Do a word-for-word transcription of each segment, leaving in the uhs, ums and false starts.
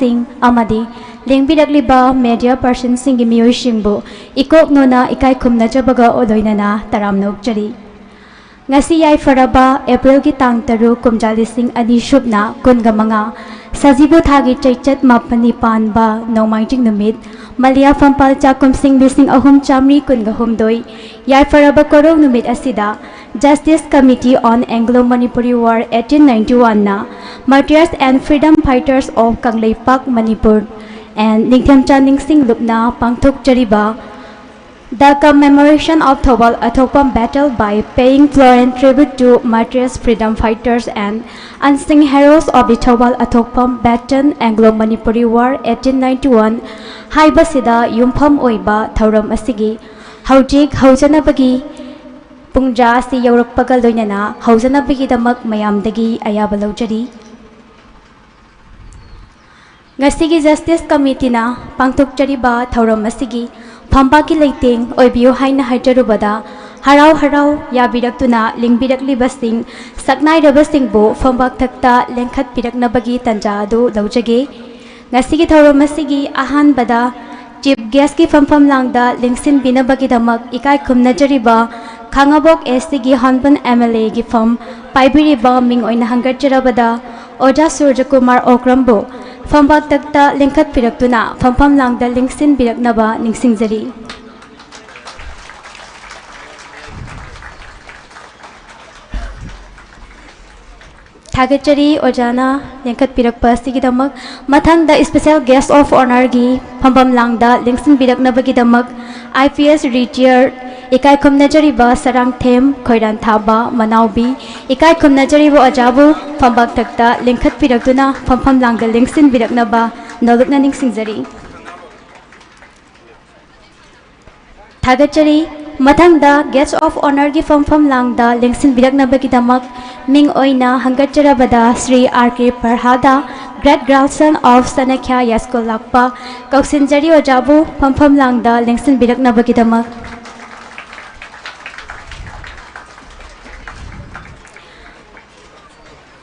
ꯁꯤꯡ ꯑꯃꯗꯤ ꯂꯦꯡꯕꯤꯔꯛꯂꯤꯕ media personꯁꯤꯡꯒꯤ ꯃꯤꯑꯣꯏꯁꯤꯡꯕꯨ ꯏꯀꯣꯛ ꯅꯣꯟꯅ ꯏꯀꯥꯏ ꯈꯨꯝꯅꯖꯕꯒ ꯂꯣꯏꯅꯅ ꯇꯔꯥꯝꯅ ꯑꯣꯛꯆꯔꯤ꯫ ꯉꯁꯤ ꯌꯥꯏꯐꯔꯕ Aprilꯒꯤ ꯇꯥꯡ ꯇꯔꯨꯛ, ꯀꯨꯝꯖꯥ ꯂꯤꯁꯤꯡ ꯑꯅꯤ ꯁꯨꯞꯅ ꯀꯨꯟꯒ ꯃꯉꯥ, ꯁꯖꯤꯕꯨ ꯊꯥꯒꯤ ꯆꯩꯆꯠ ꯃꯥꯄꯟꯅꯤ ꯄꯥꯟꯕ ꯅꯣꯡꯃꯥꯏꯖꯤꯡ ꯅꯨꯃꯤꯠ, ꯃꯂꯤꯌꯥ ꯐꯝꯄꯥꯜ ꯆꯥꯛꯀꯨꯝꯁꯤꯡ ꯂꯤꯁꯤꯡ ꯑꯍꯨꯝ ꯆꯥꯃꯔꯤ ꯀꯨꯟꯒ ꯍꯨꯝꯗꯣꯏ, ꯌꯥꯏꯐꯔꯕ ꯀꯣꯔꯧ ꯅꯨꯃꯤꯠ ꯑꯁꯤꯗ Justice Committee on Anglo-Manipuri War eighteen ninety-oneꯅ Martyrs and Freedom Fighters of Kangleipak, Manipur and ꯅꯤꯡꯊꯦꯝꯆꯥ ꯅꯤꯡꯁꯤꯡ ꯂꯨꯞꯅ ꯄꯥꯡꯊꯣꯛꯆꯔꯤꯕ The Commemoration of Thoubal Athokpam Battle by paying florin tribute to martyrs, freedom fighters and unsung heroes of the Thoubal Athokpam Battalion Anglo-Manipuri War eighteen ninety-one ꯍꯥꯏꯕꯁꯤꯗ ꯌꯨꯝꯐꯝ ꯑꯣꯏꯕ ꯊꯧꯔꯝ ꯑꯁꯤꯒꯤ ꯍꯧꯖꯤꯛ ꯍꯧꯖꯅꯕꯒꯤ ꯄꯨꯡꯖꯥ ꯑꯁꯤ ꯌꯧꯔꯛꯄꯒ ꯂꯣꯏꯅꯅ ꯍꯧꯖꯅꯕꯒꯤꯗꯃꯛ ꯃꯌꯥꯝꯗꯒꯤ ꯑꯌꯥꯕ ꯂꯧꯖꯔꯤ꯫ ꯉꯁꯤꯒꯤ Justice Committeeꯅ ꯄꯥꯡꯊꯣꯛꯆꯔꯤꯕ ꯊꯧꯔꯝ ꯑꯁꯤꯒꯤ ꯐꯝꯕꯥꯛꯀꯤ ꯂꯩꯇꯦꯡ ꯑꯣꯏꯕꯤꯌꯨ ꯍꯥꯏꯅ ꯍꯥꯏꯖꯔꯨꯕꯗ, ꯍꯔꯥꯎ ꯍꯔꯥꯎ ꯌꯥꯕꯤꯔꯛꯇꯨꯅ ꯂꯦꯡꯕꯤꯔꯛꯂꯤꯕꯁꯤꯡ, ꯁꯛꯅꯥꯏꯔꯕꯁꯤꯡꯕꯨ ꯐꯝꯕꯥꯛ ꯊꯛꯇ ꯂꯦꯡꯈꯠꯄꯤꯔꯛꯅꯕꯒꯤ ꯇꯥꯟꯖꯥ ꯑꯗꯨ ꯂꯧꯖꯒꯦ꯫ ꯉꯁꯤꯒꯤ ꯊꯧꯔꯝ ꯑꯁꯤꯒꯤ ꯑꯍꯥꯟꯕꯗ Chief Guestꯀꯤ ꯐꯝꯐꯝ ꯂꯥꯡꯗ ꯂꯦꯡꯁꯤꯟꯕꯤꯅꯕꯒꯤꯗꯃꯛ ꯏꯀꯥꯏ ꯈꯨꯝꯅꯖꯔꯤꯕ ꯈꯥꯉꯕꯣꯛ ACꯒꯤ Honourable MLAꯒꯤ ꯐꯝ ꯄꯥꯏꯕꯤꯔꯤꯕ ꯃꯤꯡ ꯑꯣꯏꯅ ꯍꯪꯒꯠꯆꯔꯕꯗ ꯑꯣꯖꯥ ꯁꯨꯔꯖꯀꯨꯃꯥꯔ ꯑꯣꯀ꯭ꯔꯝꯕꯨ ꯐꯝꯕꯥꯛ ꯇꯛꯇ ꯂꯦꯡꯈꯠꯄꯤꯔꯛꯇꯨꯅ ꯐꯝꯐꯝ ꯂꯥꯡꯗ ꯂꯦꯡꯁꯤꯟꯕꯤꯔꯛꯅꯕ ꯅꯤꯡꯁꯤꯡꯖꯔꯤ꯫ ꯊꯥꯒꯠꯆꯔꯤ ꯑꯣꯖꯥꯅ ꯂꯦꯡꯈꯠꯄꯤꯔꯛꯄ ꯑꯁꯤꯒꯤꯗꯃꯛ꯫ ꯃꯊꯪꯗ Special Guest of Honourꯒꯤ ꯐꯝꯐꯝ ꯂꯥꯡꯗ ꯂꯦꯡꯁꯤꯟꯕꯤꯔꯛꯅꯕꯒꯤꯗꯃꯛ IPS retired ꯏꯀꯥꯏ ꯈꯨꯝꯅꯖꯔꯤꯕ ꯁꯔꯥꯡꯊꯦꯝ ꯈꯣꯏꯔꯥꯟꯊꯥꯕ ꯃꯅꯥꯎꯕꯤ, ꯏꯀꯥꯏ ꯈꯨꯝꯅꯖꯔꯤꯕ ꯑꯣꯖꯥꯕꯨ ꯐꯝꯕꯥꯛ ꯊꯛꯇ ꯂꯦꯡꯈꯠꯄꯤꯔꯛꯇꯨꯅ ꯐꯝꯐꯝ ꯂꯥꯡꯗ ꯂꯦꯡꯁꯤꯟꯕꯤꯔꯛꯅꯕ ꯅꯣꯂꯨꯛꯅ ꯅꯤꯡꯁꯤꯡꯖꯔꯤ꯫ ꯊꯥꯒꯠꯆꯔꯤ꯫ ꯃꯊꯪꯗ Guest of Honourꯒꯤ ꯐꯝꯐꯝ ꯂꯥꯡꯗ ꯂꯦꯡꯁꯤꯟꯕꯤꯔꯛꯅꯕꯒꯤꯗꯃꯛ ꯃꯤꯡ ꯑꯣꯏꯅ ꯍꯪꯒꯠꯆꯔꯕꯗ Shri R K ꯄ꯭ꯔꯍꯥꯗ, Great Grandson of ꯆꯅꯈ꯭ꯌꯥ ꯌꯥꯏꯁ꯭ꯀꯨꯜ ꯂꯥꯛꯄ, ꯀꯧꯁꯤꯟꯖꯔꯤ ꯑꯣꯖꯥꯕꯨ ꯐꯝꯐꯝ ꯂꯥꯡꯗ ꯂꯦꯡꯁꯤꯟꯕꯤꯔꯛꯅꯕꯒꯤꯗꯃꯛ꯫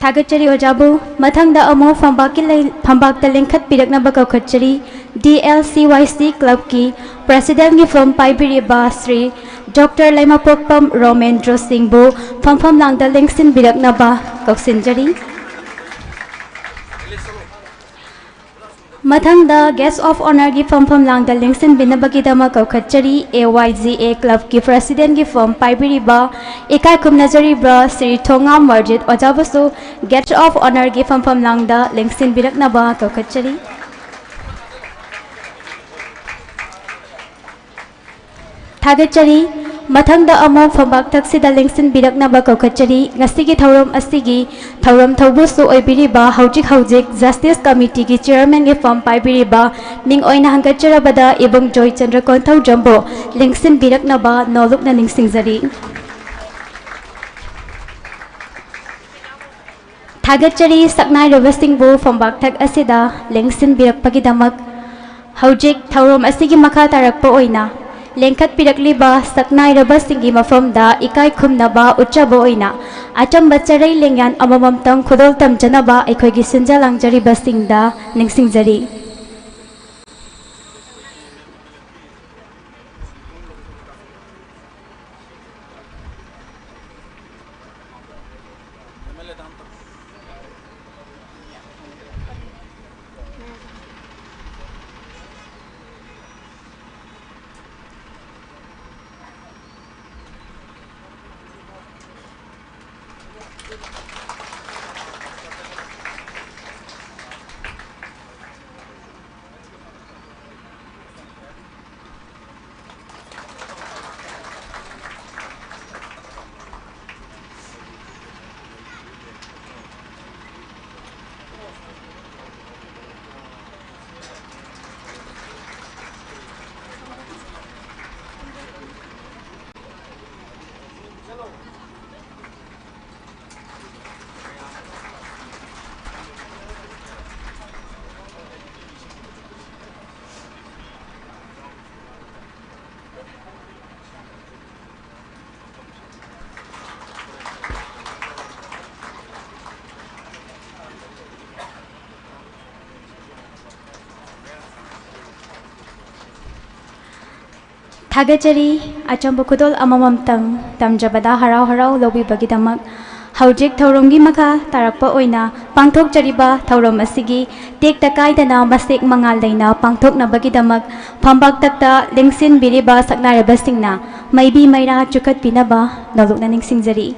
ꯊꯥꯒꯠꯆꯔꯤ ꯑꯣꯖꯥꯕꯨ꯫ ꯃꯊꯪꯗ ꯑꯃꯨꯛ ꯐꯝꯕꯥꯛꯀꯤ ꯂꯩ-, ꯐꯝꯕꯥꯛꯇ ꯂꯦꯡꯈꯠꯄꯤꯔꯛꯅꯕ ꯀꯧꯈꯠꯆꯔꯤ ꯗꯤ ꯑꯦꯜ ꯁꯤ ꯋꯥꯏ ꯁꯤ ꯀ꯭ꯂꯕꯀꯤ ꯄ꯭ꯔꯦꯁꯤꯗꯦꯟꯒꯤ ꯐꯝ ꯄꯥꯏꯕꯤꯔꯤꯕ ꯁ꯭ꯔꯤ ꯗꯣꯛꯇꯔ ꯂꯩꯃꯄꯣꯛꯄꯝ ꯔꯣꯃꯦꯟꯗ꯭ꯔꯣ ꯁꯤꯡꯕꯨ ꯐꯝꯐꯝ ꯂꯥꯡꯗ ꯂꯦꯡꯁꯤꯟꯕꯤꯔꯛꯅꯕ ꯀꯧꯁꯤꯟꯖꯔꯤ꯫ ꯃꯊꯪꯗ Guest of Honourꯒꯤ ꯐꯝꯐꯝ ꯂꯥꯡꯗ ꯂꯦꯡꯁꯤꯟꯕꯤꯅꯕꯒꯤꯗꯃꯛ ꯀꯧꯈꯠꯆꯔꯤ ꯑꯦ ꯋꯥꯏ ꯖꯤ ꯑꯦ ꯀ꯭ꯂꯕꯀꯤ ꯄ꯭ꯔꯦꯁꯤꯗꯦꯟꯒꯤ ꯐꯝ ꯄꯥꯏꯕꯤꯔꯤꯕ ꯏꯀꯥꯏ ꯈꯨꯝꯅꯖꯔꯤꯕ ꯁ꯭ꯔꯤ ꯊꯣꯉꯥꯝ ꯋꯥꯔꯖꯤꯠ ꯑꯣꯖꯥꯕꯨꯁꯨ Guest of Honourꯒꯤ ꯐꯝꯐꯝ ꯂꯥꯡꯗ ꯂꯦꯡꯁꯤꯟꯕꯤꯔꯛꯅꯕ ꯀꯧꯈꯠꯆꯔꯤ꯫ ꯊꯥꯒꯠꯆꯔꯤ꯫ ꯃꯊꯪꯗ ꯑꯃꯨꯛ ꯐꯝꯕꯥꯛ ꯊꯛꯁꯤꯗ ꯂꯦꯡꯁꯤꯟꯕꯤꯔꯛꯅꯕ ꯀꯧꯈꯠꯆꯔꯤ꯫ ꯉꯁꯤꯒꯤ ꯊꯧꯔꯝ ꯑꯁꯤꯒꯤ ꯊꯧꯔꯝ ꯊꯧꯕꯨꯁꯨ ꯑꯣꯏꯕꯤꯔꯤꯕ, ꯍꯧꯖꯤꯛ ꯍꯧꯖꯤꯛ Justice Committeeꯒꯤ chairmanꯒꯤ ꯐꯝ ꯄꯥꯏꯕꯤꯔꯤꯕ, ꯃꯤꯡ ꯑꯣꯏꯅ ꯍꯪꯒꯠꯆꯔꯕꯗ ꯏꯕꯨꯡ ꯖꯣꯏꯆꯟꯗ꯭ꯔ ꯀꯣꯟꯊꯧꯖꯝꯕꯨ ꯂꯦꯡꯁꯤꯟꯕꯤꯔꯛꯅꯕ ꯅꯣꯂꯨꯛꯅ ꯅꯤꯡꯁꯤꯡꯖꯔꯤ꯫ ꯊꯥꯒꯠꯆꯔꯤ ꯁꯛꯅꯥꯏꯔꯕꯁꯤꯡꯕꯨ ꯐꯝꯕꯥꯛꯊꯛ ꯑꯁꯤꯗ ꯂꯦꯡꯁꯤꯟꯕꯤꯔꯛꯄꯒꯤꯗꯃꯛ꯫ ꯍꯧꯖꯤꯛ ꯊꯧꯔꯝ ꯑꯁꯤꯒꯤ ꯃꯈꯥ ꯇꯥꯔꯛꯄ ꯑꯣꯏꯅ ꯂꯦꯡꯈꯠꯄꯤꯔꯛꯂꯤꯕ ꯁꯛꯅꯥꯏꯔꯕꯁꯤꯡꯒꯤ ꯃꯐꯝꯗ ꯏꯀꯥꯏ ꯈꯨꯝꯅꯕ ꯎꯠꯆꯕ ꯑꯣꯏꯅ ꯑꯆꯝꯕ ꯆꯔꯩ ꯂꯦꯡꯌꯥꯟ ꯑꯃꯃꯝꯇꯪ ꯈꯨꯗꯣꯜ ꯇꯝꯖꯅꯕ ꯑꯩꯈꯣꯏꯒꯤ ꯁꯤꯟꯖ ꯂꯥꯡꯖꯔꯤꯕꯁꯤꯡꯗ ꯅꯤꯡꯁꯤꯡꯖꯔꯤ꯫ ꯊꯥꯒꯠꯆꯔꯤ꯫ ꯑꯆꯝꯕ ꯈꯨꯗꯣꯜ ꯑꯃꯃꯝꯇꯪ ꯇꯝꯖꯕꯗ ꯍꯔꯥꯎ ꯍꯔꯥꯎ ꯂꯧꯕꯤꯕꯒꯤꯗꯃꯛ꯫ ꯍꯧꯖꯤꯛ ꯊꯧꯔꯝꯒꯤ ꯃꯈꯥ ꯇꯥꯔꯛꯄ ꯑꯣꯏꯅ ꯄꯥꯡꯊꯣꯛꯆꯔꯤꯕ ꯊꯧꯔꯝ ꯑꯁꯤꯒꯤ ꯇꯦꯛꯇ ꯀꯥꯏꯗꯅ ꯃꯁꯦꯛ ꯃꯉꯥꯜ ꯂꯩꯅ ꯄꯥꯡꯊꯣꯛꯅꯕꯒꯤꯗꯃꯛ ꯐꯝꯄꯥꯛꯇꯛꯇ ꯂꯦꯡꯁꯤꯟꯕꯤꯔꯤꯕ ꯁꯛꯅꯥꯏꯔꯕꯁꯤꯡꯅ ꯃꯩꯕꯤ ꯃꯩꯔꯥ ꯆꯨꯈꯠꯄꯤꯅꯕ ꯅꯧꯂꯨꯛꯅ ꯅꯤꯡꯁꯤꯡꯖꯔꯤ꯫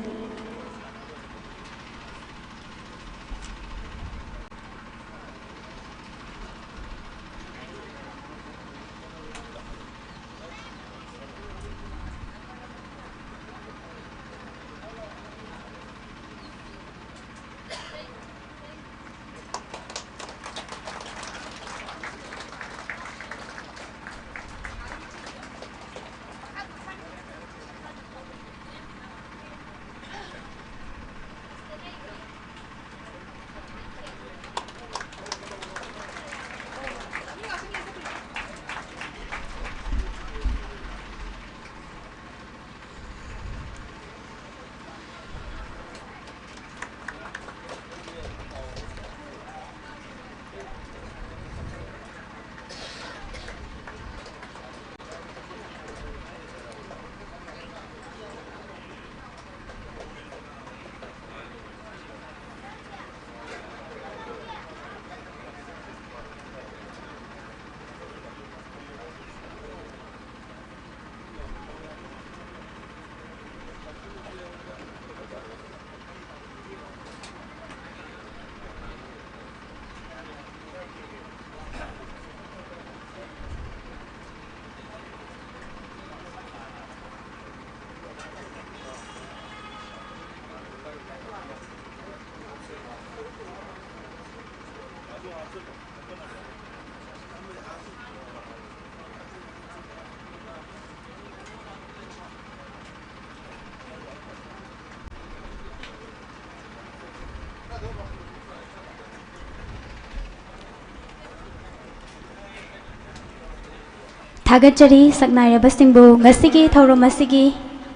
ꯊꯥꯒꯠꯆꯔꯤ ꯁꯛꯅꯥꯏꯔꯕꯁꯤꯡꯕꯨ꯫ ꯉꯁꯤꯒꯤ ꯊꯧꯔꯝ ꯑꯁꯤꯒꯤ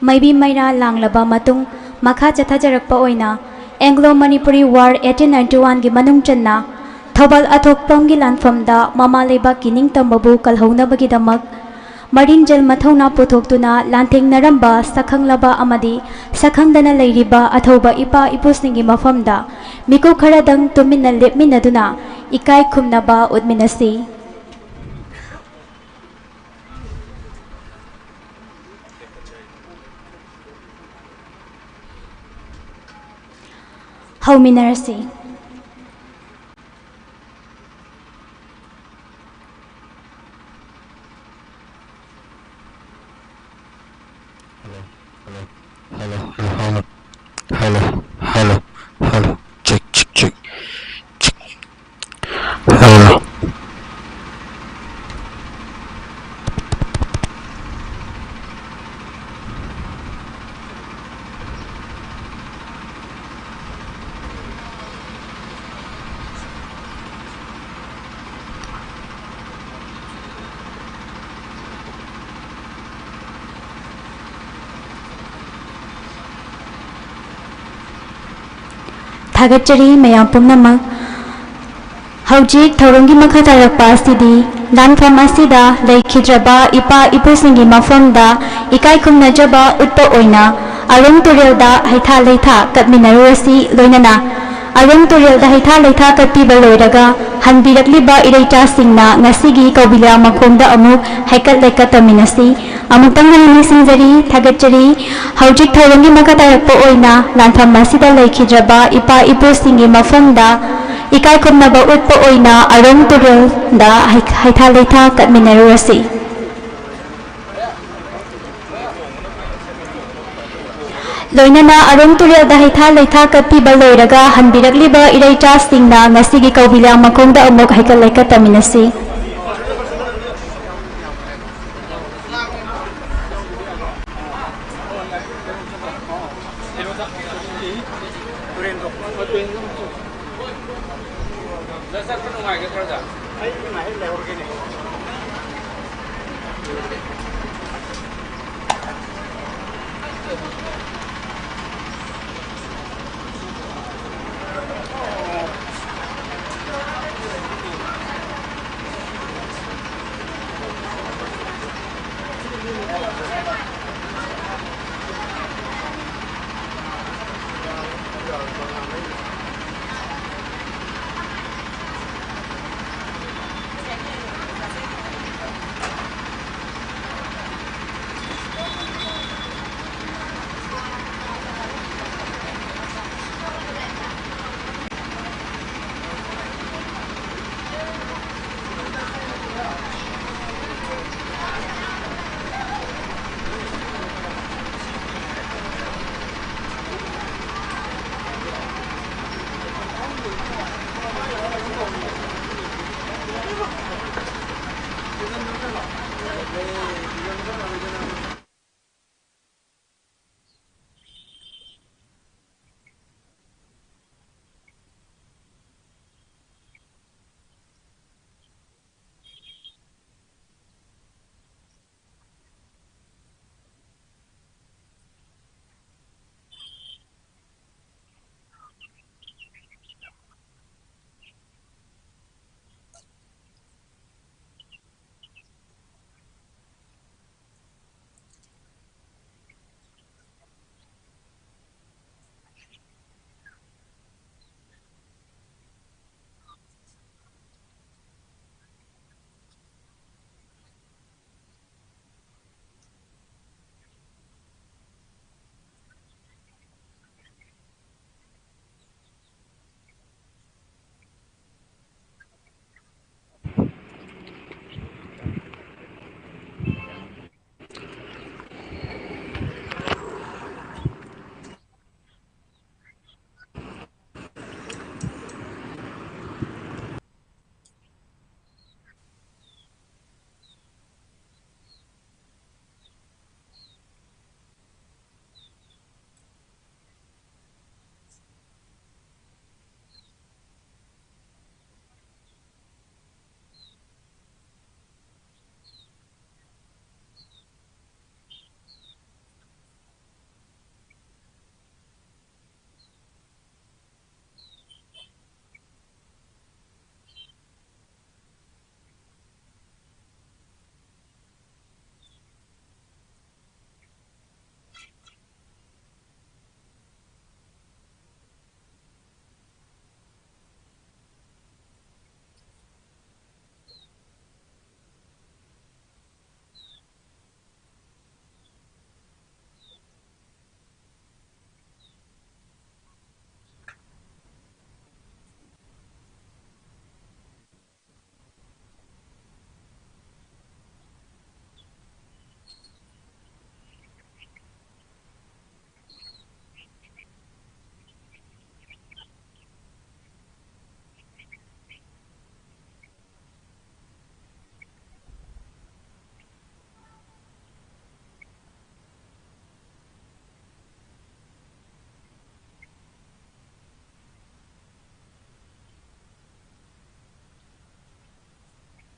ꯃꯩꯕꯤ ꯃꯩꯔꯥ ꯂꯥꯡꯂꯕ ꯃꯇꯨꯡ, ꯃꯈꯥ ꯆꯠꯊꯖꯔꯛꯄ ꯑꯣꯏꯅ Anglo Manipuri War eighteen ninety-one ꯒꯤ ꯃꯅꯨꯡ ꯆꯟꯅ ꯊꯧꯕꯥꯜ ꯑꯊꯣꯛꯄꯝꯒꯤ ꯂꯥꯟꯐꯝꯗ ꯃꯃꯥ ꯂꯩꯕꯥꯛꯀꯤ ꯅꯤꯡꯇꯝꯕꯕꯨ ꯀꯜꯍꯧꯅꯕꯒꯤꯗꯃꯛ ꯃꯔꯤꯡꯖꯦꯜ ꯃꯊꯧꯅꯥ ꯄꯨꯊꯣꯛꯇꯨꯅ ꯂꯥꯟꯊꯦꯡꯅꯔꯝꯕ ꯁꯛꯈꯪꯂꯕ ꯑꯃꯗꯤ ꯁꯛꯈꯪꯗꯅ ꯂꯩꯔꯤꯕ ꯑꯊꯧꯕ ꯏꯄꯥ ꯏꯄꯨꯁꯤꯡꯒꯤ ꯃꯐꯝꯗ ꯃꯤꯀꯨꯞ ꯈꯔꯗꯪ ꯇꯨꯃꯤꯟꯅ ꯂꯦꯞꯃꯤꯟꯅꯗꯨꯅ ꯏꯀꯥꯏ ꯈꯨꯝꯅꯕ ꯎꯠꯃꯤꯟꯅꯁꯤ꯫ ꯍꯧꯃꯤꯟꯅꯔꯁꯤ꯫ Hello, hello, hello, hello, hello, hello, hello, hello, hello, check, check, check, check. Hello. ꯊꯥꯒꯠꯆꯔꯤ ꯃꯌꯥꯝ ꯄꯨꯝꯅꯃꯛ꯫ ꯍꯧꯖꯤꯛ ꯊꯧꯔꯝꯒꯤ ꯃꯈꯥ ꯇꯥꯔꯛꯄ ꯑꯁꯤꯗꯤ ꯂꯥꯟꯐꯝ ꯑꯁꯤꯗ ꯂꯩꯈꯤꯗ꯭ꯔꯕ ꯏꯄꯥ ꯏꯄꯨꯁꯤꯡꯒꯤ ꯃꯐꯝꯗ ꯏꯀꯥꯏ ꯈꯨꯝꯅꯖꯕ ꯎꯠꯄ ꯑꯣꯏꯅ ꯑꯔꯨꯡ ꯇꯨꯔꯦꯜꯗ ꯍꯩꯊꯥ ꯂꯩꯊꯥ ꯀꯠꯃꯤꯟꯅꯔꯨꯔꯁꯤ꯫ ꯂꯣꯏꯅꯅ ꯑꯔꯨꯡ ꯇꯨꯔꯦꯜꯗ ꯍꯩꯊꯥ ꯂꯩꯊꯥ ꯀꯠꯄꯤꯕ ꯂꯣꯏꯔꯒ ꯍꯟꯕꯤꯔꯛꯂꯤꯕ ꯏꯔꯩꯆꯥꯁꯤꯡꯅ ꯉꯁꯤꯒꯤ ꯀꯧꯕꯤ ꯂꯥꯡ ꯃꯈꯣꯡꯗ ꯑꯃꯨꯛ ꯍꯩꯀꯠ ꯂꯩꯀꯠ ꯇꯝꯃꯤꯟꯅꯁꯤ꯫ ꯑꯃꯨꯛꯇꯪ ꯍꯟꯅ ꯅꯤꯡꯁꯤꯡꯖꯔꯤ, ꯊꯥꯒꯠꯆꯔꯤ꯫ ꯍꯧꯖꯤꯛ ꯊꯧꯔꯝꯒꯤ ꯃꯈꯥ ꯇꯥꯔꯛꯄ ꯑꯣꯏꯅ ꯂꯥꯟꯐꯝ ꯑꯁꯤꯗ ꯂꯩꯈꯤꯗ꯭ꯔꯕ ꯏꯄꯥ ꯏꯄꯨꯁꯤꯡꯒꯤ ꯃꯐꯝꯗ ꯏꯀꯥꯏ ꯈꯨꯝꯅꯕ ꯎꯠꯄ ꯑꯣꯏꯅ ꯑꯔꯨꯡ ꯇꯨꯔꯦꯜꯗ ꯍꯩ-, ꯍꯩꯊꯥ ꯂꯩꯊꯥ ꯀꯠꯃꯤꯟꯅꯔꯨꯔꯁꯤ꯫ ꯂꯣꯏꯅꯅ ꯑꯔꯨꯡ ꯇꯨꯔꯦꯜꯗ ꯍꯩꯊꯥ ꯂꯩꯊꯥ ꯀꯠꯄꯤꯕ ꯂꯣꯏꯔꯒ ꯍꯟꯕꯤꯔꯛꯂꯤꯕ ꯏꯔꯩꯆꯥꯁꯤꯡꯅ ꯉꯁꯤꯒꯤ ꯀꯧꯕꯤ ꯂꯥꯡ ꯃꯈꯣꯡꯗ ꯑꯃꯨꯛ ꯍꯩꯀꯠ ꯂꯩꯀꯠ ꯇꯝꯃꯤꯟꯅꯁꯤ꯫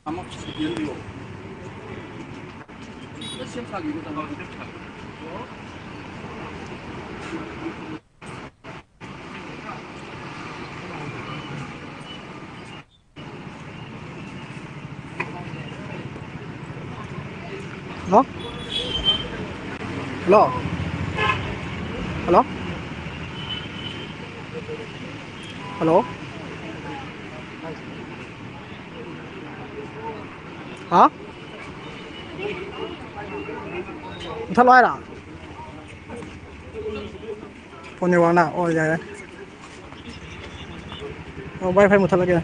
ꯍꯜꯂꯣ꯫ ꯍꯜꯂꯣ꯫ ꯍꯜꯂꯣ꯫ ꯍꯜꯂꯣ꯫ ꯍꯥ? ꯃꯨꯊꯠꯂꯣ ꯍꯥꯏꯔꯣ? ꯐꯣꯟ ꯅꯦꯠꯋꯥꯛꯅ? ꯑꯣ, ꯌꯥꯔꯦ꯫ ꯑꯣ, WiFi ꯃꯨꯊꯠꯂꯒꯦ꯫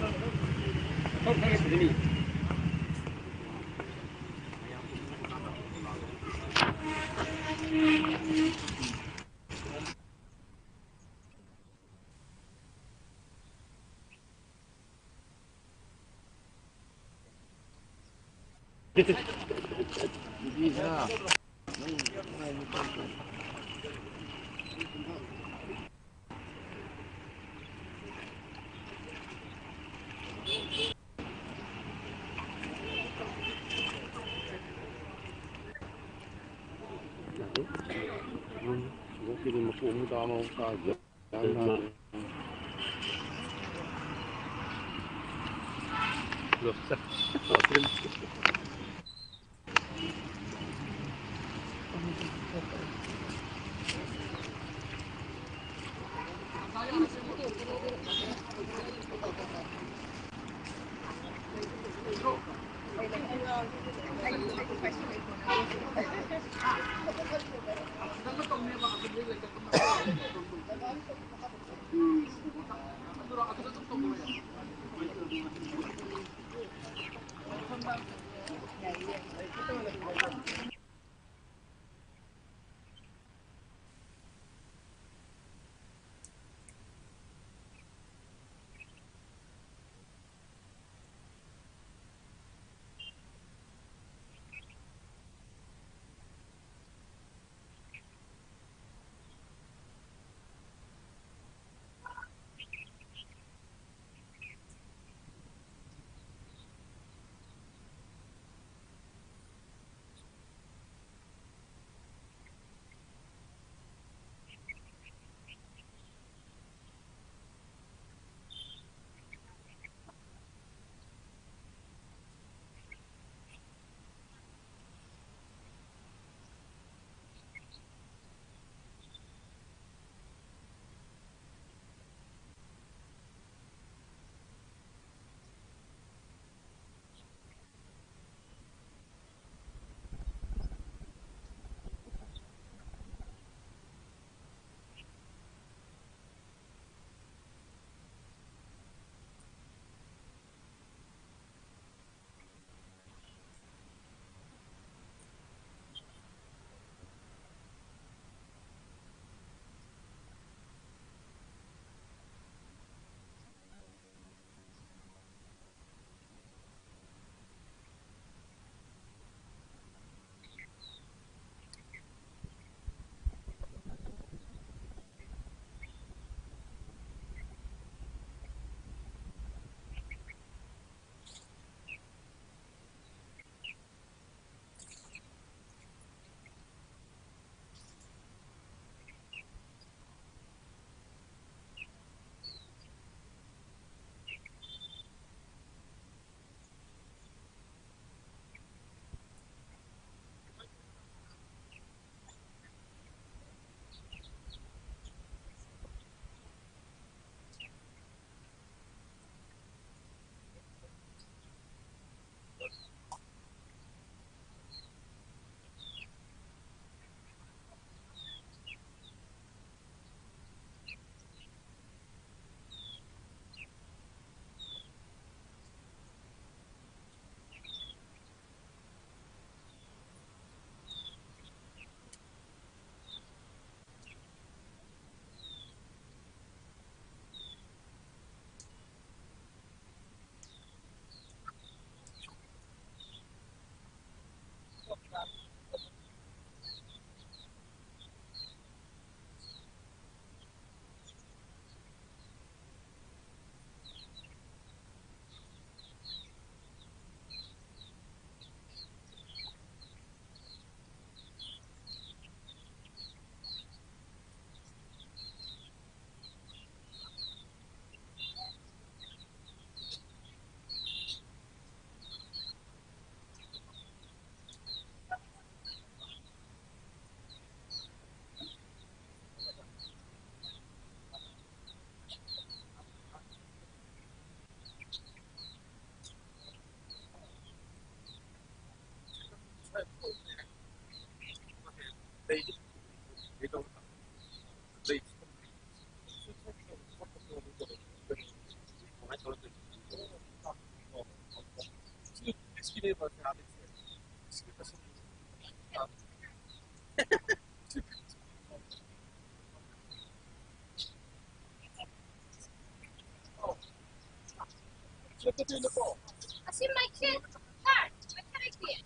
Así, my kid. Car. My car aquí.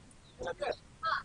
Ah.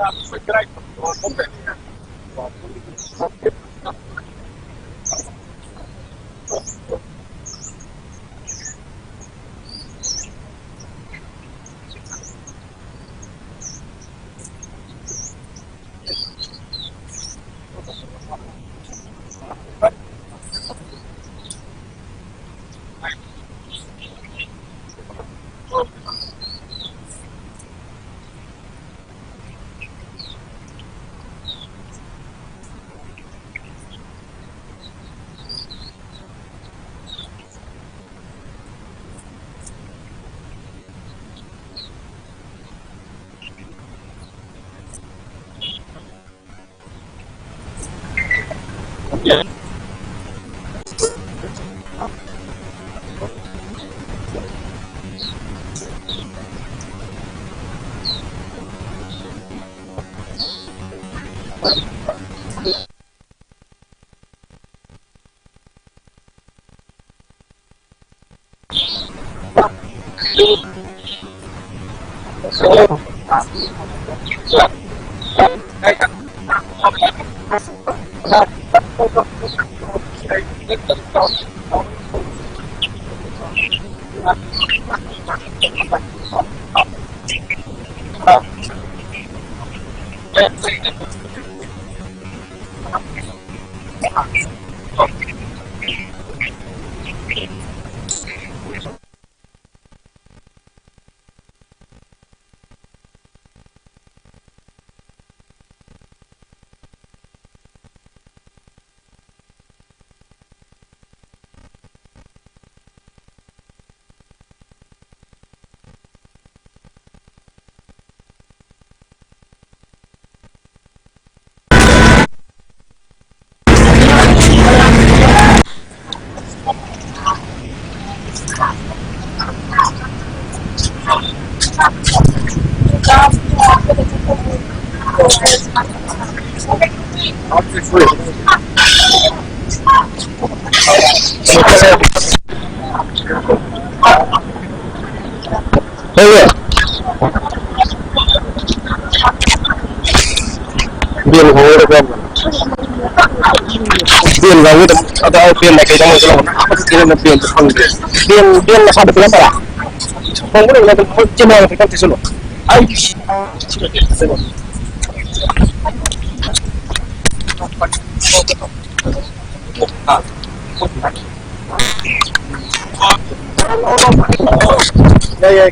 Hello. ꯕꯦꯟ ꯈꯣꯡꯉꯒ ꯕꯦꯟ ꯈꯣꯡꯉꯒ ꯑꯗꯣ ꯑꯩ ꯕꯦꯟ ꯃꯥꯏꯀꯩꯗ ꯑꯃꯨꯛ ꯆꯠꯂꯝꯕꯅꯦ꯫ ꯑꯃꯁꯨ ꯊꯤꯔꯝꯃꯦ, ꯕꯦꯟꯁꯨ ꯐꯪꯗ꯭ꯔꯦ꯫ ꯕꯦꯟ, ꯕꯦꯟ ꯃꯁꯥꯗ ꯄꯤꯔꯝꯕꯔꯥ? ꯈꯣꯡꯕ ꯂꯣꯏꯔꯒ ꯑꯗꯨꯝ ꯃꯣꯏ ꯆꯦꯟꯅꯔꯒ ꯈꯤꯇꯪ ꯆꯦꯁꯤꯜꯂꯣ꯫ ꯑꯩ ꯌꯥꯏ, ꯌꯥꯏ꯫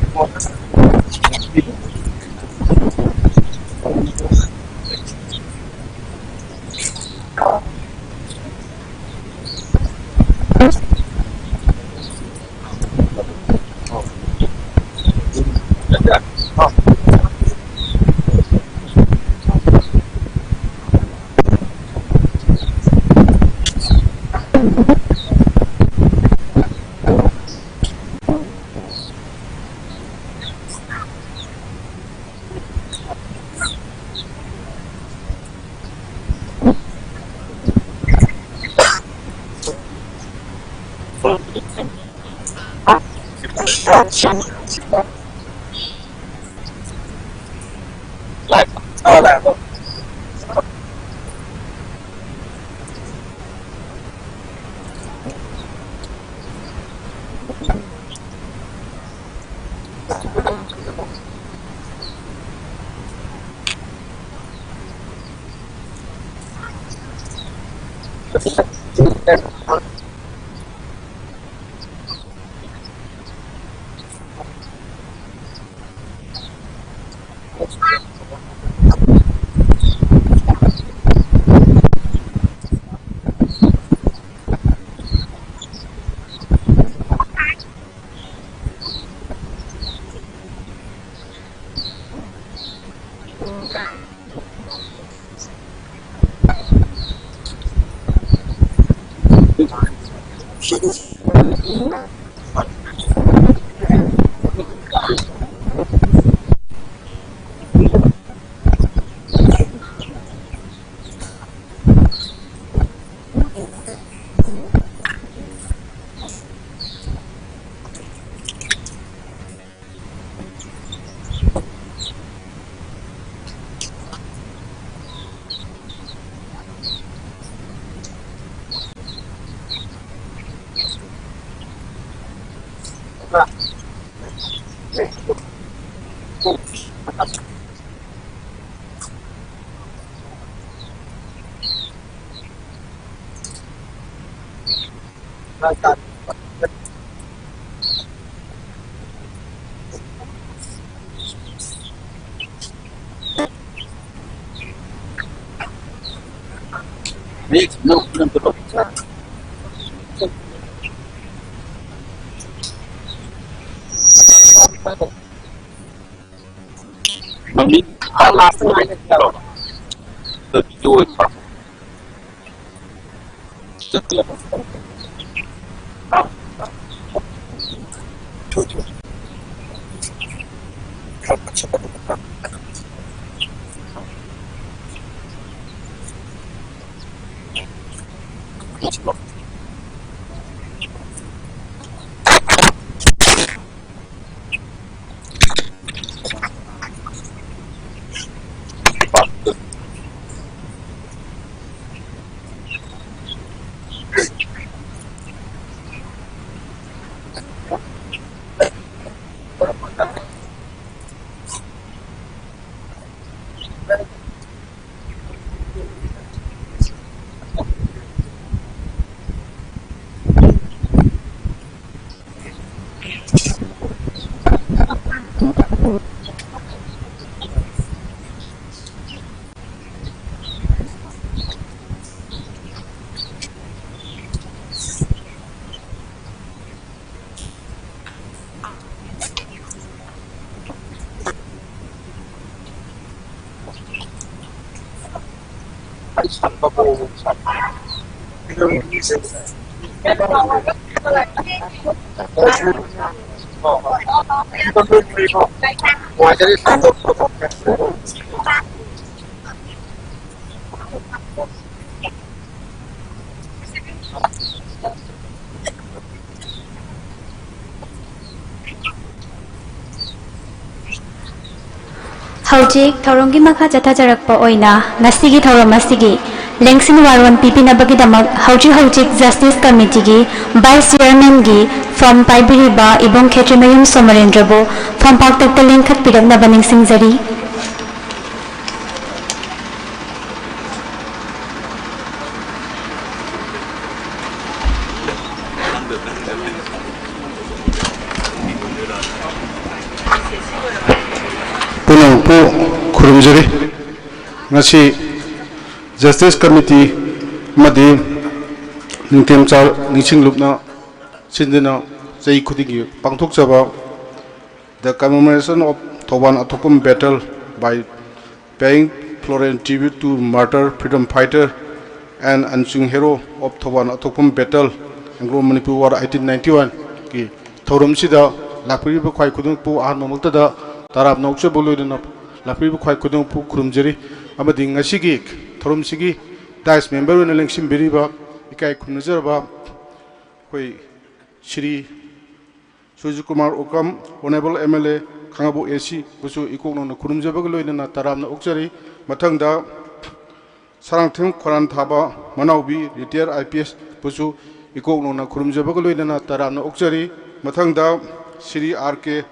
ꯃꯃꯤꯡ ꯈ꯭ꯋꯥꯏ ꯂꯥꯁꯇ ꯉꯥꯏꯔꯦ꯫ ꯍꯧꯖꯤꯛ ꯊꯧꯔꯝꯒꯤ ꯃꯈꯥ ꯆꯠꯊꯖꯔꯛꯄ ꯑꯣꯏꯅ ꯉꯁꯤꯒꯤ ꯊꯧꯔꯝ ꯑꯁꯤꯒꯤ ꯂꯦꯡꯁꯤꯟ ꯋꯥꯔꯣꯜ ꯄꯤꯕꯤꯅꯕꯒꯤꯗꯃꯛ ꯍꯧꯖꯤꯛ ꯍꯧꯖꯤꯛ ꯖꯁꯇꯤꯁ ꯀꯃꯤꯇꯤꯒꯤ ꯚꯥꯏꯁ ꯆꯤꯌꯔꯃꯦꯟꯒꯤ ꯐꯝ ꯄꯥꯏꯕꯤꯔꯤꯕ ꯏꯕꯨꯡ ꯈꯦꯇ꯭ꯔꯤꯃꯌꯨꯝ ꯁꯣꯃꯣꯔꯦꯟꯗ꯭ꯔꯕꯨ ꯐꯝꯄꯥꯛꯇ ꯂꯦꯡꯈꯠꯄꯤꯔꯛꯅꯕ ꯅꯤꯡꯁꯤꯡꯖꯔꯤ꯫ ꯄꯨꯝꯅꯃꯛꯄꯨ ꯈꯨꯔꯨꯝꯖꯔꯤ꯫ ꯉꯁꯤ ꯖꯁꯇꯤꯁ ꯀꯃꯤꯇꯤ ꯑꯃꯗꯤ ꯅꯤꯡꯊꯦꯝꯆꯥ ꯅꯤꯡꯁꯤꯡꯂꯨꯞꯅ ꯁꯤꯟꯗꯨꯅ ꯆꯍꯤ ꯈꯨꯗꯤꯡꯒꯤ ꯄꯥꯡꯊꯣꯛꯆꯕ The Commemoration of Thoubal Athokpam Battle by Paying Floral Tribute to Martyr, Freedom Fighter and Unsung Hero of Thoubal Athokpam Battle, Anglo Manipur War eighteen ninety-one ꯒꯤ ꯊꯧꯔꯝꯁꯤꯗ ꯂꯥꯛꯄꯤꯔꯤꯕ ꯈ꯭ꯋꯥꯏ ꯈꯨꯗꯤꯡꯃꯛꯄꯨ ꯑꯍꯥꯟꯕꯃꯛꯇꯗ ꯇꯔꯥꯝꯅ ꯑꯣꯛꯆꯕ ꯂꯣꯏꯅꯅ ꯂꯥꯛꯄꯤꯔꯤꯕ ꯈ꯭ꯋꯥꯏ ꯈꯨꯗꯤꯡꯃꯛꯄꯨ ꯈꯨꯔꯨꯝꯖꯔꯤ꯫ ꯑꯃꯗꯤ ꯉꯁꯤꯒꯤ ꯊꯧꯔꯝꯁꯤꯒꯤ ꯗꯥꯏꯁ ꯃꯦꯝꯕꯔ ꯑꯣꯏꯅ ꯂꯦꯡꯁꯤꯟꯕꯤꯔꯤꯕ ꯏꯀꯥꯏ ꯈꯨꯝꯅꯖꯔꯕ ꯑꯩꯈꯣꯏ Shri Suraj Kumar Okram, honourable M L A Khangabok A C ꯕꯨꯁꯨ ꯏꯀꯣꯛ ꯅꯧꯅ ꯈꯨꯔꯨꯝꯖꯕꯒ ꯂꯣꯏꯅꯅ ꯇꯔꯥꯝꯅ ꯑꯣꯛꯆꯔꯤ꯫ ꯃꯊꯪꯗ ꯁꯔꯥꯡꯊꯦꯝ ꯈꯣꯔꯥꯟꯊꯥꯕ ꯃꯅꯥꯎꯕꯤ, ꯔꯤꯇꯥꯌꯔ ꯑꯥꯏ ꯄꯤ ꯑꯦꯁ ꯕꯨꯁꯨ ꯏꯀꯣꯛ ꯅꯧꯅ ꯈꯨꯔꯨꯝꯖꯕꯒ ꯂꯣꯏꯅꯅ ꯇꯔꯥꯝꯅ ꯑꯣꯛꯆꯔꯤ꯫ ꯃꯊꯪꯗ Shri R K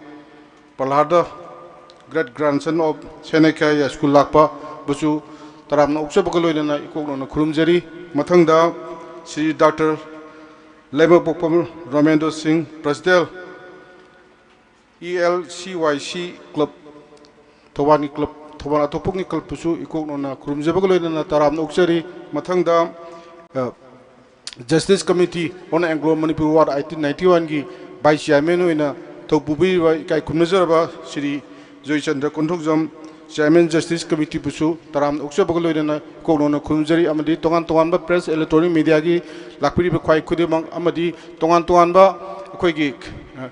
Prahlad, great grandson of Sanakhya Yaiskul ꯂꯥꯛꯄ ꯕꯨꯁꯨ ꯇꯔꯥꯝꯅ ꯑꯣꯛꯆꯕꯒ ꯂꯣꯏꯅꯅ ꯏꯀꯣꯛ ꯅꯧꯅ ꯈꯨꯔꯨꯝꯖꯔꯤ꯫ ꯃꯊꯪꯗ ꯁ꯭ꯔꯤ ꯗꯥꯛꯇꯔ ꯂꯩꯃꯄꯣꯛꯄꯝ ꯔꯣꯃꯦꯟꯗ꯭ꯔꯣ ꯁꯤꯡ, ꯄ꯭ꯔꯁꯤꯗꯦꯟ, ꯏ ꯑꯦꯜ ꯁꯤ ꯋꯥꯏ ꯁꯤ ꯀ꯭ꯂꯕ, ꯊꯧꯕꯥꯜꯒꯤ ꯀ꯭ꯂꯕ, ꯊꯧꯕꯥꯜ ꯑꯊꯣꯛꯄꯝꯒꯤ ꯀ꯭ꯂꯕꯄꯨꯁꯨ ꯏꯀꯣꯛ ꯅꯧꯅ ꯈꯨꯔꯨꯝꯖꯕꯒ ꯂꯣꯏꯅꯅ ꯇꯔꯥꯝꯅ ꯑꯣꯛꯆꯔꯤ꯫ ꯃꯊꯪꯗ, ꯑ, Justice Committee on Anglo Manipur War eighteen ninety-one ꯒꯤ vice chairman ꯑꯣꯏꯅ ꯊꯧ ꯄꯨꯕꯤꯔꯤꯕ ꯏꯀꯥꯏ ꯈꯨꯝꯅꯖꯔꯕ Shri Joychandra Konthoujam, chairman Justice Committee ꯕꯨꯁꯨ ꯇꯔꯥꯝꯅ ꯑꯣꯛꯆꯕꯒ ꯂꯣꯏꯅꯅ ꯏꯀꯣꯛ ꯅꯧꯅ ꯈꯨꯔꯨꯝꯖꯔꯤ꯫ ꯑꯃꯗꯤ ꯇꯣꯉꯥꯟ ꯇꯣꯉꯥꯟꯕ press, electronic media ꯒꯤ ꯂꯥꯛꯄꯤꯔꯤꯕ ꯈ꯭ꯋꯥꯏ ꯈꯨꯗꯤꯡꯃꯛ, ꯑꯃꯗꯤ ꯇꯣꯉꯥꯟ ꯇꯣꯉꯥꯟꯕ ꯑꯩꯈꯣꯏꯒꯤ, ꯑ,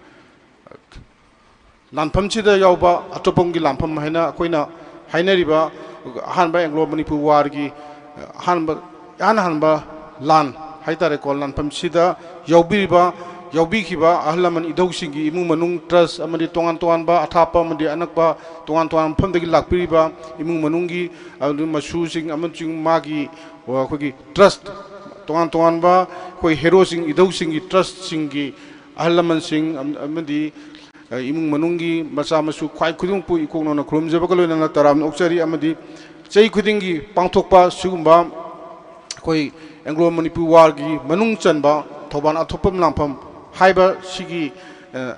ꯂꯥꯟꯐꯝꯁꯤꯗ ꯌꯥꯎꯕ ꯑꯇꯣꯞꯄꯝꯒꯤ ꯂꯥꯟꯐꯝ ꯍꯥꯏꯅ ꯑꯩꯈꯣꯏꯅ ꯍꯥꯏꯅꯔꯤꯕ ꯑꯍꯥꯟꯕ Anglo Manipur War ꯒꯤ ꯑꯍꯥꯟꯕ, ꯏꯍꯥꯟ ꯍꯥꯟꯕ ꯂꯥꯟ ꯍꯥꯏꯇꯥꯔꯦꯀꯣ, ꯂꯥꯟꯐꯝꯁꯤꯗ ꯌꯥꯎꯕꯤꯔꯤꯕ ꯌꯥꯎꯕꯤꯈꯤꯕ ꯑꯍꯜ ꯂꯃꯟ ꯏꯙꯧꯁꯤꯡꯒꯤ ꯏꯃꯨꯡ ꯃꯅꯨꯡ, ꯇ꯭ꯔꯁ ꯑꯃꯗꯤ ꯇꯣꯉꯥꯟ ꯇꯣꯉꯥꯟꯕ ꯑꯊꯥꯞꯄ ꯑꯃꯗꯤ ꯑꯅꯛꯄ ꯇꯣꯉꯥꯟ ꯇꯣꯉꯥꯟꯕ ꯃꯐꯝꯗꯒꯤ ꯂꯥꯛꯄꯤꯔꯤꯕ ꯏꯃꯨꯡ ꯃꯅꯨꯡꯒꯤ, ꯑꯃꯗꯤ ꯃꯁꯨꯁꯤꯡ ꯑꯃꯁꯨꯡ ꯃꯥꯒꯤ, ꯑ, ꯑꯩꯈꯣꯏꯒꯤ ꯇ꯭ꯔꯁ, ꯇꯣꯉꯥꯟ ꯇꯣꯉꯥꯟꯕ ꯑꯩꯈꯣꯏ ꯍꯦꯔꯣꯁꯤꯡ, ꯏꯙꯧꯁꯤꯡꯒꯤ ꯇ꯭ꯔꯁꯁꯤꯡꯒꯤ ꯑꯍꯜ ꯂꯃꯟꯁꯤꯡ ꯑꯝ-, ꯑꯃꯗꯤ, ꯑ, ꯏꯃꯨꯡ ꯃꯅꯨꯡꯒꯤ ꯃꯆꯥ ꯃꯁꯨ ꯈ꯭ꯋꯥꯏ ꯈꯨꯗꯤꯡꯃꯛꯄꯨ ꯏꯀꯣꯛ ꯅꯧꯅ ꯈꯨꯔꯨꯝꯖꯕꯒ ꯂꯣꯏꯅꯅ ꯇꯔꯥꯝꯅ ꯑꯣꯛꯆꯔꯤ꯫ ꯑꯃꯗꯤ ꯆꯍꯤ ꯈꯨꯗꯤꯡꯒꯤ ꯄꯥꯡꯊꯣꯛꯄ ꯁꯤꯒꯨꯝꯕ ꯑꯩꯈꯣꯏ ꯑꯦꯡꯒ꯭ꯂꯣ ꯃꯅꯤꯄꯨꯔ ꯋꯥꯔꯒꯤ ꯃꯅꯨꯡ ꯆꯟꯕ ꯊꯧꯕꯥꯜ ꯑꯊꯣꯛꯄꯝ ꯂꯥꯡꯐꯝ ꯍꯥꯏꯕ ꯁꯤꯒꯤ, ꯑ,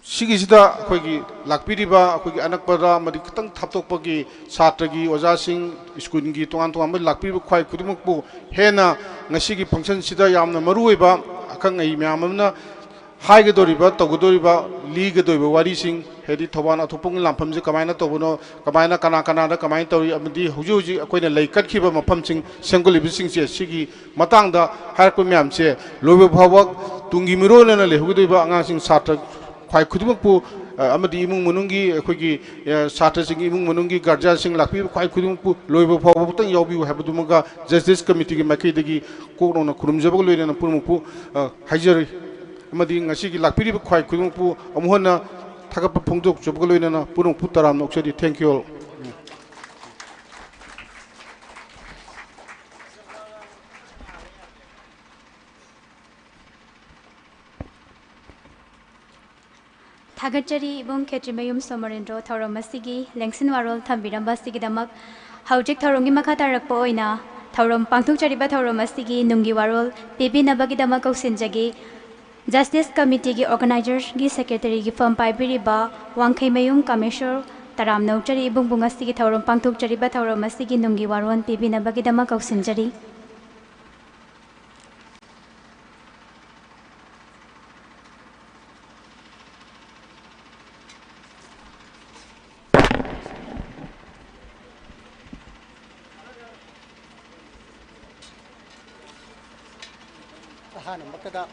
ꯁꯤꯒꯤꯁꯤꯗ ꯑꯩꯈꯣꯏꯒꯤ ꯂꯥꯛꯄꯤꯔꯤꯕ ꯑꯩꯈꯣꯏꯒꯤ ꯑꯅꯛꯄꯗ ꯑꯃꯗꯤ ꯈꯤꯇꯪ ꯊꯥꯞꯇꯣꯛꯄꯒꯤ ꯁꯥꯇ꯭ꯔꯒꯤ, ꯑꯣꯖꯥꯁꯤꯡ, ꯁ꯭ꯀꯨꯜꯒꯤ ꯇꯣꯉꯥꯟ ꯇꯣꯉꯥꯟꯕ ꯂꯥꯛꯄꯤꯔꯤꯕ ꯈ꯭ꯋꯥꯏ ꯈꯨꯗꯤꯡꯃꯛꯄꯨ ꯍꯦꯟꯅ ꯉꯁꯤꯒꯤ ꯐꯪꯁꯟꯁꯤꯗ ꯌꯥꯝꯅ ꯃꯔꯨ ꯑꯣꯏꯕ ꯑꯈꯪ ꯑꯍꯩ ꯃꯌꯥꯝ ꯑꯃꯅ ꯍꯥꯏꯒꯗꯧꯔꯤꯕ, ꯇꯧꯒꯗꯧꯔꯤꯕ, ꯂꯤꯒꯗꯧꯔꯤꯕ ꯋꯥꯔꯤꯁꯤꯡ, ꯍꯥꯏꯗꯤ ꯊꯧꯕꯥꯜ ꯑꯊꯣꯛꯄꯝꯒꯤ ꯂꯥꯟꯐꯝꯁꯦ ꯀꯃꯥꯏꯅ ꯇꯧꯕꯅꯣ, ꯀꯃꯥꯏꯅ, ꯀꯅꯥ ꯀꯅꯥꯗ ꯀꯃꯥꯏꯅ ꯇꯧꯔꯤ, ꯑꯃꯗꯤ ꯍꯧꯖꯤꯛ ꯍꯧꯖꯤꯛ ꯑꯩꯈꯣꯏꯅ ꯂꯩ ꯀꯠꯈꯤꯕ ꯃꯐꯝꯁꯤꯡ, ꯁꯦꯝꯒꯠꯂꯤꯕꯁꯤꯡꯁꯦ, ꯁꯤꯒꯤ ꯃꯇꯥꯡꯗ ꯍꯥꯏꯔꯛꯄ ꯃꯌꯥꯝꯁꯦ ꯂꯣꯏꯕ ꯐꯥꯎꯕ ꯇꯨꯡꯒꯤ ꯃꯤꯔꯣꯜ ꯑꯣꯏꯅ ꯂꯩꯍꯧꯒꯗꯧꯔꯤꯕ ꯑꯉꯥꯡꯁꯤꯡ, ꯁꯥꯇ꯭ꯔ ꯈ꯭ꯋꯥꯏ ꯈꯨꯗꯤꯡꯃꯛꯄꯨ, ꯑ, ꯑꯃꯗꯤ ꯏꯃꯨꯡ ꯃꯅꯨꯡꯒꯤ, ꯑꯩꯈꯣꯏꯒꯤ, ꯑ, ꯁꯥꯇ꯭ꯔꯁꯤꯡꯒꯤ ꯏꯃꯨꯡ ꯃꯅꯨꯡꯒꯤ ꯒꯥꯔꯖꯤꯌꯥꯟꯁꯤꯡ ꯂꯥꯛꯄꯤꯔꯤꯕ ꯈ꯭ꯋꯥꯏ ꯈꯨꯗꯤꯡꯃꯛꯄꯨ ꯂꯣꯏꯕ ꯐꯥꯎꯕ ꯑꯃꯨꯛꯇꯪ ꯌꯥꯎꯕꯤꯌꯨ ꯍꯥꯏꯕꯗꯨꯃꯒ ꯖꯁꯇꯤꯁ ꯀꯃꯤꯇꯤꯒꯤ ꯃꯥꯏꯀꯩꯗꯒꯤ ꯀꯣꯛ ꯅꯧꯅ ꯈꯨꯔꯨꯝꯖꯕꯒ ꯂꯣꯏꯅꯅ ꯄꯨꯝꯅꯃꯛꯄꯨ, ꯑ, ꯍꯥꯏꯖꯔꯤ꯫ ꯑꯃꯗꯤ ꯉꯁꯤꯒꯤ ꯂꯥꯛꯄꯤꯔꯤꯕ ꯈ꯭ꯋꯥꯏ ꯈꯨꯗꯤꯡꯃꯛꯄꯨ ꯑꯃꯨꯛ ꯍꯟꯅ ꯊꯥꯒꯠꯄ ꯐꯣꯡꯗꯣꯛꯆꯕꯒ ꯂꯣꯏꯅꯅ ꯄꯨꯝꯅꯃꯛꯄꯨ ꯇꯔꯥꯝꯅ ꯑꯣꯛꯆꯔꯤ꯫ Thank you all. ꯊꯥꯒꯠꯆꯔꯤ ꯏꯕꯨꯡ ꯈꯦꯇ꯭ꯔꯤꯃꯌꯨꯝ ꯁꯣꯃꯣꯔꯦꯟꯗ꯭ꯔꯣ, ꯊꯧꯔꯝ ꯑꯁꯤꯒꯤ ꯂꯦꯡꯁꯤꯟ ꯋꯥꯔꯣꯜ ꯊꯝꯕꯤꯔꯝꯕ ꯑꯁꯤꯒꯤꯗꯃꯛ꯫ ꯍꯧꯖꯤꯛ ꯊꯧꯔꯝꯒꯤ ꯃꯈꯥ ꯇꯥꯔꯛꯄ ꯑꯣꯏꯅ ꯊꯧꯔꯝ ꯄꯥꯡꯊꯣꯛꯆꯔꯤꯕ ꯊꯧꯔꯝ ꯑꯁꯤꯒꯤ ꯅꯨꯡꯒꯤ ꯋꯥꯔꯣꯜ ꯄꯤꯕꯤꯅꯕꯒꯤꯗꯃꯛ ꯀꯧꯁꯤꯟꯖꯒꯦ꯫ ꯖꯁꯇꯤꯁ ꯀꯃꯤꯇꯤꯒꯤ ꯑꯣꯔꯒꯅꯥꯏꯖꯔꯒꯤ ꯁꯦꯀ꯭ꯔꯦꯇꯔꯤꯒꯤ ꯐꯝ ꯄꯥꯏꯕꯤꯔꯤꯕ ꯋꯥꯡꯈꯩꯃꯌꯨꯝ ꯀꯥꯃꯦꯁꯣꯔ ꯇꯔꯥꯝꯅ ꯑꯣꯛꯆꯔꯤ ꯏꯕꯨꯡꯕꯨ ꯉꯁꯤꯒꯤ ꯊꯧꯔꯝ ꯄꯥꯡꯊꯣꯛꯆꯔꯤꯕ ꯊꯧꯔꯝ ꯑꯁꯤꯒꯤ ꯅꯨꯡꯒꯤ ꯋꯥꯔꯣꯜ ꯄꯤꯕꯤꯅꯕꯒꯤꯗꯃꯛ ꯀꯧꯁꯤꯟꯖꯔꯤ꯫ ꯑꯍꯥꯟꯕ ꯃꯛꯇꯗ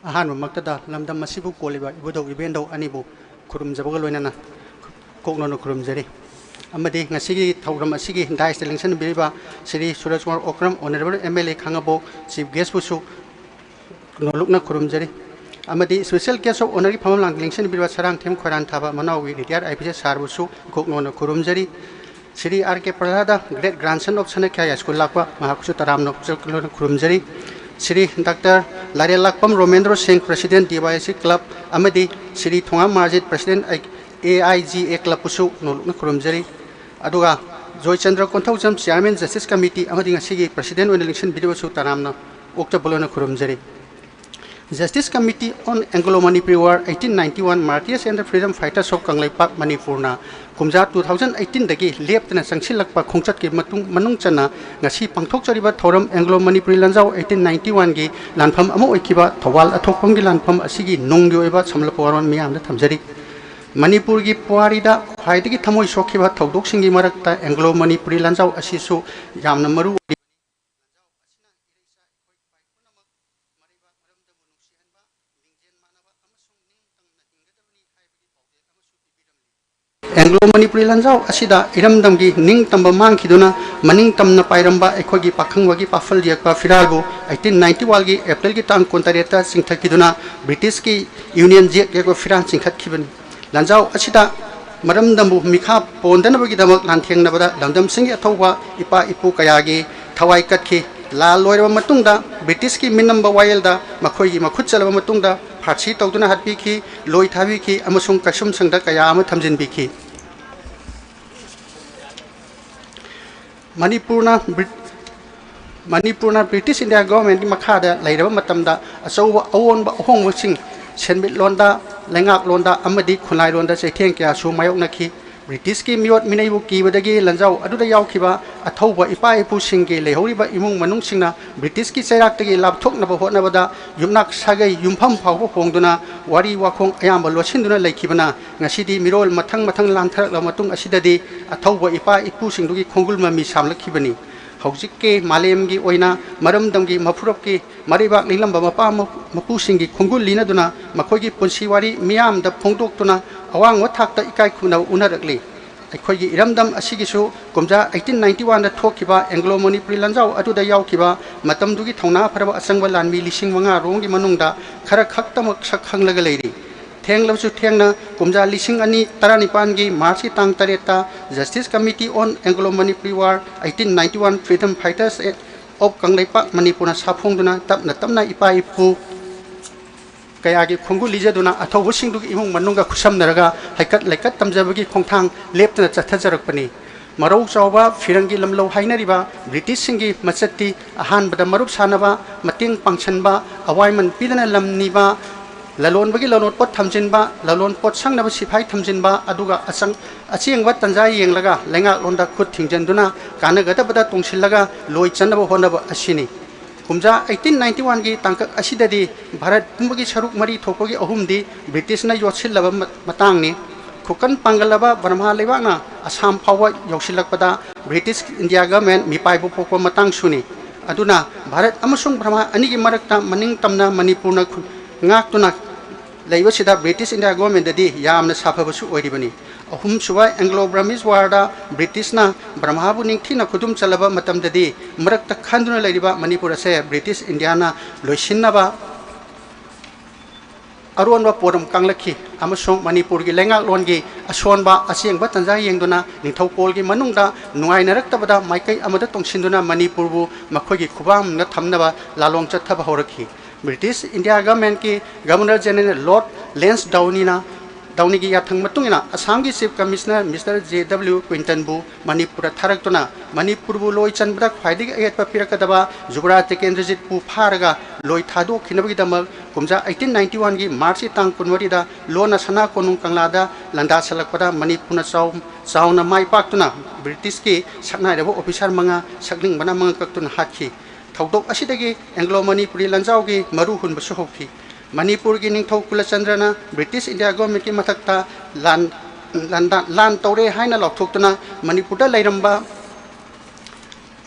ꯑꯍꯥꯟꯕꯃꯛꯇꯗ ꯂꯝꯗꯝ ꯑꯁꯤꯕꯨ ꯀꯣꯜꯂꯤꯕ ꯏꯕꯨꯙꯧ ꯏꯕꯦꯟꯙꯧ ꯑꯅꯤꯕꯨ ꯈꯨꯔꯨꯝꯖꯕꯒ ꯂꯣꯏꯅꯅ ꯀꯣꯛꯅꯣꯟꯅ ꯈꯨꯔꯨꯝꯖꯔꯤ꯫ ꯑꯃꯗꯤ ꯉꯁꯤꯒꯤ ꯊꯧꯔꯝ ꯑꯁꯤꯒꯤ ꯗꯥꯏꯁꯇ ꯂꯦꯡꯁꯤꯟꯕꯤꯔꯤꯕ Shri Suraj Kumar Okram, honourable M L A Khangabok, chief ꯒꯦꯁꯄꯨꯁꯨ ꯀꯣꯛꯅꯣꯟꯅ ꯈꯨꯔꯨꯝꯖꯔꯤ꯫ ꯑꯃꯗꯤ special guest of honourꯒꯤ ꯐꯝꯐꯝ ꯂꯥꯡꯗ ꯂꯦꯡꯁꯤꯟꯕꯤꯔꯤꯕ ꯁꯔꯥꯡꯊꯦꯝ ꯈꯣꯏꯔꯥꯟꯊꯥꯕ ꯃꯅꯥꯎꯒꯤ ꯔꯤꯇꯥꯌꯔ ꯑꯥꯏ ꯄꯤ ꯑꯦꯁ ꯁꯥꯔꯕꯨꯁꯨ ꯀꯣꯛꯅꯣꯟꯅ ꯈꯨꯔꯨꯝꯖꯔꯤ꯫ Shri R K Prasad, great grandson of Sanakhya high school ꯂꯥꯛꯄ, ꯃꯍꯥꯛꯄꯨꯁꯨ ꯇꯔꯥꯝꯅ ꯈꯨꯔꯨꯝꯖꯔꯤ꯫ ꯁ꯭ꯔꯤ ꯗꯥꯛꯇꯔ ꯂꯥꯏꯔꯦꯜꯂꯥꯛꯄꯝ ꯔꯣꯃꯦꯟꯗ꯭ꯔꯣ ꯁꯤꯡ, president ꯗꯤ ꯋꯥꯏ ꯑꯦꯁ ꯁꯤ club, ꯑꯃꯗꯤ Shri Thongam Marjit, president A I G A clubꯄꯨꯁꯨ ꯅꯣꯂꯨꯛꯅ ꯈꯨꯔꯨꯝꯖꯔꯤ꯫ ꯑꯗꯨꯒ Joychandra Konthoujam, chairman justice committee ꯑꯃꯗꯤ ꯉꯁꯤꯒꯤ president ꯑꯣꯏꯅ ꯂꯦꯡꯁꯤꯟꯕꯤꯔꯤꯕꯁꯨ ꯇꯔꯥꯝꯅ ꯑꯣꯛꯆꯕ ꯂꯣꯏꯅ ꯈꯨꯔꯨꯝꯖꯔꯤ꯫ Justice Committee on Anglo-Manipuri War eighteen ninety-one, Martyrs and the Freedom Fighters of Kangleipak ꯃꯅꯤꯄꯨꯔꯅ ꯀꯨꯝꯖꯥ two thousand eighteenꯗꯒꯤ ꯂꯦꯞꯇꯅ ꯆꯪꯁꯤꯜꯂꯛꯄ ꯈꯣꯡꯆꯠꯀꯤ ꯃꯇꯨꯡ, ꯃꯅꯨꯡ ꯆꯟꯅ ꯉꯁꯤ ꯄꯥꯡꯊꯣꯛꯆꯔꯤꯕ ꯊꯧꯔꯝ Anglo-Manipuri ꯂꯥꯟꯖꯥꯎ eighteen ninety-oneꯒꯤ ꯂꯥꯟꯐꯝ ꯑꯃ ꯑꯣꯏꯈꯤꯕ ꯊꯧꯕꯥꯜ ꯑꯊꯣꯛꯄꯝꯒꯤ ꯂꯥꯟꯐꯝ ꯑꯁꯤꯒꯤ ꯅꯨꯡꯒꯤ ꯑꯣꯏꯕ ꯁꯝꯂꯞꯄ ꯋꯥꯔꯣꯜ ꯃꯤꯌꯥꯝꯗ ꯊꯝꯖꯔꯤ꯫ ꯃꯅꯤꯄꯨꯔꯒꯤ ꯄꯨꯋꯥꯔꯤꯗ ꯈ꯭ꯋꯥꯏꯗꯒꯤ ꯊꯃꯣꯏ ꯁꯣꯛꯈꯤꯕ ꯊꯧꯗꯣꯛꯁꯤꯡꯒꯤ ꯃꯔꯛꯇ Anglo-Manipuri ꯂꯥꯟꯖꯥꯎ ꯑꯁꯤꯁꯨ ꯌꯥꯝꯅ ꯃꯔꯨ ꯑꯣꯏ꯫ Anglo-Manipuri ꯂꯥꯟꯖꯥꯎ ꯑꯁꯤꯗ ꯏꯔꯝꯗꯝꯒꯤ ꯅꯤꯡꯇꯝꯕ ꯃꯥꯡꯈꯤꯗꯨꯅ ꯃꯅꯤꯡ ꯇꯝꯅ ꯄꯥꯏꯔꯝꯕ ꯑꯩꯈꯣꯏꯒꯤ ꯄꯥꯈꯪꯕꯒꯤ ꯄꯥꯐꯜ ꯌꯦꯛꯄ ꯐꯤꯔꯥꯜꯕꯨ eighteen ninety-oneꯒꯤ Aprilꯒꯤ ꯇꯥꯡ ꯀꯨꯟꯇꯔꯦꯠꯇ ꯆꯤꯡꯊꯈꯤꯗꯨꯅ Britishꯀꯤ Union Jack ꯌꯦꯛꯄ ꯐꯤꯔꯥꯜ ꯆꯤꯡꯈꯠꯈꯤꯕꯅꯤ꯫ ꯂꯥꯟꯖꯥꯎ ꯑꯁꯤꯗ ꯃꯔꯝꯗꯝꯕꯨ ꯃꯤꯈꯥ ꯄꯣꯟꯗꯅꯕꯒꯤꯗꯃꯛ ꯂꯥꯟꯊꯦꯡꯅꯕꯗ ꯂꯝꯗꯝꯁꯤꯡꯒꯤ ꯑꯊꯧꯕ ꯏꯄꯥ ꯏꯄꯨ ꯀꯌꯥꯒꯤ ꯊꯋꯥꯏ ꯀꯠꯈꯤ꯫ ꯂꯥꯜ ꯂꯣꯏꯔꯕ ꯃꯇꯨꯡꯗ Britishꯀꯤ ꯃꯤꯅꯝꯕ ꯋꯥꯌꯦꯜꯗ ꯃꯈꯣꯏꯒꯤ ꯃꯈꯨꯠ ꯆꯠꯂꯕ ꯃꯇꯨꯡꯗ ꯐꯥꯁꯤ ꯇꯧꯗꯨꯅ ꯍꯥꯠꯄꯤꯈꯤ, ꯂꯣꯏ ꯊꯥꯕꯤꯈꯤ ꯑꯃꯁꯨꯡ ꯀꯩꯁꯨꯝꯁꯪꯗ ꯀꯌꯥ ꯑꯃ ꯊꯝꯖꯤꯟꯕꯤꯈꯤ꯫ ꯃꯅꯤꯄꯨꯔꯅ ꯕ꯭ꯔꯤꯠ-, ꯃꯅꯤꯄꯨꯔꯅ British India governmentꯀꯤ ꯃꯈꯥꯗ ꯂꯩꯔꯕ ꯃꯇꯝꯗ ꯑꯆꯧꯕ ꯑꯑꯣꯟꯕ ꯑꯍꯣꯡꯕꯁꯤꯡ ꯁꯦꯟꯃꯤꯠꯂꯣꯟꯗ, ꯂꯩꯉꯥꯛꯂꯣꯟꯗ ꯑꯃꯗꯤ ꯈꯨꯟꯅꯥꯏꯂꯣꯟꯗ ꯆꯩꯊꯦꯡ ꯀꯌꯥꯁꯨ ꯃꯥꯌꯣꯛꯅꯈꯤ꯫ Britishꯀꯤ ꯃꯤꯑꯣꯠ ꯃꯤꯅꯩꯕꯨ ꯀꯤꯕꯗꯒꯤ ꯂꯥꯟꯖꯥꯎ ꯑꯗꯨꯗ ꯌꯥꯎꯈꯤꯕ ꯑꯊꯧꯕ ꯏꯄꯥ ꯏꯄꯨꯁꯤꯡꯒꯤ ꯂꯩꯍꯧꯔꯤꯕ ꯏꯃꯨꯡ ꯃꯅꯨꯡꯁꯤꯡꯅ Britishꯀꯤ ꯆꯩꯔꯥꯛꯇꯒꯤ ꯂꯥꯞꯊꯣꯛꯅꯕ ꯍꯣꯠꯅꯕꯗ ꯌꯨꯝꯅꯥꯛ ꯁꯥꯒꯩ ꯌꯨꯝꯐꯝ ꯐꯥꯎꯕ ꯍꯣꯡꯗꯨꯅ ꯋꯥꯔꯤ ꯋꯥꯈꯣꯡ ꯑꯌꯥꯝꯕ ꯂꯣꯠꯁꯤꯟꯗꯨꯅ ꯂꯩꯈꯤꯕꯅ ꯉꯁꯤꯗꯤ ꯃꯤꯔꯣꯜ ꯃꯊꯪ ꯃꯊꯪ ꯂꯥꯟꯊꯔꯛꯂꯕ ꯃꯇꯨꯡ ꯑꯁꯤꯗꯗꯤ ꯑꯊꯧꯕ ꯏꯄꯥ ꯏꯄꯨꯁꯤꯡꯗꯨꯒꯤ ꯈꯣꯡꯒꯨꯜ ꯃꯃꯤ ꯁꯥꯝꯂꯛꯈꯤꯕꯅꯤ꯫ ꯍꯧꯖꯤꯛꯀꯤ ꯃꯥꯂꯦꯝꯒꯤ ꯑꯣꯏꯅ ꯃꯔꯝꯗꯝꯒꯤ ꯃꯐꯨꯔꯞꯀꯤ ꯃꯔꯩꯕꯥꯛ ꯂꯤꯂꯝꯕ ꯃꯄꯥ ꯃꯄꯨꯁꯤꯡꯒꯤ ꯈꯣꯡꯒꯨꯜ ꯂꯤꯅꯗꯨꯅ ꯃꯈꯣꯏꯒꯤ ꯄꯨꯟꯁꯤ ꯋꯥꯔꯤ ꯃꯤꯌꯥꯝꯗ ꯐꯣꯡꯗꯣꯛꯇꯨꯅ ꯑꯋꯥꯡꯕ ꯊꯥꯛꯇ ꯏꯀꯥꯏ ꯈꯨꯝꯅꯕ ꯎꯅꯔꯛꯂꯤ꯫ ꯑꯩꯈꯣꯏꯒꯤ ꯏꯔꯝꯗꯝ ꯑꯁꯤꯒꯤꯁꯨ ꯀꯨꯝꯖꯥ eighteen ninety one ꯗ ꯊꯣꯛꯈꯤꯕ ꯑꯦꯡꯒ꯭ꯂꯣ ꯃꯅꯤꯄꯨꯔꯤ ꯂꯥꯟꯖꯥꯎ ꯑꯗꯨꯗ ꯌꯥꯎꯈꯤꯕ ꯃꯇꯝꯗꯨꯒꯤ ꯊꯧꯅꯥ ꯐꯔꯕ ꯑꯆꯪꯕ ꯂꯥꯟꯃꯤ ꯂꯤꯁꯤꯡ ꯃꯉꯥ ꯔꯣꯝꯒꯤ ꯃꯅꯨꯡꯗ ꯈꯔ ꯈꯛꯇꯃꯛ ꯁꯛ ꯈꯪꯂꯒ ꯂꯩꯔꯤ꯫ ꯊꯦꯡꯂꯕꯁꯨ ꯊꯦꯡꯅ ꯀꯨꯝꯖꯥ ꯂꯤꯁꯤꯡ ꯑꯅꯤ ꯇꯔꯥꯅꯤꯄꯥꯟꯒꯤ ꯃꯥꯔꯆꯀꯤ ꯇꯥꯡ ꯇꯔꯦꯠꯇ Justice Committee on Anglo Manipuri War eighteen ninety one Freedom Fighters of Kangleipak ꯃꯅꯤꯄꯨꯔꯅ ꯁꯥꯐꯣꯡꯗꯨꯅ ꯇꯞꯅ ꯇꯞꯅ ꯏꯄꯥ ꯏꯄꯨ ꯀꯌꯥꯒꯤ ꯈꯣꯡꯒꯨꯜ ꯂꯤꯖꯗꯨꯅ ꯑꯊꯧꯕꯁꯤꯡꯗꯨꯒꯤ ꯏꯃꯨꯡ ꯃꯅꯨꯡꯒ ꯈꯨꯠꯁꯝꯅꯔꯒ ꯍꯩꯀꯠ ꯂꯩꯀꯠ ꯇꯝꯖꯕꯒꯤ ꯈꯣꯡꯊꯥꯡ ꯂꯦꯞꯇꯅ ꯆꯠꯊꯖꯔꯛꯄꯅꯤ꯫ ꯃꯔꯧ ꯆꯥꯎꯕ ꯐꯤꯔꯪꯒꯤ ꯂꯝꯂꯧ ꯍꯥꯏꯅꯔꯤꯕ ꯕ꯭ꯔꯤꯇꯤꯁꯁꯤꯡꯒꯤ ꯃꯆꯠꯇꯤ ꯑꯍꯥꯟꯕꯗ ꯃꯔꯨꯞ ꯁꯥꯅꯕ, ꯃꯇꯦꯡ ꯄꯥꯡꯁꯟꯕ, ꯑꯋꯥꯏꯃꯟ ꯄꯤꯗꯅ ꯂꯝ ꯅꯤꯕ, ꯂꯂꯣꯟꯕꯒꯤ ꯂꯂꯣꯟꯄꯣꯠ ꯊꯝꯖꯤꯟꯕ, ꯂꯂꯣꯟꯄꯣꯠ ꯁꯪꯅꯕ ꯁꯤꯐꯥꯏ ꯊꯝꯖꯤꯟꯕ, ꯑꯗꯨꯒ ꯑꯆꯪ-, ꯑꯆꯦꯡꯕ ꯇꯟꯖꯥ ꯌꯦꯡꯂꯒ ꯂꯩꯉꯥꯛꯂꯣꯟꯗ ꯈꯨꯠ ꯊꯤꯡꯖꯤꯟꯗꯨꯅ ꯀꯥꯟꯅꯒꯗꯕꯗ ꯇꯣꯡꯁꯤꯜꯂꯒ ꯂꯣꯏ ꯆꯟꯅꯕ ꯍꯣꯠꯅꯕ ꯑꯁꯤꯅꯤ꯫ ꯀꯨꯝꯖꯥ eighteen ninety one ꯒꯤ ꯇꯥꯡꯀꯛ ꯑꯁꯤꯗꯗꯤ ꯚꯥꯔꯠ ꯄꯨꯝꯕꯒꯤ ꯁꯔꯨꯛ ꯃꯔꯤ ꯊꯣꯛꯄꯒꯤ ꯑꯍꯨꯝꯗꯤ ꯕ꯭ꯔꯤꯇꯤꯁꯅ ꯌꯣꯠꯁꯤꯜꯂꯕ ꯃ-, ꯃꯇꯥꯡꯅꯤ꯫ ꯈꯨꯀꯟ ꯄꯥꯡꯒꯜꯂꯕ ꯕ꯭ꯔꯍꯃꯥ ꯂꯩꯕꯥꯛꯅ ꯑꯁꯥꯝ ꯐꯥꯎꯕ ꯌꯧꯁꯤꯜꯂꯛꯄꯗ ꯕ꯭ꯔꯤꯇꯤꯁ ꯏꯟꯗꯤꯌꯥ ꯒꯚꯔꯟꯃꯦꯟ ꯃꯤꯄꯥꯏꯕ ꯄꯣꯛꯄ ꯃꯇꯥꯡꯁꯨꯅꯤ꯫ ꯑꯗꯨꯅ ꯚꯥꯔꯠ ꯑꯃꯁꯨꯡ ꯕ꯭ꯔꯍꯃꯥ ꯑꯅꯤꯒꯤ ꯃꯔꯛꯇ ꯃꯅꯤꯡ ꯇꯝꯅ ꯃꯅꯤꯄꯨꯔꯅ ꯈꯨ-, ꯉꯥꯛꯇꯨꯅ ꯂꯩꯕꯁꯤꯗ ꯕ꯭ꯔꯤꯇꯤꯁ ꯏꯟꯗꯤꯌꯥ ꯒꯚꯔꯟꯃꯦꯟꯗꯗꯤ ꯌꯥꯝꯅ ꯁꯥꯐꯕꯁꯨ ꯑꯣꯏꯔꯤꯕꯅꯤ꯫ ꯑꯍꯨꯝꯁꯨꯕ ꯑꯦꯡꯒ꯭ꯂꯣ ꯕ꯭ꯔꯍꯃꯤꯁ ꯋꯥꯔꯗ ꯕ꯭ꯔꯤꯇꯤꯁꯅ ꯕ꯭ꯔꯍꯃꯥꯕꯨ ꯅꯤꯡꯊꯤꯅ ꯈꯨꯗꯨꯝ ꯆꯜꯂꯕ ꯃꯇꯝꯗꯗꯤ ꯃꯔꯛꯇ ꯈꯟꯗꯨꯅ ꯂꯩꯔꯤꯕ ꯃꯅꯤꯄꯨꯔ ꯑꯁꯦ ꯕ꯭ꯔꯤꯇꯤꯁ ꯏꯟꯗꯤꯌꯥꯅ ꯂꯣꯏꯁꯤꯟꯅꯕ ꯑꯔꯣꯟꯕ ꯄꯣꯠ ꯑꯃ ꯀꯥꯡꯂꯛꯈꯤ ꯑꯃꯁꯨꯡ ꯃꯅꯤꯄꯨꯔꯒꯤ ꯂꯩꯉꯥꯛꯂꯣꯟꯒꯤ ꯑꯁꯣꯟꯕ ꯑꯁꯦꯡꯕ ꯇꯟꯖꯥ ꯌꯦꯡꯗꯨꯅ ꯅꯤꯡꯊꯧꯀꯣꯜꯒꯤ ꯃꯅꯨꯡꯗ ꯅꯨꯡꯉꯥꯏꯅꯔꯛꯇꯕꯗ ꯃꯥꯏꯀꯩ ꯑꯃꯗ ꯇꯣꯡꯁꯤꯟꯗꯨꯅ ꯃꯅꯤꯄꯨꯔꯕꯨ ꯃꯈꯣꯏꯒꯤ ꯈꯨꯕꯥꯝꯅ ꯊꯝꯅꯕ ꯂꯥꯂꯣꯡ ꯆꯠꯊꯕ ꯍꯧꯔꯛꯈꯤ꯫ ꯕ꯭ꯔꯤꯇꯤꯁ ꯏꯟꯗꯤꯌꯥ ꯒꯚꯔꯟꯃꯦꯟꯠꯀꯤ ꯒꯚꯔꯅꯔ ꯖꯦꯅꯔꯦꯜ ꯂꯣꯔꯗ ꯂꯦꯟꯁ ꯗꯥꯎꯅꯤꯅ, ꯗꯥꯎꯅꯤꯒꯤ ꯌꯥꯊꯪ ꯃꯇꯨꯡ ꯏꯟꯅ ꯑꯁꯥꯝꯒꯤ chief commissioner mister J W ꯀ꯭ꯋꯤꯟꯇꯟꯕꯨ ꯃꯅꯤꯄꯨꯔꯗ ꯊꯥꯔꯛꯇꯨꯅ ꯃꯅꯤꯄꯨꯔꯕꯨ ꯂꯣꯏ ꯆꯟꯕꯗ ꯈ꯭ꯋꯥꯏꯗꯒꯤ ꯑꯌꯦꯠꯄ ꯄꯤꯔꯛꯀꯗꯕ ꯖꯨꯕꯔꯥꯖ ꯇꯤꯀꯦꯟꯗ꯭ꯔꯖꯤꯠꯄꯨ ꯐꯥꯔꯒ ꯂꯣꯏ ꯊꯥꯗꯣꯛꯈꯤꯅꯕꯒꯤꯗꯃꯛ ꯀꯨꯝꯖꯥ eighteen ninety one ꯒꯤ ꯃꯥꯔꯆꯀꯤ ꯇꯥꯡ ꯀꯨꯟꯃꯔꯤꯗ ꯂꯣꯟꯅ ꯁꯅꯥ ꯀꯣꯅꯨꯡ ꯀꯪꯂꯥꯗ ꯂꯥꯟꯗꯥꯁꯜꯂꯛꯄꯗ ꯃꯅꯤꯄꯨꯔꯅ ꯆꯥꯎ-, ꯆꯥꯎꯅ ꯃꯥꯏ ꯄꯥꯛꯇꯨꯅ ꯕ꯭ꯔꯤꯇꯤꯁꯀꯤ ꯁꯛꯅꯥꯏꯔꯕ ꯑꯣꯐꯤꯁꯥꯔ ꯃꯉꯥ, ꯁꯛꯂꯤꯡꯕꯅ ꯃꯉꯥ ꯀꯛꯇꯨꯅ ꯍꯥꯠꯈꯤ꯫ ꯊꯧꯗꯣꯛ ꯑꯁꯤꯗꯒꯤ ꯑꯦꯡꯒ꯭ꯂꯣ ꯃꯅꯤꯄꯨꯔꯤ ꯂꯥꯟꯖꯥꯎꯒꯤ ꯃꯔꯨ ꯍꯨꯟꯕꯁꯨ ꯍꯧꯈꯤ꯫ ꯃꯅꯤꯄꯨꯔꯒꯤ ꯅꯤꯡꯊꯧ ꯀꯨꯂꯆꯟꯗ꯭ꯔꯅ ꯕ꯭ꯔꯤꯇꯤꯁ ꯏꯟꯗꯤꯌꯥ ꯒꯣꯔꯃꯦꯟꯠꯀꯤ ꯃꯊꯛꯇ ꯂꯥꯟ, ꯂꯥꯟꯗꯥ-, ꯂꯥꯟ ꯇꯧꯔꯦ ꯍꯥꯏꯅ ꯂꯥꯎꯊꯣꯛꯇꯨꯅ ꯃꯅꯤꯄꯨꯔꯗ ꯂꯩꯔꯝꯕ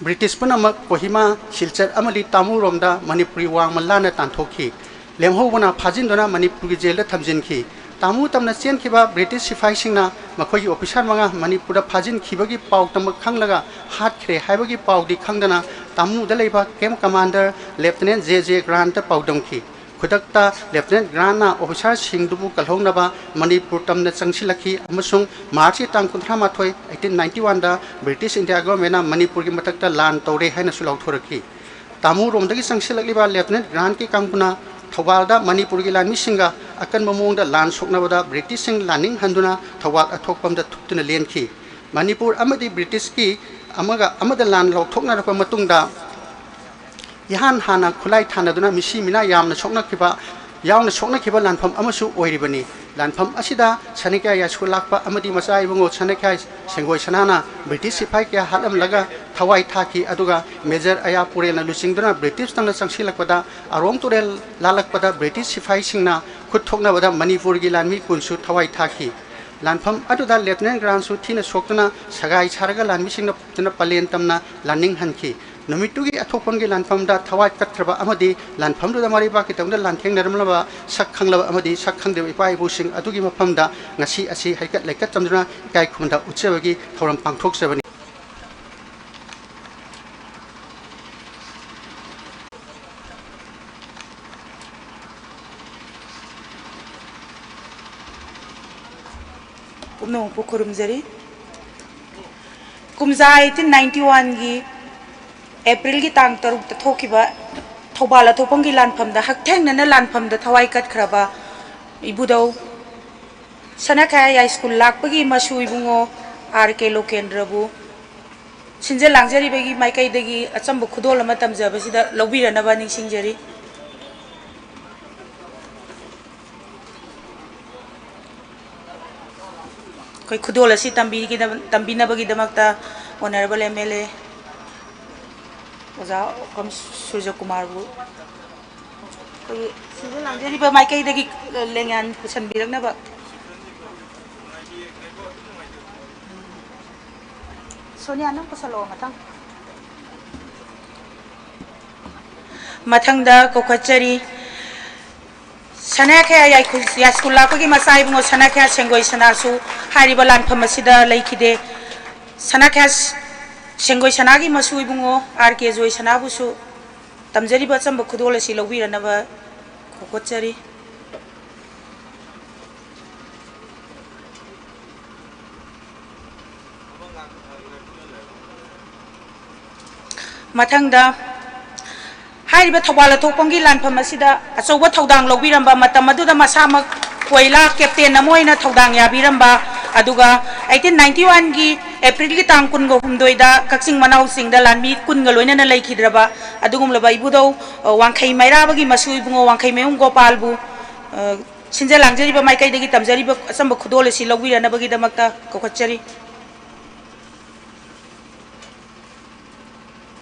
ꯕ꯭ꯔꯤꯇꯤꯁ ꯄꯨꯝꯅꯃꯛ ꯀꯣꯍꯤꯃꯥ, ꯁꯤꯜꯆꯔ ꯑꯃꯗꯤ ꯇꯥꯃꯨꯔꯣꯝꯗ ꯃꯅꯤꯄꯨꯔꯤ ꯋꯥꯡꯃ ꯂꯥꯟꯅ ꯇꯥꯟꯊꯣꯛꯈꯤ꯫ ꯂꯦꯝꯍꯧꯕꯅ ꯐꯥꯖꯤꯟꯗꯨꯅ ꯃꯅꯤꯄꯨꯔꯒꯤ ꯖꯦꯜꯗ ꯊꯝꯖꯤꯟꯈꯤ꯫ ꯇꯥꯃꯨ ꯇꯝꯅ ꯆꯦꯟꯈꯤꯕ ꯕ꯭ꯔꯤꯇꯤꯁ ꯁꯤꯐꯥꯏꯁꯤꯡꯅ ꯃꯈꯣꯏꯒꯤ ꯑꯣꯐꯤꯁꯥꯔ ꯃꯉꯥ ꯃꯅꯤꯄꯨꯔꯗ ꯐꯥꯖꯤꯟꯈꯤꯕꯒꯤ ꯄꯥꯎ ꯇꯃꯛ ꯈꯪꯂꯒ ꯍꯥꯠꯈ꯭ꯔꯦ ꯍꯥꯏꯕꯒꯤ ꯄꯥꯎꯗꯤ ꯈꯪꯗꯅ ꯇꯥꯃꯨꯗ ꯂꯩꯕ ꯀꯦꯝꯞ ꯀꯃꯥꯟꯗꯔ ꯂꯦꯐꯇꯤꯅꯦꯟ ꯖꯦ ꯖꯦ ꯒ꯭ꯔꯥꯟꯠꯇ ꯄꯥꯎꯗꯝꯈꯤ꯫ ꯈꯨꯗꯛꯇ ꯂꯦꯐꯇꯤꯅꯦꯟ ꯒ꯭ꯔꯥꯟꯠꯅ ꯑꯣꯐꯤꯁꯥꯔꯁꯤꯡꯗꯨꯕꯨ ꯀꯜꯍꯧꯅꯕ ꯃꯅꯤꯄꯨꯔ ꯇꯝꯅ ꯆꯪꯁꯤꯜꯂꯛꯈꯤ ꯑꯃꯁꯨꯡ ꯃꯥꯔꯆꯀꯤ ꯇꯥꯡ ꯀꯨꯟꯊ꯭ꯔꯥ ꯃꯥꯊꯣꯏ, eighteen ninety one ꯗ ꯕ꯭ꯔꯤꯇꯤꯁ ꯏꯟꯗꯤꯌꯥ ꯒꯣꯚꯔꯟꯃꯦꯟꯠꯅ ꯃꯅꯤꯄꯨꯔꯒꯤ ꯃꯊꯛꯇ ꯂꯥꯟ ꯇꯧꯔꯦ ꯍꯥꯏꯅꯁꯨ ꯂꯥꯎꯊꯣꯔꯛꯈꯤ꯫ ꯇꯥꯃꯨꯔꯣꯝꯗꯒꯤ ꯆꯪꯁꯤꯜꯂꯛꯂꯤꯕ ꯂꯦꯐꯇꯤꯅꯦꯟ ꯒ꯭ꯔꯥꯟꯠꯀꯤ ꯀꯥꯡꯕꯨꯅ ꯊꯧꯕꯥꯜꯗ ꯃꯅꯤꯄꯨꯔꯒꯤ ꯂꯥꯟꯃꯤꯁꯤꯡꯒ ꯑꯀꯟꯕ ꯃꯑꯣꯡꯗ ꯂꯥꯟ ꯁꯣꯛꯅꯕꯗ ꯕ꯭ꯔꯤꯇꯤꯁꯁꯤꯡ ꯂꯥꯟꯅꯤꯡ ꯍꯟꯗꯨꯅ ꯊꯧꯕꯥꯜ ꯑꯊꯣꯛꯄꯝꯗ ꯊꯨꯞꯇꯨꯅ ꯂꯦꯟꯈꯤ꯫ ꯃꯅꯤꯄꯨꯔ ꯑꯃꯗꯤ ꯕ꯭ꯔꯤꯇꯤꯁꯀꯤ ꯑꯃꯒ ꯑꯃꯗ ꯂꯥꯟ ꯂꯧꯊꯣꯛꯅꯔꯛꯄ ꯃꯇꯨꯡꯗ ꯏꯍꯥꯟ ꯍꯥꯟꯅ ꯈꯨꯠꯂꯥꯏ ꯊꯥꯅꯗꯨꯅ ꯃꯤꯁꯤ ꯃꯤꯅꯥ ꯌꯥꯝꯅ ꯁꯣꯛꯅꯈꯤꯕ, ꯌꯥꯎꯅ ꯁꯣꯛꯅꯈꯤꯕ ꯂꯥꯟꯐꯝ ꯑꯃꯁꯨ ꯑꯣꯏꯔꯤꯕꯅꯤ꯫ ꯂꯥꯟꯐꯝ ꯑꯁꯤꯗ ꯁꯅꯥꯀꯌꯥ ꯌꯥꯏꯁ꯭ꯀꯨꯜ ꯂꯥꯛꯄ ꯑꯃꯗꯤ ꯃꯆꯥ ꯏꯕꯨꯡꯉꯣ ꯁꯅꯥꯀꯌꯥ ꯁꯦꯡꯒꯣꯏ ꯁꯅꯥꯅ ꯕ꯭ꯔꯤꯇꯤꯁ ꯁꯤꯐꯥꯏ ꯀꯌꯥ ꯍꯥꯠꯂꯝꯂꯒ ꯊꯋꯥꯏ ꯊꯥꯈꯤ, ꯑꯗꯨꯒ ꯃꯦꯖꯔ ꯑꯌꯥ ꯄꯨꯔꯦꯜꯅ ꯂꯨꯆꯤꯡꯗꯨꯅ ꯕ꯭ꯔꯤꯇꯤꯁ ꯇꯝꯅ ꯆꯪꯁꯤꯜꯂꯛꯄꯗ ꯑꯔꯣꯡ ꯇꯨꯔꯦꯜ ꯂꯥꯜꯂꯛꯄꯗ ꯕ꯭ꯔꯤꯇꯤꯁ ꯁꯤꯐꯥꯏꯁꯤꯡꯅ ꯈꯨꯠ ꯊꯣꯛꯅꯕꯗ ꯃꯅꯤꯄꯨꯔꯒꯤ ꯂꯥꯟꯃꯤ ꯀꯨꯟꯁꯨ ꯊꯋꯥꯏ ꯊꯥꯈꯤ꯫ ꯂꯥꯟꯐꯝ ꯑꯗꯨꯗ ꯂꯦꯐꯇꯤꯅꯦꯟ ꯒ꯭ꯔꯥꯟꯠꯁꯨ ꯊꯤꯅ ꯁꯣꯛꯇꯨꯅ ꯁꯒꯥꯏ ꯁꯥꯔꯒ ꯂꯥꯟꯃꯤꯁꯤꯡꯅ ꯄꯨꯗꯨꯅ ꯄꯂꯦꯟ ꯇꯝꯅ ꯂꯥꯟꯅꯤꯡꯍꯟꯈꯤ꯫ ꯅꯨꯃꯤꯠꯇꯨꯒꯤ ꯑꯊꯣꯛꯐꯝꯒꯤ ꯂꯥꯟꯐꯝꯗ ꯊꯋꯥꯏ ꯀꯠꯈ꯭ꯔꯕ ꯑꯃꯗꯤ ꯂꯥꯟꯐꯝꯗꯨꯗ ꯃꯔꯩꯕꯥꯛꯀꯤꯗꯃꯛꯇ ꯂꯥꯟꯊꯦꯡꯅꯔꯝꯂꯕ ꯁꯛ ꯈꯪꯂꯕ ꯑꯃꯗꯤ ꯁꯛ ꯈꯪꯗꯕ ꯏꯄꯥ ꯏꯄꯨꯁꯤꯡ ꯑꯗꯨꯒꯤ ꯃꯐꯝꯗ ꯉꯁꯤ ꯑꯁꯤ ꯍꯩꯀꯠ ꯂꯩꯀꯠ ꯇꯝꯗꯨꯅ ꯏꯀꯥꯏ ꯈꯨꯝꯅ ꯎꯠꯆꯕꯒꯤ ꯊꯧꯔꯝ ꯄꯥꯡꯊꯣꯛꯆꯕꯅꯤ꯫ ꯄꯨꯝꯅꯃꯛꯄꯨ ꯈꯨꯔꯨꯝꯖꯔꯤ꯫ ꯀꯨꯝꯖꯥ eighteen ninety one ꯒꯤ ꯑꯦꯄ꯭ꯔꯤꯜꯒꯤ ꯇꯥꯡ ꯇꯔꯨꯛꯇ ꯊꯣꯛꯈꯤꯕ ꯊꯧꯕꯥꯜ ꯑꯊꯣꯛꯐꯝꯒꯤ ꯂꯥꯟꯐꯝꯗ ꯍꯛꯊꯦꯡꯅꯅ ꯂꯥꯟꯐꯝꯗ ꯊꯋꯥꯏ ꯀꯠꯈ꯭ꯔꯕ ꯏꯕꯨꯙꯧ ꯁꯅꯥꯈꯌꯥ ꯌꯥꯏꯁ꯭ꯀꯨꯜ ꯂꯥꯛꯄꯒꯤ ꯃꯁꯨ ꯏꯕꯨꯡꯉꯣ ꯑꯥꯔ ꯀꯦ ꯂꯣꯀꯦꯟꯗ꯭ꯔꯕꯨ ꯁꯤꯟꯖ ꯂꯥꯡꯖꯔꯤꯕꯒꯤ ꯃꯥꯏꯀꯩꯗꯒꯤ ꯑꯆꯝꯕ ꯈꯨꯗꯣꯜ ꯑꯃ ꯇꯝꯖꯕꯁꯤꯗ ꯂꯧꯕꯤꯔꯅꯕ ꯅꯤꯡꯁꯤꯡꯖꯔꯤ꯫ ꯑꯩꯈꯣꯏ ꯈꯨꯗꯣꯜ ꯑꯁꯤ ꯇꯝꯕꯤꯒꯤꯗꯕ-, ꯇꯝꯕꯤꯅꯕꯒꯤꯗꯃꯛꯇ Honourable M L A ꯑꯣꯖꯥ ꯑꯣꯀꯝ ꯁꯨꯔꯖꯀꯨꯃꯥꯔꯕꯨ ꯑꯩꯈꯣꯏꯒꯤ ꯁꯤꯟꯖ ꯂꯥꯡꯖꯔꯤꯕ ꯃꯥꯏꯀꯩꯗꯒꯤ ꯂꯦꯡꯌꯥꯟ ꯄꯨꯁꯟꯕꯤꯔꯛꯅꯕ꯫ ꯁꯣꯅꯤꯌꯥ, ꯅꯪ ꯄꯨꯁꯜꯂꯛꯑꯣ ꯃꯊꯪ꯫ ꯃꯊꯪꯗ ꯀꯧꯈꯠꯆꯔꯤ, ꯁꯅꯥꯈꯌꯥ ꯌꯥꯏꯈꯨ-, ꯌꯥꯏꯁ꯭ꯀꯨꯜ ꯂꯥꯛꯄꯒꯤ ꯃꯆꯥ ꯏꯕꯨꯡꯉꯣ ꯁꯅꯥꯈꯌꯥ ꯁꯦꯡꯒꯣꯏ ꯁꯅꯥꯁꯨ ꯍꯥꯏꯔꯤꯕ ꯂꯥꯟꯐꯝ ꯑꯁꯤꯗ ꯂꯩꯈꯤꯗꯦ꯫ ꯁꯅꯥꯈꯌꯥ ꯁ-, ꯁꯦꯡꯒꯣꯏ ꯁꯅꯥꯒꯤ ꯃꯁꯨ ꯏꯕꯨꯡꯉꯣ ꯑꯥꯔ ꯀꯦ ꯖꯣꯏ ꯁꯅꯥꯕꯨꯁꯨ ꯇꯝꯖꯔꯤꯕ ꯑꯆꯝꯕ ꯈꯨꯗꯣꯜ ꯑꯁꯤ ꯂꯧꯕꯤꯔꯅꯕ ꯀꯧꯈꯠꯆꯔꯤ꯫ ꯃꯊꯪꯗ, ꯍꯥꯏꯔꯤꯕ ꯊꯧꯕꯥꯜ ꯑꯊꯣꯛꯄꯝꯒꯤ ꯂꯥꯟꯐꯝ ꯑꯁꯤꯗ ꯑꯆꯧꯕ ꯊꯧꯗꯥꯡ ꯂꯧꯕꯤꯔꯝꯕ, ꯃꯇꯝ ꯑꯗꯨꯗ ꯃꯁꯥꯃꯛ ꯀꯣꯏꯂꯥ ꯀꯦꯞꯇꯦꯟ ꯑꯃ ꯑꯣꯏꯅ ꯊꯧꯗꯥꯡ ꯌꯥꯕꯤꯔꯝꯕ, ꯑꯗꯨꯒ eighteen ninety one ꯒꯤ ꯑꯦꯄ꯭ꯔꯤꯜꯒꯤ ꯇꯥꯡ ꯀꯨꯟꯒ ꯍꯨꯝꯗꯣꯏꯗ ꯀꯛꯆꯤꯡ ꯃꯅꯥꯎ ꯆꯤꯡꯗ ꯂꯥꯟꯃꯤ ꯀꯨꯟꯒ ꯂꯣꯏꯅꯅ ꯂꯩꯈꯤꯗ꯭ꯔꯕ ꯑꯗꯨꯒꯨꯝꯂꯕ ꯏꯕꯨꯙꯧ, ꯑ, ꯋꯥꯡꯈꯩ ꯃꯩꯔꯥꯕꯒꯤ ꯃꯁꯨ ꯏꯕꯨꯡꯉꯣ ꯋꯥꯡꯈꯩ ꯃꯌꯨꯝ ꯒꯣꯄꯥꯜꯕꯨ, ꯑ, ꯁꯤꯟꯖ ꯂꯥꯡꯖꯔꯤꯕ ꯃꯥꯏꯀꯩꯗꯒꯤ ꯇꯝꯖꯔꯤꯕ ꯑꯆꯝꯕ ꯈꯨꯗꯣꯜ ꯑꯁꯤ ꯂꯧꯕꯤꯔꯅꯕꯒꯤꯗꯃꯛꯇ ꯀꯧꯈꯠꯆꯔꯤ꯫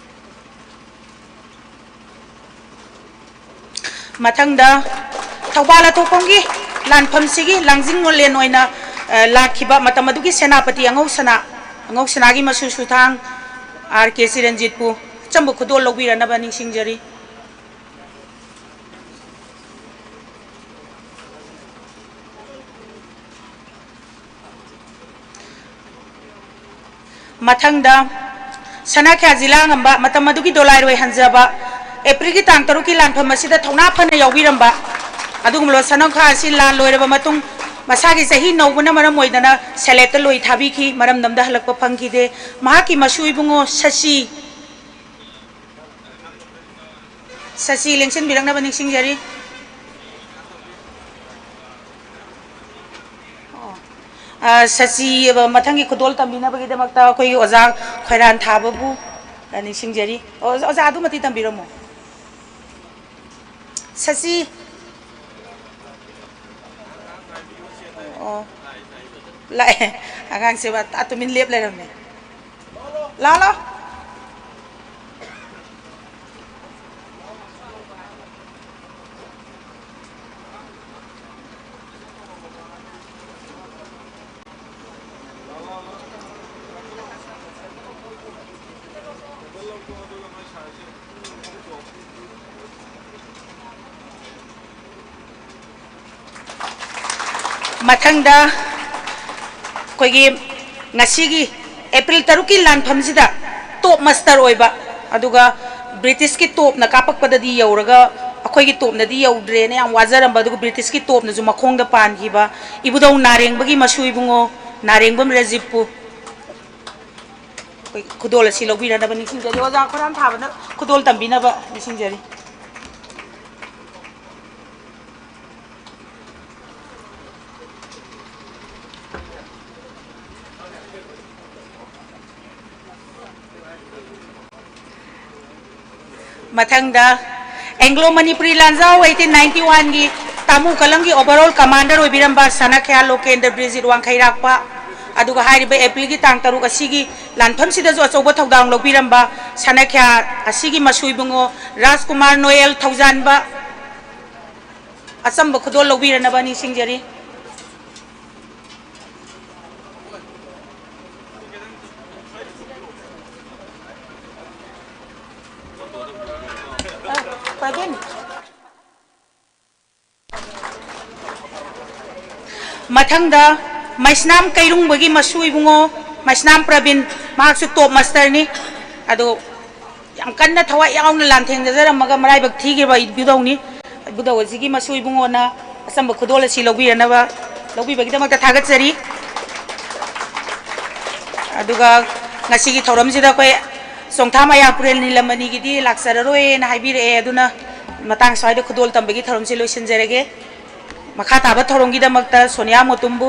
ꯃꯊꯪꯗ, ꯊꯧꯕꯥꯜ ꯑꯊꯣꯛꯄꯝꯒꯤ ꯂꯥꯟꯐꯝꯁꯤꯒꯤ ꯂꯥꯡꯖꯤꯡ ꯅꯣꯂꯦꯟ ꯑꯣꯏꯅ, ꯑ, ꯂꯥꯛꯈꯤꯕ ꯃꯇꯝ ꯑꯗꯨꯒꯤ ꯁꯦꯅꯥꯄꯇꯤ ꯑꯉꯧꯁꯅꯥ, ꯑꯉꯧꯁꯅꯥꯒꯤ ꯃꯁꯨ ꯁꯨꯊꯥꯡ ꯑꯥꯔ ꯀꯦ ꯆꯤꯔꯟꯖꯤꯠꯄꯨ ꯑꯆꯝꯕ ꯈꯨꯗꯣꯜ ꯂꯧꯕꯤꯔꯅꯕ ꯅꯤꯡꯁꯤꯡꯖꯔꯤ꯫ ꯃꯊꯪꯗ, ꯁꯅꯥꯈ꯭ꯌꯥ ꯖꯤꯂꯥ ꯉꯝꯕ, ꯃꯇꯝ ꯑꯗꯨꯒꯤ ꯗꯣꯂꯥꯏꯔꯣꯏ ꯍꯟꯖꯕ, ꯑꯦꯄ꯭ꯔꯤꯜꯒꯤ ꯇꯥꯡ ꯇꯔꯨꯛꯀꯤ ꯂꯥꯟꯐꯝ ꯑꯁꯤꯗ ꯊꯧꯅꯥ ꯐꯅ ꯌꯥꯎꯕꯤꯔꯝꯕ ꯑꯗꯨꯒꯨꯝꯂꯕ ꯁꯅꯥꯈ꯭ꯌꯥ ꯑꯁꯤ ꯂꯥꯟ ꯂꯣꯏꯔꯕ ꯃꯇꯨꯡ ꯃꯁꯥꯒꯤ ꯆꯍꯤ ꯅꯧꯕꯅ ꯃꯔꯝ ꯑꯣꯏꯗꯅ ꯁꯦꯂꯦꯠꯇ ꯂꯣꯏ ꯊꯥꯕꯤꯈꯤ, ꯃꯔꯝꯗꯝꯗ ꯍꯜꯂꯛꯄ ꯐꯪꯈꯤꯗꯦ꯫ ꯃꯍꯥꯛꯀꯤ ꯃꯁꯨ ꯏꯕꯨꯡꯉꯣ ꯁꯁꯤ ꯁꯁꯤ ꯂꯦꯡꯁꯤꯟꯕꯤꯔꯛꯅꯕ ꯅꯤꯡꯁꯤꯡꯖꯔꯤ꯫ ꯑꯣ꯫ ꯑ, ꯁꯁꯤ, ꯑ, ꯃꯊꯪꯒꯤ ꯈꯨꯗꯣꯜ ꯇꯝꯕꯤꯅꯕꯒꯤꯗꯃꯛꯇ ꯑꯩꯈꯣꯏꯒꯤ ꯑꯣꯖꯥ ꯈꯣꯏꯔꯥꯟ ꯊꯥꯕꯕꯨ, ꯑ, ꯅꯤꯡꯁꯤꯡꯖꯔꯤ꯫ ꯑꯣ, ꯑꯣꯖꯥ, ꯑꯗꯨꯃꯗꯤ ꯇꯝꯕꯤꯔꯝꯃꯣ꯫ ꯁꯁꯤ꯫ ꯑꯣ꯫ ꯂꯥꯛꯑꯦ꯫ ꯑꯉꯥꯡꯁꯦ ꯋꯥ ꯇꯥ ꯇꯨꯃꯤꯟ ꯂꯦꯞ ꯂꯩꯔꯝꯃꯦ꯫ ꯂꯥꯛꯑꯣ, ꯂꯥꯛꯑꯣ꯫ ꯃꯊꯪꯗ ꯑꯩꯈꯣꯏꯒꯤ ꯉꯁꯤꯒꯤ ꯑꯦꯄ꯭ꯔꯤꯜ ꯇꯔꯨꯛꯀꯤ ꯂꯥꯟꯐꯝꯁꯤꯗ ꯇꯣꯞ ꯃꯁꯇꯔ ꯑꯣꯏꯕ, ꯑꯗꯨꯒ ꯕ꯭ꯔꯤꯇꯤꯁꯀꯤ ꯇꯣꯞꯅ ꯀꯥꯞꯄꯛꯄꯗꯗꯤ ꯌꯧꯔꯒ ꯑꯩꯈꯣꯏꯒꯤ ꯇꯣꯞꯅꯗꯤ ꯌꯧꯗ꯭ꯔꯦꯅ ꯌꯥꯝ ꯋꯥꯖꯔꯝꯕ, ꯑꯗꯨꯒ ꯕ꯭ꯔꯤꯇꯤꯁꯀꯤ ꯇꯣꯞꯅꯁꯨ ꯃꯈꯣꯡꯗ ꯄꯥꯟꯈꯤꯕ ꯏꯕꯨꯙꯧ ꯅꯥꯔꯦꯡꯕꯒꯤ ꯃꯁꯨ ꯏꯕꯨꯡꯉꯣ ꯅꯥꯔꯦꯡꯕꯝ ꯔꯖꯤꯞꯄꯨ ꯑꯩꯈꯣꯏ ꯈꯨꯗꯣꯜ ꯑꯁꯤ ꯂꯧꯕꯤꯔꯅꯕ ꯅꯤꯡꯁꯤꯡꯖꯔꯤ꯫ ꯑꯣꯖꯥ ꯈꯣꯔꯥꯟ ꯊꯥꯕꯅ ꯈꯨꯗꯣꯜ ꯇꯝꯕꯤꯅꯕ ꯅꯤꯡꯁꯤꯡꯖꯔꯤ꯫ ꯃꯊꯪꯗ ꯑꯦꯡꯒ꯭ꯂꯣ ꯃꯅꯤꯄꯨꯔꯤ ꯂꯥꯟꯖꯥꯎ ꯑꯩꯠꯇꯤꯟ ꯅꯥꯏꯟꯇꯤ ꯋꯥꯟꯒꯤ ꯇꯥꯃꯨ ꯀꯂꯝꯒꯤ ꯑꯣꯚꯔꯑꯣꯜ ꯀꯃꯥꯟꯗꯔ ꯑꯣꯏꯕꯤꯔꯝꯕ ꯁꯅꯥꯈ꯭ꯌꯥ ꯂꯣꯀꯦꯟꯗ꯭ꯔ ꯕ꯭ꯔꯤꯖꯤꯠ ꯋꯥꯡꯈꯩꯔꯥꯛꯄ, ꯑꯗꯨꯒ ꯍꯥꯏꯔꯤꯕ ꯑꯦꯄ꯭ꯔꯤꯜꯒꯤ ꯇꯥꯡ ꯇꯔꯨꯛ ꯑꯁꯤꯒꯤ ꯂꯥꯟꯐꯝꯁꯤꯗꯁꯨ ꯑꯆꯧꯕ ꯊꯧꯗꯥꯡ ꯂꯧꯕꯤꯔꯝꯕ ꯁꯅꯥꯈ꯭ꯌꯥ ꯑꯁꯤꯒꯤ ꯃꯁꯨ ꯏꯕꯨꯡꯉꯣ ꯔꯥꯖꯀꯨꯃꯥꯔ ꯅꯣꯌꯦꯜ ꯊꯧꯖꯥꯟꯕ ꯑꯆꯝꯕ ꯈꯨꯗꯣꯜ ꯂꯧꯕꯤꯔꯅꯕ ꯅꯤꯡꯁꯤꯡꯖꯔꯤ꯫ ꯃꯊꯪꯗ ꯃꯩꯁꯅꯥꯝ ꯀꯩꯔꯨꯡꯕꯒꯤ ꯃꯁꯨ ꯏꯕꯨꯡꯉꯣ ꯃꯩꯁꯅꯥꯝ ꯄ꯭ꯔꯕꯤꯟ, ꯃꯍꯥꯛꯁꯨ ꯇꯣꯞ ꯃꯥꯁꯇꯔꯅꯤ꯫ ꯑꯗꯣ ꯌꯥꯝ ꯀꯟꯅ ꯊꯋꯥꯏ ꯌꯥꯎꯅ ꯂꯥꯟꯊꯦꯡꯅꯖꯔꯝꯃꯒ ꯃꯔꯥꯏꯕꯛ ꯊꯤꯈꯤꯕ ꯏꯕꯨꯙꯧꯅꯤ꯫ ꯏꯕꯨꯙꯧ ꯑꯁꯤꯒꯤ ꯃꯁꯨ ꯏꯕꯨꯡꯉꯣꯅ ꯑꯆꯝꯕ ꯈꯨꯗꯣꯜ ꯑꯁꯤ ꯂꯧꯕꯤꯔꯅꯕ ꯂꯧꯕꯤꯕꯒꯤꯗꯃꯛꯇ ꯊꯥꯒꯠꯆꯔꯤ꯫ ꯑꯗꯨꯒ ꯉꯁꯤꯒꯤ ꯊꯧꯔꯝꯁꯤꯗ ꯑꯩꯈꯣꯏ ꯆꯣꯡꯊꯥ ꯃꯌꯥ ꯄꯨꯔꯦꯜ ꯅꯤꯂꯃꯅꯤꯒꯤꯗꯤ ꯂꯥꯛꯆꯔꯔꯣꯏꯅ ꯍꯥꯏꯕꯤꯔꯛꯑꯦ꯫ ꯑꯗꯨꯅ ꯃꯇꯥꯡ ꯁ꯭ꯋꯥꯏꯗ ꯈꯨꯗꯣꯜ ꯇꯝꯕꯒꯤ ꯊꯧꯔꯝꯁꯤ ꯂꯣꯏꯁꯤꯟꯖꯔꯒꯦ꯫ ꯃꯈꯥ ꯇꯥꯕ ꯊꯧꯔꯝꯒꯤꯗꯃꯛꯇ ꯁꯣꯅꯤꯌꯥ ꯃꯣꯇꯨꯝꯕꯨ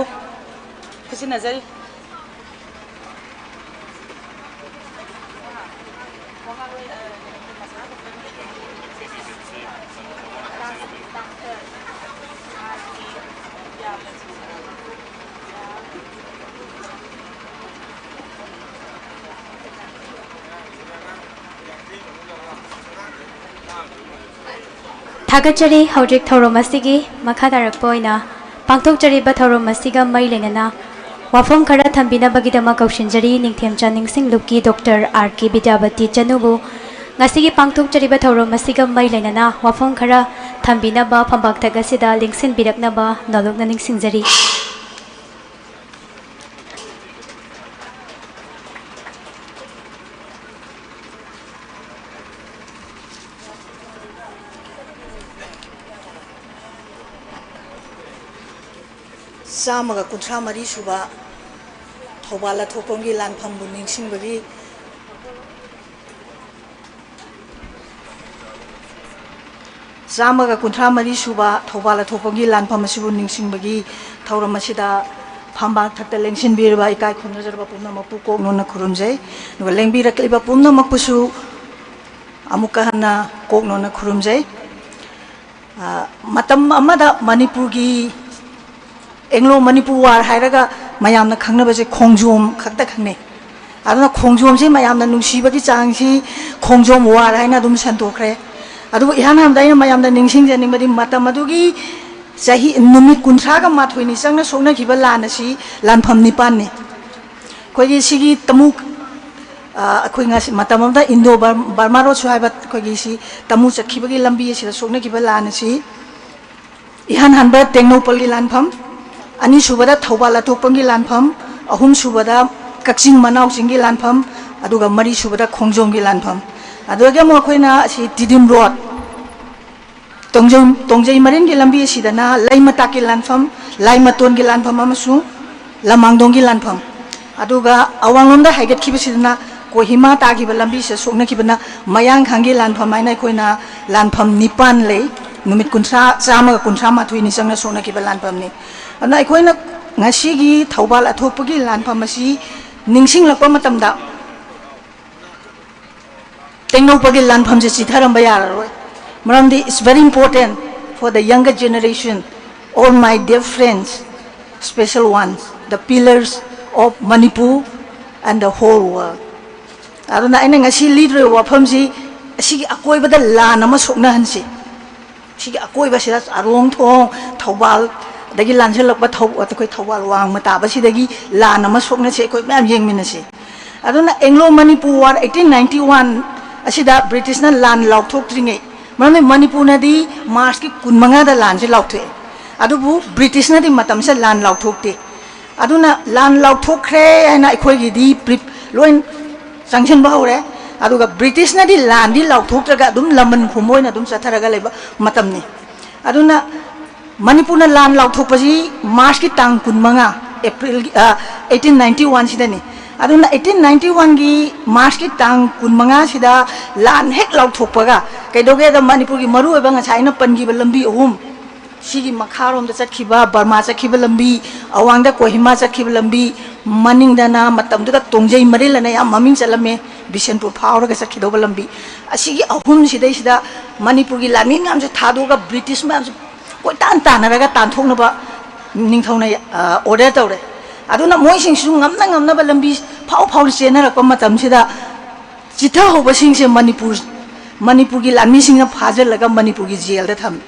ꯈꯨꯠꯁꯤꯟꯅꯖꯔꯤ꯫ ꯊꯥꯒꯠꯆꯔꯤ꯫ ꯍꯧꯖꯤꯛ ꯊꯧꯔꯝ ꯑꯁꯤꯒꯤ ꯃꯈꯥ ꯇꯥꯔꯛꯄ ꯑꯣꯏꯅ ꯄꯥꯡꯊꯣꯛꯆꯔꯤꯕ ꯊꯧꯔꯝ ꯑꯁꯤꯒ ꯃꯔꯤ ꯂꯩꯅꯅ ꯋꯥꯐꯝ ꯈꯔ ꯊꯝꯕꯤꯅꯕꯒꯤꯗꯃꯛ ꯀꯧꯁꯤꯟꯖꯔꯤ ꯅꯤꯡꯊꯦꯝꯆꯥ ꯅꯤꯡꯁꯤꯡꯂꯨꯞꯀꯤ ꯗꯣꯛꯇꯔ ꯑꯥꯔ ꯀꯦ ꯕꯤꯗ꯭ꯌꯥꯕꯇꯤ ꯆꯅꯨꯕꯨ꯫ ꯉꯁꯤꯒꯤ ꯄꯥꯡꯊꯣꯛꯆꯔꯤꯕ ꯊꯧꯔꯝ ꯑꯁꯤꯒ ꯃꯔꯤ ꯂꯩꯅꯅ ꯋꯥꯐꯝ ꯈꯔ ꯊꯝꯕꯤꯅꯕ ꯐꯝꯕꯥꯛꯊꯛ ꯑꯁꯤꯗ ꯂꯦꯡꯁꯤꯟꯕꯤꯔꯛꯅꯕ ꯅꯣꯂꯨꯛꯅ ꯅꯤꯡꯁꯤꯡꯖꯔꯤ꯫ ꯆꯥꯝꯃꯒ ꯀꯨꯟꯊ꯭ꯔꯥ ꯃꯔꯤ ꯁꯨꯕ ꯊꯧꯕꯥꯜ ꯑꯊꯣꯛꯄꯝꯒꯤ ꯂꯥꯟꯐꯝꯕꯨ ꯅꯤꯡꯁꯤꯡꯕꯒꯤ, ꯆꯥꯝꯃꯒ ꯀꯨꯟꯊ꯭ꯔꯥ ꯃꯔꯤ ꯁꯨꯕ ꯊꯧꯕꯥꯜ ꯑꯊꯣꯛꯄꯝꯒꯤ ꯂꯥꯟꯐꯝ ꯑꯁꯤꯕꯨ ꯅꯤꯡꯁꯤꯡꯕꯒꯤ ꯊꯧꯔꯝ ꯑꯁꯤꯗ ꯐꯝꯕꯥꯛ ꯊꯛꯇ ꯂꯦꯡꯁꯤꯟꯕꯤꯔꯤꯕ ꯏꯀꯥꯏ ꯈꯨꯝꯅꯖꯔꯕ ꯄꯨꯝꯅꯃꯛꯄꯨ ꯀꯣꯛ ꯅꯣꯟꯅ ꯈꯨꯔꯨꯝꯖꯩ꯫ ꯑꯗꯨꯒ ꯂꯦꯡꯕꯤꯔꯛꯂꯤꯕ ꯄꯨꯝꯅꯃꯛꯄꯨꯁꯨ ꯑꯃꯨꯛꯀ ꯍꯟꯅ ꯀꯣꯛ ꯅꯣꯟꯅ ꯈꯨꯔꯨꯝꯖꯩ꯫ ꯑ, ꯃꯇꯝ ꯑꯃꯗ ꯃꯅꯤꯄꯨꯔꯒꯤ, ꯑꯦꯡꯂꯣ ꯃꯅꯤꯄꯨꯔ ꯋꯥꯔ ꯍꯥꯏꯔꯒ ꯃꯌꯥꯝꯅ ꯈꯪꯅꯕꯁꯦ ꯈꯣꯡꯖꯣꯝ ꯈꯛꯇ ꯈꯪꯅꯩ꯫ ꯑꯗꯨꯅ ꯈꯣꯡꯖꯣꯝꯁꯤ ꯃꯌꯥꯝꯅ ꯅꯨꯡꯁꯤꯕꯒꯤ ꯆꯥꯡꯁꯤ ꯈꯣꯡꯖꯣꯝ ꯋꯥꯔ ꯍꯥꯏꯅ ꯑꯗꯨꯝ ꯁꯟꯗꯣꯛꯈ꯭ꯔꯦ꯫ ꯑꯗꯨꯕꯨ ꯏꯍꯥꯟ ꯍꯥꯟꯕꯗ ꯑꯩꯅ ꯃꯌꯥꯝꯗ ꯅꯤꯡꯁꯤꯡꯖꯅꯤꯡꯕꯗꯤ, ꯃꯇꯝ ꯑꯗꯨꯒꯤ ꯆꯍꯤ, ꯅꯨꯃꯤꯠ ꯀꯨꯟꯊ꯭ꯔꯥꯒ ꯃꯥꯊꯣꯏꯅꯤ ꯆꯪꯅ ꯁꯣꯛꯅꯈꯤꯕ ꯂꯥꯟ ꯑꯁꯤ ꯂꯥꯟꯐꯝ ꯅꯤꯄꯥꯟꯅꯤ꯫ ꯑꯩꯈꯣꯏꯒꯤ ꯁꯤꯒꯤ ꯇꯃꯨ, ꯑ, ꯑꯩꯈꯣꯏ ꯉꯁꯤ ꯃꯇꯝ ꯑꯃꯗ ꯏꯟꯗꯣ ꯕꯔ-, ꯕꯔꯃꯥ ꯔꯣꯗꯁꯨ ꯍꯥꯏꯕ ꯑꯩꯈꯣꯏꯒꯤ ꯁꯤ ꯇꯃꯨ ꯆꯠꯈꯤꯕꯒꯤ ꯂꯝꯕꯤ ꯑꯁꯤꯗ ꯁꯣꯛꯅꯈꯤꯕ ꯂꯥꯟ ꯑꯁꯤ, ꯏꯍꯥꯟ ꯍꯥꯟꯕ ꯇꯦꯡꯅꯧꯄꯜꯒꯤ ꯂꯥꯟꯐꯝ, ꯑꯅꯤꯁꯨꯕꯗ ꯊꯧꯕꯥꯜ ꯑꯊꯣꯛꯄꯝꯒꯤ ꯂꯥꯟꯐꯝ, ꯑꯍꯨꯝꯁꯨꯕꯗ ꯀꯛꯆꯤꯡ ꯃꯅꯥꯎ ꯆꯤꯡꯒꯤ ꯂꯥꯟꯐꯝ, ꯑꯗꯨꯒ ꯃꯔꯤꯁꯨꯕꯗ ꯈꯣꯡꯖꯣꯝꯒꯤ ꯂꯥꯟꯐꯝ꯫ ꯑꯗꯨꯗꯒꯤ ꯑꯃꯨꯛ ꯑꯩꯈꯣꯏꯅ ꯑꯁꯤ ꯇꯤꯗꯤꯝ ꯔꯣꯗ, ꯇꯣꯡꯖꯩ, ꯇꯣꯡꯖꯩ ꯃꯔꯤꯜꯒꯤ ꯂꯝꯕꯤ ꯑꯁꯤꯗꯅ ꯂꯩꯃꯇꯥꯛꯀꯤ ꯂꯥꯟꯐꯝ, ꯂꯥꯏꯃꯇꯣꯟꯒꯤ ꯂꯥꯟꯐꯝ ꯑꯃꯁꯨꯡ ꯂꯃꯥꯡꯗꯣꯡꯒꯤ ꯂꯥꯟꯐꯝ, ꯑꯗꯨꯒ ꯑꯋꯥꯡꯂꯣꯝꯗ ꯍꯥꯏꯒꯠꯈꯤꯕꯁꯤꯗꯅ ꯀꯣꯍꯤꯃꯥ ꯇꯥꯈꯤꯕ ꯂꯝꯕꯤꯁꯤꯗ ꯁꯣꯛꯅꯈꯤꯕꯅ ꯃꯌꯥꯡꯈꯥꯡꯒꯤ ꯂꯥꯟꯐꯝ ꯍꯥꯏꯅ ꯑꯩꯈꯣꯏꯅ ꯂꯥꯟꯐꯝ ꯅꯤꯄꯥꯟ ꯂꯩ꯫ ꯅꯨꯃꯤꯠ ꯀꯨꯟꯊ꯭ꯔꯥ, ꯆꯥꯝꯃꯒ ꯀꯨꯟꯊ꯭ꯔꯥ ꯃꯥꯊꯣꯏꯅꯤ ꯆꯪꯅ ꯁꯣꯛꯅꯈꯤꯕ ꯂꯥꯟꯐꯝꯅꯤ꯫ ꯑꯗꯨꯅ ꯑꯩꯈꯣꯏꯅ ꯉꯁꯤꯒꯤ ꯊꯧꯕꯥꯜ ꯑꯊꯣꯛꯄꯒꯤ ꯂꯥꯟꯐꯝ ꯑꯁꯤ ꯅꯤꯡꯁꯤꯡꯂꯛꯄ ꯃꯇꯝꯗ, ꯇꯦꯡꯅꯧꯄꯜꯒꯤ ꯂꯥꯟꯐꯝꯁꯦ ꯆꯤꯊꯔꯝꯕ ꯌꯥꯔꯔꯣꯏ꯫ ꯃꯔꯝꯗꯤ it's very important for the younger generation, all my dear friends, special ones, the pillars of Manipur and the whole world. ꯑꯗꯨꯅ ꯑꯩꯅ ꯉꯁꯤ ꯂꯤꯗ꯭ꯔꯤꯕ ꯋꯥꯐꯝꯁꯤ, ꯑꯁꯤꯒꯤ ꯑꯀꯣꯏꯕꯗ ꯂꯥꯟ ꯑꯃ ꯁꯣꯛꯅꯍꯟꯁꯤ꯫ ꯁꯤꯒꯤ ꯑꯀꯣꯏꯕꯁꯤꯗ ꯑꯔꯣꯡ ꯊꯣꯡ, ꯊꯧꯕꯥꯜ, ꯑꯗꯒꯤ ꯂꯥꯟꯁꯤꯜꯂꯛꯄ ꯊꯧ-, ꯑꯩꯈꯣꯏ ꯊꯧꯕꯥꯜ ꯋꯥꯡꯃ ꯇꯥꯕꯁꯤꯗꯒꯤ ꯂꯥꯟ ꯑꯃ ꯁꯣꯛꯅꯁꯤ, ꯑꯩꯈꯣꯏ ꯃꯌꯥꯝ ꯌꯦꯡꯃꯤꯟꯅꯁꯤ꯫ ꯑꯗꯨꯅ Anglo Manipur war eighteen ninety one ꯑꯁꯤꯗ ꯕ꯭ꯔꯤꯇꯤꯁꯅ ꯂꯥꯟ ꯂꯥꯎꯊꯣꯛꯇ꯭ꯔꯤꯉꯩ, ꯃꯔꯝꯗꯤ ꯃꯅꯤꯄꯨꯔꯅꯗꯤ ꯃꯥꯔꯁꯀꯤ ꯀꯨꯟꯃꯉꯥꯗ ꯂꯥꯟꯁꯦ ꯂꯥꯎꯊꯣꯛꯑꯦ, ꯑꯗꯨꯕꯨ ꯕ꯭ꯔꯤꯇꯤꯁꯅꯗꯤ ꯃꯇꯝꯁꯤꯗ ꯂꯥꯟ ꯂꯥꯎꯊꯣꯛꯇꯦ꯫ ꯑꯗꯨꯅ ꯂꯥꯟ ꯂꯥꯎꯊꯣꯛꯈ꯭ꯔꯦ ꯍꯥꯏꯅ ꯑꯩꯈꯣꯏꯒꯤꯗꯤ ꯄ꯭ꯔꯤ-, ꯂꯣꯏ ꯆꯪꯁꯤꯟꯕ ꯍꯧꯔꯦ꯫ ꯑꯗꯨꯒ ꯕ꯭ꯔꯤꯇꯤꯁꯅꯗꯤ ꯂꯥꯟꯗꯤ ꯂꯥꯎꯊꯣꯛꯇ꯭ꯔꯒ ꯑꯗꯨꯝ ꯂꯃꯟ ꯈꯨꯝꯕ ꯑꯣꯏꯅ ꯑꯗꯨꯝ ꯆꯠꯊꯔꯒ ꯂꯩꯕ ꯃꯇꯝꯅꯤ꯫ ꯑꯗꯨꯅ ꯃꯅꯤꯄꯨꯔꯅ ꯂꯥꯟ ꯂꯥꯎꯊꯣꯛꯄꯁꯤ ꯃꯥꯔꯁꯀꯤ ꯇꯥꯡ ꯀꯨꯟꯃꯉꯥ, ꯑꯦꯄ꯭ꯔꯤꯜꯒꯤ, ꯑ, ꯑꯩꯠꯇꯤꯟ ꯅꯥꯏꯟꯇꯤ ꯋꯥꯟꯁꯤꯗꯅꯤ꯫ ꯑꯗꯨꯅ ꯑꯩꯠꯇꯤꯟ ꯅꯥꯏꯟꯇꯤ ꯋꯥꯟꯒꯤ ꯃꯥꯔꯁꯀꯤ ꯇꯥꯡ ꯀꯨꯟꯃꯉꯥꯁꯤꯗ ꯂꯥꯟ ꯍꯦꯛ ꯂꯥꯎꯊꯣꯛꯄꯒ ꯀꯩꯗꯧꯒꯦꯗ ꯃꯅꯤꯄꯨꯔꯒꯤ ꯃꯔꯨꯑꯣꯏꯕ ꯉꯁꯥꯏ ꯑꯩꯅ ꯄꯟꯈꯤꯕ ꯂꯝꯕꯤ ꯑꯍꯨꯝ, ꯁꯤꯒꯤ ꯃꯈꯥꯔꯣꯝꯗ ꯆꯠꯈꯤꯕ, ꯕꯔꯃꯥ ꯆꯠꯈꯤꯕ ꯂꯝꯕꯤ, ꯑꯋꯥꯡꯗ ꯀꯣꯍꯤꯃꯥ ꯆꯠꯈꯤꯕ ꯂꯝꯕꯤ, ꯃꯅꯤꯡꯗꯅ ꯃꯇꯝꯗꯨꯗ ꯇꯣꯡꯖꯩ ꯃꯔꯤꯜ ꯑꯅ ꯌꯥꯝ ꯃꯃꯤꯡ ꯆꯠꯂꯝꯃꯦ, ꯕꯤꯁꯦꯟꯄꯨꯔ ꯐꯥꯎꯔꯒ ꯆꯠꯈꯤꯗꯧꯕ ꯂꯝꯕꯤ꯫ ꯑꯁꯤꯒꯤ ꯑꯍꯨꯝꯁꯤꯗꯩꯁꯤꯗ ꯃꯅꯤꯄꯨꯔꯒꯤ ꯂꯥꯟꯃꯤ ꯃꯌꯥꯝꯁꯦ ꯊꯥꯗꯣꯛꯑꯒ ꯕ꯭ꯔꯤꯇꯤꯁ ꯃꯌꯥꯝꯁꯦ ꯀꯣꯏꯇꯥꯟ ꯇꯥꯟꯅꯔꯒ ꯇꯥꯟꯊꯣꯛꯅꯕ ꯅꯤꯡꯊꯧꯅ, ꯑ, ꯑꯣꯔꯗꯔ ꯇꯧꯔꯦ꯫ ꯑꯗꯨꯅ ꯃꯣꯏꯁꯤꯡꯁꯤꯁꯨ ꯉꯝꯅ ꯉꯝꯅꯕ ꯂꯝꯕꯤ ꯐꯥꯎ ꯐꯥꯎꯅ ꯆꯦꯟꯅꯔꯛꯄ ꯃꯇꯝꯁꯤꯗ ꯆꯤꯊꯍꯧꯕꯁꯤꯡꯁꯦ ꯃꯅꯤꯄꯨꯔ, ꯃꯅꯤꯄꯨꯔꯒꯤ ꯂꯥꯟꯃꯤꯁꯤꯡꯅ ꯐꯥꯖꯤꯜꯂꯒ ꯃꯅꯤꯄꯨꯔꯒꯤ ꯖꯦꯜꯗ ꯊꯝꯃꯤ꯫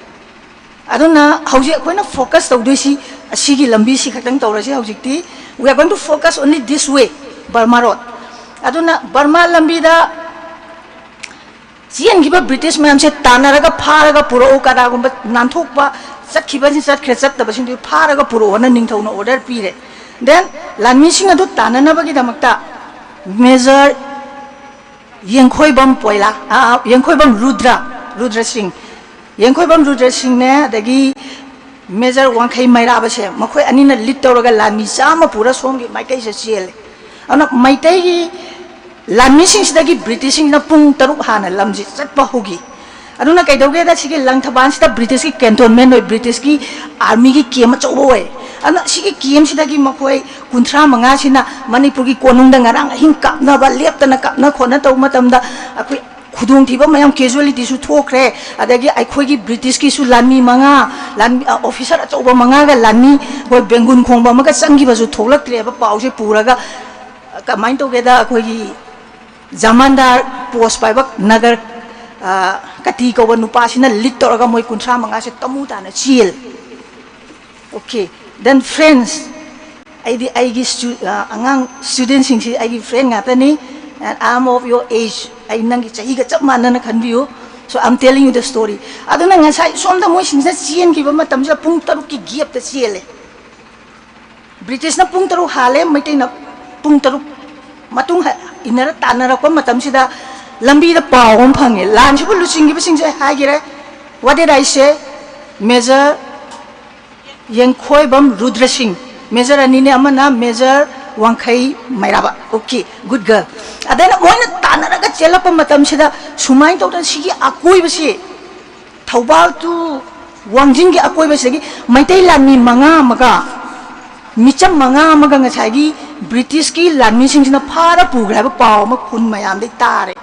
ꯑꯗꯨꯅ ꯍꯧꯖꯤꯛ ꯑꯩꯈꯣꯏꯅ ꯐꯣꯀꯁ ꯇꯧꯗꯣꯏꯁꯤ ꯑꯁꯤꯒꯤ ꯂꯝꯕꯤꯁꯤ ꯈꯛꯇꯪ ꯇꯧꯔꯁꯤ꯫ ꯍꯧꯖꯤꯛꯇꯤ we are going to focus only this way, Burma Road꯫ ꯑꯗꯨꯅ ꯕꯔꯃꯥ ꯂꯝꯕꯤꯗ ꯆꯦꯟꯈꯤꯕ ꯕ꯭ꯔꯤꯇꯤꯁ ꯃꯌꯥꯝꯁꯦ ꯇꯥꯟꯅꯔꯒ ꯐꯥꯔꯒ ꯄꯨꯔꯛꯎ, ꯀꯅꯥꯒꯨꯝꯕ ꯅꯥꯟꯊꯣꯛꯄ ꯆꯠꯈꯤꯕꯁꯤꯡ ꯆꯠꯈ꯭ꯔꯦ, ꯆꯠꯇꯕꯁꯤꯡꯗꯨ ꯐꯥꯔꯒ ꯄꯨꯔꯛꯑꯣꯅ ꯅꯤꯡꯊꯧꯅ ꯑꯣꯔꯗꯔ ꯄꯤꯔꯦ꯫ ꯗꯦꯟ ꯂꯥꯟꯃꯤꯁꯤꯡ ꯑꯗꯨ ꯇꯥꯟꯅꯅꯕꯒꯤꯗꯃꯛꯇ ꯃꯦꯖꯔ ꯌꯦꯡꯈꯣꯏꯕꯝ ꯄꯣꯏꯂꯥ, ꯑ, ꯌꯦꯡꯈꯣꯏꯕꯝ ꯔꯨꯗ꯭ꯔ, ꯔꯨꯗ꯭ꯔ ꯁꯤꯡ, ꯌꯦꯡꯈꯣꯏꯕꯝ ꯔꯨꯗ꯭ꯔ ꯁꯤꯡꯅꯦ, ꯑꯗꯒꯤ ꯃꯦꯖꯔ ꯋꯥꯡꯈꯩ ꯃꯩꯔꯥꯕꯁꯦ, ꯃꯈꯣꯏ ꯑꯅꯤꯅ ꯂꯤꯗ ꯇꯧꯔꯒ ꯂꯥꯟꯃꯤ ꯆꯥꯝꯃ ꯄꯨꯔ ꯁꯣꯝꯒꯤ ꯃꯥꯏꯀꯩꯁꯦ ꯆꯦꯜꯂꯦ꯫ ꯑꯗꯨꯅ ꯃꯩꯇꯩꯒꯤ ꯂꯥꯟꯃꯤꯁꯤꯡꯁꯤꯗꯒꯤ ꯕ꯭ꯔꯤꯇꯤꯁꯁꯤꯡꯅ ꯄꯨꯡ ꯇꯔꯨꯛ ꯍꯥꯟꯅ ꯂꯝꯁꯤ ꯆꯠꯄ ꯍꯧꯈꯤ꯫ ꯑꯗꯨꯅ ꯀꯩꯗꯧꯒꯦꯗ, ꯁꯤꯒꯤ ꯂꯪꯊꯕꯥꯜꯁꯤꯗ ꯕ꯭ꯔꯤꯇꯤꯁꯀꯤ ꯀꯦꯟꯇꯣꯟꯃꯦꯟ ꯑꯣꯏ, ꯕ꯭ꯔꯤꯇꯤꯁꯀꯤ ꯑꯥꯔꯃꯤꯒꯤ ꯀꯦꯝ ꯑꯆꯧꯕ ꯑꯣꯏ꯫ ꯑꯗꯨꯅ ꯁꯤꯒꯤ ꯀꯦꯝꯁꯤꯗꯒꯤ ꯃꯈꯣꯏ ꯀꯨꯟꯊ꯭ꯔꯥ ꯃꯉꯥꯁꯤꯅ ꯃꯅꯤꯄꯨꯔꯒꯤ ꯀꯣꯅꯨꯡꯗ ꯉꯔꯥꯡ ꯑꯍꯤꯡ ꯀꯥꯞꯅꯕ, ꯂꯦꯞꯇꯅ ꯀꯥꯞꯅ ꯈꯣꯠꯅ ꯇꯧꯕ ꯃꯇꯝꯗ ꯑꯩꯈꯣꯏ ꯈꯨꯗꯣꯡꯊꯤꯕ ꯃꯌꯥꯝ, ꯀꯦꯖꯨꯋꯦꯂꯤꯇꯤꯁꯨ ꯊꯣꯛꯈ꯭ꯔꯦ, ꯑꯗꯒꯤ ꯑꯩꯈꯣꯏꯒꯤ ꯕ꯭ꯔꯤꯇꯤꯁꯀꯤꯁꯨ ꯂꯥꯟꯃꯤ ꯃꯉꯥ, ꯂꯥꯟꯃꯤ, ꯑ, ꯑꯣꯐꯤꯁꯥꯔ ꯑꯆꯧꯕ ꯃꯉꯥꯒ ꯂꯥꯟꯃꯤ, ꯑꯩꯈꯣꯏ ꯕꯦꯡꯒꯨꯟ ꯈꯣꯡꯕ ꯑꯃꯒ ꯆꯪꯈꯤꯕꯁꯨ ꯊꯣꯛꯂꯛꯇ꯭ꯔꯦꯕ꯫ ꯄꯥꯎꯁꯦ ꯄꯨꯔꯒ ꯀꯃꯥꯏꯅ ꯇꯧꯒꯦꯗ, ꯑꯩꯈꯣꯏꯒꯤ ꯖꯃꯥꯟꯗꯥꯔ ꯄꯣꯁ ꯄꯥꯏꯕ ꯅꯒꯔ, ꯑ, ꯀꯇꯤ ꯀꯧꯕ ꯅꯨꯄꯥꯁꯤꯅ ꯂꯤꯗ ꯇꯧꯔꯒ ꯃꯣꯏ ꯀꯨꯟꯊ꯭ꯔꯥ ꯃꯉꯥꯁꯦ ꯇꯃꯨ ꯇꯥꯅ ꯆꯦꯜ꯫ Okay, then friends, ꯑꯩꯗꯤ ꯑꯩꯒꯤ stu-, ꯑ, ꯑꯉꯥꯡ ꯁ꯭ꯇꯨꯗꯦꯟꯁꯤꯡꯁꯤ ꯑꯩꯒꯤ ꯐ꯭ꯔꯦꯟ ꯉꯥꯛꯇꯅꯤ, and I am of your age, ꯑꯩ ꯅꯪꯒꯤ ꯆꯍꯤꯒ ꯆꯞ ꯃꯥꯟꯅꯅ ꯈꯟꯕꯤꯌꯨ꯫ So I'm telling you the story. ꯑꯗꯨꯅ ꯉꯁꯥꯏ ꯁꯣꯝꯗ ꯃꯣꯏꯁꯤꯡꯁꯤꯅ ꯆꯦꯟꯈꯤꯕ ꯃꯇꯝꯁꯤꯗ ꯄꯨꯡ ꯇꯔꯨꯛꯀꯤ ꯒꯦꯞꯇ ꯆꯦꯜꯂꯦ꯫ ꯕ꯭ꯔꯤꯇꯤꯁꯅ ꯄꯨꯡ ꯇꯔꯨꯛ ꯍꯥꯜꯂꯦ, ꯃꯩꯇꯩꯅ ꯄꯨꯡ ꯇꯔꯨꯛ ꯃꯇꯨꯡ ꯏꯟꯅꯔ ꯇꯥꯟꯅꯔꯛꯄ ꯃꯇꯝꯁꯤꯗ ꯂꯝꯕꯤꯗ ꯄꯥꯎ ꯑꯃ ꯐꯪꯉꯦ꯫ ꯂꯥꯟꯁꯤꯕꯨ ꯂꯨꯆꯤꯡꯈꯤꯕꯁꯤꯡꯁꯦ ꯍꯥꯏꯈꯤꯔꯦ꯫ What did I say? Major ꯌꯦꯡꯈꯣꯏꯕꯝ Rudra ꯁꯤꯡ, ꯃꯦꯖꯔ ꯑꯅꯤꯅꯦ, ꯑꯃꯅ ꯃꯦꯖꯔ ꯋꯥꯡꯈꯩ ꯃꯩꯔꯥꯕ꯫ Okay, good girl. ꯑꯗꯩꯅ ꯃꯣꯏꯅ ꯇꯥꯟꯅꯔꯒ ꯆꯦꯜꯂꯛꯄ ꯃꯇꯝꯁꯤꯗ ꯁꯨꯃꯥꯏꯅ ꯇꯧꯗꯅ ꯁꯤꯒꯤ ꯑꯀꯣꯏꯕꯁꯤ, ꯊꯧꯕꯥꯜ to ꯋꯥꯡꯖꯤꯡꯒꯤ ꯑꯀꯣꯏꯕꯁꯤꯗꯒꯤ ꯃꯩꯇꯩ ꯂꯥꯟꯃꯤ ꯃꯉꯥ ꯑꯃꯒ ꯃꯤꯆꯝ ꯃꯉꯥ ꯑꯃꯒ ꯉꯁꯥꯏꯒꯤ ꯕ꯭ꯔꯤꯇꯤꯁꯀꯤ ꯂꯥꯟꯃꯤꯁꯤꯡꯁꯤꯅ ꯐꯥꯔ ꯄꯨꯈ꯭ꯔꯦ ꯍꯥꯏꯕ ꯄꯥꯎ ꯑꯃ ꯈꯨꯟ ꯃꯌꯥꯝꯗꯒꯤ ꯇꯥꯔꯦ꯫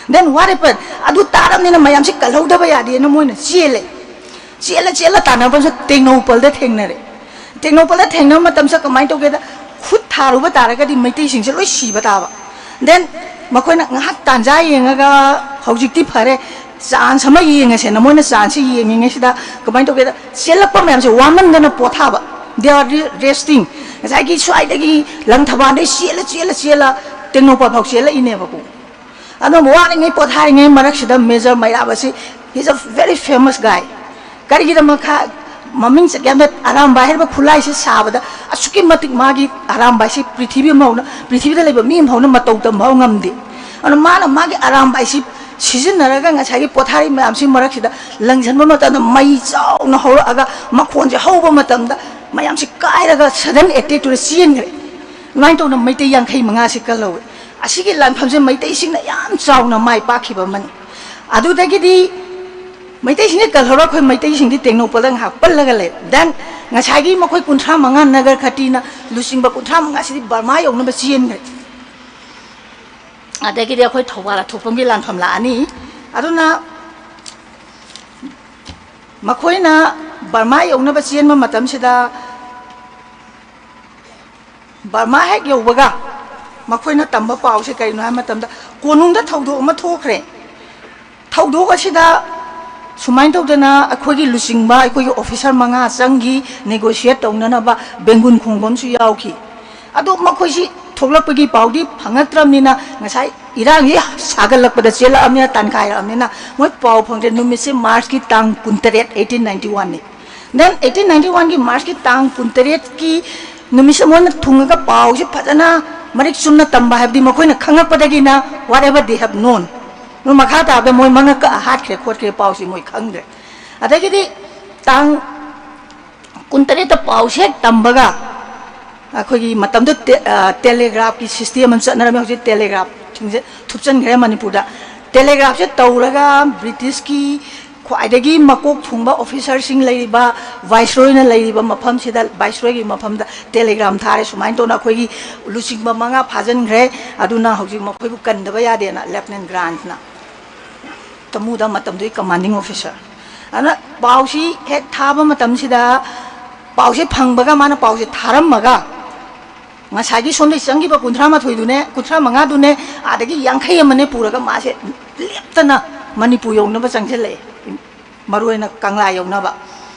Then what happened? ꯑꯗꯨ ꯇꯥꯔꯕꯅꯤꯅ ꯃꯌꯥꯝꯁꯤ ꯀꯜꯍꯧꯗꯕ ꯌꯥꯗꯦꯅ ꯃꯣꯏꯅ ꯆꯦꯜꯂꯦ꯫ ꯆꯦꯜꯂ ꯆꯦꯜꯂ ꯇꯥꯟꯅꯕꯁꯨ ꯇꯦꯡꯅꯧꯄꯜꯗ ꯊꯦꯡꯅꯔꯦ꯫ ꯇꯦꯡꯅꯧꯄꯜꯗ ꯊꯦꯡꯅꯕ ꯃꯇꯝꯁꯤꯗ ꯀꯃꯥꯏꯅ ꯇꯧꯒꯦꯗ, ꯈꯨꯠ ꯊꯥꯔꯨꯕ ꯇꯥꯔꯒꯗꯤ ꯃꯩꯇꯩꯁꯤꯡꯁꯦ ꯂꯣꯏ ꯁꯤꯕ ꯇꯥꯕ꯫ Then ꯃꯈꯣꯏꯅ ꯉꯥꯏꯍꯥꯛ ꯇꯥꯟꯖꯥ ꯌꯦꯡꯉꯒ, ꯍꯧꯖꯤꯛꯇꯤ ꯐꯔꯦ, ꯆꯥꯟꯁ ꯑꯃ ꯌꯦꯡꯉꯁꯦꯅ ꯃꯣꯏꯅ ꯆꯥꯟꯁꯁꯦ ꯌꯦꯡꯉꯤꯉꯩꯁꯤꯗ ꯀꯃꯥꯏꯅ ꯇꯧꯒꯦꯗ, ꯆꯦꯜꯂꯛꯄ ꯃꯌꯥꯝꯁꯦ ꯋꯥꯃꯟꯗꯅ ꯄꯣꯊꯥꯕ꯫ They are re-, resting. ꯉꯁꯥꯏꯒꯤ ꯁ꯭ꯋꯥꯏꯗꯒꯤ ꯂꯪꯊꯕꯥꯜꯗꯒꯤ ꯆꯦꯜꯂ ꯆꯦꯜꯂ ꯆꯦꯜꯂ ꯇꯦꯡꯅꯧꯄꯜ ꯐꯥꯎ ꯆꯦꯜꯂꯛꯏꯅꯦꯕꯀꯣ꯫ ꯑꯗꯨꯝ ꯋꯥꯔꯤꯉꯩ ꯄꯣꯊꯥꯔꯤꯉꯩ ꯃꯔꯛꯁꯤꯗ ꯃꯦꯖꯔ ꯃꯩꯔꯥꯕ ꯑꯁꯤ, he's a very famous guy. ꯀꯔꯤꯒꯤꯗꯃꯛ ꯈ-, ꯃꯃꯤꯡ ꯆꯠꯀꯦ ꯍꯥꯏꯕꯗ ꯑꯔꯥꯝꯕꯥꯏ ꯍꯥꯏꯔꯤꯕ ꯈꯨꯠꯂꯥꯏꯁꯤ ꯁꯥꯕꯗ ꯑꯁꯨꯛꯀꯤ ꯃꯇꯤꯛ ꯃꯥꯒꯤ ꯑꯔꯥꯝꯕꯥꯏꯁꯤ ꯄ꯭ꯔꯤꯊꯤꯕꯤ ꯑꯃ ꯐꯥꯎꯅ, ꯄ꯭ꯔꯤꯊꯤꯕꯤꯗ ꯂꯩꯕ ꯃꯤ ꯑꯃ ꯐꯥꯎꯅ ꯃꯇꯧ ꯇꯝꯕ ꯐꯥꯎ ꯉꯝꯗꯦ꯫ ꯑꯗꯨꯅ ꯃꯥꯅ ꯃꯥꯒꯤ ꯑꯔꯥꯝꯕꯥꯏꯁꯤ ꯁꯤꯖꯤꯟꯅꯔꯒ ꯉꯁꯥꯏꯒꯤ ꯄꯣꯊꯥꯔꯤ ꯃꯌꯥꯝꯁꯤ ꯃꯔꯛꯁꯤꯗ ꯂꯪꯁꯤꯟꯕ ꯃꯇꯝꯗ ꯃꯩ ꯆꯥꯎꯅ ꯍꯧꯔꯛꯑꯒ ꯃꯈꯣꯟꯁꯦ ꯍꯧꯕ ꯃꯇꯝꯗ ꯃꯌꯥꯝꯁꯤ ꯀꯥꯏꯔꯒ sudden attack ꯇꯧꯔ ꯆꯦꯟꯈ꯭ꯔꯦ꯫ ꯑꯗꯨꯃꯥꯏꯅ ꯇꯧꯅ ꯃꯩꯇꯩ ꯌꯥꯡꯈꯩ ꯃꯉꯥꯁꯤ ꯀꯜꯍꯧꯋꯦ꯫ ꯑꯁꯤꯒꯤ ꯂꯥꯟꯐꯝꯁꯦ ꯃꯩꯇꯩꯁꯤꯡꯅ ꯌꯥꯝ ꯆꯥꯎꯅ ꯃꯥꯏ ꯄꯥꯛꯈꯤꯕ ꯑꯃꯅꯤ꯫ ꯑꯗꯨꯗꯒꯤꯗꯤ ꯃꯩꯇꯩꯁꯤꯡꯅ ꯀꯜꯍꯧꯔ ꯑꯩꯈꯣꯏ ꯃꯩꯇꯩꯁꯤꯡꯗꯤ ꯇꯦꯡꯅꯧꯄꯜꯗ ꯉꯥꯏꯍꯥꯛ ꯄꯜꯂꯒ ꯂꯩ꯫ Then ꯉꯁꯥꯏꯒꯤ ꯃꯈꯣꯏ ꯀꯨꯟꯊ꯭ꯔꯥ ꯃꯉꯥ ꯅꯒꯔ ꯈꯇꯤꯅ ꯂꯨꯆꯤꯡꯕ ꯀꯨꯟꯊ꯭ꯔꯥ ꯃꯉꯥꯁꯤꯗꯤ ꯕꯔꯃꯥ ꯌꯧꯅꯕ ꯆꯦꯟꯈ꯭ꯔꯦ꯫ ꯑꯗꯒꯤꯗꯤ ꯑꯩꯈꯣꯏ ꯊꯧꯕꯥꯜ ꯑꯊꯣꯛꯄꯝꯒꯤ ꯂꯥꯟꯐꯝ ꯂꯥꯛꯑꯅꯤ꯫ ꯑꯗꯨꯅ ꯃꯈꯣꯏꯅ ꯕꯔꯃꯥ ꯌꯧꯅꯕ ꯆꯦꯟꯕ ꯃꯇꯝꯁꯤꯗ ꯕꯔꯃꯥ ꯍꯦꯛ ꯌꯧꯕꯒ ꯃꯈꯣꯏꯅ ꯇꯝꯕ ꯄꯥꯎꯁꯦ ꯀꯔꯤꯅꯣ ꯍꯥꯏꯕ ꯃꯇꯝꯗ, ꯀꯣꯅꯨꯡꯗ ꯊꯧꯗꯣꯛ ꯑꯃ ꯊꯣꯛꯈ꯭ꯔꯦ꯫ ꯊꯧꯗꯣꯛ ꯑꯁꯤꯗ ꯁꯨꯃꯥꯏꯅ ꯇꯧꯗꯅ ꯑꯩꯈꯣꯏꯒꯤ ꯂꯨꯆꯤꯡꯕ, ꯑꯩꯈꯣꯏꯒꯤ ꯑꯣꯐꯤꯁꯥꯔ ꯃꯉꯥ ꯆꯪꯈꯤ, negotiate ꯇꯧꯅꯅꯕ ꯕꯦꯡꯒꯨꯟ ꯈꯣꯡꯕ ꯑꯃꯁꯨ ꯌꯥꯎꯈꯤ꯫ ꯑꯗꯣ ꯃꯈꯣꯏꯁꯤ ꯊꯣꯛꯂꯛꯄꯒꯤ ꯄꯥꯎꯗꯤ ꯐꯪꯉꯛꯇ꯭ꯔꯕꯅꯤꯅ ꯉꯁꯥꯏ ꯏꯔꯥꯡꯁꯤ ꯁꯥꯒꯠꯂꯛꯄꯗ ꯆꯦꯜꯂꯛꯑꯕꯅꯤꯅ, ꯇꯥꯟꯈꯥꯏꯔꯛꯑꯕꯅꯤꯅ, ꯃꯣꯏ ꯄꯥꯎ ꯐꯪꯗ꯭ꯔꯦ꯫ ꯅꯨꯃꯤꯠꯁꯦ March ꯀꯤ ꯇꯥꯡ ꯀꯨꯟꯇꯔꯦꯠ, eighteen ninety one ꯅꯤ꯫ Then eighteen ninety one ꯒꯤ March ꯀꯤ ꯇꯥꯡ ꯀꯨꯟꯇꯔꯦꯠꯀꯤ ꯅꯨꯃꯤꯠꯁꯦ ꯃꯣꯏꯅ ꯊꯨꯡꯉꯒ ꯄꯥꯎꯁꯦ ꯐꯖꯅ ꯃꯔꯤꯛ ꯆꯨꯝꯅ ꯇꯝꯕ ꯍꯥꯏꯕꯗꯤ ꯃꯈꯣꯏꯅ ꯈꯪꯉꯛꯄꯗꯒꯤꯅ, whatever they have known꯫ ꯃꯣꯏ ꯃꯈꯥ ꯇꯥꯕꯗ ꯃꯣꯏ ꯃꯉꯛ ꯀꯛꯑ ꯍꯥꯠꯈ꯭ꯔꯦ ꯈꯣꯠꯈ꯭ꯔꯦ ꯄꯥꯎꯁꯤ ꯃꯣꯏ ꯈꯪꯗ꯭ꯔꯦ꯫ ꯑꯗꯒꯤꯗꯤ ꯇꯥꯡ ꯀꯨꯟꯇꯔꯦꯠꯇ ꯄꯥꯎꯁꯦ ꯍꯦꯛ ꯇꯝꯕꯒ, ꯑꯩꯈꯣꯏꯒꯤ ꯃꯇꯝꯗꯨ ꯇꯦ-, ꯑ, telegraph ꯀꯤ system ꯑꯃ ꯆꯠꯅꯔꯝꯃꯦ꯫ ꯍꯧꯖꯤꯛ telegraph ꯁꯤꯡꯁꯦ ꯊꯨꯞꯆꯟꯈ꯭ꯔꯦ ꯃꯅꯤꯄꯨꯔꯗ꯫ Telegraph ꯁꯦ ꯇꯧꯔꯒ British ꯀꯤ ꯈ꯭ꯋꯥꯏꯗꯒꯤ ꯃꯀꯣꯛ ꯊꯣꯡꯕ officer ꯁꯤꯡ ꯂꯩꯔꯤꯕ Viceroy ꯅ ꯂꯩꯔꯤꯕ ꯃꯐꯝꯁꯤꯗ, Viceroy ꯒꯤ ꯃꯐꯝꯗ telegram ꯊꯥꯔꯦ, ꯁꯨꯃꯥꯏꯅ ꯇꯧꯅ ꯑꯩꯈꯣꯏꯒꯤ ꯂꯨꯆꯤꯡꯕ ꯃꯉꯥ ꯐꯥꯖꯤꯟꯈ꯭ꯔꯦ, ꯑꯗꯨꯅ ꯍꯧꯖꯤꯛ ꯃꯈꯣꯏꯕꯨ ꯀꯟꯗꯕ ꯌꯥꯗꯦꯅ Lieutenant Grant ꯅ꯫ ꯇꯃꯨꯗ ꯃꯇꯝꯗꯨꯒꯤ commanding officer꯫ ꯑꯗꯨꯅ ꯄꯥꯎꯁꯤ ꯍꯦꯛ ꯊꯥꯕ ꯃꯇꯝꯁꯤꯗ, ꯄꯥꯎꯁꯦ ꯐꯪꯕꯒ, ꯃꯥꯅ ꯄꯥꯎꯁꯦ ꯊꯥꯔꯝꯃꯒ, ꯉꯁꯥꯏꯒꯤ ꯁꯣꯝꯗꯒꯤ ꯆꯪꯈꯤꯕ ꯀꯨꯟꯊ꯭ꯔꯥ ꯃꯥꯊꯣꯏꯗꯨꯅꯦ, ꯀꯨꯟꯊ꯭ꯔꯥ ꯃꯉꯥꯗꯨꯅꯦ, ꯑꯗꯒꯤ ꯌꯥꯡꯈꯩ ꯑꯃꯅꯦ ꯄꯨꯔꯒ ꯃꯥꯁꯦ ꯂꯦꯞꯇꯅ ꯃꯅꯤꯄꯨꯔ ꯌꯧꯅꯕ ꯆꯪꯁꯤꯜꯂꯛꯑꯦ, ꯃꯔꯨꯑꯣꯏꯅ ꯀꯪꯂꯥ ꯌꯧꯅꯕ꯫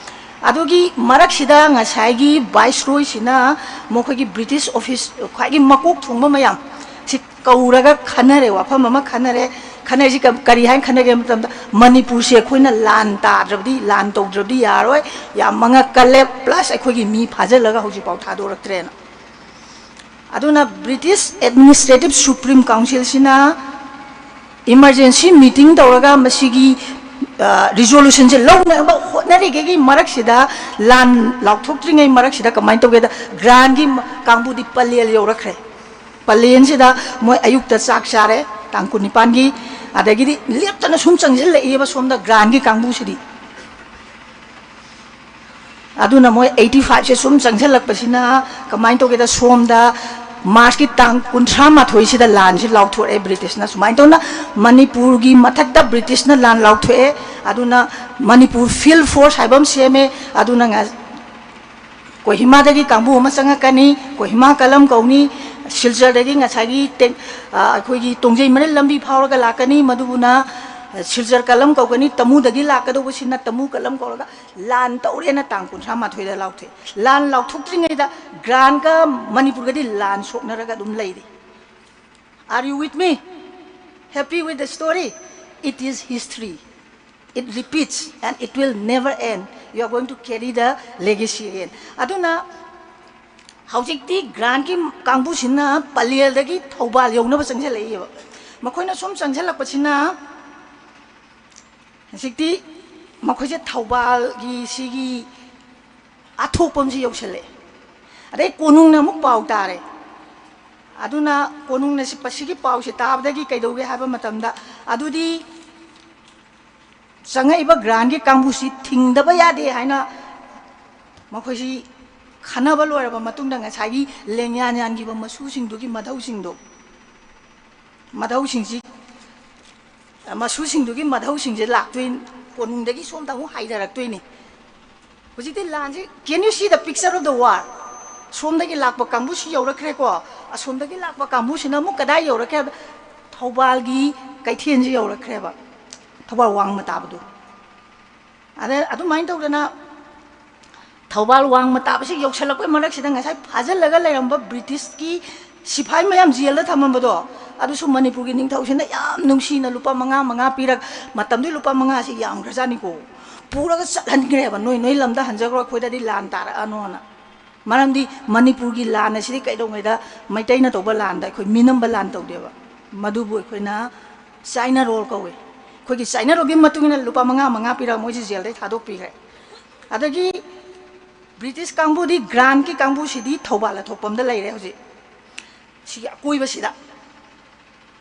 ꯑꯗꯨꯒꯤ ꯃꯔꯛꯁꯤꯗ ꯉꯁꯥꯏꯒꯤ Viceroy ꯁꯤꯅ ꯃꯈꯣꯏꯒꯤ British office, ꯈ꯭ꯋꯥꯏꯒꯤ ꯃꯀꯣꯛ ꯊꯣꯡꯕ ꯃꯌꯥꯝ ꯁꯤ ꯀꯧꯔꯒ ꯈꯟꯅꯔꯦ, ꯋꯥꯐꯝ ꯑꯃ ꯈꯟꯅꯔꯦ꯫ ꯈꯟꯅꯔꯤꯁꯤ ꯀ-, ꯀꯔꯤ ꯍꯥꯏꯅ ꯈꯟꯅꯒꯦ ꯍꯥꯏꯕ ꯃꯇꯝꯗ, ꯃꯅꯤꯄꯨꯔꯁꯦ ꯑꯩꯈꯣꯏꯅ ꯂꯥꯟ ꯇꯥꯗ꯭ꯔꯕꯗꯤ, ꯂꯥꯟ ꯇꯧꯗ꯭ꯔꯕꯗꯤ ꯌꯥꯔꯣꯏ, ꯌꯥꯝ ꯃꯉꯛ ꯀꯜꯂꯦ, plus ꯑꯩꯈꯣꯏꯒꯤ ꯃꯤ ꯐꯥꯖꯤꯜꯂꯒ ꯍꯧꯖꯤꯛꯐꯥꯎ ꯊꯥꯗꯣꯔꯛꯇ꯭ꯔꯦꯅ꯫ ꯑꯗꯨꯅ British Administrative Supreme Council ꯁꯤꯅ emergency meeting ꯇꯧꯔꯒ ꯃꯁꯤꯒꯤ, ꯑ, resolution ꯁꯦ ꯂꯧꯅꯕ ꯍꯣꯠꯅꯔꯤꯉꯩꯒꯤ ꯃꯔꯛꯁꯤꯗ, ꯂꯥꯟ ꯂꯥꯎꯊꯣꯛꯇ꯭ꯔꯤꯉꯩ ꯃꯔꯛꯁꯤꯗ ꯀꯃꯥꯏꯅ ꯇꯧꯒꯦꯗ, Grant ꯀꯤ ꯀꯥꯡꯕꯨꯗꯤ ꯄꯂꯦꯜ ꯌꯧꯔꯛꯈ꯭ꯔꯦ꯫ ꯄꯂꯦꯜꯁꯤꯗ ꯃꯣꯏ ꯑꯌꯨꯛꯇ ꯆꯥꯛ ꯆꯥꯔꯦ, ꯇꯥꯡ ꯀꯨꯟꯅꯤꯄꯥꯟꯒꯤ, ꯑꯗꯒꯤꯗꯤ ꯂꯦꯞꯇꯅ ꯁꯨꯝ ꯆꯪꯁꯤꯜꯂꯛꯏꯕ ꯁꯣꯝꯗ Grant ꯀꯤ ꯀꯥꯡꯕꯨꯁꯤꯗꯤ꯫ ꯑꯗꯨꯅ ꯃꯣꯏ eighty five ꯁꯦ ꯁꯨꯝ ꯆꯪꯁꯤꯜꯂꯛꯄꯁꯤꯅ ꯀꯃꯥꯏꯅ ꯇꯧꯒꯦꯗ, ꯁꯣꯝꯗ March ꯀꯤ ꯇꯥꯡ ꯀꯨꯟꯊ꯭ꯔꯥ ꯃꯥꯊꯣꯏꯁꯤꯗ ꯂꯥꯟꯁꯤ ꯂꯥꯎꯊꯣꯔꯛꯑꯦ British ꯅ꯫ ꯁꯨꯃꯥꯏꯅ ꯇꯧꯅ ꯃꯅꯤꯄꯨꯔꯒꯤ ꯃꯊꯛꯇ British ꯅ ꯂꯥꯟ ꯂꯥꯎꯊꯣꯛꯑꯦ꯫ ꯑꯗꯨꯅ ꯃꯅꯤꯄꯨꯔ field force ꯍꯥꯏꯕ ꯑꯃ ꯁꯦꯝꯃꯦ꯫ ꯑꯗꯨꯅ ꯉ-, ꯀꯣꯍꯤꯃꯥꯗꯒꯤ ꯀꯥꯡꯕꯨ ꯑꯃ ꯆꯪꯉꯛꯀꯅꯤ, ꯀꯣꯍꯤꯃꯥ ꯀꯂꯝ ꯀꯧꯅꯤ꯫ ꯁꯤꯜꯆꯔꯗꯒꯤ ꯉꯁꯥꯏꯒꯤ ꯇꯦꯡ-, ꯑ, ꯑꯩꯈꯣꯏꯒꯤ ꯇꯣꯡꯖꯩ ꯃꯔꯤꯜ ꯂꯝꯕꯤ ꯐꯥꯎꯔꯒ ꯂꯥꯛꯀꯅꯤ, ꯃꯗꯨꯕꯨꯅ, ꯑ, ꯁꯤꯜꯆꯔ ꯀꯂꯝ ꯀꯧꯒꯅꯤ꯫ ꯇꯃꯨꯗꯒꯤ ꯂꯥꯛꯀꯗꯧꯕꯁꯤꯅ ꯇꯃꯨ ꯀꯂꯝ ꯀꯧꯔꯒ ꯂꯥꯟ ꯇꯧꯔꯦꯅ ꯇꯥꯡ ꯀꯨꯟꯊ꯭ꯔꯥ ꯃꯥꯊꯣꯏꯗ ꯂꯥꯎꯊꯣꯛꯑꯦ꯫ ꯂꯥꯟ ꯂꯥꯎꯊꯣꯛꯇ꯭ꯔꯤꯉꯩꯗ Grant ꯀ ꯃꯅꯤꯄꯨꯔꯒꯗꯤ ꯂꯥꯟ ꯁꯣꯛꯅꯔꯒ ꯑꯗꯨꯝ ꯂꯩꯔꯤ꯫ Are you with me? Happy with the story? It is history. It repeats and it will never end. You are going to carry the legacy again. ꯑꯗꯨꯅ ꯍꯧꯖꯤꯛꯇꯤ ꯒ꯭ꯔꯥꯟꯒꯤ ꯀꯥꯡꯕꯨꯁꯤꯅ ꯄꯂꯦꯜꯗꯒꯤ ꯊꯧꯕꯥꯜ ꯌꯧꯅꯕ ꯆꯪꯁꯤꯜꯂꯛꯏꯕ꯫ ꯃꯈꯣꯏꯅ ꯁꯨꯝ ꯆꯪꯁꯤꯜꯂꯛꯄꯁꯤꯅ ꯍꯧꯖꯤꯛꯇꯤ ꯃꯈꯣꯏꯁꯦ ꯊꯧꯕꯥꯜꯒꯤ ꯁꯤꯒꯤ ꯑꯊꯣꯛꯄꯝꯁꯤ ꯌꯧꯁꯤꯜꯂꯛꯑꯦ꯫ ꯑꯗꯩ ꯀꯣꯅꯨꯡꯅ ꯑꯃꯨꯛ ꯄꯥꯎ ꯇꯥꯔꯦ꯫ ꯑꯗꯨꯅ ꯀꯣꯅꯨꯡꯅ ꯁꯤ-, ꯁꯤꯒꯤ ꯄꯥꯎꯁꯦ ꯇꯥꯕꯗꯒꯤ ꯀꯩꯗꯧꯒꯦ ꯍꯥꯏꯕ ꯃꯇꯝꯗ, ꯑꯗꯨꯗꯤ ꯆꯪꯉꯛꯏꯕ ꯒ꯭ꯔꯥꯟꯒꯤ ꯀꯥꯡꯕꯨꯁꯤ ꯊꯤꯡꯗꯕ ꯌꯥꯗꯦ ꯍꯥꯏꯅ ꯃꯈꯣꯏꯁꯤ ꯈꯟꯅꯕ ꯂꯣꯏꯔꯕ ꯃꯇꯨꯡꯗ, ꯉꯁꯥꯏꯒꯤ ꯂꯦꯡꯌꯥꯟ ꯌꯥꯟꯈꯤꯕ ꯃꯁꯨꯁꯤꯡꯗꯨꯒꯤ ꯃꯙꯧꯁꯤꯡꯗꯣ, ꯃꯙꯧꯁꯤꯡꯁꯤ, ꯃꯁꯨꯁꯤꯡꯗꯨꯒꯤ ꯃꯙꯧꯁꯤꯡꯁꯦ ꯂꯥꯛꯇꯣꯏ, ꯀꯣꯅꯨꯡꯗꯒꯤ ꯁꯣꯝꯗ ꯑꯃꯨꯛ ꯍꯥꯏꯊꯔꯛꯇꯣꯏꯅꯤ꯫ ꯍꯧꯖꯤꯛꯇꯤ ꯂꯥꯟꯁꯤ, can you see the picture of the war? ꯁꯣꯝꯗꯒꯤ ꯂꯥꯛꯄ ꯀꯥꯡꯕꯨꯁꯤ ꯌꯧꯔꯛꯈ꯭ꯔꯦꯀꯣ꯫ ꯑꯁꯣꯝꯗꯒꯤ ꯂꯥꯛꯄ ꯀꯥꯡꯕꯨꯁꯤꯅ ꯑꯃꯨꯛ ꯀꯗꯥꯏ ꯌꯧꯔꯛꯀꯦ ꯍꯥꯏꯕꯗ, ꯊꯧꯕꯥꯜꯒꯤ ꯀꯩꯊꯦꯜꯁꯤ ꯌꯧꯔꯛꯈ꯭ꯔꯦꯕ, ꯊꯧꯕꯥꯜ ꯋꯥꯡꯃ ꯇꯥꯕꯗꯣ꯫ ꯑꯗ ꯑꯗꯨꯃꯥꯏꯅ ꯇꯧꯗꯅ ꯊꯧꯕꯥꯜ ꯋꯥꯡꯃ ꯇꯥꯕꯁꯤ ꯌꯧꯁꯜꯂꯛꯄꯩ ꯃꯔꯛꯁꯤꯗ ꯉꯁꯥꯏ ꯐꯥꯖꯤꯜꯂꯒ ꯂꯩꯔꯝꯕ ꯕ꯭ꯔꯤꯇꯤꯁꯀꯤ ꯁꯤꯐꯥꯏ ꯃꯌꯥꯝ ꯖꯦꯜꯗ ꯊꯝꯃꯝꯕꯗꯣ, ꯑꯗꯨꯁꯨ ꯃꯅꯤꯄꯨꯔꯒꯤ ꯅꯤꯡꯊꯧꯁꯤꯅ ꯌꯥꯝ ꯅꯨꯡꯁꯤꯅ ꯂꯨꯄꯥ ꯃꯉꯥ, ꯃꯉꯥ ꯄꯤꯔꯛ-, ꯃꯇꯝꯗꯨꯒꯤ ꯂꯨꯄꯥ ꯃꯉꯥꯁꯤ ꯌꯥꯝꯈ꯭ꯔꯖꯥꯠꯅꯤꯀꯣ꯫ ꯄꯨꯔꯒ ꯆꯠꯍꯟꯈ꯭ꯔꯦꯕ, "ꯅꯣꯏ ꯅꯣꯏ ꯂꯝꯗ ꯍꯟꯖꯈ꯭ꯔꯣ, ꯑꯩꯈꯣꯏꯗꯗꯤ ꯂꯥꯟ ꯇꯥꯔꯛꯑꯅꯣꯅ"꯫ ꯃꯔꯝꯗꯤ ꯃꯅꯤꯄꯨꯔꯒꯤ ꯂꯥꯟ ꯑꯁꯤꯗꯤ ꯀꯩꯗꯧꯉꯩꯗ ꯃꯩꯇꯩꯅ ꯇꯧꯕ ꯂꯥꯟꯗ ꯑꯩꯈꯣꯏ ꯃꯤꯅꯝꯕ ꯂꯥꯟ ꯇꯧꯗꯦꯕ꯫ ꯃꯗꯨꯕꯨ ꯑꯩꯈꯣꯏꯅ ꯆꯥꯏꯅꯥ ꯔꯣꯜ ꯀꯧꯏ꯫ ꯑꯩꯈꯣꯏꯒꯤ ꯆꯥꯏꯅꯥ ꯔꯣꯜꯒꯤ ꯃꯇꯨꯡ ꯏꯟꯅ ꯂꯨꯄꯥ ꯃꯉꯥ, ꯃꯉꯥ ꯄꯤꯔꯒ ꯃꯣꯏꯁꯦ ꯖꯦꯜꯗꯒꯤ ꯊꯥꯗꯣꯛꯄꯤꯈ꯭ꯔꯦ꯫ ꯑꯗꯒꯤ ꯕ꯭ꯔꯤꯇꯤꯁ ꯀꯥꯡꯕꯨꯗꯤ, ꯒ꯭ꯔꯥꯟꯒꯤ ꯀꯥꯡꯕꯨꯁꯤꯗꯤ ꯊꯧꯕꯥꯜ ꯑꯊꯣꯛꯄꯝꯗ ꯂꯩꯔꯦ ꯍꯧꯖꯤꯛ, ꯁꯤꯒꯤ ꯑꯀꯣꯏꯕꯁꯤꯗ꯫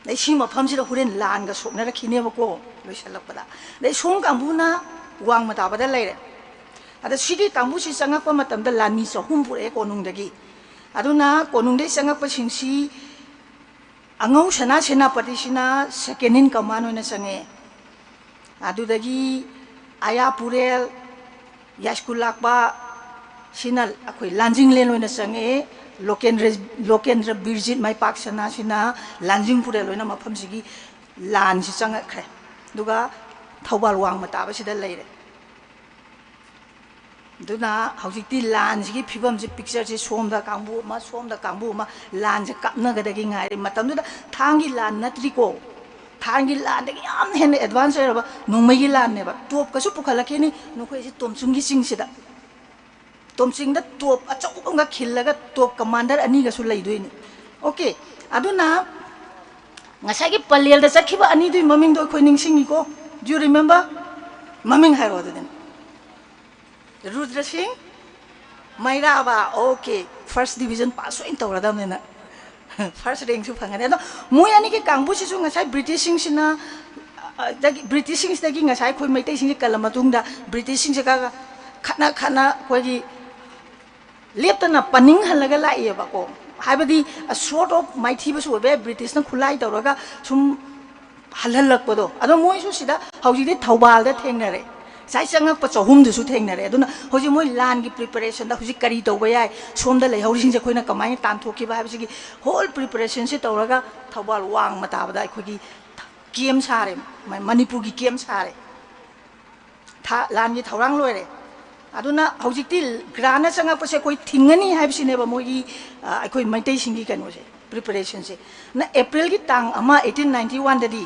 ꯑꯗꯩ ꯁꯤ ꯃꯐꯝꯁꯤꯗ ꯍꯣꯔꯦꯟ ꯂꯥꯟꯒ ꯁꯣꯛꯅꯔꯛꯈꯤꯅꯦꯕꯀꯣ, ꯂꯣꯏꯁꯤꯜꯂꯛꯄꯗ꯫ ꯑꯗꯩ ꯁꯣꯝ ꯀꯥꯡꯕꯨꯅ ꯋꯥꯡꯃ ꯇꯥꯕꯗ ꯂꯩꯔꯦ꯫ ꯑꯗ ꯁꯤꯒꯤ ꯀꯥꯡꯕꯨꯁꯤ ꯆꯪꯉꯛꯄ ꯃꯇꯝꯗ ꯂꯥꯟꯃꯤ ꯆꯍꯨꯝ ꯄꯨꯔꯛꯑꯦ ꯀꯣꯅꯨꯡꯗꯒꯤ꯫ ꯑꯗꯨꯅ ꯀꯣꯅꯨꯡꯗꯒꯤ ꯆꯪꯉꯛꯄꯁꯤꯡꯁꯤ ꯑꯉꯧ ꯁꯅꯥ ꯁꯦꯅꯥꯄꯇꯤꯁꯤꯅ second in command ꯑꯣꯏꯅ ꯆꯪꯉꯛꯑꯦ꯫ ꯑꯗꯨꯗꯒꯤ ꯑꯌꯥꯄꯨꯔꯦꯜ, ꯌꯥꯏꯁ꯭ꯀꯨꯜ ꯂꯥꯛꯄ, ꯁꯤꯅ ꯑꯩꯈꯣꯏ ꯂꯥꯟꯖꯤꯡꯂꯦꯟ ꯑꯣꯏꯅ ꯆꯪꯉꯛꯑꯦ꯫ ꯂꯣꯀꯦꯟꯗ꯭ꯔ, ꯂꯣꯀꯦꯟꯗ꯭ꯔ ꯕꯤꯔꯖꯤꯠ ꯃꯥꯏꯄꯥꯛ ꯁꯅꯥꯁꯤꯅ ꯂꯥꯟꯖꯤꯡꯄꯨꯔꯦꯜ ꯑꯣꯏꯅ ꯃꯐꯝꯁꯤꯒꯤ ꯂꯥꯟꯁꯤ ꯆꯪꯉꯛꯈ꯭ꯔꯦ꯫ ꯑꯗꯨꯒ ꯊꯧꯕꯥꯜ ꯋꯥꯡꯃ ꯇꯥꯕꯁꯤꯗ ꯂꯩꯔꯦ꯫ ꯑꯗꯨꯅ ꯍꯧꯖꯤꯛꯇꯤ ꯂꯥꯟꯁꯤꯒꯤ ꯐꯤꯕꯝꯁꯤ, ꯄꯤꯛꯆꯔꯁꯤ ꯁꯣꯝꯗ ꯀꯥꯡꯕꯨ ꯑꯃ, ꯁꯣꯝꯗ ꯀꯥꯡꯕꯨ ꯑꯃ, ꯂꯥꯟꯁꯦ ꯀꯥꯞꯅꯒꯗꯒꯤ ꯉꯥꯏꯔꯦ꯫ ꯃꯇꯝꯗꯨꯗ ꯊꯥꯡꯒꯤ ꯂꯥꯟ ꯅꯠꯇ꯭ꯔꯤꯀꯣ꯫ ꯊꯥꯏꯅꯒꯤ ꯂꯥꯟꯗꯒꯤ ꯌꯥꯝꯅ ꯍꯦꯟꯅ ꯑꯦꯗꯚꯥꯟꯁ ꯑꯣꯏꯔꯕ ꯅꯣꯡꯃꯩꯒꯤ ꯂꯥꯟꯅꯦꯕ꯫ ꯇꯣꯞꯀꯁꯨ ꯄꯨꯈꯠꯂꯛꯈꯤꯅꯤ ꯅꯈꯣꯏꯁꯤ ꯇꯣꯝꯆꯨꯡꯒꯤ ꯆꯤꯡꯁꯤꯗ꯫ ꯇꯣꯝꯆꯤꯡꯗ ꯇꯣꯞ ꯑꯆꯧꯕ ꯑꯃꯒ ꯈꯤꯜꯂꯒ ꯇꯣꯞ ꯀꯃꯥꯟꯗꯔ ꯑꯅꯤꯒꯁꯨ ꯂꯩꯗꯣꯏꯅꯤ꯫ ꯑꯣꯀꯦ, ꯑꯗꯨꯅ ꯉꯁꯥꯏꯒꯤ ꯄꯂꯦꯜꯗ ꯆꯠꯈꯤꯕ ꯑꯅꯤꯗꯨꯒꯤ ꯃꯃꯤꯡꯗꯣ ꯑꯩꯈꯣꯏ ꯅꯤꯡꯁꯤꯡꯉꯤꯀꯣ? Do you remember? ꯃꯃꯤꯡ ꯍꯥꯏꯔꯣ ꯑꯗꯨꯗꯤ꯫ ꯔꯨꯗ꯭ꯔ ꯁꯤꯡ ꯃꯩꯔꯥꯕ꯫ ꯑꯣꯀꯦ, ꯐꯥꯔꯁ ꯗꯤꯕꯤꯖꯟ ꯄꯥꯁ ꯑꯣꯏꯅ ꯇꯧꯔꯗꯕꯅꯤꯅ꯫ ꯐꯥꯔꯁ ꯔꯦꯡꯁꯨ ꯐꯪꯒꯅꯤ꯫ ꯑꯗꯣ ꯃꯣꯏ ꯑꯅꯤꯒꯤ ꯀꯥꯡꯕꯨꯁꯤꯁꯨ ꯉꯁꯥꯏ ꯕ꯭ꯔꯤꯇꯤꯁꯁꯤꯡꯁꯤꯅ, ꯑꯗꯒꯤ ꯕ꯭ꯔꯤꯇꯤꯁꯁꯤꯡꯁꯤꯗꯒꯤ ꯉꯁꯥꯏ ꯑꯩꯈꯣꯏ ꯃꯩꯇꯩꯁꯤꯡꯁꯤ ꯀꯜꯂ ꯃꯇꯨꯡꯗ ꯕ꯭ꯔꯤꯇꯤꯁꯁꯤꯡꯁꯤꯒ ꯈꯠꯅ ꯈꯠꯅ ꯑꯩꯈꯣꯏꯒꯤ ꯂꯦꯞꯇꯅ ꯄꯟꯅꯤꯡꯍꯜꯂꯒ ꯂꯥꯛꯏꯑꯕꯀꯣ꯫ ꯍꯥꯏꯕꯗꯤ, ꯁꯣꯔꯠ ꯑꯣꯐ ꯃꯥꯏꯊꯤꯕꯁꯨ ꯑꯣꯏꯕ ꯌꯥꯏ, ꯕ꯭ꯔꯤꯇꯤꯁꯅ ꯈꯨꯠꯂꯥꯏ ꯇꯧꯔꯒ ꯁꯨꯝ ꯍꯜꯍꯜꯂꯛꯄꯗꯣ꯫ ꯑꯗꯣ ꯃꯣꯏꯁꯨ ꯁꯤꯗ ꯍꯧꯖꯤꯛꯇꯤ ꯊꯧꯕꯥꯜꯗ ꯊꯦꯡꯅꯔꯦ, ꯉꯁꯥꯏ ꯆꯪꯉꯛꯄ ꯆꯍꯨꯝꯗꯨꯁꯨ ꯊꯦꯡꯅꯔꯦ꯫ ꯑꯗꯨꯅ ꯍꯧꯖꯤꯛ ꯃꯣꯏ ꯂꯥꯟꯒꯤ ꯄ꯭ꯔꯤꯄꯦꯔꯦꯁꯟꯗ ꯍꯧꯖꯤꯛ ꯀꯔꯤ ꯇꯧꯕ ꯌꯥꯏ, ꯁꯣꯝꯗ ꯂꯩꯍꯧꯔꯤꯁꯤꯡꯁꯦ ꯑꯩꯈꯣꯏꯅ ꯀꯃꯥꯏꯅ ꯇꯥꯟꯊꯣꯛꯈꯤꯕ ꯍꯥꯏꯕꯁꯤꯒꯤ ꯍꯣꯜ ꯄ꯭ꯔꯤꯄꯦꯔꯦꯁꯟꯁꯤ ꯇꯧꯔꯒ ꯊꯧꯕꯥꯜ ꯋꯥꯡꯃ ꯇꯥꯕꯗ ꯑꯩꯈꯣꯏꯒꯤ ꯀꯦꯝ ꯁꯥꯔꯦ, ꯃ-, ꯃꯅꯤꯄꯨꯔꯒꯤ ꯀꯦꯝ ꯁꯥꯔꯦ꯫ ꯊꯥ-, ꯂꯥꯟꯒꯤ ꯊꯧꯔꯥꯡ ꯂꯣꯏꯔꯦ꯫ ꯑꯗꯨꯅ ꯍꯧꯖꯤꯛꯇꯤ ꯒ꯭ꯔꯥꯟꯅ ꯆꯪꯉꯛꯄꯁꯦ ꯑꯩꯈꯣꯏ ꯊꯤꯡꯒꯅꯤ ꯍꯥꯏꯕꯁꯤꯅꯦꯕ ꯃꯣꯏꯒꯤ, ꯑ, ꯑꯩꯈꯣꯏ ꯃꯩꯇꯩꯁꯤꯡꯒꯤ ꯀꯩꯅꯣꯁꯦ, ꯄ꯭ꯔꯤꯄꯦꯔꯦꯁꯟꯁꯦ꯫ ꯅ ꯑꯦꯄ꯭ꯔꯤꯜꯒꯤ ꯇꯥꯡ ꯑꯃ, ꯑꯩꯠꯇꯤꯟ ꯅꯥꯏꯟꯇꯤ ꯋꯥꯟꯗꯗꯤ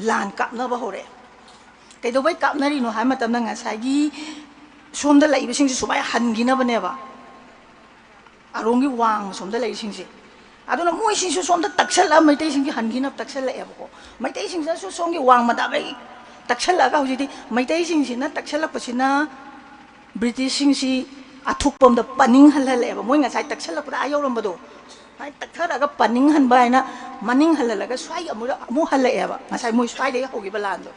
ꯂꯥꯟ ꯀꯥꯞꯅꯕ ꯍꯧꯔꯛꯑꯦ꯫ ꯀꯩꯗꯧꯕꯩ ꯀꯥꯞꯅꯔꯤꯅꯣ ꯍꯥꯏꯕ ꯃꯇꯝꯗ ꯉꯁꯥꯏꯒꯤ ꯁꯣꯝꯗ ꯂꯩꯕꯁꯤꯡꯁꯦ ꯁꯨꯃꯥꯏꯅ ꯍꯟꯈꯤꯅꯕꯅꯦꯕ꯫ ꯑꯔꯣꯝꯒꯤ ꯋꯥꯡꯃ ꯁꯣꯝꯗ ꯂꯩꯔꯤꯁꯤꯡꯁꯦ꯫ ꯑꯗꯨꯅ ꯃꯣꯏꯁꯤꯡꯁꯨ ꯁꯣꯝꯗ ꯇꯛꯁꯜꯂꯛꯑ ꯃꯩꯇꯩꯁꯤꯡꯒꯤ ꯍꯟꯈꯤꯅꯕ ꯇꯛꯁꯜꯂꯛꯑꯦꯕꯀꯣ꯫ ꯃꯩꯇꯩꯁꯤꯡꯁꯤꯅꯁꯨ ꯁꯣꯝꯒꯤ ꯋꯥꯡꯃꯗ ꯑꯃꯩ ꯇꯛꯁꯜꯂꯛꯑꯒ ꯍꯧꯖꯤꯛꯇꯤ ꯃꯩꯇꯩꯁꯤꯡꯁꯤꯅ ꯇꯛꯁꯜꯂꯛꯄꯁꯤꯅ ꯕ꯭ꯔꯤꯇꯤꯁꯁꯤꯡꯁꯤ ꯑꯊꯨꯞꯄ ꯑꯃꯗ ꯄꯟꯅꯤꯡꯍꯜꯍꯜꯂꯛꯑꯦꯕ꯫ ꯃꯣꯏ ꯉꯁꯥꯏ ꯇꯛꯁꯜꯂꯛꯄꯗ ꯑꯥ ꯌꯧꯔꯝꯕꯗꯣ, ꯁꯨꯃꯥꯏꯅ ꯇꯛꯊꯔꯛꯑꯒ ꯄꯟꯅꯤꯡꯍꯟꯕ ꯍꯥꯏꯅ ꯃꯅꯤꯡ ꯍꯜꯍꯜꯂꯒ ꯁ꯭ꯋꯥꯏꯒꯤ ꯑꯃꯨꯛ, ꯑꯃꯨꯛ ꯍꯜꯂꯛꯑꯦꯕ꯫ ꯉꯁꯥꯏ ꯃꯣꯏ ꯁ꯭ꯋꯥꯏꯗꯒꯤ ꯍꯧꯈꯤꯕ ꯂꯥꯟꯗꯣ꯫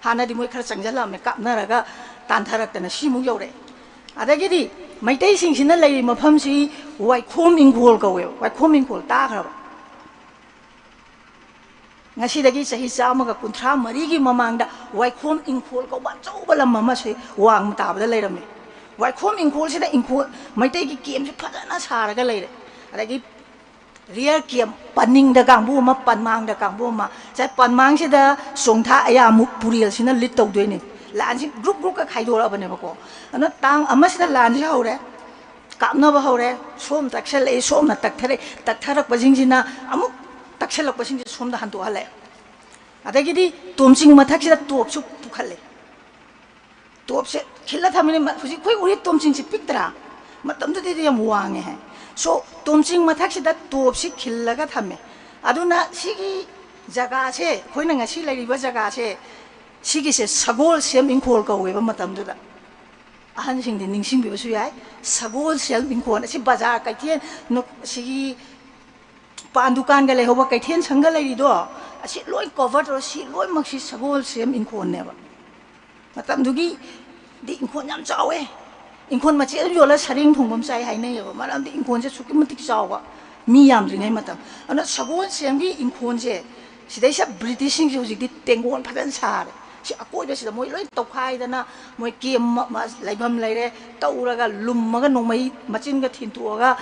ꯍꯥꯟꯅꯗꯤ ꯃꯣꯏ ꯈꯔ ꯆꯪꯁꯤꯜꯂꯛꯑꯝꯃꯦ, ꯀꯥꯞꯅꯔꯒ ꯇꯥꯟꯊꯔꯛꯇꯅ ꯁꯤꯃꯨꯛ ꯌꯧꯔꯛꯑꯦ꯫ ꯑꯗꯒꯤꯗꯤ ꯃꯩꯇꯩꯁꯤꯡꯁꯤꯅ ꯂꯩꯔꯤꯕ ꯃꯐꯝꯁꯤ ꯋꯥꯏꯈꯣꯝ ꯏꯪꯈꯣꯜ ꯀꯧꯋꯦꯕ꯫ ꯋꯥꯏꯈꯣꯝ ꯏꯪꯈꯣꯜ ꯇꯥꯈ꯭ꯔꯕ? ꯉꯁꯤꯗꯒꯤ ꯆꯍꯤ ꯆꯥꯝꯃꯒ ꯀꯨꯟꯊ꯭ꯔꯥ ꯃꯔꯤꯒꯤ ꯃꯃꯥꯡꯗ ꯋꯥꯏꯈꯣꯝ ꯏꯪꯈꯣꯜ ꯀꯧꯕ ꯑꯆꯧꯕ ꯂꯝ ꯑꯃꯁꯤ ꯋꯥꯡꯃ ꯇꯥꯕꯗ ꯂꯩꯔꯝꯃꯤ꯫ ꯋꯥꯏꯈꯣꯝ ꯏꯪꯈꯣꯜꯁꯤꯗ ꯏꯪꯈꯣꯜ, ꯃꯩꯇꯩꯒꯤ ꯀꯦꯝꯁꯦ ꯐꯖꯅ ꯁꯥꯔꯒ ꯂꯩꯔꯦ꯫ ꯑꯗꯒꯤ ꯔꯤꯌꯔ ꯀꯦꯝ, ꯄꯟꯅꯤꯡꯗ ꯀꯥꯡꯕꯨ ꯑꯃ, ꯄꯟꯃꯥꯡꯗ ꯀꯥꯡꯕꯨ ꯑꯃ꯫ ꯉꯁꯥꯏ ꯄꯟꯃꯥꯡꯁꯤꯗ ꯆꯣꯡꯊꯥ ꯑꯌꯥꯃꯨꯛ ꯄꯨꯔꯦꯜꯁꯤꯅ ꯂꯤꯠ ꯇꯧꯗꯣꯏꯅꯤ꯫ ꯂꯥꯟꯁꯤ ꯒ꯭ꯔꯨꯞ ꯒ꯭ꯔꯨꯞꯀ ꯈꯥꯏꯗꯣꯔꯛꯑꯕꯅꯦꯕꯀꯣ꯫ ꯑꯗꯨꯅ ꯇꯥꯡ ꯑꯃꯁꯤꯗ ꯂꯥꯟꯁꯤ ꯍꯧꯔꯦ, ꯀꯥꯞꯅꯕ ꯍꯧꯔꯦ꯫ ꯁꯣꯝ ꯇꯛꯁꯜꯂꯛꯏ, ꯁꯣꯝꯅ ꯇꯛꯊꯔꯛꯏ, ꯇꯛꯊꯔꯛꯄꯁꯤꯡꯁꯤꯅ ꯑꯃꯨꯛ ꯇꯛꯁꯜꯂꯛꯄꯁꯤꯡꯁꯤ ꯁꯣꯝꯗ ꯍꯟꯗꯣꯛꯍꯜꯂꯦ꯫ ꯑꯗꯒꯤꯗꯤ ꯇꯣꯝꯆꯤꯡ ꯃꯊꯛꯁꯤꯗ ꯇꯣꯞꯁꯨ ꯄꯨꯈꯠꯂꯦ꯫ ꯇꯣꯞꯁꯦ ꯈꯤꯜꯂ ꯊꯝꯃꯤꯅꯦ꯫ ꯃ-, ꯍꯧꯖꯤꯛ ꯑꯩꯈꯣꯏ ꯎꯔꯤ ꯇꯣꯝꯆꯤꯡꯁꯦ ꯄꯤꯛꯇ꯭ꯔꯥ? ꯃꯇꯝꯗꯨꯗꯗꯤ ꯌꯥꯝ ꯋꯥꯡꯉꯦ ꯍꯥꯏ꯫ So, ꯇꯣꯝꯆꯤꯡ ꯃꯊꯛꯁꯤꯗ ꯇꯣꯞꯁꯤ ꯈꯤꯜꯂꯒ ꯊꯝꯃꯦ꯫ ꯑꯗꯨꯅ ꯁꯤꯒꯤ ꯖꯒꯥꯁꯦ, ꯑꯩꯈꯣꯏꯅ ꯉꯁꯤ ꯂꯩꯔꯤꯕ ꯖꯒꯥꯁꯦ, ꯁꯤꯒꯤꯁꯦ ꯁꯒꯣꯜꯁꯦꯝ ꯏꯪꯈꯣꯜ ꯀꯧꯋꯦꯕ ꯃꯇꯝꯗꯨꯗ꯫ ꯑꯍꯟꯁꯤꯡꯗꯤ ꯅꯤꯡꯁꯤꯡꯕꯤꯕꯁꯨ ꯌꯥꯏ꯫ ꯁꯒꯣꯜꯁꯦꯝ ꯏꯪꯈꯣꯜ ꯑꯁꯤ ꯕꯖꯥꯔ ꯀꯩꯊꯦꯜ, ꯅꯨ-, ꯁꯤꯒꯤ ꯄꯥꯟ ꯗꯨꯀꯥꯟꯒ ꯂꯩꯍꯧꯕ ꯀꯩꯊꯦꯜ ꯁꯪꯒ ꯂꯩꯔꯤꯗꯣ, ꯑꯁꯤ ꯂꯣꯏ cover ꯇꯧꯔ, ꯁꯤ ꯂꯣꯏꯅꯃꯛꯁꯤ ꯁꯒꯣꯜꯁꯦꯝ ꯏꯪꯈꯣꯜꯅꯦꯕ꯫ ꯃꯇꯝꯗꯨꯒꯤꯗꯤ ꯏꯪꯈꯣꯜ ꯌꯥꯝ ꯆꯥꯎꯋꯦ꯫ ꯏꯪꯈꯣꯜ ꯃꯆꯦꯠ ꯑꯃ ꯌꯣꯜꯂ ꯁꯔꯦꯡ ꯊꯣꯡꯕ ꯑꯃ ꯆꯥꯏ ꯍꯥꯏꯅꯩꯌꯦꯕ, ꯃꯔꯝꯗꯤ ꯏꯪꯈꯣꯜꯁꯦ ꯑꯁꯨꯛꯀꯤ ꯃꯇꯤꯛ ꯆꯥꯎꯕ, ꯃꯤ ꯌꯥꯝꯗ꯭ꯔꯤꯉꯩ ꯃꯇꯝ꯫ ꯑꯗꯨꯅ ꯁꯒꯣꯜꯁꯦꯝꯒꯤ ꯏꯪꯈꯣꯜꯁꯦ, ꯁꯤꯗꯩꯁꯤꯗ ꯕ꯭ꯔꯤꯇꯤꯁꯁꯤꯡꯁꯦ ꯍꯧꯖꯤꯛꯇꯤ ꯇꯦꯡꯒꯣꯜ ꯐꯖꯅ ꯁꯥꯔꯦ꯫ ꯁꯤ ꯑꯀꯣꯏꯕꯁꯤꯗ ꯃꯣꯏ ꯂꯣꯏ ꯇꯧꯈꯥꯏꯗꯅ, ꯃꯣꯏ ꯀꯦꯝ ꯃ-, ꯃ-, ꯂꯩꯐꯝ ꯂꯩꯔꯦ ꯇꯧꯔꯒ, ꯂꯨꯝꯃꯒ, ꯅꯣꯡꯃꯩ ꯃꯆꯤꯟꯒ ꯊꯤꯟꯇꯣꯛꯑꯒ,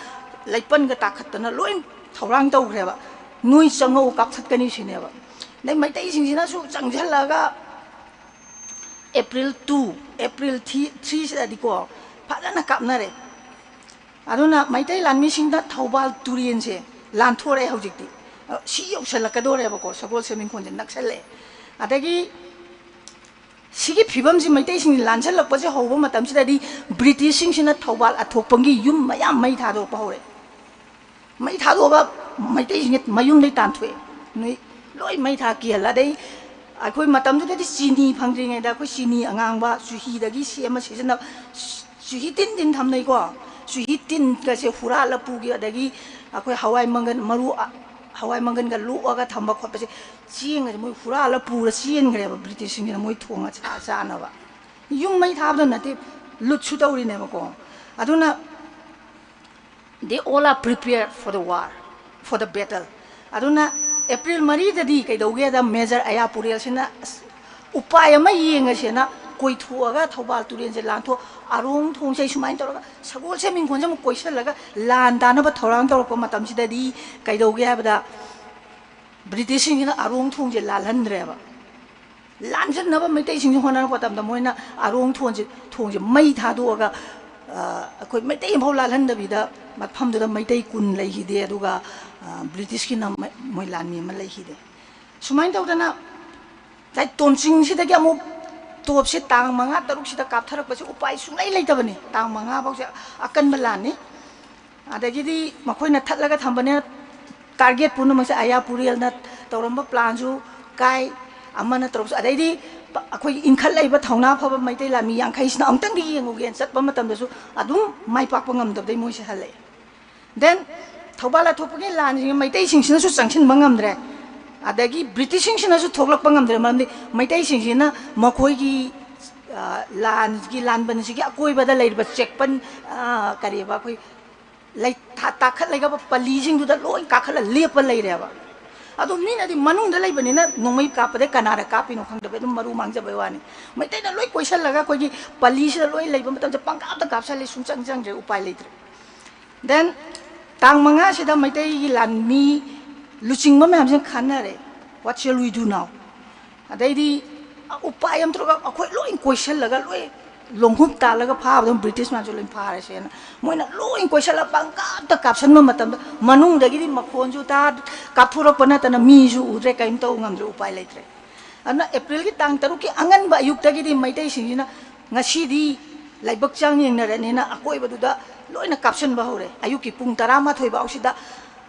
ꯂꯩꯄꯟꯒ ꯇꯥꯈꯠꯇꯅ ꯂꯣꯏ ꯊꯧꯔꯥꯡ ꯇꯧꯈ꯭ꯔꯦꯕ꯫ ꯅꯣꯏ ꯆꯪꯉꯛꯎ, ꯀꯥꯞꯊꯠꯀꯅꯤ ꯁꯤꯅꯦꯕ꯫ ꯑꯗꯩ ꯃꯩꯇꯩꯁꯤꯡꯁꯤꯅꯁꯨ ꯆꯪꯁꯤꯜꯂꯒ ꯑꯦꯄ꯭ꯔꯤꯜ ꯇꯨ, ꯑꯦꯄ꯭ꯔꯤꯜ ꯊ꯭ꯔꯤ, ꯊ꯭ꯔꯤꯁꯤꯗꯗꯤꯀꯣ ꯐꯖꯅ ꯀꯥꯞꯅꯔꯦ꯫ ꯑꯗꯨꯅ ꯃꯩꯇꯩ ꯂꯥꯟꯃꯤꯁꯤꯡꯗ ꯊꯧꯕꯥꯜ ꯇꯨꯔꯦꯟꯁꯦ ꯂꯥꯟꯊꯣꯔꯛꯑꯦ ꯍꯧꯖꯤꯛꯇꯤ꯫ ꯑ, ꯁꯤ ꯌꯧꯁꯜꯂꯛꯀꯗꯣꯔꯦꯕꯀꯣ, ꯁꯒꯣꯜꯁꯦꯝ ꯏꯪꯈꯣꯜꯁꯦ ꯅꯛꯁꯜꯂꯛꯑꯦ꯫ ꯑꯗꯒꯤ ꯁꯤꯒꯤ ꯐꯤꯕꯝꯁꯤ ꯃꯩꯇꯩꯁꯤꯡ ꯂꯥꯟꯁꯜꯂꯛꯄꯁꯦ ꯍꯧꯕ ꯃꯇꯝꯁꯤꯗꯗꯤ ꯕ꯭ꯔꯤꯇꯤꯁꯁꯤꯡꯁꯤꯅ ꯊꯧꯕꯥꯜ ꯑꯊꯣꯛꯄꯝꯒꯤ ꯌꯨꯝ ꯃꯌꯥꯝ ꯃꯩ ꯊꯥꯗꯣꯛꯄ ꯍꯧꯔꯛꯑꯦ꯫ ꯃꯩ ꯊꯥꯗꯣꯛꯑꯒ ꯃꯩꯇꯩꯁꯤꯡꯁꯦ ꯃꯌꯨꯝꯗꯩ ꯇꯥꯟꯊꯣꯛꯑꯦ꯫ ꯅꯣꯏ ꯂꯣꯏ ꯃꯩ ꯊꯥ ꯀꯤꯍꯜꯂ꯫ ꯑꯗꯩ ꯑꯩꯈꯣꯏ ꯃꯇꯝꯗꯨꯗꯗꯤ ꯆꯤꯅꯤ ꯐꯪꯗ꯭ꯔꯤꯉꯩꯗ ꯑꯩꯈꯣꯏ ꯆꯤꯅꯤ ꯑꯉꯥꯡꯕ ꯆꯨꯍꯤꯗꯒꯤ ꯁꯦꯝꯃ ꯁꯤꯖꯤꯟꯅꯕ ꯆꯨꯍꯤ ꯇꯤꯟ ꯇꯤꯟ ꯊꯝꯅꯩꯀꯣ꯫ ꯆꯨꯍꯤ ꯇꯤꯟꯒꯁꯦ ꯍꯨꯔꯥꯜꯂ ꯄꯨꯈꯤ꯫ ꯑꯗꯒꯤ ꯑꯩꯈꯣꯏ ꯍꯋꯥꯏ ꯃꯪꯒꯟ ꯃꯔꯨ, ꯑ, ꯍꯋꯥꯏ ꯃꯪꯒꯟꯒ ꯂꯣꯛꯑꯒ ꯊꯝꯕ ꯈꯣꯠꯄꯁꯦ, ꯆꯦꯡꯒꯁꯦ ꯃꯣꯏ ꯍꯨꯔꯥꯜꯂ ꯄꯨꯔ ꯆꯦꯟꯈ꯭ꯔꯦꯕ ꯕ꯭ꯔꯤꯇꯤꯁꯁꯤꯡꯁꯤꯅ ꯃꯣꯏ ꯊꯣꯡꯉ ꯆꯥ-, ꯆꯥꯅꯕ꯫ ꯌꯨꯝ ꯃꯩ ꯊꯥꯕꯗ ꯅꯠꯇꯦ, ꯂꯨꯠꯁꯨ ꯇꯧꯔꯤꯅꯦꯕꯀꯣ꯫ ꯑꯗꯨꯅ they all are prepared for the war, for the battle. ꯑꯗꯨꯅ ꯑꯦꯄ꯭ꯔꯤꯜ ꯃꯔꯤꯗꯗꯤ ꯀꯩꯗꯧꯒꯦꯗ, ꯃꯦꯖꯔ ꯑꯌꯥ ꯄꯨꯔꯦꯜꯁꯤꯅ, "ꯑꯁ, ꯎꯄꯥꯏ ꯑꯃ ꯌꯦꯡꯉꯁꯦꯅ" ꯀꯣꯏꯊꯣꯛꯑꯒ ꯊꯧꯕꯥꯜ ꯇꯨꯔꯦꯜꯁꯦ ꯂꯥꯟꯊꯣꯛ, ꯑꯔꯣꯡ ꯊꯣꯡꯁꯦ ꯁꯨꯃꯥꯏꯅ ꯇꯧꯔꯒ ꯁꯒꯣꯜꯁꯦꯝ ꯏꯪꯈꯣꯜꯁꯦ ꯑꯃꯨꯛ ꯀꯣꯏꯁꯤꯜꯂꯒ ꯂꯥꯟ ꯗꯥꯅꯕ ꯊꯧꯔꯥꯡ ꯇꯧꯔꯛꯄ ꯃꯇꯝꯁꯤꯗꯗꯤ ꯀꯩꯗꯧꯒꯦ ꯍꯥꯏꯕꯗ, ꯕ꯭ꯔꯤꯇꯤꯁꯁꯤꯡꯁꯤꯅ ꯑꯔꯣꯡ ꯊꯣꯡꯁꯦ ꯂꯥꯜꯍꯟꯗ꯭ꯔꯦꯕ꯫ ꯂꯥꯟꯖꯟꯅꯕ ꯃꯩꯇꯩꯁꯤꯡꯁꯤ ꯍꯣꯠꯅꯔꯛꯄ ꯃꯇꯝꯗ ꯃꯣꯏꯅ ꯑꯔꯣꯡ ꯊꯣꯡꯁꯦ, ꯊꯣꯡꯁꯦ ꯃꯩ ꯊꯥꯗꯣꯛꯑꯒ, ꯑ, ꯑꯩꯈꯣꯏ ꯃꯩꯇꯩ ꯑꯃꯐꯥꯎ ꯂꯥꯜꯍꯟꯗꯕꯤꯗ ꯃꯐꯝꯗꯨꯗ ꯃꯩꯇꯩ ꯀꯨꯟ ꯂꯩꯈꯤꯗꯦ꯫ ꯑꯗꯨꯒ, ꯑ, ꯕ꯭ꯔꯤꯇꯤꯁꯀꯤꯅ ꯃ-, ꯃꯣꯏ ꯂꯥꯟꯃꯤ ꯑꯃ ꯂꯩꯈꯤꯗꯦ꯫ ꯁꯨꯃꯥꯏꯅ ꯇꯧꯗꯅ ꯇꯣꯝꯆꯤꯡꯁꯤꯗꯒꯤ ꯑꯃꯨꯛ ꯇꯣꯞꯁꯦ ꯇꯥꯡ ꯃꯉꯥ ꯇꯔꯨꯛꯁꯤꯗ ꯀꯥꯞꯊꯔꯛꯄꯁꯦ ꯎꯄꯥꯏ ꯁꯨꯡꯂꯩ ꯂꯩꯇꯕꯅꯤ꯫ ꯇꯥꯡ ꯃꯉꯥ ꯐꯥꯎꯁꯦ ꯑꯀꯟꯕ ꯂꯥꯟꯅꯤ꯫ ꯑꯗꯒꯤꯗꯤ ꯃꯈꯣꯏꯅ ꯊꯠꯂꯒ ꯊꯝꯕꯅꯤꯅ ꯇꯥꯔꯒꯦꯠ ꯄꯨꯝꯅꯃꯛꯁꯦ ꯑꯌꯥ ꯄꯨꯔꯦꯜꯅ ꯇꯧꯔꯝꯕ ꯄ꯭ꯂꯥꯟꯁꯨ ꯀꯥꯏ, ꯑꯃꯅ ꯇꯧꯔꯝꯕꯁꯨ, ꯑꯗꯩꯗꯤ ꯄ-, ꯑꯩꯈꯣꯏꯒꯤ ꯏꯟꯈꯠꯂꯛꯏꯕ ꯊꯧꯅꯥ ꯐꯕ ꯃꯩꯇꯩ ꯂꯥꯟꯃꯤ ꯌꯥꯡꯈꯩꯁꯤꯅ ꯑꯃꯨꯛꯇꯪꯗꯤ ꯌꯦꯡꯉꯨꯒꯦꯅ ꯆꯠꯄ ꯃꯇꯝꯗꯁꯨ ꯑꯗꯨꯝ ꯃꯥꯏ ꯄꯥꯛꯄ ꯉꯝꯗꯕꯗꯩ ꯃꯣꯏꯁꯦ ꯍꯜꯂꯛꯑꯦ꯫ Then ꯊꯧꯕꯥꯜ ꯂꯥꯟꯊꯣꯛꯄꯒꯤ ꯂꯥꯟꯁꯤꯡ ꯃꯩꯇꯩꯁꯤꯡꯁꯤꯅꯁꯨ ꯆꯪꯁꯤꯟꯕ ꯉꯝꯗ꯭ꯔꯦ, ꯑꯗꯒꯤ ꯕ꯭ꯔꯤꯇꯤꯁꯁꯤꯡꯁꯤꯅꯁꯨ ꯊꯣꯛꯂꯛꯄ ꯉꯝꯗ꯭ꯔꯦ꯫ ꯃꯔꯝꯗꯤ ꯃꯩꯇꯩꯁꯤꯡꯁꯤꯅ ꯃꯈꯣꯏꯒꯤ, ꯑ, ꯂꯥꯟꯒꯤ ꯂꯥꯟꯕꯟꯁꯤꯒꯤ ꯑꯀꯣꯏꯕꯗ ꯂꯩꯔꯤꯕ ꯆꯦꯛꯄꯟ, ꯑ, ꯀꯔꯤꯕ, ꯑꯩꯈꯣꯏ ꯂꯩ-, ꯊꯥ-, ꯇꯥꯈꯠ ꯂꯩꯈꯕ ꯄꯜꯂꯤꯁꯤꯡꯗꯨꯗ ꯂꯣꯏ ꯀꯥꯈꯠꯂ ꯂꯦꯞꯄ ꯂꯩꯔꯦꯕ꯫ ꯑꯗꯨ ꯃꯤꯅꯗꯤ ꯃꯅꯨꯡꯗ ꯂꯩꯕꯅꯤꯅ ꯅꯣꯡꯃꯩ ꯀꯥꯞꯄꯗ ꯀꯅꯥꯗ ꯀꯥꯞꯄꯤꯅꯣ ꯈꯪꯗꯕ, ꯑꯗꯨꯝ ꯃꯔꯨ ꯃꯥꯡꯖꯕꯩ ꯋꯥꯅꯤ꯫ ꯃꯩꯇꯩꯅ ꯂꯣꯏ ꯀꯣꯏꯁꯜꯂꯒ ꯑꯩꯈꯣꯏꯒꯤ ꯄꯜꯂꯤꯁꯤꯗ ꯂꯣꯏ ꯂꯩꯕ ꯃꯇꯝꯗ ꯄꯪꯀꯥꯞꯇ ꯀꯥꯞꯁꯜꯂꯤ, ꯁꯨꯡꯆꯪ ꯆꯪꯗ꯭ꯔꯦ, ꯎꯄꯥꯏ ꯂꯩꯇ꯭ꯔꯦ꯫ Then ꯇꯥꯡ ꯃꯉꯥꯁꯤꯗ ꯃꯩꯇꯩꯒꯤ ꯂꯥꯟꯃꯤ ꯂꯨꯆꯤꯡꯕ ꯃꯌꯥꯝꯁꯤꯅ ꯈꯟꯅꯔꯦ, "What shall we do now?" ꯑꯗꯩꯗꯤ ꯎꯄꯥꯏ ꯑꯃ ꯊꯣꯛꯂꯒ ꯑꯩꯈꯣꯏ ꯂꯣꯏ ꯀꯣꯏꯁꯜꯂꯒ ꯂꯣꯏ ꯂꯣꯡꯍꯨꯞ ꯇꯥꯜꯂꯒ ꯐꯥꯕꯗ ꯕ꯭ꯔꯤꯇꯤꯁ ꯃꯌꯥꯝꯁꯨ ꯂꯣꯏ ꯐꯥꯔꯁꯦꯅ ꯃꯣꯏꯅ ꯂꯣꯏ ꯀꯣꯏꯁꯜꯂꯒ ꯄꯪꯀꯥꯞꯇ ꯀꯥꯞꯁꯟꯕ ꯃꯇꯝꯗ ꯃꯅꯨꯡꯗꯒꯤꯗꯤ ꯃꯈꯣꯟꯁꯨ ꯇꯥ, ꯀꯥꯞꯊꯣꯔꯛꯄ ꯅꯠꯇꯅ ꯃꯤꯁꯨ ꯎꯗ꯭ꯔꯦ, ꯀꯔꯤꯝ ꯇꯧꯕ ꯉꯝꯗ꯭ꯔꯦ, ꯎꯄꯥꯏ ꯂꯩꯇ꯭ꯔꯦ꯫ ꯑꯗꯨꯅ ꯑꯦꯄ꯭ꯔꯤꯜꯒꯤ ꯇꯥꯡ ꯇꯔꯨꯛꯀꯤ ꯑꯉꯟꯕ ꯑꯌꯨꯛꯇꯒꯤꯗꯤ ꯃꯩꯇꯩꯁꯤꯡꯁꯤꯅ ꯉꯁꯤꯗꯤ ꯂꯥꯏꯕꯛ ꯆꯥꯡ ꯌꯦꯡꯅꯔꯅꯤꯅ ꯑꯀꯣꯏꯕꯗꯨꯗ ꯂꯣꯏꯅ ꯀꯥꯞꯁꯤꯟꯕ ꯍꯧꯔꯦ꯫ ꯑꯌꯨꯛꯀꯤ ꯄꯨꯡ ꯇꯔꯥꯃꯥꯊꯣꯏ ꯐꯥꯎꯁꯤꯗ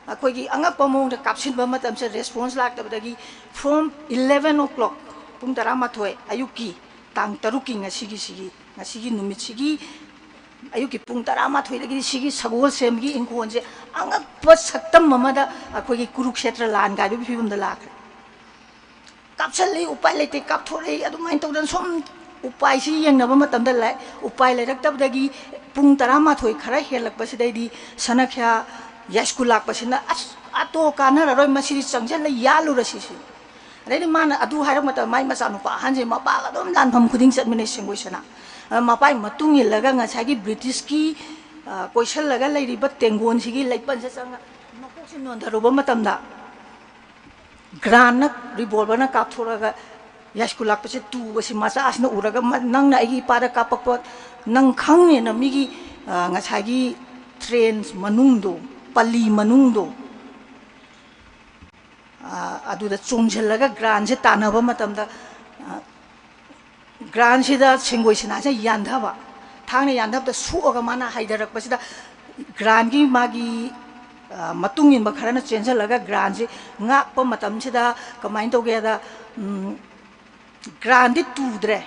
ꯑꯩꯈꯣꯏꯒꯤ ꯑꯉꯛꯄ ꯃꯑꯣꯡꯗ ꯀꯥꯞꯁꯤꯟꯕ ꯃꯇꯝꯁꯦ response ꯂꯥꯛꯇꯕꯗꯒꯤ from eleven o'clock, ꯄꯨꯡ ꯇꯔꯥꯃꯥꯊꯣꯏ ꯑꯌꯨꯛꯀꯤ ꯇꯥꯡ ꯇꯔꯨꯛꯀꯤ ꯉꯁꯤꯒꯤꯁꯤꯒꯤ, ꯉꯁꯤꯒꯤ ꯅꯨꯃꯤꯠꯁꯤꯒꯤ ꯑꯌꯨꯛꯀꯤ ꯄꯨꯡ ꯇꯔꯥꯃꯥꯊꯣꯏꯗꯒꯤꯗꯤ ꯁꯤꯒꯤ ꯁꯒꯣꯜꯁꯦꯝꯒꯤ ꯏꯪꯈꯣꯜꯁꯦ ꯑꯉꯛꯄ ꯁꯛꯇꯝ ꯑꯃꯗ ꯑꯩꯈꯣꯏꯒꯤ ꯀꯨꯔꯨꯛꯁꯦꯇ꯭ꯔ ꯂꯥꯟ ꯀꯥꯏꯕꯒꯤ ꯐꯤꯕꯝꯗ ꯂꯥꯛꯈ꯭ꯔꯦ꯫ ꯀꯥꯞꯁꯜꯂꯤ, ꯎꯄꯥꯏ ꯂꯩꯇꯦ, ꯀꯥꯞꯊꯣꯔꯛꯏ, ꯑꯗꯨꯃꯥꯏꯅ ꯇꯧꯗꯅ ꯁꯨꯝ ꯎꯄꯥꯏꯁꯤ ꯌꯦꯡꯅꯕ ꯃꯇꯝꯗ ꯂꯥꯏ-, ꯎꯄꯥꯏ ꯂꯩꯔꯛꯇꯕꯗꯒꯤ ꯄꯨꯡ ꯇꯔꯥꯃꯥꯊꯣꯏ ꯈꯔ ꯍꯦꯜꯂꯛꯄꯁꯤꯗꯩꯗꯤ ꯁꯅꯈ꯭ꯌꯥ ꯌꯥꯏꯁ꯭ꯀꯨꯜ ꯂꯥꯛꯄꯁꯤꯅ, "ꯑꯁ, ꯑꯇꯣ ꯀꯥꯟꯅꯔꯔꯣꯏ, ꯃꯁꯤꯗꯤ ꯆꯪꯁꯤꯜꯂ ꯌꯥꯜꯂꯨꯔꯁꯤ" ꯁꯤ꯫ ꯑꯗꯩꯗꯤ ꯃꯥꯅ ꯑꯗꯨ ꯍꯥꯏꯔꯛꯄ ꯃꯇꯝꯗ ꯃꯥꯏ ꯃꯆꯥꯅꯨꯄꯥ ꯑꯍꯟꯁꯦ ꯃꯄꯥꯒ ꯑꯗꯨꯝ ꯂꯥꯟꯐꯝ ꯈꯨꯗꯤꯡ ꯆꯠꯃꯤꯟꯅꯩ ꯁꯦꯡꯒꯣꯏ ꯁꯅꯥ꯫ ꯑꯗ ꯃꯄꯥꯏ ꯃꯇꯨꯡ ꯏꯜꯂꯒ ꯉꯁꯥꯏꯒꯤ ꯕ꯭ꯔꯤꯇꯤꯁꯀꯤ, ꯑ, ꯀꯣꯏꯁꯜꯂꯒ ꯂꯩꯔꯤꯕ ꯇꯦꯡꯒꯣꯟꯁꯤꯒꯤ ꯂꯩꯄꯟꯁꯦ ꯆꯪꯉ ꯃꯀꯣꯛꯁꯦ ꯅꯣꯟꯊꯔꯨꯕ ꯃꯇꯝꯗ ꯒ꯭ꯔꯥꯟꯅ ꯔꯤꯚꯣꯜꯚꯔꯅ ꯀꯥꯞꯊꯣꯔꯛꯑꯒ ꯌꯥꯏꯁ꯭ꯀꯨꯜ ꯂꯥꯛꯄꯁꯦ ꯇꯨꯕꯁꯤ ꯃꯆꯥꯁꯤꯅ ꯎꯔꯒ, "ꯃ-, ꯅꯪꯅ ꯑꯩꯒꯤ ꯏꯄꯥꯗ ꯀꯥꯞꯄꯛꯄ ꯅꯪ ꯈꯪꯅꯦꯅ" ꯃꯤꯒꯤ, ꯑ, ꯉꯁꯥꯏꯒꯤ ꯇ꯭ꯔꯦꯟ ꯃꯅꯨꯡꯗꯣ, ꯄꯜꯂꯤ ꯃꯅꯨꯡꯗꯣ, ꯑꯗꯨꯗ ꯆꯣꯡꯁꯤꯜꯂꯒ ꯒ꯭ꯔꯥꯟꯁꯦ ꯇꯥꯟꯅꯕ ꯃꯇꯝꯗ, ꯒ꯭ꯔꯥꯟꯁꯤꯗ ꯁꯦꯡꯒꯣꯏ ꯁꯅꯥꯁꯦ ꯌꯥꯟꯊꯕ, ꯊꯥꯡꯅ ꯌꯥꯟꯊꯕꯗ ꯁꯣꯛꯑꯒ ꯃꯥꯅ ꯍꯥꯏꯊꯔꯛꯄꯁꯤꯗ, ꯒ꯭ꯔꯥꯟꯒꯤ ꯃꯥꯒꯤ, ꯑ, ꯃꯇꯨꯡ ꯏꯟꯕ ꯈꯔꯅ ꯆꯦꯟꯁꯤꯜꯂꯒ ꯒ꯭ꯔꯥꯟꯁꯤ ꯉꯥꯛꯄ ꯃꯇꯝꯁꯤꯗ ꯀꯃꯥꯏꯅ ꯇꯧꯒꯦꯗ, ꯎꯝ, ꯒ꯭ꯔꯥꯟꯗꯤ ꯇꯨꯗ꯭ꯔꯦ,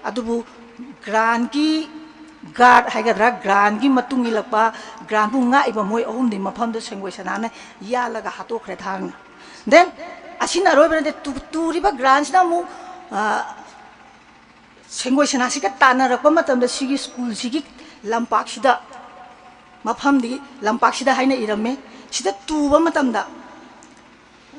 ꯑꯗꯨꯕꯨ ꯒ꯭ꯔꯥꯟꯒꯤ ꯒꯥꯔꯗ ꯍꯥꯏꯒꯗ꯭ꯔꯥ, ꯒ꯭ꯔꯥꯟꯒꯤ ꯃꯇꯨꯡ ꯏꯜꯂꯛꯄ, ꯒ꯭ꯔꯥꯟꯕꯨ ꯉꯥꯛꯏꯕ ꯃꯣꯏ ꯑꯍꯨꯝꯗꯤ ꯃꯐꯝꯗ ꯁꯦꯡꯒꯣꯏ ꯁꯅꯥꯅ ꯌꯥꯜꯂꯒ ꯍꯥꯠꯇꯣꯛꯈ꯭ꯔꯦ ꯊꯥꯡꯅ꯫ Then ꯑꯁꯤꯅ ꯑꯔꯣꯏꯕ ꯅꯠꯇꯦ, ꯇꯨ-, ꯇꯨꯔꯤꯕ ꯒ꯭ꯔꯥꯟꯁꯤꯅ ꯑꯃꯨꯛ, ꯑ, ꯁꯦꯡꯒꯣꯏ ꯁꯅꯥꯁꯤꯒ ꯇꯥꯟꯅꯔꯛꯄ ꯃꯇꯝꯗ ꯁꯤꯒꯤ ꯁ꯭ꯀꯨꯜꯁꯤꯒꯤ ꯂꯝꯄꯥꯛꯁꯤꯗ, ꯃꯐꯝꯗꯤ ꯂꯝꯄꯥꯛꯁꯤꯗ ꯍꯥꯏꯅ ꯏꯔꯝꯃꯦ꯫ ꯁꯤꯗ ꯇꯨꯕ ꯃꯇꯝꯗ,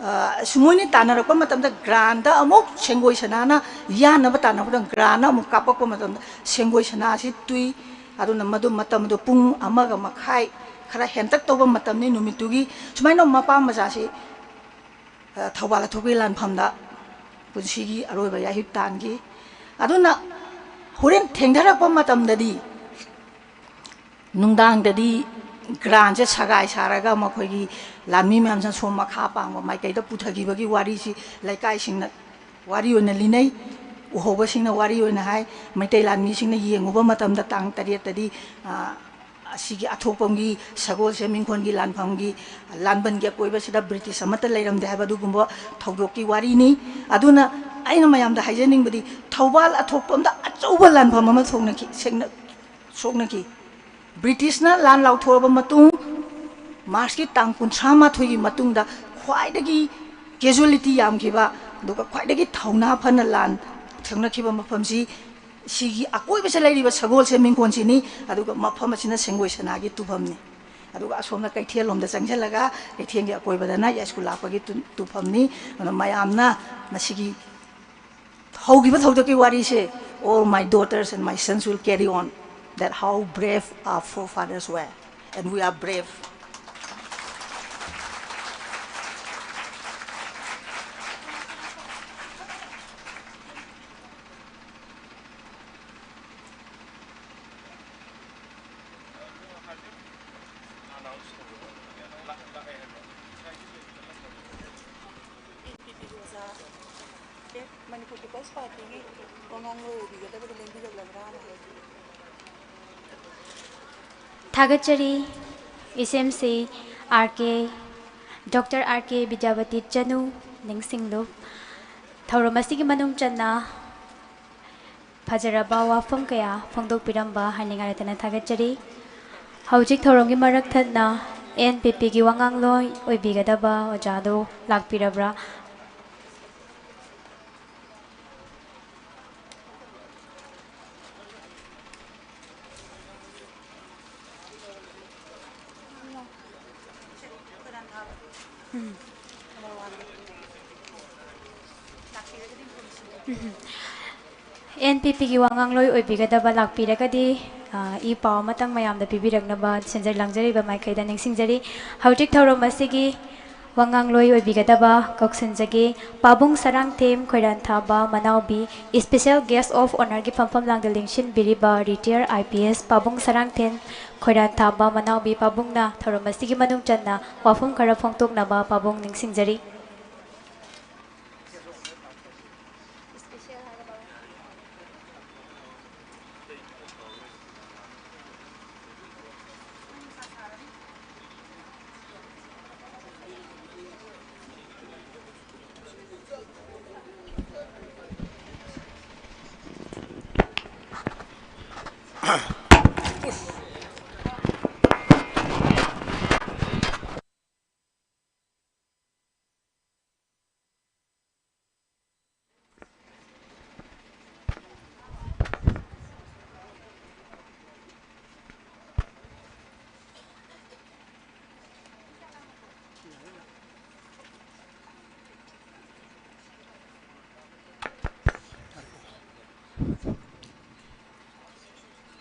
ꯑ, ꯁꯨꯃꯣꯏꯅ ꯇꯥꯟꯅꯔꯛꯄ ꯃꯇꯝꯗ ꯒ꯭ꯔꯥꯟꯗ ꯑꯃꯨꯛ ꯁꯦꯡꯒꯣꯏ ꯁꯅꯥꯅ ꯌꯥꯟꯅꯕ ꯇꯥꯟꯅꯕꯗ ꯒ꯭ꯔꯥꯟꯅ ꯑꯃꯨꯛ ꯀꯥꯞꯄꯛꯄ ꯃꯇꯝꯗ ꯁꯦꯡꯒꯣꯏ ꯁꯅꯥꯁꯤ ꯇꯨꯏ꯫ ꯑꯗꯨꯅ ꯃꯗꯨ ꯃꯇꯝꯗꯣ ꯄꯨꯡ ꯑꯃꯒ ꯃꯈꯥꯏ ꯈꯔ ꯍꯦꯟꯇꯛ ꯇꯧꯕ ꯃꯇꯝꯅꯤ ꯅꯨꯃꯤꯠꯇꯨꯒꯤ꯫ ꯁꯨꯃꯥꯏꯅ ꯃꯄꯥ ꯃꯆꯥꯁꯤ, ꯑ, ꯊꯧꯕꯥꯜ ꯑꯊꯣꯛꯄꯒꯤ ꯂꯥꯟꯐꯝꯗ ꯄꯨꯟꯁꯤꯒꯤ ꯑꯔꯣꯏꯕ ꯌꯥꯍꯤꯞ ꯇꯥꯟꯈꯤ꯫ ꯑꯗꯨꯅ ꯍꯣꯔꯦꯟ ꯊꯦꯡꯊꯔꯛꯄ ꯃꯇꯝꯗꯗꯤ, ꯅꯨꯡꯗꯥꯡꯗꯗꯤ ꯒ꯭ꯔꯥꯟꯁꯦ ꯁꯒꯥꯏ ꯁꯥꯔꯒ ꯃꯈꯣꯏꯒꯤ ꯂꯥꯟꯃꯤ ꯃꯌꯥꯝꯁꯤꯅ ꯁꯣꯝ ꯃꯈꯥ ꯄꯥꯡꯕ ꯃꯥꯏꯀꯩꯗ ꯄꯨꯊꯈꯤꯕꯒꯤ ꯋꯥꯔꯤꯁꯤ ꯂꯩꯀꯥꯏꯁꯤꯡꯅ ꯋꯥꯔꯤ ꯑꯣꯏꯅ ꯂꯤꯅꯩ꯫ ꯎꯍꯧꯕꯁꯤꯡꯅ ꯋꯥꯔꯤ ꯑꯣꯏꯅ ꯍꯥꯏ꯫ ꯃꯩꯇꯩ ꯂꯥꯟꯃꯤꯁꯤꯡꯅ ꯌꯦꯡꯉꯨꯕ ꯃꯇꯝꯗ ꯇꯥꯡ ꯇꯔꯦꯠꯇꯗꯤ, ꯑ, ꯑꯁꯤꯒꯤ ꯑꯊꯣꯛꯄꯝꯒꯤ ꯁꯒꯣꯜꯁꯦꯝ ꯏꯪꯈꯣꯜꯒꯤ ꯂꯥꯟꯐꯝꯒꯤ ꯂꯥꯟꯕꯟꯒꯤ ꯑꯀꯣꯏꯕꯁꯤꯗ ꯕ꯭ꯔꯤꯇꯤꯁ ꯑꯃꯠꯇ ꯂꯩꯔꯝꯗꯦ ꯍꯥꯏꯕ ꯑꯗꯨꯒꯨꯝꯕ ꯊꯧꯗꯣꯛꯀꯤ ꯋꯥꯔꯤꯅꯤ꯫ ꯑꯗꯨꯅ ꯑꯩꯅ ꯃꯌꯥꯝꯗ ꯍꯥꯏꯖꯅꯤꯡꯕꯗꯤ ꯊꯧꯕꯥꯜ ꯑꯊꯣꯛꯄꯝꯗ ꯑꯆꯧꯕ ꯂꯥꯟꯐꯝ ꯑꯃ ꯊꯣꯛꯅꯈꯤ, ꯁꯦꯡꯅ-, ꯁꯣꯛꯅꯈꯤ꯫ ꯕ꯭ꯔꯤꯇꯤꯁꯅ ꯂꯥꯟ ꯂꯥꯎꯊꯣꯛꯑꯕ ꯃꯇꯨꯡ, ꯃꯥꯔꯁꯀꯤ ꯇꯥꯡ ꯀꯨꯟꯊ꯭ꯔꯥ ꯃꯥꯊꯣꯏꯒꯤ ꯃꯇꯨꯡꯗ ꯈ꯭ꯋꯥꯏꯗꯒꯤ casualty ꯌꯥꯝꯈꯤꯕ, ꯑꯗꯨꯒ ꯈ꯭ꯋꯥꯏꯗꯒꯤ ꯊꯧꯅꯥ ꯐꯅ ꯂꯥꯟ ꯊꯦꯡꯅꯈꯤꯕ ꯃꯐꯝꯁꯤ ꯁꯤꯒꯤ ꯑꯀꯣꯏꯕꯁꯤꯗ ꯂꯩꯔꯤꯕ ꯁꯒꯣꯜꯁꯦꯝ ꯏꯪꯈꯣꯜꯁꯤꯅꯤ꯫ ꯑꯗꯨꯒ ꯃꯐꯝ ꯑꯁꯤꯅ ꯁꯦꯡꯒꯣꯏ ꯁꯅꯥꯒꯤ ꯇꯨꯐꯝꯅꯤ꯫ ꯑꯗꯨꯒ ꯑꯁꯣꯝꯅ ꯀꯩꯊꯦꯜ ꯂꯣꯝꯗ ꯆꯪꯁꯤꯜꯂꯒ ꯀꯩꯊꯦꯜꯒꯤ ꯑꯀꯣꯏꯕꯗꯅ ꯌꯥꯏꯁ꯭ꯀꯨꯜ ꯂꯥꯛꯄꯒꯤ ꯇꯨ-, ꯇꯨꯐꯝꯅꯤ꯫ ꯑꯗꯨꯅ ꯃꯌꯥꯝꯅ ꯃꯁꯤꯒꯤ ꯍꯧꯈꯤꯕ ꯊꯧꯗꯣꯛꯀꯤ ꯋꯥꯔꯤꯁꯦ, all my daughters and my sons will carry on that how brave our forefathers were, and we are brave. Manipur peoples party ꯋꯥꯉꯥꯡꯂꯣꯏ ꯑꯣꯏꯕꯤꯒꯗꯕꯗ ꯂꯦꯡꯕꯤꯔꯛꯂꯕ꯭ꯔꯥꯅ ꯍꯥꯏꯕꯤꯌꯨ꯫ ꯊꯥꯒꯠꯆꯔꯤ꯫ ꯏꯁꯦꯝꯁꯤ R K, doctor R K Bidyabati Chanu, ꯅꯤꯡꯁꯤꯡꯂꯨꯞ꯫ ꯊꯧꯔꯝ ꯑꯁꯤꯒꯤ ꯃꯅꯨꯡ ꯆꯟꯅ ꯐꯖꯔꯕ ꯋꯥꯐꯝ ꯀꯌꯥ ꯐꯣꯡꯗꯣꯛꯄꯤꯔꯝꯕ ꯍꯥꯏꯅꯤꯡꯉꯥꯏ ꯂꯩꯇꯅ ꯊꯥꯒꯠꯆꯔꯤ꯫ ꯍꯧꯖꯤꯛ ꯊꯧꯔꯝꯒꯤ ꯃꯔꯛ ꯊꯠꯅ ꯑꯦꯟ ꯄꯤ ꯄꯤꯒꯤ ꯋꯥꯉꯥꯡꯂꯣꯏ ꯑꯣꯏꯕꯤꯒꯗꯕ ꯑꯣꯖꯥꯗꯨ ꯂꯥꯛꯄꯤꯔꯕ꯭ꯔꯥ? ꯎꯝ꯫ ꯎꯝ꯫ ꯑꯦꯟ ꯄꯤ ꯄꯤꯒꯤ ꯋꯥꯉꯥꯡꯂꯣꯏ ꯑꯣꯏꯕꯤꯒꯗꯕ ꯂꯥꯛꯄꯤꯔꯒꯗꯤ, ꯑ, ꯏ ꯄꯥꯎ ꯑꯃꯇꯪ ꯃꯌꯥꯝꯗ ꯄꯤꯕꯤꯔꯛꯅꯕ ꯁꯤꯟꯖ-, ꯂꯥꯡꯖꯔꯤꯕ ꯃꯥꯏꯀꯩꯗ ꯅꯤꯡꯁꯤꯡꯖꯔꯤ꯫ ꯍꯧꯖꯤꯛ ꯊꯧꯔꯝ ꯑꯁꯤꯒꯤ ꯋꯥꯉꯥꯡꯂꯣꯏ ꯑꯣꯏꯕꯤꯒꯗꯕ ꯀꯧꯁꯤꯟꯖꯒꯦ꯫ ꯄꯥꯕꯨꯡ ꯁꯔꯥꯡꯊꯦꯝ ꯈꯣꯏꯔꯥꯟꯊꯥꯕ ꯃꯅꯥꯎꯕꯤ, Special Guest of Honourꯒꯤ ꯐꯝꯐꯝ ꯂꯥꯡꯗ ꯂꯦꯡꯁꯤꯟꯕꯤꯔꯤꯕ ꯔꯤꯇꯤꯌꯔ ꯑꯥꯏ ꯄꯤ ꯑꯦꯁ ꯄꯥꯕꯨꯡ ꯁꯔꯥꯡꯊꯦꯝ ꯈꯣꯏꯔꯥꯟꯊꯥꯕ ꯃꯅꯥꯎꯕꯤ ꯄꯥꯕꯨꯡꯅ ꯊꯧꯔꯝ ꯑꯁꯤꯒꯤ ꯃꯅꯨꯡ ꯆꯟꯅ ꯋꯥꯐꯝ ꯈꯔ ꯐꯣꯡꯗꯣꯛꯅꯕ ꯄꯥꯕꯨꯡ ꯅꯤꯡꯁꯤꯡꯖꯔꯤ꯫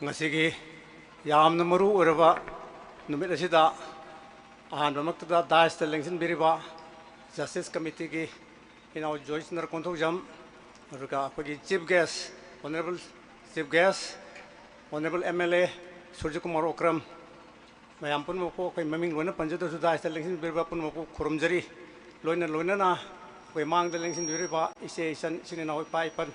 ꯉꯁꯤꯒꯤ ꯌꯥꯝꯅ ꯃꯔꯨ ꯑꯣꯏꯔꯕ ꯅꯨꯃꯤꯠ ꯑꯁꯤꯗ ꯑꯍꯥꯟꯕꯃꯛꯇꯗ ꯗꯥꯏꯁꯇ ꯂꯦꯡꯁꯤꯟꯕꯤꯔꯤꯕ ꯖꯁꯇꯤꯁ ꯀꯃꯤꯇꯤꯒꯤ ꯏꯅꯥꯎ ꯖꯣꯏꯆꯟꯗ꯭ꯔ ꯀꯣꯟꯊꯧꯖꯝ, ꯑꯗꯨꯒ ꯑꯩꯈꯣꯏꯒꯤ chief guest, honourable chief guest, honourable M L A Surjakumar Okram, ꯃꯌꯥꯝ ꯄꯨꯝꯅꯃꯛꯄꯨ ꯑꯩꯈꯣꯏ ꯃꯃꯤꯡ ꯂꯣꯏꯅ ꯄꯟꯖꯗ꯭ꯔꯁꯨ ꯗꯥꯏꯁꯇ ꯂꯦꯡꯁꯤꯟꯕꯤꯔꯤꯕ ꯄꯨꯝꯅꯃꯛꯄꯨ ꯈꯨꯔꯨꯝꯖꯔꯤ꯫ ꯂꯣꯏꯅ ꯂꯣꯏꯅꯅ ꯑꯩꯈꯣꯏ ꯃꯥꯡꯗ ꯂꯦꯡꯁꯤꯟꯕꯤꯔꯤꯕ ꯏꯆꯦ ꯏꯆꯟ, ꯏꯆꯤꯟ ꯏꯅꯥꯎ, ꯏꯄꯥ ꯏꯄꯟ,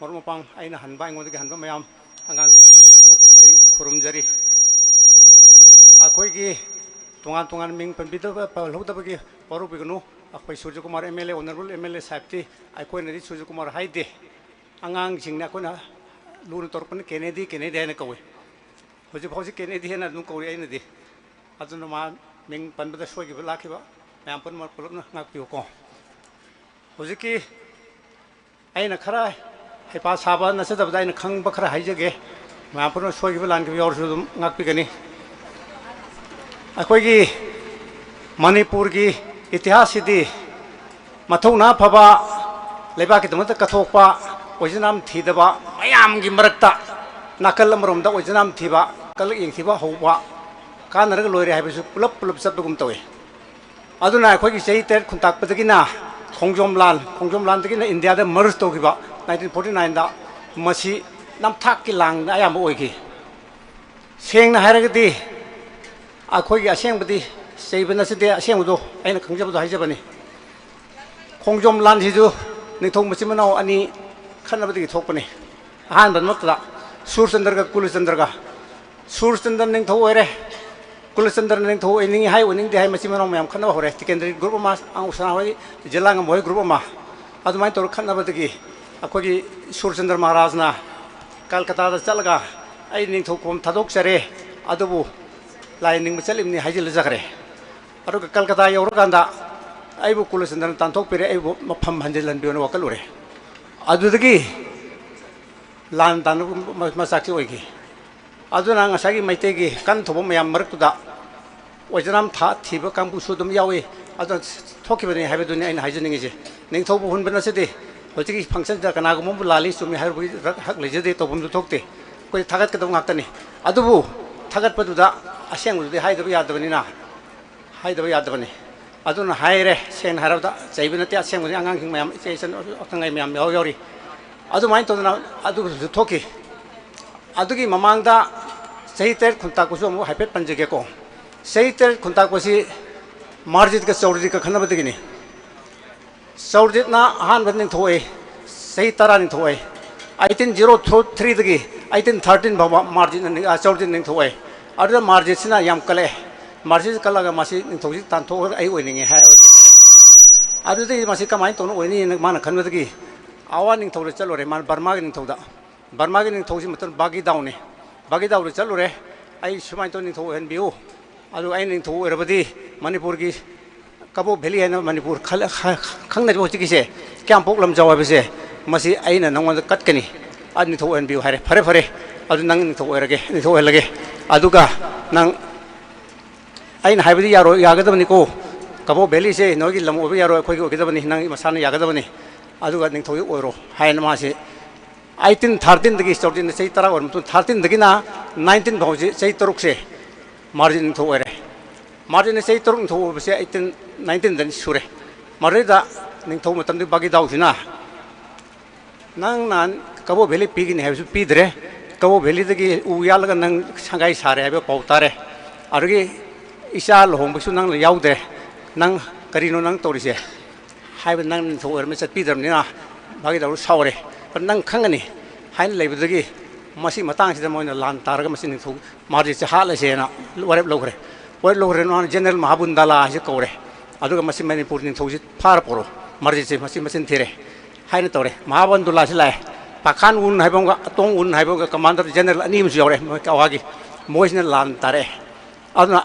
ꯃꯔꯨꯞ ꯃꯄꯥꯡ, ꯑꯩꯅ ꯍꯟꯕ, ꯑꯩꯉꯣꯟꯗꯒꯤ ꯍꯟꯕ ꯃꯌꯥꯝ, ꯑꯉꯥꯡꯁꯤꯡ ꯄꯨꯝꯅꯃꯛꯄꯨꯁꯨ ꯑꯩ ꯈꯨꯔꯨꯝꯖꯔꯤ꯫ ꯑꯩꯈꯣꯏꯒꯤ ꯇꯣꯉꯥꯟ ꯇꯣꯉꯥꯟ ꯃꯤꯡ ꯄꯟꯕꯤꯗꯕ, ꯄꯜꯍꯧꯗꯕꯒꯤ ꯋꯥꯔꯧꯕꯤꯒꯅꯨ꯫ ꯑꯩꯈꯣꯏ ꯁꯨꯔꯖꯀꯨꯃꯥꯔ MLA, Honourable MLA ꯁꯥꯍꯦꯕꯇꯤ ꯑꯩꯈꯣꯏꯅꯗꯤ ꯁꯨꯔꯖꯀꯨꯃꯥꯔ ꯍꯥꯏꯗꯦ꯫ ꯑꯉꯥꯡꯁꯤꯡꯅ ꯑꯩꯈꯣꯏꯅ ꯂꯨꯅ ꯇꯧꯔꯛꯄꯅ ꯀꯦꯅꯦꯗꯤ, ꯀꯦꯅꯦꯗꯤ ꯍꯥꯏꯅ ꯀꯧꯏ꯫ ꯍꯧꯖꯤꯛ ꯐꯥꯎꯁꯤ ꯀꯦꯅꯦꯗꯤ ꯍꯥꯏꯅ ꯑꯗꯨꯝ ꯀꯧꯔꯤ ꯑꯩꯅꯗꯤ꯫ ꯑꯗꯨꯅ ꯃꯥ ꯃꯤꯡ ꯄꯟꯕꯗ ꯁꯣꯏꯈꯤꯕ ꯂꯥꯛꯈꯤꯕ ꯃꯌꯥꯝ ꯄꯨꯝꯅꯃꯛ ꯄꯨꯂꯞꯅ ꯉꯥꯛꯄꯤꯌꯨꯀꯣ꯫ ꯍꯧꯖꯤꯛꯀꯤ ꯑꯩꯅ ꯈꯔ ꯍꯩꯄꯥ ꯁꯥꯕ ꯅꯠꯆꯗꯕꯗ ꯑꯩꯅ ꯈꯪꯕ ꯈꯔ ꯍꯥꯏꯖꯒꯦ꯫ ꯃꯌꯥꯝ ꯄꯨꯝꯅꯃꯛ ꯁꯣꯏꯈꯤꯕ ꯂꯥꯟꯈꯤꯕ ꯌꯥꯎꯔꯁꯨ ꯑꯗꯨꯝ ꯉꯥꯛꯄꯤꯒꯅꯤ꯫ ꯑꯩꯈꯣꯏꯒꯤ ꯃꯅꯤꯄꯨꯔꯒꯤ ꯏꯇꯤꯍꯥꯁꯁꯤꯗꯤ ꯃꯊꯧꯅꯥ ꯐꯕ, ꯂꯩꯕꯥꯛꯀꯤꯗꯃꯛꯇ ꯀꯠꯊꯣꯛꯄ, ꯑꯣꯏꯖꯅꯥꯝ ꯊꯤꯗꯕ ꯃꯌꯥꯝꯒꯤ ꯃꯔꯛꯇ ꯅꯥꯀꯜ ꯑꯃꯔꯣꯝꯗ ꯑꯣꯏꯖꯅꯥꯝ ꯊꯤꯕ, ꯀꯜꯂꯛ ꯌꯦꯡꯊꯤꯕ ꯍꯧꯕ, ꯀꯥꯟꯅꯔꯒ ꯂꯣꯏꯔꯦ ꯍꯥꯏꯕꯁꯨ ꯄꯨꯂꯞ ꯄꯨꯂꯞ ꯆꯠꯄꯒꯨꯝ ꯇꯧꯏ꯫ ꯑꯗꯨꯅ ꯑꯩꯈꯣꯏꯒꯤ ꯆꯍꯤ ꯇꯔꯦꯠ ꯈꯨꯟꯇꯥꯛꯄꯗꯒꯤꯅ ꯈꯣꯡꯖꯣꯝ ꯂꯥꯟ, ꯈꯣꯡꯖꯣꯝ ꯂꯥꯟꯗꯒꯤꯅ ꯏꯟꯗꯤꯌꯥꯗ merge ꯇꯧꯈꯤꯕ nineteen forty nineꯗ, ꯃꯁꯤ ꯅꯝꯊꯥꯛꯀꯤ ꯂꯥꯟꯅ ꯑꯌꯥꯝꯕ ꯑꯣꯏꯈꯤ꯫ ꯁꯦꯡꯅ ꯍꯥꯏꯔꯒꯗꯤ ꯑꯩꯈꯣꯏꯒꯤ ꯑꯁꯦꯡꯕꯗꯤ ꯆꯩꯕ ꯅꯠꯆꯗꯦ, ꯑꯁꯦꯡꯕꯗꯣ ꯑꯩꯅ ꯈꯪꯖꯕꯗꯣ ꯍꯥꯏꯖꯕꯅꯤ꯫ ꯈꯣꯡꯖꯣꯝ ꯂꯥꯟꯁꯤꯁꯨ ꯅꯤꯡꯊꯧ ꯃꯆꯤꯟ ꯃꯅꯥꯎ ꯑꯅꯤ ꯈꯠꯅꯕꯗꯒꯤ ꯊꯣꯛꯄꯅꯤ꯫ ꯑꯍꯥꯟꯕꯃꯛꯇꯗ ꯁꯨꯔꯆꯟꯗ꯭ꯔꯒ ꯀꯨꯂꯆꯟꯗ꯭ꯔꯒ, ꯁꯨꯔꯆꯟꯗ꯭ꯔ ꯅꯤꯡꯊꯧ ꯑꯣꯏꯔꯦ, ꯀꯨꯂꯆꯟꯗ꯭ꯔ ꯅꯤꯡꯊꯧ ꯑꯣꯏꯅꯤꯡꯉꯤ ꯍꯥꯏ, ꯑꯣꯏꯅꯤꯡꯗꯦ ꯍꯥꯏ, ꯃꯆꯤꯟ ꯃꯅꯥꯎ ꯃꯌꯥꯝ ꯈꯠꯅꯕ ꯍꯧꯔꯦ꯫ ꯇꯤꯀꯦꯟꯗ꯭ꯔꯒꯤ group ꯑꯃ, ꯑꯉꯧꯁꯅꯥ ꯍꯣꯏ, ꯖꯤꯂꯥꯉꯝꯕ ꯍꯣꯏ group ꯑꯃ, ꯑꯗꯨꯃꯥꯏꯅ ꯇꯧꯔꯒ ꯈꯠꯅꯕꯗꯒꯤ ꯑꯩꯈꯣꯏꯒꯤ ꯁꯨꯔꯆꯟꯗ꯭ꯔ ꯃꯍꯥꯔꯥꯖꯅ ꯀꯜꯀꯇꯥꯗ ꯆꯠꯂꯒ ꯑꯩ ꯅꯤꯡꯊꯧ ꯈꯣꯝ ꯊꯥꯗꯣꯛꯆꯔꯦ, ꯑꯗꯨꯕꯨ ꯂꯥꯏ ꯅꯤꯡꯕ ꯆꯠꯂꯤꯕꯅꯤ ꯍꯥꯏꯖꯤꯜꯂ ꯆꯠꯈ꯭ꯔꯦ꯫ ꯑꯗꯨꯒ ꯀꯜꯀꯇꯥ ꯌꯧꯔꯀꯥꯟꯗ ꯑꯩꯕꯨ ꯀꯨꯂꯆꯟꯗ꯭ꯔꯅ ꯇꯥꯟꯊꯣꯛꯄꯤꯔꯦ, ꯑꯩꯕꯨ ꯃꯐꯝ ꯍꯟꯖꯤꯜꯍꯟꯕꯤꯌꯣꯅ ꯋꯥꯀꯠꯂꯨꯔꯦ꯫ ꯑꯗꯨꯗꯒꯤ ꯂꯥꯟ ꯇꯥꯟꯅꯕ ꯃ-, ꯃꯆꯥꯛꯁꯤ ꯑꯣꯏꯈꯤ꯫ ꯑꯗꯨꯅ ꯉꯁꯥꯏꯒꯤ ꯃꯩꯇꯩꯒꯤ ꯀꯟ ꯊꯧꯕ ꯃꯌꯥꯝ ꯃꯔꯛꯇꯨꯗ ꯑꯣꯏꯖꯅꯥꯝ ꯊꯥ ꯊꯤꯕ ꯀꯥꯡꯕꯨꯁꯨ ꯑꯗꯨꯝ ꯌꯥꯎꯏ꯫ ꯑꯗꯨꯅ ꯊꯣꯛꯈꯤꯕꯅꯤ ꯍꯥꯏꯕꯗꯨꯅꯤ ꯑꯩꯅ ꯍꯥꯏꯖꯅꯤꯡꯉꯤꯁꯦ꯫ ꯅꯤꯡꯊꯧꯕꯨ ꯍꯨꯟꯕ ꯅꯠꯆꯗꯦ꯫ ꯍꯧꯖꯤꯛꯀꯤ functionꯗ ꯀꯅꯥꯒꯨꯝꯕ ꯑꯃꯕꯨ ꯂꯥꯜꯂꯤ ꯆꯨꯝꯃꯤ ꯍꯥꯏꯔꯨꯕꯒꯤ ꯍꯛ ꯂꯩꯖꯗꯦ, ꯇꯧꯐꯝꯁꯨ ꯊꯣꯛꯇꯦ꯫ ꯑꯩꯈꯣꯏ ꯊꯥꯒꯠꯀꯗꯕ ꯉꯥꯛꯇꯅꯤ꯫ ꯑꯗꯨꯕꯨ ꯊꯥꯒꯠꯄꯗꯨꯗ ꯑꯁꯦꯡꯕꯗꯨꯗꯤ ꯍꯥꯏꯗꯕ ꯌꯥꯗꯕꯅꯤꯅ, ꯍꯥꯏꯗꯕ ꯌꯥꯗꯕꯅꯤ꯫ ꯑꯗꯨꯅ ꯍꯥꯏꯔꯦ, ꯁꯦꯡꯅ ꯍꯥꯏꯔꯕꯗ ꯆꯩꯕ ꯅꯠꯇꯦ, ꯑꯁꯦꯡꯕꯗꯤ ꯑꯉꯥꯡꯁꯤꯡ ꯃꯌꯥꯝ, ꯏꯆꯦ ꯏꯆꯟ ꯑꯈꯪ ꯑꯍꯩ ꯃꯌꯥꯝ ꯌꯥꯎ-, ꯌꯥꯎꯔꯤ꯫ ꯑꯗꯨꯃꯥꯏꯅ ꯇꯧꯗꯅ ꯑꯗꯨꯁꯨ ꯊꯣꯛꯈꯤ꯫ ꯑꯗꯨꯒꯤ ꯃꯃꯥꯡꯗ ꯆꯍꯤ ꯇꯔꯦꯠ ꯈꯨꯟꯇꯥꯛꯄꯁꯨ ꯑꯃꯨꯛ ꯍꯥꯏꯐꯦꯠ ꯄꯟꯖꯒꯦꯀꯣ꯫ ꯆꯍꯤ ꯇꯔꯦꯠ ꯈꯨꯟꯇꯥꯛꯄꯁꯤ ꯃꯥꯔꯖꯤꯠꯀ ꯆꯧꯔꯖꯤꯠꯀ ꯈꯠꯅꯕꯗꯒꯤꯅꯤ꯫ ꯆꯧꯔꯖꯤꯠꯅ ꯑꯍꯥꯟꯕ ꯅꯤꯡꯊꯧ ꯑꯣꯏ, ꯆꯍꯤ ꯇꯔꯥ ꯅꯤꯡꯊꯧ ꯑꯣꯏ꯫ ꯑꯩꯠꯇꯤꯟ ꯖꯤꯔꯣ ꯊ꯭ꯔꯤꯗꯒꯤ ꯑꯩꯠꯇꯤꯟ ꯊꯥꯔꯇꯤꯟ ꯐꯥꯎꯕ ꯃꯥꯔꯖꯤꯠꯅ ꯅꯤꯡ-, ꯑ, ꯆꯧꯔꯖꯤꯠ ꯅꯤꯡꯊꯧ ꯑꯣꯏ꯫ ꯑꯗꯨꯗ ꯃꯥꯔꯖꯤꯠꯁꯤꯅ ꯌꯥꯝ ꯀꯜꯂꯛꯑꯦ꯫ ꯃꯥꯔꯖꯤꯠ ꯀꯜꯂꯒ ꯃꯁꯤ ꯅꯤꯡꯊꯧꯁꯤ ꯇꯥꯟꯊꯣꯛꯑꯒ ꯑꯩ ꯑꯣꯏꯅꯤꯡꯉꯦ ꯍꯥꯏ, ꯑꯣꯏꯒꯦ ꯍꯥꯏꯔꯦ꯫ ꯑꯗꯨꯗꯒꯤ ꯃꯁꯤ ꯀꯃꯥꯏꯅ ꯇꯧꯅ ꯑꯣꯏꯅꯤꯅ ꯃꯥꯅ ꯈꯟꯕꯗꯒꯤ ꯑꯋꯥ ꯅꯤꯡꯊꯧꯗ ꯆꯠꯂꯨꯔꯦ, ꯃꯥꯅ ꯕꯔꯃꯥꯒꯤ ꯅꯤꯡꯊꯧꯗ꯫ ꯕꯔꯃꯥꯒꯤ ꯅꯤꯡꯊꯧꯁꯤ ꯃꯇꯝ ꯕꯥꯒꯤꯗꯥꯎꯅꯤ꯫ ꯕꯥꯒꯤꯗꯥꯎꯗ ꯆꯠꯂꯨꯔꯦ, "ꯑꯩ ꯁꯨꯃꯥꯏꯅ ꯇꯧ ꯅꯤꯡꯊꯧ ꯑꯣꯏꯍꯟꯕꯤꯌꯨ, ꯑꯗꯨꯒ ꯑꯩ ꯅꯤꯡꯊꯧ ꯑꯣꯏꯔꯕꯗꯤ ꯃꯅꯤꯄꯨꯔꯒꯤ ꯀꯕꯣꯛ ꯚꯦꯂꯤ ꯍꯥꯏꯅ ꯃꯅꯤꯄꯨꯔ ꯈꯜ-, ꯈ-, ꯈꯪꯅꯔꯤꯕ ꯍꯧꯖꯤꯛꯀꯤꯁꯦ ꯀꯌꯥꯝꯄꯣꯛ ꯂꯝꯖꯥꯎ ꯍꯥꯏꯕꯁꯦ, ꯃꯁꯤ ꯑꯩꯅ ꯅꯉꯣꯟꯗ ꯀꯠꯀꯅꯤ, ꯑꯗꯨ ꯅꯤꯡꯊꯧ ꯑꯣꯏꯍꯟꯕꯤꯌꯨ" ꯍꯥꯏꯔꯦ꯫ "ꯐꯔꯦ, ꯐꯔꯦ, ꯑꯗꯨ ꯅꯪ ꯅꯤꯡꯊꯧ ꯑꯣꯏꯔꯒꯦ, ꯅꯤꯡꯊꯧ ꯑꯣꯏꯍꯜꯂꯒꯦ, ꯑꯗꯨꯒ ꯅꯪ ꯑꯩꯅ ꯍꯥꯏꯕꯗꯤ ꯌꯥꯔꯣꯏ, ꯌꯥꯒꯗꯕꯅꯤꯀꯣ, ꯀꯕꯣꯛ ꯚꯦꯂꯤꯁꯦ ꯅꯣꯏꯒꯤ ꯂꯝ ꯑꯣꯏꯕ ꯌꯥꯔꯣꯏ, ꯑꯩꯈꯣꯏꯒꯤ ꯑꯣꯏꯒꯗꯕꯅꯤ, ꯅꯪ ꯃꯁꯥꯅ ꯌꯥꯒꯗꯕꯅꯤ, ꯑꯗꯨꯒ ꯅꯤꯡꯊꯧꯗꯤ ꯑꯣꯏꯔꯣ" ꯍꯥꯏꯅ ꯃꯥꯁꯦ ꯑꯩꯠꯇꯤꯟ ꯊꯥꯔꯇꯤꯟꯗꯒꯤ ꯆꯧꯔꯖꯤꯠꯅ ꯆꯍꯤ ꯇꯔꯥ ꯑꯣꯏꯔ ꯃꯇꯨꯡ, ꯊꯥꯔꯇꯤꯟꯗꯒꯤꯅ ꯅꯥꯏꯟꯇꯤꯟ ꯐꯥꯎꯁꯤ ꯆꯍꯤ ꯇꯔꯨꯛꯁꯦ ꯃꯥꯔꯖꯤꯠ ꯅꯤꯡꯊꯧ ꯑꯣꯏꯔꯦ꯫ ꯃꯥꯔꯖꯤꯠꯅ ꯆꯍꯤ ꯇꯔꯨꯛ ꯅꯤꯡꯊꯧ ꯑꯣꯏꯕꯁꯦ ꯑꯩꯠꯇꯤꯟ ꯅꯥꯏꯟꯇꯤꯟꯗꯅꯤ ꯁꯨꯔꯦ꯫ ꯃꯗꯨꯗꯩꯗ ꯅꯤꯡꯊꯧ ꯃꯇꯝꯗꯨꯒꯤ ꯕꯥꯒꯤꯗꯥꯎꯁꯤꯅ, "ꯅꯪ ꯅꯍꯥꯟ ꯀꯕꯣ ꯚꯦꯂꯤ ꯄꯤꯒꯅꯤ ꯍꯥꯏꯕꯁꯨ ꯄꯤꯗ꯭ꯔꯦ, ꯀꯕꯣ ꯚꯦꯂꯤꯗꯒꯤ ꯎ ꯌꯥꯜꯂꯒ ꯅꯪ ꯁꯪꯒꯥꯏ ꯁꯥꯔꯦ ꯍꯥꯏꯕ ꯄꯥꯎ ꯇꯥꯔꯦ, ꯑꯗꯨꯗꯒꯤ ꯏꯆꯥ ꯂꯨꯍꯣꯡꯕꯁꯨ ꯅꯪꯅ ꯌꯥꯎꯗ꯭ꯔꯦ, ꯅꯪ ꯀꯔꯤꯅꯣ ꯅꯪ ꯇꯧꯔꯤꯁꯦ?" ꯍꯥꯏꯕ ꯅꯪ ꯅꯤꯡꯊꯧ ꯑꯣꯏꯔꯝꯅ ꯆꯠꯄꯤꯗ꯭ꯔꯕꯅꯤꯅ ꯚꯥꯒꯤꯗꯥꯎ ꯁꯥꯎꯔꯦ꯫ "ꯅꯪ ꯈꯪꯒꯅꯤ" ꯍꯥꯏꯅ ꯂꯩꯕꯗꯒꯤ ꯃꯁꯤ ꯃꯇꯥꯡꯁꯤꯗ ꯃꯣꯏꯅ ꯂꯥꯟ ꯇꯥꯔꯒ ꯃꯁꯤ ꯅꯤꯡꯊꯧ ꯃꯥꯔꯖꯤꯠꯁꯦ ꯍꯥꯠꯂꯁꯦꯅ ꯋꯥꯔꯦꯞ ꯂꯧꯈ꯭ꯔꯦ꯫ ꯋꯥꯔꯦꯞ ꯂꯧꯈ꯭ꯔꯦ, ꯃꯥꯅ ꯖꯦꯅꯔꯦꯜ ꯃꯍꯥꯕꯨꯟꯗꯥꯂꯥ ꯍꯥꯏꯁꯦ ꯀꯧꯔꯦ꯫ ꯑꯗꯨꯒ ꯃꯁꯤ ꯃꯅꯤꯄꯨꯔ ꯅꯤꯡꯊꯧꯁꯤ ꯐꯥꯔ ꯄꯣꯔꯛꯑꯣ, ꯃꯥꯔꯖꯤꯠꯁꯦ ꯃꯁꯤ ꯃꯆꯤꯟ ꯊꯤꯔꯦ ꯍꯥꯏꯅ ꯇꯧꯔꯦ꯫ ꯃꯍꯥꯕꯟꯗꯨꯂꯥꯁꯤ ꯂꯥꯛꯑꯦ꯫ ꯄꯥꯈꯥꯟ ꯎꯟ ꯍꯥꯏꯕ ꯑꯃꯒ ꯑꯇꯣꯡ ꯎꯟ ꯍꯥꯏꯕ ꯑꯃꯒ ꯀꯃꯥꯟꯗꯔ ꯖꯦꯅꯔꯦꯜ ꯑꯅꯤ ꯑꯃꯁꯨ ꯌꯥꯎꯔꯦ, ꯃꯣꯏ ꯀꯋꯥꯒꯤ꯫ ꯃꯣꯏꯁꯤꯅ ꯂꯥꯟ ꯇꯥꯔꯛꯑꯦ꯫ ꯑꯗꯨꯅ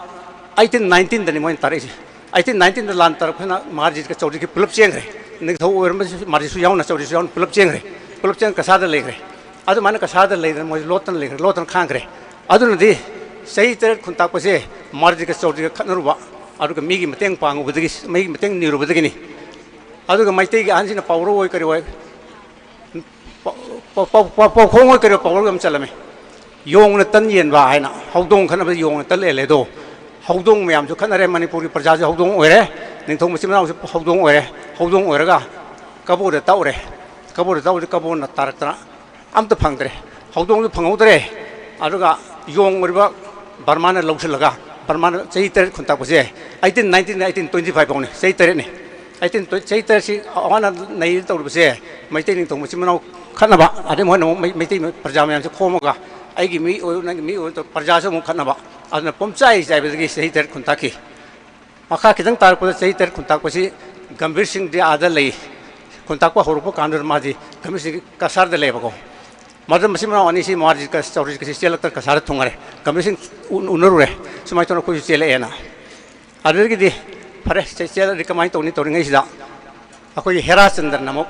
ꯑꯩꯠꯇꯤꯟ ꯅꯥꯏꯟꯇꯤꯟꯗꯅꯤ ꯃꯣꯏꯅ ꯇꯥꯔꯛꯏꯁꯦ꯫ ꯑꯩꯠꯇꯤꯟ ꯅꯥꯏꯟꯇꯤꯟꯗ ꯂꯥꯟ ꯇꯥꯔꯛꯄꯁꯤꯅ ꯃꯥꯔꯖꯤꯠꯀ ꯆꯧꯔꯤꯒ ꯄꯨꯂꯞ ꯆꯦꯟꯈ꯭ꯔꯦ꯫ ꯅꯤꯡꯊꯧ ꯑꯣꯏꯔꯝꯕꯁꯨ ꯃꯥꯔꯖꯤꯠꯁꯨ ꯌꯥꯎꯅ, ꯆꯧꯔꯤꯁꯨ ꯌꯥꯎꯅ ꯄꯨꯂꯞ ꯆꯦꯟꯈ꯭ꯔꯦ꯫ ꯄꯨꯂꯞ ꯆꯦꯟ ꯀꯁꯥꯗ ꯂꯩꯈ꯭ꯔꯦ꯫ ꯑꯗꯨꯃꯥꯏꯅ ꯀꯁꯥꯗ ꯂꯩꯗꯅ ꯃꯣꯏ ꯂꯣꯠꯇꯅ ꯂꯩꯈ꯭ꯔꯦ, ꯂꯣꯠꯇꯅ ꯈꯥꯡꯈ꯭ꯔꯦ꯫ ꯑꯗꯨꯅꯗꯤ ꯆꯍꯤ ꯇꯔꯦꯠ ꯈꯨꯟꯇꯥꯛꯄꯁꯦ ꯃꯥꯔꯖꯤꯠꯀ ꯆꯧꯔꯤꯒ ꯈꯠꯅꯔꯨꯕ, ꯑꯗꯨꯒ ꯃꯤꯒꯤ ꯃꯇꯦꯡ ꯄꯥꯡꯉꯨꯕꯗꯒꯤ, ꯃꯤꯒꯤ ꯃꯇꯦꯡ ꯅꯤꯔꯨꯕꯗꯒꯤꯅꯤ꯫ ꯑꯗꯨꯒ ꯃꯩꯇꯩꯒꯤ ꯑꯍꯟꯁꯤꯅ ꯄꯥꯎꯔꯧ ꯑꯣꯏ ꯀꯔꯤ ꯑꯣꯏ, ꯄꯥꯎ-, ꯄꯥꯎ-, ꯄꯥꯎ-, ꯄꯥꯎ-, ꯄꯥꯎꯈꯣꯡ ꯑꯣꯏ ꯀꯔꯤ ꯑꯣꯏ ꯄꯥꯎꯔꯧ ꯑꯃ ꯆꯠꯂꯝꯃꯤ꯫ "ꯌꯣꯡꯅ ꯇꯟ ꯌꯦꯟꯕ" ꯍꯥꯏꯅ, ꯍꯧꯗꯣꯡ ꯈꯠꯅꯕꯗ ꯌꯣꯡꯅ ꯇꯟ ꯌꯦꯜꯂꯦ ꯑꯗꯣ, ꯍꯧꯗꯣꯡ ꯃꯌꯥꯝꯁꯨ ꯈꯠꯅꯔꯦ, ꯃꯅꯤꯄꯨꯔꯒꯤ ꯄ꯭ꯔꯖꯥꯁꯨ ꯍꯧꯗꯣꯡ ꯑꯣꯏꯔꯦ, ꯅꯤꯡꯊꯧ ꯃꯆꯤꯟ ꯃꯅꯥꯎꯁꯨ ꯍꯧꯗꯣꯡ ꯑꯣꯏꯔꯦ꯫ ꯍꯧꯗꯣꯡ ꯑꯣꯏꯔꯒ ꯀꯕꯣꯗ ꯇꯛꯎꯔꯦ꯫ ꯀꯕꯣꯗ ꯇꯛꯎꯔꯗꯤ ꯀꯕꯣꯅ ꯇꯥꯔꯛꯇꯅ ꯑꯝꯇ ꯐꯪꯗ꯭ꯔꯦ, ꯍꯧꯗꯣꯡꯁꯨ ꯐꯪꯍꯧꯗ꯭ꯔꯦ꯫ ꯑꯗꯨꯒ ꯌꯣꯡ ꯑꯣꯏꯔꯤꯕ ꯕꯔꯃꯥꯅ ꯂꯧꯁꯤꯜꯂꯒ, ꯕꯔꯃꯥꯅ ꯆꯍꯤ ꯇꯔꯦꯠ ꯈꯨꯟꯇꯥꯛꯄꯁꯦ, eighteen nineteen eighteen twenty five ꯐꯥꯎꯅꯤ, ꯆꯍꯤ ꯇꯔꯦꯠꯅꯤ꯫ ꯑꯩꯠꯇꯤꯟ ꯇ꯭ꯋꯦꯟꯇꯤ ꯆꯍꯤ ꯇꯔꯦꯠꯁꯤ ꯑꯋꯥꯅ ꯅꯩ ꯇꯧꯔꯤꯕꯁꯦ, ꯃꯩꯇꯩ ꯅꯤꯡꯊꯧ ꯃꯆꯤꯟ ꯃꯅꯥꯎ ꯈꯠꯅꯕ, ꯑꯗꯩ ꯃꯣꯏꯅ ꯑꯃꯨꯛ ꯃꯩ-, ꯃꯩꯇꯩ ꯄ꯭ꯔꯖꯥ ꯃꯌꯥꯝꯁꯦ ꯈꯣꯝꯃꯒ ꯑꯩꯒꯤ ꯃꯤ ꯑꯣꯏꯌꯨ, ꯅꯪꯒꯤ ꯃꯤ ꯑꯣꯏꯌꯨ ꯇꯧ-, ꯄ꯭ꯔꯖꯥꯁꯨ ꯑꯃꯨꯛ ꯈꯠꯅꯕ, ꯑꯗꯨꯅ ꯄꯨꯝꯆꯥꯏ ꯆꯥꯏꯕꯗꯒꯤ ꯆꯍꯤ ꯇꯔꯦꯠ ꯈꯨꯟꯇꯥꯛꯈꯤ꯫ ꯃꯈꯥ ꯈꯤꯇꯪ ꯇꯥꯔꯛꯄꯗ ꯆꯍꯤ ꯇꯔꯦꯠ ꯈꯨꯟꯇꯥꯛꯄꯁꯤ ꯒꯝꯚꯤꯔ ꯁꯤꯡꯗꯤ ꯑꯥꯗ ꯂꯩ꯫ ꯈꯨꯟꯇꯥꯛꯄ ꯍꯧꯔꯛꯄ ꯀꯥꯟꯗꯨꯗ ꯃꯥꯗꯤ ꯒꯝꯚꯤꯔ ꯁꯤꯡ ꯀꯁꯥꯔꯗ ꯂꯩꯌꯦꯕꯀꯣ꯫ ꯃꯗꯨ ꯃꯆꯤꯟ ꯃꯅꯥꯎ ꯑꯅꯤꯁꯤ ꯃꯥꯔꯖꯤꯠꯀ ꯆꯧꯔꯤꯠꯀꯁꯤ ꯆꯦꯜꯂꯛꯇꯅ ꯀꯁꯥꯔꯗ ꯊꯨꯡꯉꯔꯦ꯫ ꯒꯝꯚꯤꯔ ꯁꯤꯡ ꯎ-, ꯎꯅꯔꯨꯔꯦ꯫ ꯁꯨꯃꯥꯏꯅ ꯇꯧꯅ ꯑꯩꯈꯣꯏꯁꯨ ꯆꯦꯜꯂꯛꯑꯦꯅ꯫ ꯑꯗꯨꯗꯒꯤꯗꯤ ꯐꯔꯦ, ꯆꯦ-, ꯆꯦꯜꯂꯗꯤ ꯀꯃꯥꯏꯅ ꯇꯧꯅꯤ? ꯇꯧꯔꯤꯉꯩꯁꯤꯗ ꯑꯩꯈꯣꯏꯒꯤ ꯍꯦꯔꯥꯆꯟꯗ꯭ꯔꯅ ꯑꯃꯨꯛ,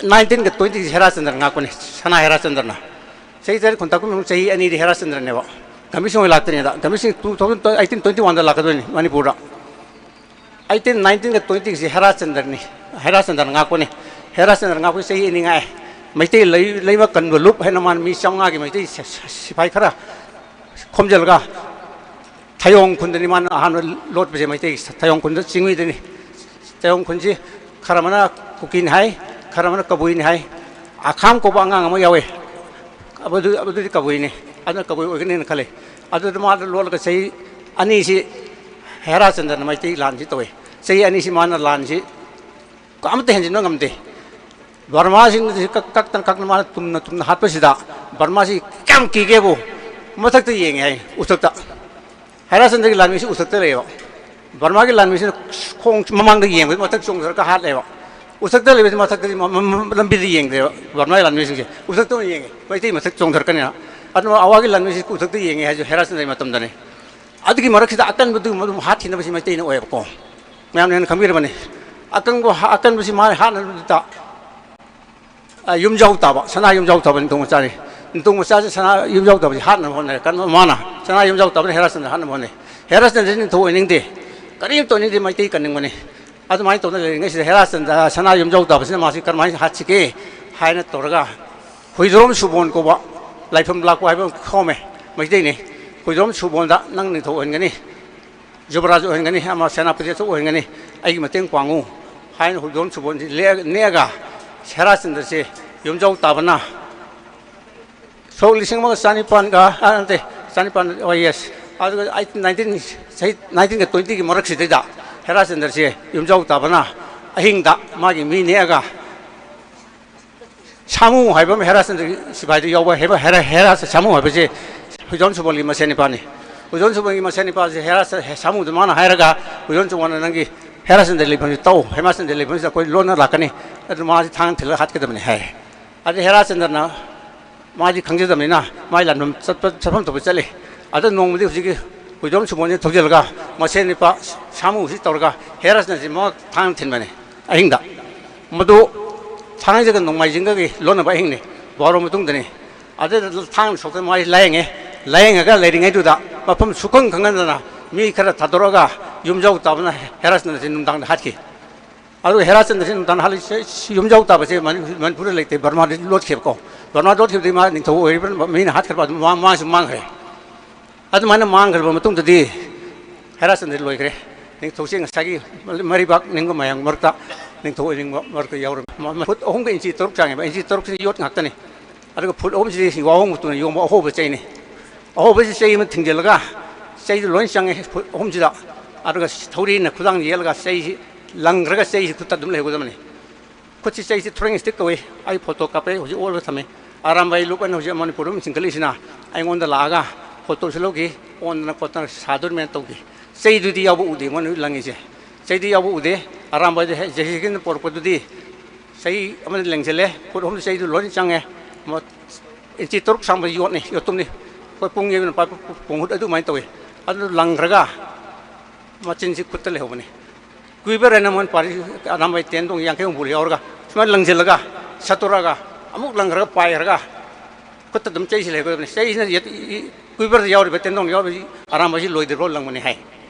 ꯅꯥꯏꯟꯇꯤꯟꯒ ꯇ꯭ꯋꯦꯟꯇꯤꯒꯤ ꯍꯦꯔꯥꯆꯟꯗ꯭ꯔ ꯉꯥꯛꯄꯅꯤ, ꯁꯅꯥ ꯍꯦꯔꯥꯆꯟꯗ꯭ꯔꯅ꯫ ꯆꯍꯤ ꯇꯔꯦꯠ ꯈꯨꯟꯇꯥꯛꯄ ꯃꯅꯨꯡ ꯆꯍꯤ ꯑꯅꯤꯗꯤ ꯍꯦꯔꯥꯆꯟꯗ꯭ꯔꯅꯦꯕ꯫ ꯒꯝꯚꯤꯔ ꯁꯤꯡ ꯍꯣꯏ ꯂꯥꯛꯇ꯭ꯔꯤꯉꯩꯗ, ꯒꯝꯚꯤꯔ ꯁꯤꯡ two thousand, eighteen twenty one ꯗ ꯂꯥꯛꯀꯗꯣꯏꯅꯤ ꯃꯅꯤꯄꯨꯔꯗ꯫ ꯑꯩꯠꯇꯤꯟ ꯅꯥꯏꯟꯇꯤꯟꯒ ꯇ꯭ꯋꯦꯟꯇꯤꯒꯤꯁꯤ ꯍꯦꯔꯥꯆꯟꯗ꯭ꯔꯅꯤ, ꯍꯦꯔꯥꯆꯟꯗ꯭ꯔꯅ ꯉꯥꯛꯄꯅꯤ꯫ ꯍꯦꯔꯥꯆꯟꯗ꯭ꯔ ꯉꯥꯛꯄꯁꯤ ꯆꯍꯤ ꯑꯅꯤ ꯉꯥꯛꯑꯦ꯫ ꯃꯩꯇꯩ ꯂꯩ-, ꯂꯩꯃ ꯀꯟꯕ ꯂꯨꯞ ꯍꯥꯏꯅ ꯃꯥꯅ ꯃꯤ ꯆꯥꯝꯃꯉꯥꯒꯤ ꯃꯩꯇꯩ ꯁ-, ꯁ-, ꯁꯤꯐꯥꯏ ꯈꯔ ꯈꯣꯝꯖꯤꯜꯂꯒ ꯊꯌꯣꯡ ꯈꯨꯟꯗꯅꯤ ꯃꯥꯅ ꯑꯍꯥꯟꯕ ꯂꯣꯠꯄꯁꯦ, ꯃꯩꯇꯩ ꯊꯌꯣꯡ ꯈꯨꯟꯗ ꯆꯤꯡꯃꯤꯗꯅꯤ꯫ ꯊꯌꯣꯡ ꯈꯨꯟꯁꯤ ꯈꯔ ꯑꯃꯅ ꯀꯨꯀꯤꯅꯤ ꯍꯥꯏ, ꯈꯔ ꯑꯃꯅ ꯀꯕꯨꯏꯅꯤ ꯍꯥꯏ꯫ ꯑꯈꯥꯝ ꯀꯧꯕ ꯑꯉꯥꯡ ꯑꯃ ꯌꯥꯎꯋꯦ, ꯑꯗꯨ-, ꯑꯗꯨꯗꯤ ꯀꯕꯨꯏꯅꯤ, ꯑꯗꯨꯅ ꯀꯕꯨꯏ ꯑꯣꯏꯒꯅꯤꯅ ꯈꯜꯂꯤ꯫ ꯑꯗꯨꯗ ꯃꯥꯗ ꯂꯣꯠꯂꯒ ꯆꯍꯤ ꯑꯅꯤꯁꯤ ꯍꯦꯔꯥꯆꯟꯗ꯭ꯔꯅ ꯃꯩꯇꯩ ꯂꯥꯟꯁꯤ ꯇꯧꯋꯤ꯫ ꯆꯍꯤ ꯑꯅꯤꯁꯤ ꯃꯥꯅ ꯂꯥꯟꯁꯤ ꯑꯃꯠꯇ ꯍꯦꯟꯖꯤꯟꯕ ꯉꯝꯗꯦ꯫ ꯕꯔꯃꯥꯁꯤꯡꯅ ꯀꯛ-, ꯀꯛꯇꯅ ꯀꯛꯇꯅ ꯃꯥꯅ ꯇꯨꯝꯅ ꯇꯨꯝꯅ ꯍꯥꯠꯄꯁꯤꯗ ꯕꯔꯃꯥꯁꯤ ꯀꯌꯥꯝ ꯀꯤꯒꯦꯕꯨ, ꯃꯊꯛꯇ ꯌꯦꯡꯉꯦ ꯍꯥꯏ, ꯎꯊꯛꯇ꯫ ꯍꯦꯔꯥꯆꯟꯗ꯭ꯔꯒꯤ ꯂꯥꯟꯃꯤꯁꯤ ꯎꯊꯛꯇ ꯂꯩꯌꯦꯕ꯫ ꯕꯔꯃꯥꯒꯤ ꯂꯥꯟꯃꯤꯁꯤꯅ ꯈꯣꯡ ꯃꯃꯥꯡꯗ ꯌꯦꯡꯕꯗ ꯃꯊꯛ ꯆꯣꯡꯊꯔꯒ ꯍꯥꯠꯂꯦꯕ꯫ ꯎꯊꯛꯇ ꯂꯩꯕꯁꯤ ꯃꯊꯛꯇꯗꯤ ꯃ-, ꯃ-, ꯃ-, ꯂꯝꯕꯤꯗ ꯌꯦꯡꯗꯦꯕ ꯕꯔꯃꯥꯒꯤ ꯂꯥꯟꯃꯤꯁꯤꯡꯁꯦ꯫ ꯎꯊꯛꯇ ꯑꯣꯏꯅ ꯌꯦꯡꯉꯦ, ꯃꯩꯇꯩ ꯃꯊꯛ ꯆꯣꯡꯊꯔꯛꯀꯅꯤꯅ꯫ ꯑꯗꯨꯅ ꯑꯋꯥꯒꯤ ꯂꯥꯟꯃꯤꯁꯤ ꯎꯊꯛꯇ ꯌꯦꯡꯉꯦ ꯍꯥꯏꯁꯦ ꯍꯦꯔꯥꯆꯟꯗ꯭ꯔꯒꯤ ꯃꯇꯝꯗꯅꯤ꯫ ꯑꯗꯨꯒꯤ ꯃꯔꯛꯁꯤꯗ ꯑꯀꯟꯕꯗꯨ ꯃꯗꯨ ꯍꯥꯠꯈꯤꯅꯕꯁꯤ ꯃꯩꯇꯩꯅ ꯑꯣꯏꯌꯦꯕꯀꯣ꯫ ꯃꯌꯥꯝꯅ ꯍꯦꯟꯅ ꯈꯪꯕꯤꯔꯕꯅꯤ꯫ ꯑꯀꯟꯕ, ꯑꯀꯟꯕꯁꯤ ꯃꯥꯅ ꯍꯥꯠꯅꯕꯗ, ꯑ, ꯌꯨꯝꯖꯥꯎ ꯇꯥꯕ, ꯁꯅꯥ ꯌꯨꯝꯖꯥꯎ ꯇꯥꯕ ꯅꯤꯡꯊꯧ ꯃꯆꯥꯅꯤ꯫ ꯅꯤꯡꯊꯧ ꯃꯆꯥꯁꯤ ꯁꯅꯥ ꯌꯨꯝꯖꯥꯎ ꯇꯥꯕꯁꯤ ꯍꯥꯠꯅꯕ ꯍꯣꯠꯅꯔꯦ꯫ ꯀꯟꯕ ꯃꯥꯅ ꯁꯅꯥ ꯌꯨꯝꯖꯥꯎ ꯇꯥꯕꯅ ꯍꯦꯔꯥꯆꯟꯗ꯭ꯔ ꯍꯥꯠꯅꯕ ꯍꯣꯠꯅꯩ꯫ ꯍꯦꯔꯥꯆꯟꯗ꯭ꯔꯁꯤ ꯅꯤꯡꯊꯧ ꯑꯣꯏꯅꯤꯡꯗꯦ꯫ ꯀꯔꯤꯝꯇ ꯑꯣꯏꯅꯤꯡꯗꯦ, ꯃꯩꯇꯩ ꯀꯟꯅꯤꯡꯕꯅꯤ꯫ ꯑꯗꯨꯃꯥꯏꯅ ꯇꯧꯗꯅ ꯂꯩꯔꯤꯉꯩꯁꯤꯗ ꯍꯦꯔꯥꯆꯟꯗ꯭ꯔ ꯁꯅꯥ ꯌꯨꯝꯖꯥꯎ ꯇꯥꯕꯁꯤꯅ ꯃꯥꯁꯤ ꯀꯔꯝꯍꯥꯏꯅ ꯍꯥꯠꯁꯤꯒꯦ ꯍꯥꯏꯅ ꯇꯧꯔꯒ ꯍꯨꯏꯗ꯭ꯔꯣꯝ ꯁꯨꯕꯣꯟ ꯀꯧꯕ ꯂꯥꯏꯐꯝ ꯂꯥꯛꯄ ꯍꯥꯏꯕ ꯑꯃ ꯈꯣꯝꯃꯦ, ꯃꯩꯇꯩꯅꯤ꯫ ꯍꯨꯏꯗ꯭ꯔꯣꯝ ꯁꯨꯕꯣꯟꯗ ꯅꯪ ꯅꯤꯡꯊꯧ ꯑꯣꯏꯍꯟꯒꯅꯤ, ꯖꯨꯕꯔꯥꯖ ꯑꯣꯏꯍꯟꯒꯅꯤ, ꯑꯃ ꯁꯦꯅꯥꯄꯇꯤ ꯑꯆꯧꯕ ꯑꯣꯏꯍꯟꯒꯅꯤ, ꯑꯩꯒꯤ ꯃꯇꯦꯡ ꯄꯥꯡꯉꯨ ꯍꯥꯏꯅ ꯍꯨꯏꯗ꯭ꯔꯣꯝ ꯁꯨꯕꯣꯟꯁꯤ ꯂꯦꯛ-, ꯅꯦꯛꯑꯒ ꯍꯦꯔꯥꯆꯟꯗ꯭ꯔꯁꯦ ꯌꯨꯝꯖꯥꯎ ꯇꯥꯕꯅ ꯁꯣꯛ ꯂꯤꯁꯤꯡ ꯑꯃꯒ ꯆꯅꯤꯄꯥꯟꯒ, ꯑ, ꯅꯠꯇꯦ, ꯆꯅꯤꯄꯥꯟ, ꯑꯣ, yes, ꯑꯗꯨꯒ ꯑꯩꯠꯇꯤꯟ, ꯅꯥꯏꯟꯇꯤꯟ, ꯆꯍꯤ ꯅꯥꯏꯟꯇꯤꯟꯒ ꯇ꯭ꯋꯦꯟꯇꯤꯒꯤ ꯃꯔꯛꯁꯤꯗꯩꯗ ꯍꯦꯔꯥꯆꯟꯗ꯭ꯔꯁꯦ ꯌꯨꯝꯖꯥꯎ ꯇꯥꯕꯅ ꯑꯍꯤꯡꯗ ꯃꯥꯒꯤ ꯃꯤ ꯅꯦꯛꯑꯒ ꯁꯥꯃꯨ ꯍꯥꯏꯕ ꯑꯃ ꯍꯦꯔꯥꯆꯟꯗ꯭ꯔꯒꯤ ꯁꯤꯐꯥꯏꯗ ꯌꯥꯎꯕ ꯍꯦꯔꯥ ꯍꯦꯔꯥ ꯁꯥꯃꯨ ꯍꯥꯏꯕꯁꯦ ꯍꯨꯏꯗꯣꯟ ꯁꯨꯕꯣꯜꯒꯤ ꯃꯁꯦꯟ ꯅꯤꯄꯥꯅꯤ꯫ ꯍꯨꯏꯗꯣꯟ ꯁꯨꯕꯣꯜꯒꯤ ꯃꯁꯦꯟ ꯅꯤꯄꯥꯁꯦ ꯍꯦꯔꯥ ꯁꯥꯃꯨꯗ ꯃꯥꯅ ꯍꯥꯏꯔꯒ ꯍꯨꯏꯗꯣꯟ ꯁꯨꯕꯣꯜꯅ ꯅꯪꯒꯤ ꯍꯦꯔꯥꯆꯟꯗ꯭ꯔ ꯂꯩꯐꯝꯁꯤ ꯇꯧ, ꯍꯦꯔꯥꯆꯟꯗ꯭ꯔ ꯂꯩꯐꯝꯁꯤꯗ ꯑꯩꯈꯣꯏ ꯂꯣꯟꯅ ꯂꯥꯛꯀꯅꯤ, ꯑꯗꯨ ꯃꯥꯁꯤ ꯊꯥꯡ ꯊꯤꯜꯂꯒ ꯍꯥꯠꯀꯗꯕꯅꯤ ꯍꯥꯏ꯫ ꯑꯗꯩ ꯍꯦꯔꯥꯆꯟꯗ꯭ꯔꯅ ꯃꯥꯗꯤ ꯈꯪꯖꯗꯕꯅꯤꯅ ꯃꯥꯏ ꯂꯥꯟꯐꯝ ꯆꯠꯄ ꯆꯠꯐꯝ ꯊꯣꯛꯄ ꯆꯠꯂꯤ꯫ ꯑꯗ ꯅꯣꯡꯃꯗꯤ ꯍꯧꯖꯤꯛꯀꯤ ꯍꯨꯏꯗꯣꯟ ꯁꯨꯕꯣꯜꯁꯤꯅ ꯊꯧꯖꯤꯜꯂꯒ ꯃꯁꯦꯟ ꯅꯤꯄꯥ ꯁꯥꯃꯨꯁꯤ ꯇꯧꯔꯒ ꯍꯦꯔꯥꯆꯟꯗ꯭ꯔꯁꯤ ꯃꯉꯛ ꯊꯥꯡ ꯊꯤꯟꯕꯅꯤ ꯑꯍꯤꯡꯗ꯫ ꯃꯗꯨ ꯊꯥꯡꯖꯒ ꯅꯣꯡꯃꯥꯏꯖꯤꯡꯒꯒꯤ ꯂꯣꯟꯅꯕ ꯑꯍꯤꯡꯅꯤ, ꯕꯥꯔꯣ ꯃꯇꯨꯡꯗꯅꯤ꯫ ꯑꯗꯨꯗ ꯊꯥꯡꯅ ꯁꯣꯛꯇꯅ ꯃꯥꯁꯤ ꯂꯥꯌꯦꯡꯉꯦ꯫ ꯂꯥꯌꯦꯡꯉꯒ ꯂꯩꯔꯤꯉꯩꯗꯨꯗ ꯃꯐꯝ ꯁꯨꯈꯪ ꯈꯪꯍꯟꯗꯅ ꯃꯤ ꯈꯔ ꯊꯥꯗꯣꯔꯛꯑꯒ ꯌꯨꯝꯖꯥꯎ ꯇꯥꯕꯅ ꯍꯦꯔꯥꯆꯟꯗ꯭ꯔꯁꯤ ꯅꯨꯡꯗꯥꯡꯗ ꯍꯥꯠꯈꯤ꯫ ꯑꯗꯨꯒ ꯍꯦꯔꯥꯆꯟꯗ꯭ꯔꯁꯤ ꯅꯨꯡꯗꯥꯡ ꯍꯥꯠꯂꯤꯁꯦ ꯌꯨꯝꯖꯥꯎ ꯇꯥꯕꯁꯦ ꯃꯅꯤ-, ꯃꯅꯤꯄꯨꯔꯗ ꯂꯩꯇꯦ, ꯕꯔꯃꯥꯗ ꯂꯣꯠꯈꯤꯕꯀꯣ꯫ ꯕꯔꯃꯥ ꯂꯣꯠꯈꯤꯕꯗꯒꯤ ꯃꯥ ꯅꯤꯡꯊꯧ ꯑꯣꯏꯔꯤꯕ ꯃꯤꯅ ꯍꯥꯠꯈ꯭ꯔꯕ, ꯑꯗꯨꯝ ꯃꯥ-, ꯃꯥꯁꯨ ꯃꯥꯡꯈ꯭ꯔꯦ꯫ ꯑꯗꯨꯃꯥꯏꯅ ꯃꯥꯡꯈ꯭ꯔꯕ ꯃꯇꯨꯡꯗꯗꯤ ꯍꯦꯔꯥꯆꯟꯗ꯭ꯔ ꯂꯣꯏꯈ꯭ꯔꯦ꯫ ꯅꯤꯡꯊꯧꯁꯦ ꯉꯁꯥꯏꯒꯤ ꯃꯔꯩꯕꯥꯛ ꯅꯤꯡꯕ ꯃꯌꯥꯝ ꯃꯔꯛꯇ ꯅꯤꯡꯊꯧ ꯑꯣꯏꯅꯤꯡꯕ ꯃꯔꯛꯇ ꯌꯥꯎꯔꯝꯃꯤ꯫ ꯃ-, ꯃ-, ꯐꯨꯠ ꯑꯍꯨꯝꯒ ꯏꯟꯆꯤ ꯇꯔꯨꯛ ꯆꯥꯡꯉꯦꯕ, ꯏꯟꯆꯤ ꯇꯔꯨꯛꯁꯤꯗꯤ ꯌꯣꯠ ꯉꯥꯛꯇꯅꯤ꯫ ꯑꯗꯨꯒ ꯐꯨꯠ ꯑꯍꯨꯝꯁꯤꯗꯤ ꯋꯥꯍꯣꯡ ꯃꯇꯨꯅ ꯌꯣꯝꯕ ꯑꯍꯣꯕ ꯆꯩꯅꯤ꯫ ꯑꯍꯣꯕꯁꯤ ꯆꯩ ꯑꯃ ꯊꯤꯡꯖꯤꯜꯂꯒ ꯆꯩꯗꯨ ꯂꯣꯏ ꯆꯪꯉꯦ ꯐꯨꯠ ꯑꯍꯨꯝꯁꯤꯗ꯫ ꯑꯗꯨꯒ ꯊꯧꯔꯤꯅ ꯈꯨꯗꯥꯡ ꯌꯦꯠꯂꯒ ꯆꯩꯁꯤ ꯂꯪꯈ꯭ꯔꯒ ꯆꯩꯁꯤ ꯈꯨꯠꯇ ꯑꯗꯨꯝ ꯂꯩꯍꯧꯒꯗꯕꯅꯤ꯫ ꯈꯨꯠꯁꯤ ꯆꯩꯁꯤ throwing stick ꯀꯧꯏ꯫ ꯑꯩ ꯐꯣꯇꯣ ꯀꯥꯞꯄꯦ, ꯍꯧꯖꯤꯛ ꯑꯣꯜꯂꯒ ꯊꯝꯃꯤ꯫ ꯑꯔꯥꯝꯕꯥꯏ ꯂꯨꯞ ꯑꯅ ꯍꯧꯖꯤꯛ ꯃꯅꯤꯄꯨꯔꯗ ꯑꯃ ꯆꯤꯡꯈꯠꯂꯛꯏꯁꯤꯅ ꯑꯩꯉꯣꯟꯗ ꯂꯥꯛꯑꯒ ꯐꯣꯇꯣꯁꯨ ꯂꯧꯈꯤ, ꯑꯣꯟꯗꯅ ꯈꯣꯠꯇꯅ ꯁꯥꯗꯣꯔꯤꯃꯦꯅ ꯇꯧꯈꯤ꯫ ꯆꯩꯗꯨꯗꯤ ꯌꯥꯎꯕ ꯎꯗꯦ ꯃꯣꯏꯅ ꯂꯪꯉꯤꯁꯦ꯫ ꯆꯩꯗꯤ ꯌꯥꯎꯕ ꯎꯗꯦ꯫ ꯑꯔꯥꯝꯕꯥꯏꯗ ꯍꯦꯛ ꯖꯦꯁꯤꯀꯤꯅ ꯄꯣꯔꯛꯄꯗꯨꯗꯤ ꯆꯩ ꯑꯃꯅ ꯂꯦꯡꯁꯤꯜꯂꯦ, ꯐꯨꯠ ꯑꯍꯨꯝꯗ ꯆꯩꯗꯨ ꯂꯣꯏꯅ ꯆꯪꯉꯦ꯫ ꯃ-, ꯏꯟꯆꯤ ꯇꯔꯨꯛ ꯁꯥꯡꯕ ꯌꯣꯠꯅꯤ, ꯌꯣꯠꯇꯨꯝꯅꯤ꯫ ꯑꯩꯈꯣꯏ ꯄꯨꯡ ꯌꯩꯕꯅ ꯄꯥꯏꯕ ꯄꯨꯡꯍꯨꯠ ꯑꯗꯨꯃꯥꯏꯅ ꯇꯧꯏ꯫ ꯑꯗꯨ ꯂꯪꯈ꯭ꯔꯒ ꯃꯆꯤꯟꯁꯤ ꯈꯨꯠꯇ ꯂꯩꯍꯧꯕꯅꯤ꯫ ꯀꯨꯏꯕꯔ ꯍꯥꯏꯅ ꯃꯣꯏꯅ ꯄꯥꯔꯤ ꯑꯔꯥꯝꯕꯥꯏ ꯇꯦꯟꯗꯣꯡ ꯌꯥꯡꯈꯩ ꯍꯨꯝꯐꯨ ꯌꯥꯎꯔꯒ ꯁꯨꯃꯥꯏꯅ ꯂꯪꯁꯤꯜꯂꯒ ꯁꯠꯇꯣꯔꯛꯑꯒ ꯑꯃꯨꯛ ꯂꯪꯈ꯭ꯔꯒ ꯄꯥꯏꯈ꯭ꯔꯒ ꯈꯨꯠꯇ ꯑꯗꯨꯝ ꯆꯩꯁꯤ ꯂꯩꯍꯧꯒꯗꯕꯅꯤ꯫ ꯆꯩꯁꯤꯅ ꯌꯦꯠ-, ꯏ-, ꯏ-, ꯀꯨꯏꯕꯔꯗ ꯌꯥꯎꯔꯤꯕ ꯇꯦꯟꯗꯣꯡ ꯌꯥꯎꯔꯤꯕ ꯑꯔꯥꯝꯕꯥꯏꯁꯤ ꯂꯣꯏꯗ꯭ꯔꯤꯐꯥꯎ ꯂꯪꯕꯅꯤ ꯍꯥꯏ꯫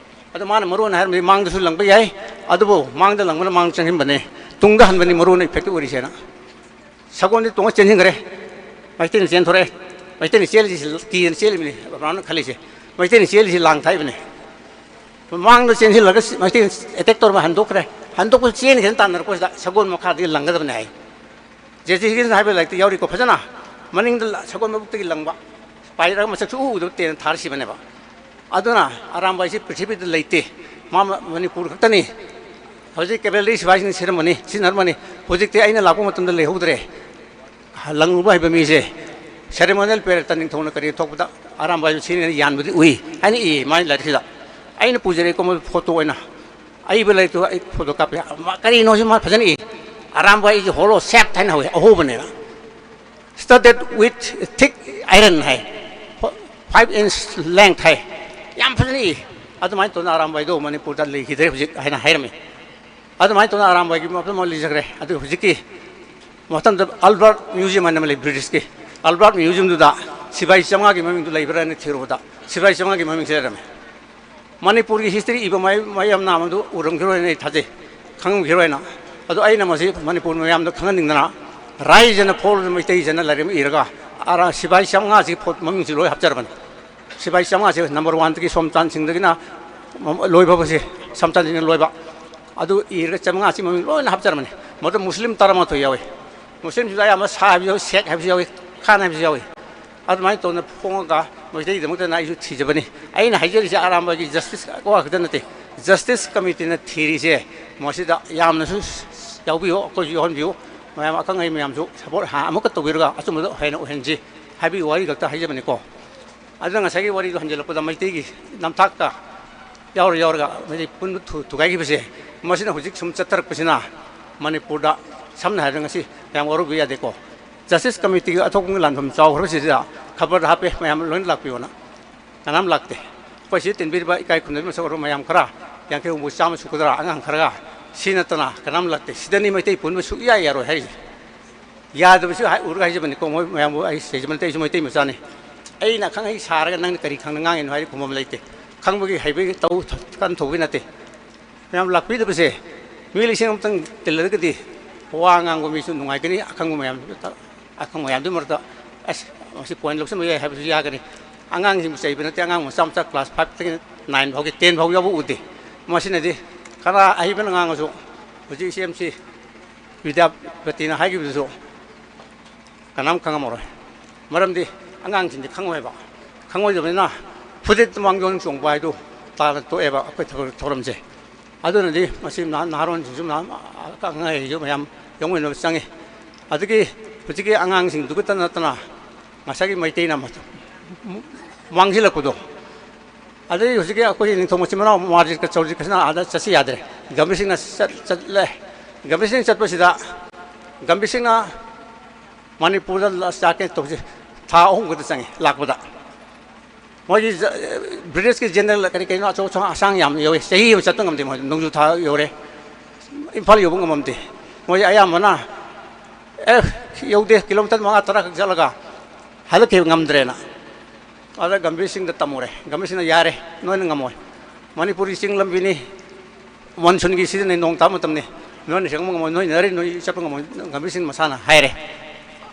ꯑꯗꯣ ꯃꯥꯅ ꯃꯔꯨ ꯑꯣꯏꯅ ꯍꯥꯏꯔꯝꯃꯤꯗꯤ ꯃꯥꯡꯗꯁꯨ ꯂꯪꯕ ꯌꯥꯏ, ꯑꯗꯨꯕꯨ ꯃꯥꯡꯗ ꯂꯪꯕꯅ ꯃꯥꯡ ꯆꯪꯍꯟꯕꯅꯦ, ꯇꯨꯡꯗ ꯍꯟꯕꯅꯤ ꯃꯔꯨ ꯑꯣꯏꯅ effective ꯑꯣꯏꯔꯤꯁꯦꯅ꯫ ꯁꯒꯣꯜꯗꯤ ꯇꯣꯡꯉ ꯆꯦꯟꯁꯤꯟꯈ꯭ꯔꯦ꯫ ꯃꯩꯇꯩꯅ ꯆꯦꯟꯊꯣꯔꯛꯑꯦ꯫ ꯃꯩꯇꯩꯅ ꯆꯦꯜꯂꯤꯁꯤ ꯀꯤꯗꯅ ꯆꯦꯜꯂꯤꯕꯅꯤ ꯕ꯭ꯔꯥꯎꯟꯅ ꯈꯜꯂꯤꯁꯦ꯫ ꯃꯩꯇꯩꯅ ꯆꯦꯜꯂꯤꯁꯤ ꯂꯥꯡ ꯊꯥꯛꯏꯕꯅꯤ꯫ ꯃꯃꯥꯡꯗ ꯆꯦꯟꯁꯤꯜꯂꯒ ꯃꯩꯇꯩꯅ attack ꯇꯧꯔꯒ ꯍꯟꯗꯣꯛꯈ꯭ꯔꯦ꯫ ꯍꯟꯗꯣꯛꯄꯁꯨ ꯆꯦꯟꯈꯤꯗꯅ ꯇꯥꯟꯅꯔꯛꯄꯁꯤꯗ ꯁꯒꯣꯜ ꯃꯈꯥꯗꯒꯤ ꯂꯪꯒꯗꯕꯅꯤ ꯍꯥꯏ꯫ ꯖꯦ ꯖꯦ ꯍꯤꯒꯤꯟꯁꯅ ꯍꯥꯏꯕ ꯂꯥꯏꯔꯤꯛꯇ ꯌꯥꯎꯔꯤꯀꯣ ꯐꯖꯅ꯫ ꯃꯅꯤꯡꯗ ꯂ-, ꯁꯒꯣꯜ ꯃꯕꯨꯛꯇꯒꯤ ꯂꯪꯕ, ꯄꯥꯏꯔꯒ ꯃꯁꯛꯁꯨ ꯎ ꯎꯗꯕ ꯇꯦꯟ ꯊꯥꯔ ꯁꯤꯕꯅꯦꯕ꯫ ꯑꯗꯨꯅ ꯑꯔꯥꯝꯕꯥꯏꯁꯤ ꯄ꯭ꯔꯤꯊꯤꯕꯤꯗ ꯂꯩꯇꯦ꯫ ꯃꯥ ꯃ-, ꯃꯅꯤꯄꯨꯔ ꯈꯛꯇꯅꯤ꯫ ꯍꯧꯖꯤꯛ cavalry ꯁꯤꯐꯥꯏꯁꯤꯡ ꯁꯤꯖꯤꯟꯅꯔꯝꯃꯅꯤ, ꯁꯤꯖꯤꯟꯅꯔꯝꯃꯅꯤ꯫ ꯍꯧꯖꯤꯛꯇꯤ ꯑꯩꯅ ꯂꯥꯛꯄ ꯃꯇꯝꯗ ꯂꯩꯍꯧꯗ꯭ꯔꯦ꯫ ꯂꯪꯉꯨꯕ ꯍꯩꯕ ꯃꯤꯁꯦ ceremonial paradeꯇ ꯅꯤꯡꯊꯧꯅ ꯀꯔꯤ ꯊꯣꯛꯄꯗ ꯑꯔꯥꯝꯕꯥꯏꯕꯨ ꯁꯤꯅ ꯌꯥꯟꯕꯗꯤ ꯎꯏ ꯍꯥꯏꯅ ꯏꯌꯦ ꯃꯥꯒꯤ ꯂꯥꯏꯔꯤꯛꯁꯤꯗ꯫ ꯑꯩꯅ ꯄꯨꯖꯔꯛꯏꯀꯣ ꯃꯗꯨ ꯐꯣꯇꯣ ꯑꯣꯏꯅ꯫ ꯑꯏꯕ ꯂꯥꯏꯔꯤꯛꯇꯨ ꯑꯩ ꯐꯣꯇꯣ ꯀꯥꯞꯄꯦ꯫ ꯃꯥ ꯀꯔꯤꯅꯣ ꯁꯤ ꯃꯥ ꯐꯖꯅ ꯏ꯫ "ꯑꯔꯥꯝꯕꯥꯏ is hollow shaft" ꯍꯥꯏꯅ ꯍꯧꯋꯦ, ꯑꯍꯣꯕꯅꯦꯕ꯫ "Studded with thick iron" high, "five inch length" ꯍꯥꯏ, ꯌꯥꯝ ꯐꯖꯅ ꯏ꯫ ꯑꯗꯨꯃꯥꯏꯅ ꯇꯧꯗꯅ ꯑꯔꯥꯝꯕꯥꯏꯗꯣ ꯃꯅꯤꯄꯨꯔꯗ ꯂꯩꯈꯤꯗ꯭ꯔꯦ ꯍꯧꯖꯤꯛ ꯍꯥꯏꯅ ꯍꯥꯏꯔꯝꯃꯤ꯫ ꯑꯗꯨꯃꯥꯏꯅ ꯇꯧꯗꯅ ꯑꯔꯥꯝꯕꯥꯏꯒꯤ ꯃꯐꯝ ꯑꯃ ꯂꯩꯖꯈ꯭ꯔꯦ꯫ ꯑꯗꯨ ꯍꯧꯖꯤꯛꯀꯤ ꯃꯇꯝꯗ Albert Museum ꯍꯥꯏꯅ ꯑꯃ ꯂꯩ, ꯕ꯭ꯔꯤꯇꯤꯁꯀꯤ Albert Museumꯗꯨꯗ ꯁꯤꯐꯥꯏ ꯆꯥꯝꯃꯉꯥꯒꯤ ꯃꯃꯤꯡꯗꯨ ꯂꯩꯕ꯭ꯔꯥ ꯍꯥꯏꯅ ꯊꯤꯔꯨꯕꯗ ꯁꯤꯐꯥꯏ ꯆꯥꯝꯃꯉꯥꯒꯤ ꯃꯃꯤꯡꯁꯦ ꯂꯩꯔꯝꯃꯦ꯫ ꯃꯅꯤꯄꯨꯔꯒꯤ history ꯏꯕ ꯃꯌꯥꯝ, ꯃꯌꯥꯝꯅ ꯃꯗꯨ ꯎꯔꯝꯈꯤꯔꯣꯏꯅ ꯑꯩ ꯊꯥꯖꯩ, ꯈꯪꯉꯝꯈꯤꯔꯣꯏꯅ꯫ ꯑꯗꯣ ꯑꯩꯅ ꯃꯁꯤ ꯃꯅꯤꯄꯨꯔ ꯃꯌꯥꯝꯗ ꯈꯪꯍꯟꯅꯤꯡꯗꯅ ꯔꯥꯏꯖꯅ ꯐꯣꯔꯗ ꯃꯩꯇꯩꯖꯅ ꯂꯥꯏꯔꯤꯛ ꯑꯃ ꯏꯔꯒ ꯑꯔꯥ-, ꯁꯤꯐꯥꯏ ꯆꯥꯝꯃꯉꯥꯁꯤ ꯐꯣ-, ꯃꯃꯤꯡꯁꯤ ꯂꯣꯏ ꯍꯥꯞꯆꯔꯕꯅꯤ꯫ ꯁꯤꯐꯥꯏ ꯆꯥꯝꯃꯉꯥꯁꯦ number oneꯗꯒꯤ ꯁꯣꯝꯆꯥꯟ ꯁꯤꯡꯗꯒꯤꯅ ꯂꯣꯏ ꯐꯥꯎꯕꯁꯦ, ꯁꯣꯝꯆꯥꯟ ꯁꯤꯡꯅ ꯂꯣꯏꯕ꯫ ꯑꯗꯨ ꯏꯔꯒ ꯆꯥꯝꯃꯉꯥꯁꯤ ꯃꯃꯤꯡ ꯂꯣꯏꯅ ꯍꯥꯞꯆꯔꯝꯕꯅꯤ꯫ ꯃꯗꯨ ꯃꯨꯁꯂꯤꯝ ꯇꯔꯥꯃꯥꯊꯣꯏ ꯌꯥꯎꯏ꯫ ꯃꯨꯁꯂꯤꯝꯁꯤꯗ ꯑꯌꯥꯝꯕ ꯁꯥ ꯍꯥꯏꯕꯁꯨ ꯌꯥꯎꯏ, ꯁꯦꯛ ꯍꯥꯏꯕꯁꯨ ꯌꯥꯎꯏ, ꯈꯥꯟ ꯍꯥꯏꯕꯁꯨ ꯌꯥꯎꯏ꯫ ꯑꯗꯨꯃꯥꯏꯅ ꯇꯧꯗꯅ ꯐꯣꯡꯉꯒ ꯃꯩꯇꯩꯒꯤꯗꯃꯛꯇꯅ ꯑꯩꯁꯨ ꯊꯤꯖꯕꯅꯤ꯫ ꯑꯩꯅ ꯍꯥꯏꯖꯔꯤꯁꯦ ꯑꯔꯥꯝꯕꯥꯏꯒꯤ justice ꯋꯥ ꯈꯛꯇ ꯅꯠꯇꯦ, justice committeeꯅ ꯊꯤꯔꯤꯁꯦ ꯃꯁꯤꯗ ꯌꯥꯝꯅꯁꯨ ꯌꯥꯎꯕꯤꯌꯨ, ꯑꯩꯈꯣꯏꯁꯨ ꯌꯥꯎꯍꯟꯕꯤꯌꯨ꯫ ꯃꯌꯥꯝ ꯑꯈꯪ ꯑꯍꯩ ꯃꯌꯥꯝꯁꯨ support ꯍꯥ-, ꯑꯃꯨꯛꯀ ꯇꯧꯕꯤꯔꯒ ꯑꯆꯨꯝꯕꯗꯣ ꯍꯦꯟꯅ ꯑꯣꯏꯍꯟꯁꯤ ꯍꯥꯏꯕꯒꯤ ꯋꯥꯔꯤ ꯈꯛꯇ ꯍꯥꯏꯖꯕꯅꯤꯀꯣ꯫ ꯑꯗꯨꯅ ꯉꯁꯥꯏꯒꯤ ꯋꯥꯔꯤꯗꯣ ꯍꯟꯖꯤꯜꯂꯛꯄꯗ ꯃꯩꯇꯩꯒꯤ ꯅꯝꯊꯥꯛꯀ ꯌꯥꯎꯔ ꯌꯥꯎꯔꯒ ꯃꯩꯇꯩ ꯄꯨꯟꯕ ꯊꯨ-, ꯊꯨꯒꯥꯏꯈꯤꯕꯁꯦ, ꯃꯁꯤꯅ ꯍꯧꯖꯤꯛ ꯁꯨꯝ ꯆꯠꯊꯔꯛꯄꯁꯤꯅ ꯃꯅꯤꯄꯨꯔꯗ ꯁꯝꯅ ꯍꯥꯏꯔꯕꯗ ꯉꯁꯤ ꯃꯌꯥꯝ ꯋꯥꯔꯧꯕꯤꯕ ꯌꯥꯗꯦꯀꯣ꯫ Justice Committeeꯒꯤ ꯑꯊꯣꯛꯄꯒꯤ ꯂꯥꯟꯐꯝ ꯆꯥꯎꯈ꯭ꯔꯕꯁꯤꯗ ꯈꯕꯔꯗ ꯍꯥꯞꯄꯦ, ꯃꯌꯥꯝ ꯂꯣꯏꯅ ꯂꯥꯛꯄꯤꯌꯣꯅ꯫ ꯀꯅꯥꯝ ꯂꯥꯛꯇꯦ꯫ ꯑꯩꯈꯣꯏ ꯁꯤꯗ ꯇꯤꯟꯕꯤꯔꯤꯕ ꯏꯀꯥꯏ ꯈꯨꯝꯅꯕ ꯃꯁꯛ ꯑꯣꯏꯔꯕ ꯃꯌꯥꯝ ꯈꯔ, ꯌꯥꯡꯈꯩ ꯍꯨꯝꯐꯨ, ꯆꯥꯝꯃ ꯁꯨꯒꯗ꯭ꯔꯥ, ꯑꯉꯥꯡ ꯈꯔꯒ, ꯁꯤ ꯅꯠꯇꯅ ꯀꯅꯥꯝ ꯂꯥꯛꯇꯦ꯫ ꯁꯤꯗꯅꯤ ꯃꯩꯇꯩ ꯄꯨꯟꯕ ꯁꯨꯛꯌꯥ ꯌꯥꯔꯣꯏ ꯍꯥꯏꯔꯤꯁꯦ꯫ ꯌꯥꯗꯕꯁꯨ ꯍꯥꯏ-, ꯎꯔꯒ ꯍꯥꯏꯖꯕꯅꯤꯀꯣ, ꯃꯣꯏ ꯃꯌꯥꯝꯕꯨ ꯑꯩ ꯁꯤꯖꯕ ꯅꯠꯇꯦ, ꯑꯩꯁꯨ ꯃꯩꯇꯩ ꯃꯆꯥꯅꯤ꯫ ꯑꯩꯅ ꯑꯈꯪ ꯑꯍꯩ ꯁꯥꯔꯒ ꯅꯪꯅ ꯀꯔꯤ ꯈꯪꯗꯅ ꯉꯥꯡꯉꯤꯅꯣ ꯍꯥꯏꯗꯤ ꯈꯨꯝꯐꯝ ꯂꯩꯇꯦ꯫ ꯈꯪꯕꯒꯤ ꯍꯩꯕꯒꯤ ꯇꯧ ꯀꯟ ꯊꯧꯕꯒꯤ ꯅꯠꯇꯦ꯫ ꯃꯌꯥꯝ ꯂꯥꯛꯄꯤꯗꯕꯁꯦ, ꯃꯤ ꯂꯤꯁꯤꯡ ꯑꯃꯇꯪ ꯇꯤꯜꯂꯒꯗꯤ ꯋꯥ ꯉꯥꯡꯕ ꯃꯤꯁꯨ ꯅꯨꯡꯉꯥꯏꯒꯅꯤ, ꯑꯈꯪꯕ ꯃꯌꯥꯝꯗꯨ, ꯑꯈꯪꯕ ꯃꯌꯥꯝꯗꯨꯒꯤ ꯃꯔꯛꯇ, "ꯑꯁ, ꯃꯁꯤ point ꯂꯧꯁꯤꯟꯕ ꯌꯥꯏ" ꯍꯥꯏꯕꯁꯨ ꯌꯥꯒꯅꯤ꯫ ꯑꯉꯥꯡꯁꯤꯡꯕꯨ ꯆꯩꯕ ꯅꯠꯇꯦ, ꯑꯉꯥꯡ ꯃꯆꯥ ꯃꯆꯥ class fiveꯇꯒꯤ nine ꯐꯥꯎꯒꯤ, ten ꯐꯥꯎ ꯌꯥꯎꯕ ꯎꯗꯦ꯫ ꯃꯁꯤꯅꯗꯤ ꯀꯅꯥ ꯑꯍꯩꯕꯅ ꯉꯥꯡꯉꯁꯨ, ꯍꯧꯖꯤꯛ ꯏꯆꯦ ꯑꯦꯝ ꯁꯤ ꯕꯤꯗ꯭ꯌꯥꯄꯇꯤꯅ ꯍꯥꯏꯈꯤꯕꯗꯨꯁꯨ ꯀꯅꯥꯝ ꯈꯪꯉꯝꯃꯔꯣꯏ꯫ ꯃꯔꯝꯗꯤ ꯑꯉꯥꯡꯁꯤꯡꯗꯤ ꯈꯪꯉꯣꯏꯕ꯫ ꯈꯪꯉꯣꯏꯗꯕꯅꯤꯅ ꯐꯨꯗꯤꯠ ꯃꯥꯡꯖꯣꯟ ꯆꯣꯡꯕ ꯍꯥꯏꯗꯨ ꯇꯥꯅ ꯇꯣꯛꯑꯦꯕ ꯑꯩꯈꯣꯏ ꯊꯧꯔꯝꯁꯦ꯫ ꯑꯗꯨꯅꯗꯤ ꯃꯁꯤ ꯅꯍꯥꯔꯣꯟꯁꯤꯡꯁꯨ ꯃꯌꯥꯝ, ꯑꯉꯥꯡꯁꯤꯡꯁꯨ ꯃꯌꯥꯝ ꯌꯥꯎꯃꯤꯟꯅꯕ ꯆꯪꯉꯤ꯫ ꯑꯗꯒꯤ ꯍꯧꯖꯤꯛꯀꯤ ꯑꯉꯥꯡꯁꯤꯡꯗꯨ ꯈꯛꯇ ꯅꯠꯇꯅ ꯉꯁꯥꯏꯒꯤ ꯃꯩꯇꯩꯅ ꯃꯥꯡꯁꯤꯜꯂꯛꯄꯗꯣ꯫ ꯑꯗꯩ ꯍꯧꯖꯤꯛꯀꯤ ꯑꯩꯈꯣꯏꯒꯤ ꯅꯤꯡꯊꯧ ꯃꯆꯤꯟ ꯃꯅꯥꯎ ꯃꯥꯔꯖꯤꯠꯀ ꯆꯧꯔꯖꯤꯠꯀꯁꯤꯅ ꯑꯥꯗ ꯆꯠꯁꯤ ꯌꯥꯗ꯭ꯔꯦ꯫ ꯒꯝꯚꯤꯔ ꯁꯤꯡꯅ ꯆꯠ-, ꯆꯠꯂꯦ꯫ ꯒꯝꯚꯤꯔ ꯁꯤꯡ ꯆꯠꯄꯁꯤꯗ ꯒꯝꯚꯤꯔ ꯁꯤꯡꯅ ꯃꯅꯤꯄꯨꯔꯗ ꯂꯥꯛꯀꯦ ꯇꯧꯁꯤ, ꯊꯥ ꯑꯍꯨꯝ ꯈꯛꯇ ꯆꯪꯉꯤ ꯂꯥꯛꯄꯗ꯫ ꯃꯣꯏꯒꯤ ꯖ-, ꯕ꯭ꯔꯤꯇꯤꯁꯀꯤ ꯖꯦꯅꯔꯦꯜ ꯀꯔꯤ ꯀꯔꯤꯅꯣ ꯑꯆꯧ ꯑꯆꯧ ꯑꯁꯥꯡ ꯌꯥꯝ ꯌꯧꯋꯤ꯫ ꯆꯍꯤ ꯑꯃ ꯆꯠꯄ ꯉꯝꯗꯦ ꯃꯣꯏ, ꯅꯣꯡꯖꯨ ꯊꯥ ꯌꯧꯔꯦ꯫ ꯏꯝꯐꯥꯜ ꯌꯧꯕ ꯉꯝꯃꯝꯗꯦ꯫ ꯃꯣꯏ ꯑꯌꯥꯝꯕꯅ ꯑꯦ, ꯌꯧꯗꯦ, ꯀꯤꯂꯣꯃꯤꯇꯔ ꯃꯉꯥ ꯇꯔꯥ ꯈꯛ ꯆꯠꯂꯒ ꯍꯜꯂꯛꯈꯤꯕ ꯉꯝꯗ꯭ꯔꯦꯅ꯫ ꯑꯗ ꯒꯝꯚꯤꯔ ꯁꯤꯡꯗ ꯇꯝꯃꯨꯔꯦ꯫ ꯒꯝꯚꯤꯔ ꯁꯤꯡꯅ, "ꯌꯥꯔꯦ, ꯅꯣꯏꯅ ꯉꯝꯃꯣꯏ꯫ ꯃꯅꯤꯄꯨꯔꯤ ꯆꯤꯡ ꯂꯝꯕꯤꯅꯤ, ꯃꯣꯟꯁꯨꯟꯒꯤ ꯁꯤꯖꯟꯅꯤ, ꯅꯣꯡ ꯇꯥꯕ ꯃꯇꯝꯅꯤ, ꯅꯣꯏꯅ ꯆꯪꯕ ꯉꯝꯃꯣꯏ, ꯅꯣꯏ ꯅꯔꯤ ꯅꯣꯏ ꯆꯠꯄ ꯉꯝꯃꯣꯏ", ꯒꯝꯚꯤꯔ ꯁꯤꯡ ꯃꯁꯥꯅ ꯍꯥꯏꯔꯦ꯫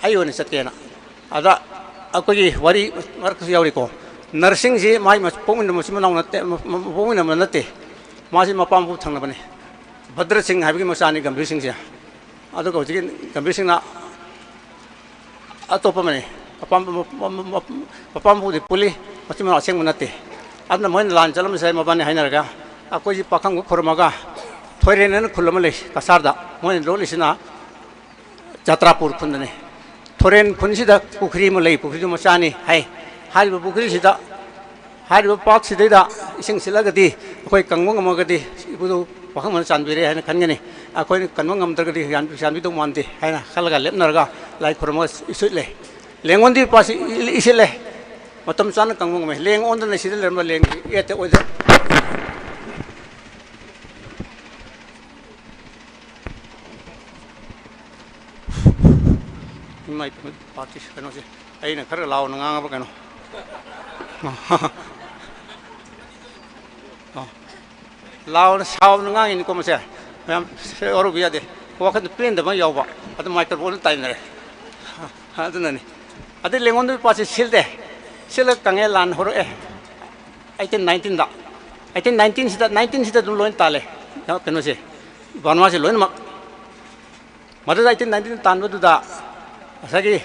ꯑꯩ ꯑꯣꯏꯅ ꯆꯠꯀꯦꯅ꯫ ꯑꯗ ꯑꯩꯈꯣꯏꯒꯤ ꯋꯥꯔꯤ ꯃꯔꯛꯇꯁꯨ ꯌꯥꯎꯔꯤꯀꯣ꯫ ꯅꯔꯁꯤꯡꯁꯤ ꯃꯥꯏ ꯃꯆ-, ꯄꯣꯛꯃꯤꯟꯅꯕ ꯃꯆꯤꯟ ꯃꯅꯥꯎ ꯅꯠꯇꯦ, ꯃ-, ꯃ-, ꯄꯣꯛꯃꯤꯟꯅꯕ ꯅꯠꯇꯦ꯫ ꯃꯥꯁꯤ ꯃꯄꯥ ꯃꯄꯨ ꯊꯪꯅꯕꯅꯤ꯫ ꯚꯗ꯭ꯔ ꯁꯤꯡ ꯍꯥꯏꯕꯒꯤ ꯃꯆꯥꯅꯤ ꯒꯝꯚꯤꯔ ꯁꯤꯡꯁꯦ꯫ ꯑꯗꯨꯒ ꯍꯧꯖꯤꯛꯀꯤ ꯒꯝꯚꯤꯔ ꯁꯤꯡꯅ ꯑꯇꯣꯞꯄ ꯑꯃꯅꯤ꯫ ꯃꯄꯥ-, ꯃ-, ꯃ-, ꯃ-, ꯃ-, ꯃꯄꯥ ꯃꯄꯨꯗꯤ ꯄꯨꯜꯂꯤ, ꯃꯆꯤꯟ ꯃꯅꯥꯎ ꯑꯁꯦꯡꯕ ꯅꯠꯇꯦ꯫ ꯑꯗꯨꯅ ꯃꯣꯏꯅ ꯂꯥꯟ ꯆꯠꯂꯝꯕꯁꯦ ꯃꯕꯥꯅꯤ ꯍꯥꯏꯅꯔꯒ ꯑꯩꯈꯣꯏꯁꯤ ꯄꯥꯈꯪꯕ ꯈꯨꯔꯨꯝꯃꯒ ꯊꯣꯏꯔꯦꯟ ꯍꯥꯏꯅ ꯈꯨꯜ ꯑꯃ ꯂꯩ ꯀꯁꯥꯔꯗ, ꯃꯣꯏꯅ ꯂꯣꯜꯂꯤꯁꯤꯅ ꯆꯥꯇ꯭ꯔꯥꯄꯨꯔ ꯈꯨꯟꯗꯅꯤ꯫ ꯊꯣꯔꯦꯟ ꯈꯨꯟꯁꯤꯗ ꯄꯨꯈ꯭ꯔꯤ ꯑꯃ ꯂꯩ, ꯄꯨꯈ꯭ꯔꯤꯗꯨ ꯃꯆꯥꯅꯤ ꯍꯥꯏ꯫ ꯍꯥꯏꯔꯤꯕ ꯄꯨꯈ꯭ꯔꯤꯁꯤꯗ, ꯍꯥꯏꯔꯤꯕ ꯄꯥꯠꯁꯤꯗꯩꯗ ꯏꯁꯤꯡ ꯁꯤꯠꯂꯒꯗꯤ ꯑꯩꯈꯣꯏ ꯀꯪꯕ ꯉꯝꯃꯒꯗꯤ ꯏꯕꯨꯙꯧ ꯄꯥꯈꯪꯕꯅ ꯆꯥꯟꯕꯤꯔꯦ ꯍꯥꯏꯅ ꯈꯟꯒꯅꯤ꯫ ꯑꯩꯈꯣꯏꯅ ꯀꯟꯕ ꯉꯝꯗ꯭ꯔꯒꯗꯤ ꯌꯥꯟ-, ꯌꯥꯟꯕꯤꯗꯧ ꯃꯥꯟꯗꯦ ꯍꯥꯏꯅ ꯈꯜꯂꯒ ꯂꯦꯞꯅꯔꯒ ꯂꯥꯏ ꯈꯨꯔꯨꯝꯃꯒ ꯏꯁꯨꯠꯂꯦ꯫ ꯂꯦꯡꯉꯣꯟꯗꯤ ꯄꯥꯠꯁꯤ ꯏ-, ꯏꯁꯤꯠꯂꯦ꯫ ꯃꯇꯝ ꯆꯥꯅ ꯀꯪꯕ ꯉꯝꯃꯦ꯫ ꯂꯦꯡ ꯑꯣꯟꯗꯅ ꯁꯤꯗ ꯂꯩꯔꯝꯕ ꯂꯦꯡ ꯑꯦꯠꯇ ꯑꯣꯏꯗ ꯏꯃꯥ ꯏꯄꯥ ꯄꯥꯔꯇꯤ ꯀꯩꯅꯣꯁꯦ, ꯑꯩꯅ ꯈꯔ ꯂꯥꯎꯅ ꯉꯥꯡꯉꯕ ꯀꯩꯅꯣ? ꯑꯣ꯫ ꯂꯥꯎꯅ ꯁꯥꯎꯅ ꯉꯥꯡꯉꯤꯅꯤꯀꯣ ꯃꯁꯦ꯫ ꯃꯌꯥꯝ ꯋꯥꯔꯧꯕ ꯌꯥꯗꯦ꯫ ꯋꯥꯈꯜꯗ ꯄꯦꯟꯗꯕ ꯑꯃ ꯌꯥꯎꯕ꯫ ꯑꯗꯨ ꯃꯥꯏꯀ꯭ꯔꯣꯐꯣꯟꯗ ꯇꯥꯏꯅꯔꯦ꯫ ꯑꯗꯨꯅꯅꯤ꯫ ꯑꯗꯩ ꯂꯦꯡꯉꯣꯟꯗ ꯄꯥꯠꯁꯦ ꯁꯤꯜꯗꯦ꯫ ꯁꯤꯜꯂꯒ ꯀꯪꯉꯦ, ꯂꯥꯟ ꯍꯧꯔꯛꯑꯦ꯫ ꯑꯩꯠꯇꯤꯟ ꯅꯥꯏꯟꯇꯤꯟꯗ꯫ ꯑꯩꯠꯇꯤꯟ ꯅꯥꯏꯟꯇꯤꯟꯁꯤꯗ, ꯅꯥꯏꯟꯇꯤꯟꯁꯤꯗ ꯑꯗꯨꯝ ꯂꯣꯏꯅ ꯇꯥꯜꯂꯦ꯫ ꯀꯩꯅꯣꯁꯦ, ꯕꯔꯃꯥꯁꯦ ꯂꯣꯏꯅꯃꯛ꯫ ꯃꯗꯨꯗ ꯑꯩꯠꯇꯤꯟ ꯅꯥꯏꯟꯇꯤꯟ ꯇꯥꯟꯕꯗꯨꯗ ꯉꯁꯥꯏꯒꯤ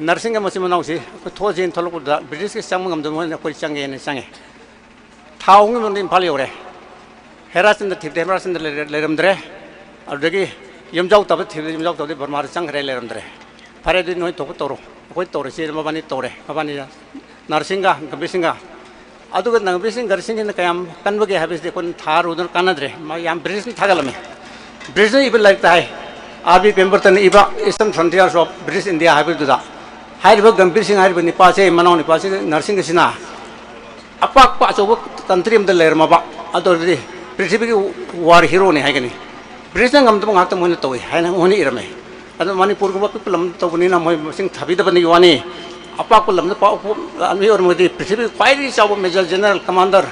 ꯅꯔꯁꯤꯡꯒ ꯃꯆꯤꯟ ꯃꯅꯥꯎꯁꯤ ꯑꯩꯈꯣꯏ ꯊꯣꯛꯑꯁꯦꯅ ꯊꯣꯛꯂꯛꯄꯗꯨꯗ ꯕ꯭ꯔꯤꯇꯤꯁꯀꯤ ꯆꯪꯕ ꯉꯝꯗꯕ ꯃꯣꯏꯅ ꯑꯩꯈꯣꯏ ꯆꯪꯒꯦꯅ ꯆꯪꯉꯦ꯫ ꯊꯥ ꯑꯍꯨꯝꯒꯤ ꯃꯅꯨꯡꯗ ꯏꯝꯐꯥꯜ ꯌꯧꯔꯦ꯫ ꯍꯦꯔꯥꯆꯟꯗ꯭ꯔ ꯊꯤꯕꯗ ꯍꯦꯔꯥꯆꯟꯗ꯭ꯔ ꯂꯩꯔ-, ꯂꯩꯔꯝꯗ꯭ꯔꯦ꯫ ꯑꯗꯨꯗꯒꯤ ꯌꯨꯝꯖꯥꯎ ꯇꯥꯕ ꯊꯤꯕꯗ ꯌꯨꯝꯖꯥꯎ ꯇꯥꯕꯗꯤ ꯕꯔꯃꯥꯗ ꯆꯪꯈ꯭ꯔꯦ, ꯂꯩꯔꯝꯗ꯭ꯔꯦ꯫ ꯐꯔꯦ, ꯑꯗꯨꯗꯤ ꯅꯣꯏ ꯊꯣꯛꯄ ꯇꯧꯔꯣ, ꯑꯩꯈꯣꯏ ꯇꯧꯔꯁꯤ꯫ ꯃꯕꯥꯅꯤ ꯇꯧꯔꯦ, ꯃꯕꯥꯅꯤ ꯅꯔꯁꯤꯡꯒ ꯒꯝꯚꯤꯔ ꯁꯤꯡꯒ꯫ ꯑꯗꯨꯒ ꯒꯝꯚꯤꯔ ꯁꯤꯡ, ꯒꯝꯚꯤꯔ ꯁꯤꯡꯒꯤꯅ ꯀꯌꯥꯝ ꯀꯟꯕꯒꯦ ꯍꯥꯏꯕꯁꯤꯗꯤ ꯑꯩꯈꯣꯏꯅ ꯊꯥꯔꯨꯗꯅ ꯀꯥꯟꯅꯗ꯭ꯔꯦ꯫ ꯃꯥ ꯌꯥꯝ ꯕ꯭ꯔꯤꯇꯤꯁꯅ ꯊꯥꯒꯠꯂꯝꯃꯦ꯫ ꯕ꯭ꯔꯤꯇꯤꯁꯅ ꯏꯕ ꯂꯥꯏꯔꯤꯛꯇ ꯍꯥꯏ, ꯑꯥꯔ ꯕꯤ ꯄꯦꯝꯕꯔꯇꯟꯅ ꯏꯕ Eastern Frontiers of British India ꯍꯥꯏꯕꯗꯨꯗ ꯍꯥꯏꯔꯤꯕ ꯒꯝꯚꯤꯔ ꯁꯤꯡ ꯍꯥꯏꯔꯤꯕ ꯅꯤꯄꯥꯁꯦ, ꯃꯅꯥꯎ ꯅꯤꯄꯥꯁꯤ ꯅꯔꯁꯤꯡꯒꯁꯤꯅ ꯑꯄꯥꯛꯄ ꯑꯆꯧꯕ ꯀꯟꯇ꯭ꯔꯤ ꯑꯃꯗ ꯂꯩꯔꯝꯃꯕ, ꯑꯗꯨ ꯑꯣꯏꯔꯗꯤ ꯄ꯭ꯔꯤꯊꯤꯕꯤꯒꯤ ꯋꯥꯔ ꯍꯤꯔꯣꯅꯤ ꯍꯥꯏꯒꯅꯤ꯫ ꯕ꯭ꯔꯤꯇꯤꯁꯅ ꯉꯝꯗꯕ ꯉꯥꯛꯇ ꯃꯣꯏꯅ ꯇꯧꯏ ꯍꯥꯏꯅ ꯃꯣꯏꯅ ꯏꯔꯝꯃꯦ꯫ ꯑꯗꯨ ꯃꯅꯤꯄꯨꯔꯒꯨꯝꯕ ꯑꯄꯤꯛꯄ ꯂꯝ ꯇꯧꯕꯅꯤꯅ ꯃꯣꯏ ꯃꯁꯤꯡ ꯊꯥꯕꯤꯗꯕꯅꯤ ꯋꯥꯅꯤ꯫ ꯑꯄꯥꯛꯄ ꯂꯝꯗ ꯄꯥꯎ ꯃꯤ ꯑꯣꯏꯔꯝꯃꯒꯗꯤ ꯄ꯭ꯔꯤꯊꯤꯕꯤꯒꯤ ꯈ꯭ꯋꯥꯏꯗꯒꯤ ꯆꯥꯎꯕ ꯃꯦꯖꯔ ꯖꯦꯅꯔꯦꯜ ꯀꯃꯥꯟꯗꯔ,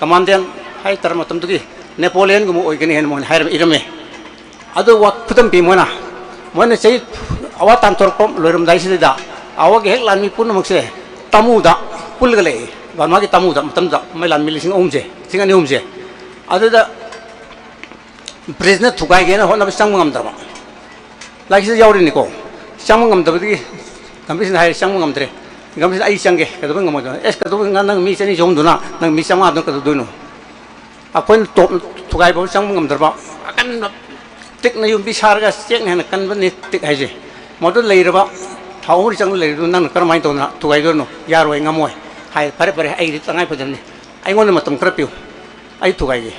ꯀꯃꯥꯟꯗꯦꯟ ꯍꯥꯏꯇꯥꯔ ꯃꯇꯝꯗꯨꯒꯤ ꯅꯦꯄꯣꯂꯤꯌꯟꯒꯨꯝꯕ ꯑꯣꯏꯒꯅꯤ ꯍꯥꯏꯅ ꯃꯣꯏꯅ ꯍꯥꯏꯔꯝ ꯏꯔꯝꯃꯦ꯫ ꯑꯗꯨ ꯋꯥ ꯈꯨꯗꯝ ꯄꯤ ꯃꯣꯏꯅ꯫ ꯃꯣꯏꯅ ꯆꯍꯤ ꯑꯋꯥ ꯇꯥꯟꯊꯣꯔꯛꯄ ꯂꯣꯏꯔꯝꯗꯥꯏꯁꯤꯗ ꯑꯋꯥꯒꯤ ꯍꯦꯛ ꯂꯥꯟꯃꯤ ꯄꯨꯝꯅꯃꯛꯁꯦ ꯇꯥꯃꯨꯗ ꯄꯨꯜꯂꯒ ꯂꯩ꯫ ꯕꯔꯃꯥꯒꯤ ꯇꯥꯃꯨꯗ ꯃꯇꯝꯗ ꯃꯩ ꯂꯥꯟꯃꯤ ꯂꯤꯁꯤꯡ ꯑꯍꯨꯝꯁꯦ, ꯂꯤꯁꯤꯡ ꯑꯅꯤ ꯑꯍꯨꯝꯁꯦ꯫ ꯑꯗꯨꯗ ꯕ꯭ꯔꯤꯇꯤꯁꯅ ꯊꯨꯒꯥꯏꯒꯦꯅ ꯍꯣꯠꯅꯕ ꯆꯪꯕ ꯉꯝꯗ꯭ꯔꯕ꯫ ꯂꯥꯏꯔꯤꯛꯁꯤꯗ ꯌꯥꯎꯔꯤꯅꯤꯀꯣ꯫ ꯆꯪꯕ ꯉꯝꯗꯕꯗꯒꯤ ꯒꯝꯚꯤꯔꯁꯤꯡꯅ ꯍꯥꯏꯔꯦ, "ꯆꯪꯕ ꯉꯝꯗ꯭ꯔꯦ꯫" ꯒꯝꯚꯤꯔꯁꯤꯡꯅ, "ꯑꯩ ꯆꯪꯒꯦ, ꯀꯩꯗꯧꯕꯩ ꯉꯝꯃꯣꯏꯗꯣꯏꯅꯣ?" "ꯑꯦꯁ, ꯀꯩꯗꯧꯕꯩ ꯉ-, ꯅꯪ ꯃꯤ ꯆꯅꯤ ꯆꯍꯨꯝꯗꯨꯅ ꯅꯪ ꯃꯤ ꯆꯥꯝꯃꯉꯥꯗꯨꯅ ꯀꯩꯗꯧꯗꯣꯏꯅꯣ?" ꯑꯩꯈꯣꯏꯅ ꯇꯣꯞ ꯊꯨꯒꯥꯏꯕ ꯆꯪꯕ ꯉꯝꯗ꯭ꯔꯕ ꯑꯀꯟꯕ ꯇꯤꯛꯅ ꯌꯨꯝꯕꯤ ꯁꯥꯔꯒ ꯆꯦꯛꯅ ꯍꯦꯟꯅ ꯀꯟꯕꯅꯤ ꯇꯤꯛ ꯍꯥꯏꯁꯦ꯫ ꯃꯗꯨ ꯂꯩꯔꯕ ꯊꯥ ꯑꯍꯨꯝ ꯆꯪꯅ ꯂꯩꯔꯤꯗꯨ ꯅꯪꯅ ꯀꯔꯝꯍꯥꯏꯅ ꯇꯧꯗꯅ ꯊꯨꯒꯥꯏꯗꯣꯏꯅꯣ? ꯌꯥꯔꯣꯏ, ꯉꯝꯃꯣꯏ ꯍꯥꯏ꯫ "ꯐꯔꯦ, ꯐꯔꯦ, ꯑꯩꯒꯤꯗꯤ ꯇꯉꯥꯏ ꯐꯗꯕꯅꯤ, ꯑꯩꯉꯣꯟꯗ ꯃꯇꯝ ꯈꯔ ꯄꯤꯌꯨ, ꯑꯩ ꯊꯨꯒꯥꯏꯒꯦ꯫"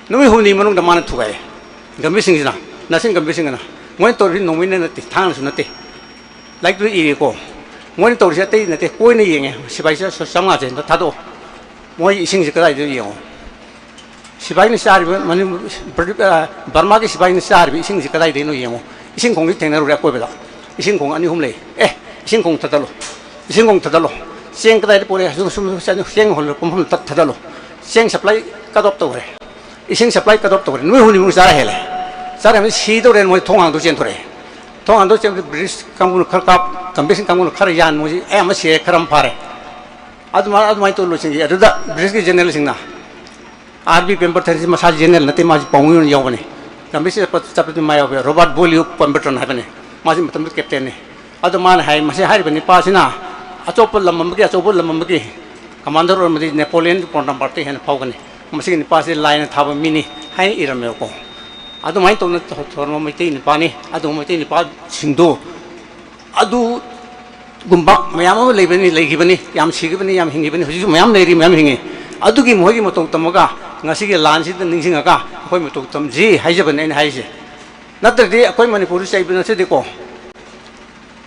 ꯅꯨꯃꯤꯠ ꯍꯨꯝꯅꯤ ꯃꯅꯨꯡꯗ ꯃꯥꯅ ꯊꯨꯒꯥꯏꯌꯦ꯫ ꯒꯝꯚꯤꯔ ꯁꯤꯡꯁꯤꯅ, ꯅꯔꯁꯤꯡ ꯒꯝꯚꯤꯔ ꯁꯤꯡꯅ꯫ ꯃꯣꯏꯅ ꯇꯧꯔꯤꯁꯤ ꯅꯣꯡꯃꯩꯅ ꯅꯠꯇꯦ, ꯊꯥꯡꯅꯁꯨ ꯅꯠꯇꯦ꯫ ꯂꯥꯏꯔꯤꯛꯇꯨꯗ ꯏꯔꯦꯀꯣ꯫ ꯃꯣꯏꯅ ꯇꯧꯔꯤꯁꯦ ꯑꯇꯩ ꯅꯠꯇꯦ, ꯀꯣꯏꯅ ꯌꯦꯡꯉꯦ꯫ ꯁꯤꯐꯥꯏꯁꯦ ꯆꯥꯝꯃꯉꯥꯁꯦ ꯑꯝꯇ ꯊꯥꯗꯣꯛꯑꯣ꯫ ꯃꯣꯏ ꯏꯁꯤꯡꯁꯦ ꯀꯗꯥꯏꯗ ꯌꯦꯡꯉꯣ꯫ ꯁꯤꯐꯥꯏꯅ ꯆꯥꯔꯤꯕ ꯃꯅꯤ-, ꯕ꯭ꯔ-, ꯑ, ꯕꯔꯃꯥꯒꯤ ꯁꯤꯐꯥꯏꯅ ꯆꯥꯔꯤꯕ ꯏꯁꯤꯡꯁꯦ ꯀꯗꯥꯏꯗꯩꯅꯣ ꯌꯦꯡꯉꯣ꯫ ꯏꯁꯤꯡ ꯈꯣꯡꯁꯤ ꯊꯦꯡꯅꯔꯨꯔꯦ ꯑꯀꯣꯏꯕꯗ꯫ ꯏꯁꯤꯡ ꯈꯣꯡ ꯑꯅꯤ ꯑꯍꯨꯝ ꯂꯩ꯫ "ꯑꯦ, ꯏꯁꯤꯡ ꯈꯣꯡ ꯊꯥꯗꯠꯂꯣ꯫ ꯏꯁꯤꯡ ꯈꯣꯡ ꯊꯥꯗꯠꯂꯣ꯫ ꯆꯦꯡ ꯀꯗꯥꯏꯗ ꯄꯨꯔꯛꯑꯦ? ꯁꯨꯝ, ꯁꯨꯝ, ꯆꯦꯡ ꯍꯣꯜꯂ ꯄꯨꯝꯐꯝ ꯊꯥ-, ꯊꯥꯗꯠꯂꯣ꯫ ꯆꯦꯡ ꯁꯄ꯭ꯂꯥꯏ ꯀꯠ ꯑꯣꯐ ꯇꯧꯈ꯭ꯔꯦ꯫ ꯏꯁꯤꯡ ꯁꯄ꯭ꯂꯥꯏ ꯀꯠ ꯑꯣꯐ ꯇꯧꯈ꯭ꯔꯦ꯫" ꯅꯨꯃꯤꯠ ꯍꯨꯝꯅꯤꯃꯨꯛ ꯆꯥꯔ ꯍꯦꯜꯂꯦ꯫ ꯆꯥꯔ ꯍꯦꯜꯂꯦ, ꯁꯤꯗꯧꯔꯦꯅ ꯃꯣꯏ ꯊꯣꯡ ꯍꯥꯡꯗꯣꯛ ꯆꯦꯟꯊꯣꯔꯛꯑꯦ꯫ ꯊꯣꯡ ꯍꯥꯡꯗꯣꯛ ꯆꯦꯟꯕꯗ ꯕ꯭ꯔꯤꯇꯤꯁ ꯀꯥꯡꯕꯨꯅ ꯈꯔ ꯀꯥꯞ, ꯒꯝꯚꯤꯔ ꯁꯤꯡ ꯀꯥꯡꯕꯨꯅ ꯈꯔ ꯌꯥꯟ, ꯃꯣꯏꯁꯤ ꯑꯌꯥꯝꯕ ꯁꯤꯔꯦ, ꯈꯔ ꯑꯃ ꯐꯥꯔꯦ꯫ ꯑꯗꯨꯃꯥꯏꯅ, ꯑꯗꯨꯃꯥꯏꯅ ꯇꯧꯔ ꯂꯣꯏꯁꯤꯟꯈꯤ꯫ ꯑꯗꯨꯗ ꯕ꯭ꯔꯤꯇꯤꯁꯀꯤ ꯖꯦꯅꯔꯦꯜꯁꯤꯡꯅ, "ꯑꯥꯔ ꯕꯤ ꯄꯦꯝꯕꯔꯇꯟꯁꯤ ꯃꯁꯥ ꯖꯦꯅꯔꯦꯜ ꯅꯠꯇꯦ, ꯃꯥꯁꯤ ꯄꯥꯎꯃꯤ ꯑꯣꯏꯅ ꯌꯥꯎꯕꯅꯤ꯫ ꯒꯝꯚꯤꯔ ꯁꯤꯡ ꯆꯠꯄ, ꯆꯠꯄꯗꯤ ꯃꯥ ꯌꯥꯎꯕ ꯌꯥꯏ꯫ ꯔꯣꯕꯥꯔꯠ ꯕꯣꯂꯤꯌꯨ ꯄꯦꯝꯕꯔꯇꯟ ꯍꯥꯏꯕꯅꯤ, ꯃꯥꯁꯤ ꯃꯇꯝꯗꯨꯗ ꯀꯦꯞꯇꯦꯟꯅꯤ꯫" ꯑꯗꯣ ꯃꯥꯅ ꯍꯥꯏ, "ꯃꯁꯤ ꯍꯥꯏꯔꯤꯕ ꯅꯤꯄꯥꯁꯤꯅ ꯑꯆꯧꯕ ꯂꯝ ꯑꯃꯒꯤ, ꯑꯆꯧꯕ ꯂꯝ ꯑꯃꯒꯤ ꯀꯃꯥꯟꯗꯔ ꯑꯣꯏꯔꯝꯃꯗꯤ ꯅꯦꯄꯣꯂꯤꯌꯟ ꯕꯣꯅꯥꯄꯥꯔꯇꯦ ꯍꯦꯟꯅ ꯐꯥꯎꯒꯅꯤ꯫ ꯃꯁꯤꯒꯤ ꯅꯨꯄꯥꯁꯤ ꯂꯥꯏꯅ ꯊꯥꯕ ꯃꯤꯅꯤ ꯍꯥꯏꯅ ꯏꯔꯝꯃꯦꯕꯀꯣ꯫ ꯑꯗꯨꯃꯥꯏꯅ ꯇꯧꯅ ꯊꯣꯔꯝꯕ ꯃꯩꯇꯩ ꯅꯨꯄꯥꯅꯤ꯫ ꯑꯗꯨꯒꯨꯝꯕ ꯃꯩꯇꯩ ꯅꯨꯄꯥꯁꯤꯡꯗꯨ ꯑꯗꯨꯒꯨꯝꯕ ꯃꯌꯥꯝ ꯑꯃ ꯂꯩꯕꯅꯤ, ꯂꯩꯈꯤꯕꯅꯤ, ꯌꯥꯝ ꯁꯤꯈꯤꯕꯅꯤ, ꯌꯥꯝ ꯍꯤꯡꯈꯤꯕꯅꯤ, ꯍꯧꯖꯤꯛꯁꯨ ꯃꯌꯥꯝ ꯂꯩꯔꯤ, ꯃꯌꯥꯝ ꯍꯤꯡꯉꯤ꯫ ꯑꯗꯨꯒꯤ ꯃꯈꯣꯏꯒꯤ ꯃꯇꯧ ꯇꯝꯃꯒ ꯉꯁꯤꯒꯤ ꯂꯥꯟꯁꯤꯗ ꯅꯤꯡꯁꯤꯡꯉꯒ ꯑꯩꯈꯣꯏ ꯃꯇꯧ ꯇꯝꯁꯤ ꯍꯥꯏꯖꯕꯅꯤ ꯑꯩꯅ ꯍꯥꯏꯔꯤꯁꯦ꯫ ꯅꯠꯇ꯭ꯔꯗꯤ ꯑꯩꯈꯣꯏ ꯃꯅꯤꯄꯨꯔꯗ ꯆꯩꯕ ꯅꯠꯆꯗꯦꯀꯣ꯫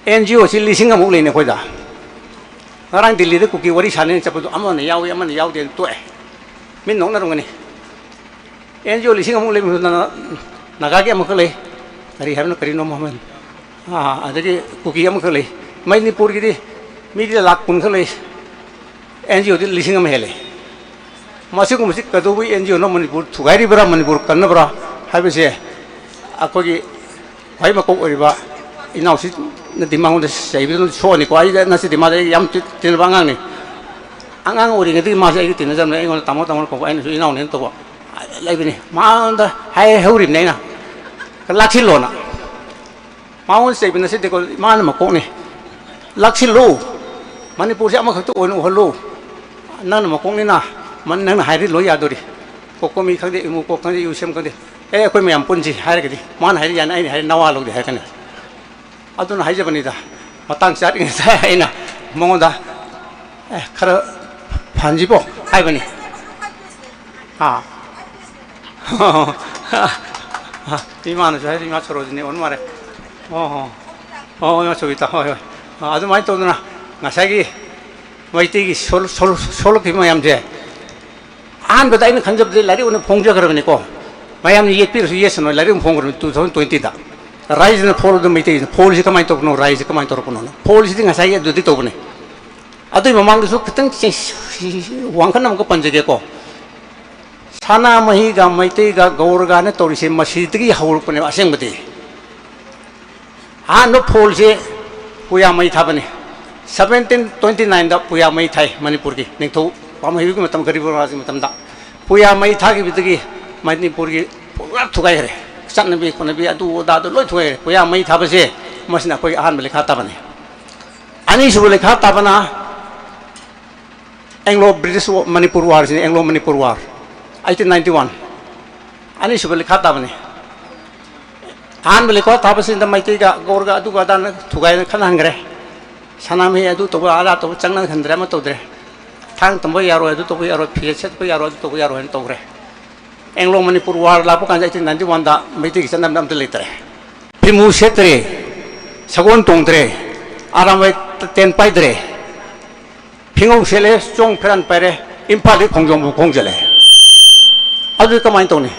ꯑꯦꯟ ꯖꯤ ꯑꯣꯁꯤ ꯂꯤꯁꯤꯡ ꯑꯃꯃꯨꯛ ꯂꯩꯅꯦ ꯑꯩꯈꯣꯏꯗ꯫ ꯉꯔꯥꯡ ꯗꯤꯜꯂꯤꯗ ꯀꯨꯀꯤ ꯋꯥꯔꯤ ꯁꯥꯟꯅꯅ ꯆꯠꯄꯗꯣ ꯑꯃꯅ ꯌꯥꯎꯏ, ꯑꯃꯅ ꯌꯥꯎꯗꯦꯅ ꯇꯣꯛꯑꯦ꯫ ꯃꯤꯠ ꯅꯣꯛꯅꯔꯝꯒꯅꯤ꯫ ꯑꯦꯟ ꯖꯤ ꯑꯣ ꯂꯤꯁꯤꯡ ꯑꯃꯃꯨꯛ ꯂꯩꯕꯗꯨꯗ ꯅꯥꯒꯥꯒꯤ ꯑꯃꯈꯛ ꯂꯩ꯫ ꯀꯔꯤ ꯍꯥꯏꯕꯅꯣ, ꯀꯔꯤꯅꯣ ꯃꯃꯤꯡ? ꯑꯥ, ꯑꯗꯒꯤ ꯀꯨꯀꯤ ꯑꯃꯈꯛ ꯂꯩ꯫ ꯃꯅꯤꯄꯨꯔꯒꯤꯗꯤ ꯃꯤꯗꯤ ꯂꯥꯛ ꯀꯨꯟ ꯈꯛ ꯂꯩ꯫ ꯑꯦꯟ ꯖꯤ ꯑꯣꯗꯤ ꯂꯤꯁꯤꯡ ꯑꯃ ꯍꯦꯜꯂꯦ꯫ ꯃꯁꯤꯒꯨꯝꯕꯁꯤ ꯀꯩꯗꯧꯕꯒꯤ ꯑꯦꯟ ꯖꯤ ꯑꯣꯅꯣ? ꯃꯅꯤꯄꯨꯔ ꯊꯨꯒꯥꯏꯔꯤꯕ꯭ꯔꯥ, ꯃꯅꯤꯄꯨꯔ ꯀꯟꯅꯕ꯭ꯔꯥ ꯍꯥꯏꯕꯁꯦ ꯑꯩꯈꯣꯏꯒꯤ ꯈ꯭ꯋꯥꯏ ꯃꯀꯣꯛ ꯑꯣꯏꯔꯤꯕ ꯏꯅꯥꯎꯁꯤꯅꯗꯤ ꯃꯉꯣꯟꯗ ꯆꯩꯕꯗꯨ ꯁꯣꯛꯑꯅꯤꯀꯣ꯫ ꯑꯩ ꯅꯁꯤꯗꯤ ꯃꯥꯗꯤ ꯑꯩ ꯌꯥꯝ ꯇꯤ-, ꯇꯤꯟꯅꯕ ꯑꯉꯥꯡꯅꯤ꯫ ꯑꯉꯥꯡ ꯑꯣꯏꯔꯤꯉꯩꯗꯒꯤ ꯃꯥꯁꯦ ꯑꯩꯒ ꯇꯤꯟꯅꯖꯕꯅꯦ꯫ ꯑꯩꯉꯣꯟꯗ ꯇꯥꯃꯣ, ꯇꯥꯃꯣ ꯀꯧꯕ, ꯑꯩꯅꯁꯨ ꯏꯅꯥꯎꯅꯦꯅ ꯇꯧꯕ ꯂꯩꯕꯅꯤ꯫ ꯃꯉꯣꯟꯗ ꯍꯥꯏꯍꯧꯔꯤꯕꯅꯤ ꯑꯩꯅ, "ꯂꯥꯛꯁꯤꯜꯂꯣꯅ"꯫ ꯃꯉꯣꯟꯗ ꯆꯩꯕ ꯅꯠꯆꯗꯦꯀꯣ, ꯃꯥꯅ ꯃꯀꯣꯛꯅꯤ꯫ "ꯂꯥꯛꯁꯤꯜꯂꯨ, ꯃꯅꯤꯄꯨꯔꯁꯦ ꯑꯃꯈꯛꯇ ꯑꯣꯏꯅ ꯎꯍꯜꯂꯨ꯫ ꯅꯪꯅ ꯃꯀꯣꯛꯅꯤꯅ, ꯃ-, ꯅꯪꯅ ꯍꯥꯏꯔꯗꯤ ꯂꯣꯏ ꯌꯥꯗꯣꯔꯤ꯫ ꯀꯣꯀꯣꯃꯤ ꯈꯪꯗꯦ, ꯏꯃꯨꯀꯣꯛ ꯈꯪꯗꯦ, ꯌꯨꯁꯦꯝ ꯈꯪꯗꯦ, ꯑꯦ, ꯑꯩꯈꯣꯏ ꯃꯌꯥꯝ ꯄꯨꯟꯁꯤ" ꯍꯥꯏꯔꯒꯗꯤ, ꯃꯥꯅ ꯍꯥꯏꯔꯗꯤ ꯌꯥꯅꯤ, ꯑꯩꯅ ꯍꯥꯏꯔꯗꯤ ꯅꯋꯥ ꯂꯧꯗꯦ ꯍꯥꯏꯔꯛꯀꯅꯤ꯫ ꯑꯗꯨꯅ ꯍꯥꯏꯖꯕꯅꯤꯗ, ꯃꯇꯥꯡ ꯆꯥꯔꯤꯉꯩꯗ ꯑꯩꯅ ꯃꯉꯣꯟꯗ, "ꯑꯦ, ꯈꯔ ꯐꯍꯟꯁꯤꯕꯣ" ꯍꯥꯏꯕꯅꯤ꯫ ꯑꯥ꯫ ꯏꯃꯥꯅꯁꯨ ꯍꯥꯏꯔꯤ, ꯏꯃꯥ ꯁꯣꯔꯣꯖꯤꯅꯤ ꯑꯣꯟ ꯃꯥꯔꯦ꯫ ꯑꯣ ꯍꯣ꯫ ꯑꯣ, ꯏꯃꯥ ꯁꯣꯕꯤꯇꯥ, ꯍꯣꯏ, ꯍꯣꯏ꯫ ꯑꯥ, ꯑꯗꯨꯃꯥꯏꯅ ꯇꯧꯗꯅ ꯉꯁꯥꯏꯒꯤ ꯃꯩꯇꯩꯒꯤ ꯁꯣꯜ-, ꯁꯣꯜ-, ꯁꯣꯛꯂꯛꯈꯤꯕ ꯃꯌꯥꯝꯁꯦ ꯑꯍꯥꯟꯕꯗ ꯑꯩꯅ ꯈꯟꯖꯕꯗꯤ ꯂꯥꯏꯔꯤꯛ ꯑꯣꯏꯅ ꯐꯣꯡꯖꯈ꯭ꯔꯕꯅꯤꯀꯣ꯫ ꯃꯌꯥꯝꯅ ꯌꯦꯠꯄꯤꯔꯁꯨ ꯌꯦꯠꯁꯅꯨ, ꯂꯥꯏꯔꯤꯛ ꯑꯃ ꯐꯣꯡꯈ꯭ꯔꯕꯅꯤ two thousand twenty ꯗ꯫ ꯔꯥꯏꯁꯤꯅ ꯐꯣꯜ ꯑꯗꯨ ꯃꯩꯇꯩꯁꯤꯅ ꯐꯣꯜꯁꯤ ꯀꯃꯥꯏꯅ ꯇꯧꯕꯅꯣ, ꯔꯥꯏꯁꯤ ꯀꯃꯥꯏꯅ ꯇꯧꯔꯛꯄꯅꯣꯅ꯫ ꯐꯣꯜꯁꯤꯗꯤ ꯉꯁꯥꯏꯒꯤ ꯑꯗꯨꯗꯤ ꯇꯧꯕꯅꯤ꯫ ꯑꯗꯨꯏ ꯃꯃꯥꯡꯗꯁꯨ ꯈꯤꯇꯪ ꯆꯦ-, ꯋꯥꯡꯈꯠꯅ ꯑꯃꯨꯛꯀ ꯄꯟꯖꯒꯦꯀꯣ꯫ ꯁꯅꯥꯃꯍꯤꯒ ꯃꯩꯇꯩꯒ ꯒꯧꯔꯒꯅ ꯇꯧꯔꯤꯁꯦ ꯃꯁꯤꯗꯒꯤ ꯍꯧꯔꯛꯄꯅꯦꯕ ꯑꯁꯦꯡꯕꯗꯤ꯫ ꯑꯍꯥꯟꯕ ꯐꯣꯜꯁꯦ ꯄꯨꯌꯥ ꯃꯩ ꯊꯥꯕꯅꯤ꯫ Seventeen twenty nine ꯗ ꯄꯨꯌꯥ ꯃꯩ ꯊꯥꯏ ꯃꯅꯤꯄꯨꯔꯒꯤ ꯅꯤꯡꯊꯧ ꯄꯥꯝꯍꯩꯕꯒꯤ ꯃꯇꯝ, ꯒꯔꯤꯕ ꯔꯥꯖꯒꯤ ꯃꯇꯝꯗ꯫ ꯄꯨꯌꯥ ꯃꯩ ꯊꯥꯈꯤꯕꯗꯒꯤ ꯃꯅꯤꯄꯨꯔꯒꯤ ꯄꯨꯔꯥ ꯊꯨꯒꯥꯏꯈ꯭ꯔꯦ꯫ ꯆꯠꯅꯕꯤ ꯈꯣꯠꯅꯕꯤ ꯑꯗꯨ ꯑꯗꯥꯗꯨ ꯂꯣꯏ ꯊꯨꯒꯥꯏꯈ꯭ꯔꯦ꯫ ꯄꯨꯌꯥ ꯃꯩ ꯊꯥꯕꯁꯦ ꯃꯁꯤꯅ ꯑꯩꯈꯣꯏꯒꯤ ꯑꯍꯥꯟꯕ ꯂꯩꯈꯥ ꯇꯥꯕꯅꯤ꯫ ꯑꯅꯤꯁꯨꯕ ꯂꯩꯈꯥ ꯇꯥꯕꯅ ꯑꯦꯡꯒ꯭ꯂꯣ ꯕ꯭ꯔꯤꯇꯤꯁ ꯃꯅꯤꯄꯨꯔ ꯋꯥꯔꯁꯤꯅꯤ, Anglo Manipur war, eighteen ninety one. ꯑꯅꯤꯁꯨꯕ ꯂꯩꯈꯥ ꯇꯥꯕꯅꯤ꯫ ꯑꯍꯥꯟꯕ ꯂꯩꯈꯥ ꯊꯥꯕꯁꯤꯗ ꯃꯩꯇꯩꯒ ꯒꯧꯔꯒ ꯑꯗꯨꯒ ꯑꯗꯥꯅ ꯊꯨꯒꯥꯏꯅ ꯈꯠꯅꯍꯟꯈ꯭ꯔꯦ꯫ ꯁꯅꯥꯃꯍꯤ ꯑꯗꯨ ꯇꯧꯕ ꯑꯗꯥ ꯇꯧꯕ ꯆꯪꯅꯍꯟꯗ꯭ꯔꯦ, ꯑꯃ ꯇꯧꯗ꯭ꯔꯦ꯫ ꯊꯥꯡ ꯇꯝꯕ ꯌꯥꯔꯣꯏ, ꯑꯗꯨ ꯇꯧꯕ ꯌꯥꯔꯣꯏ, ꯐꯤꯖꯦꯠ ꯁꯦꯠꯄ ꯌꯥꯔꯣꯏ, ꯑꯗꯨ ꯇꯧꯕ ꯌꯥꯔꯣꯏ ꯍꯥꯏꯅ ꯇꯧꯈ꯭ꯔꯦ꯫ ꯑꯦꯡꯒ꯭ꯂꯣ ꯃꯅꯤꯄꯨꯔ ꯋꯥꯔ ꯂꯥꯛꯄ ꯀꯥꯟꯗ ꯑꯩꯠꯇꯤꯟ ꯅꯥꯏꯟꯇꯤ ꯋꯥꯟꯗ ꯃꯩꯇꯩꯒꯤ ꯆꯠꯅꯕꯤꯗ ꯑꯝꯇ ꯂꯩꯇ꯭ꯔꯦ꯫ ꯐꯤꯃꯨ ꯁꯦꯠꯇ꯭ꯔꯦ, ꯁꯒꯣꯜ ꯇꯣꯡꯗ꯭ꯔꯦ, ꯑꯔꯥꯝꯕꯥꯏ ꯇꯦꯟ ꯄꯥꯏꯗ꯭ꯔꯦ, ꯐꯤꯉꯧ ꯁꯦꯠꯂꯦ, ꯆꯣꯡ ꯐꯤꯔꯥꯟ ꯄꯥꯏꯔꯦ, ꯏꯝꯐꯥꯜꯗꯒꯤ ꯈꯣꯡꯖꯣꯝꯕꯨ ꯈꯣꯡ ꯆꯠꯂꯦ꯫ ꯑꯗꯨꯗꯤ ꯀꯃꯥꯏꯅ ꯇꯧꯅꯤ?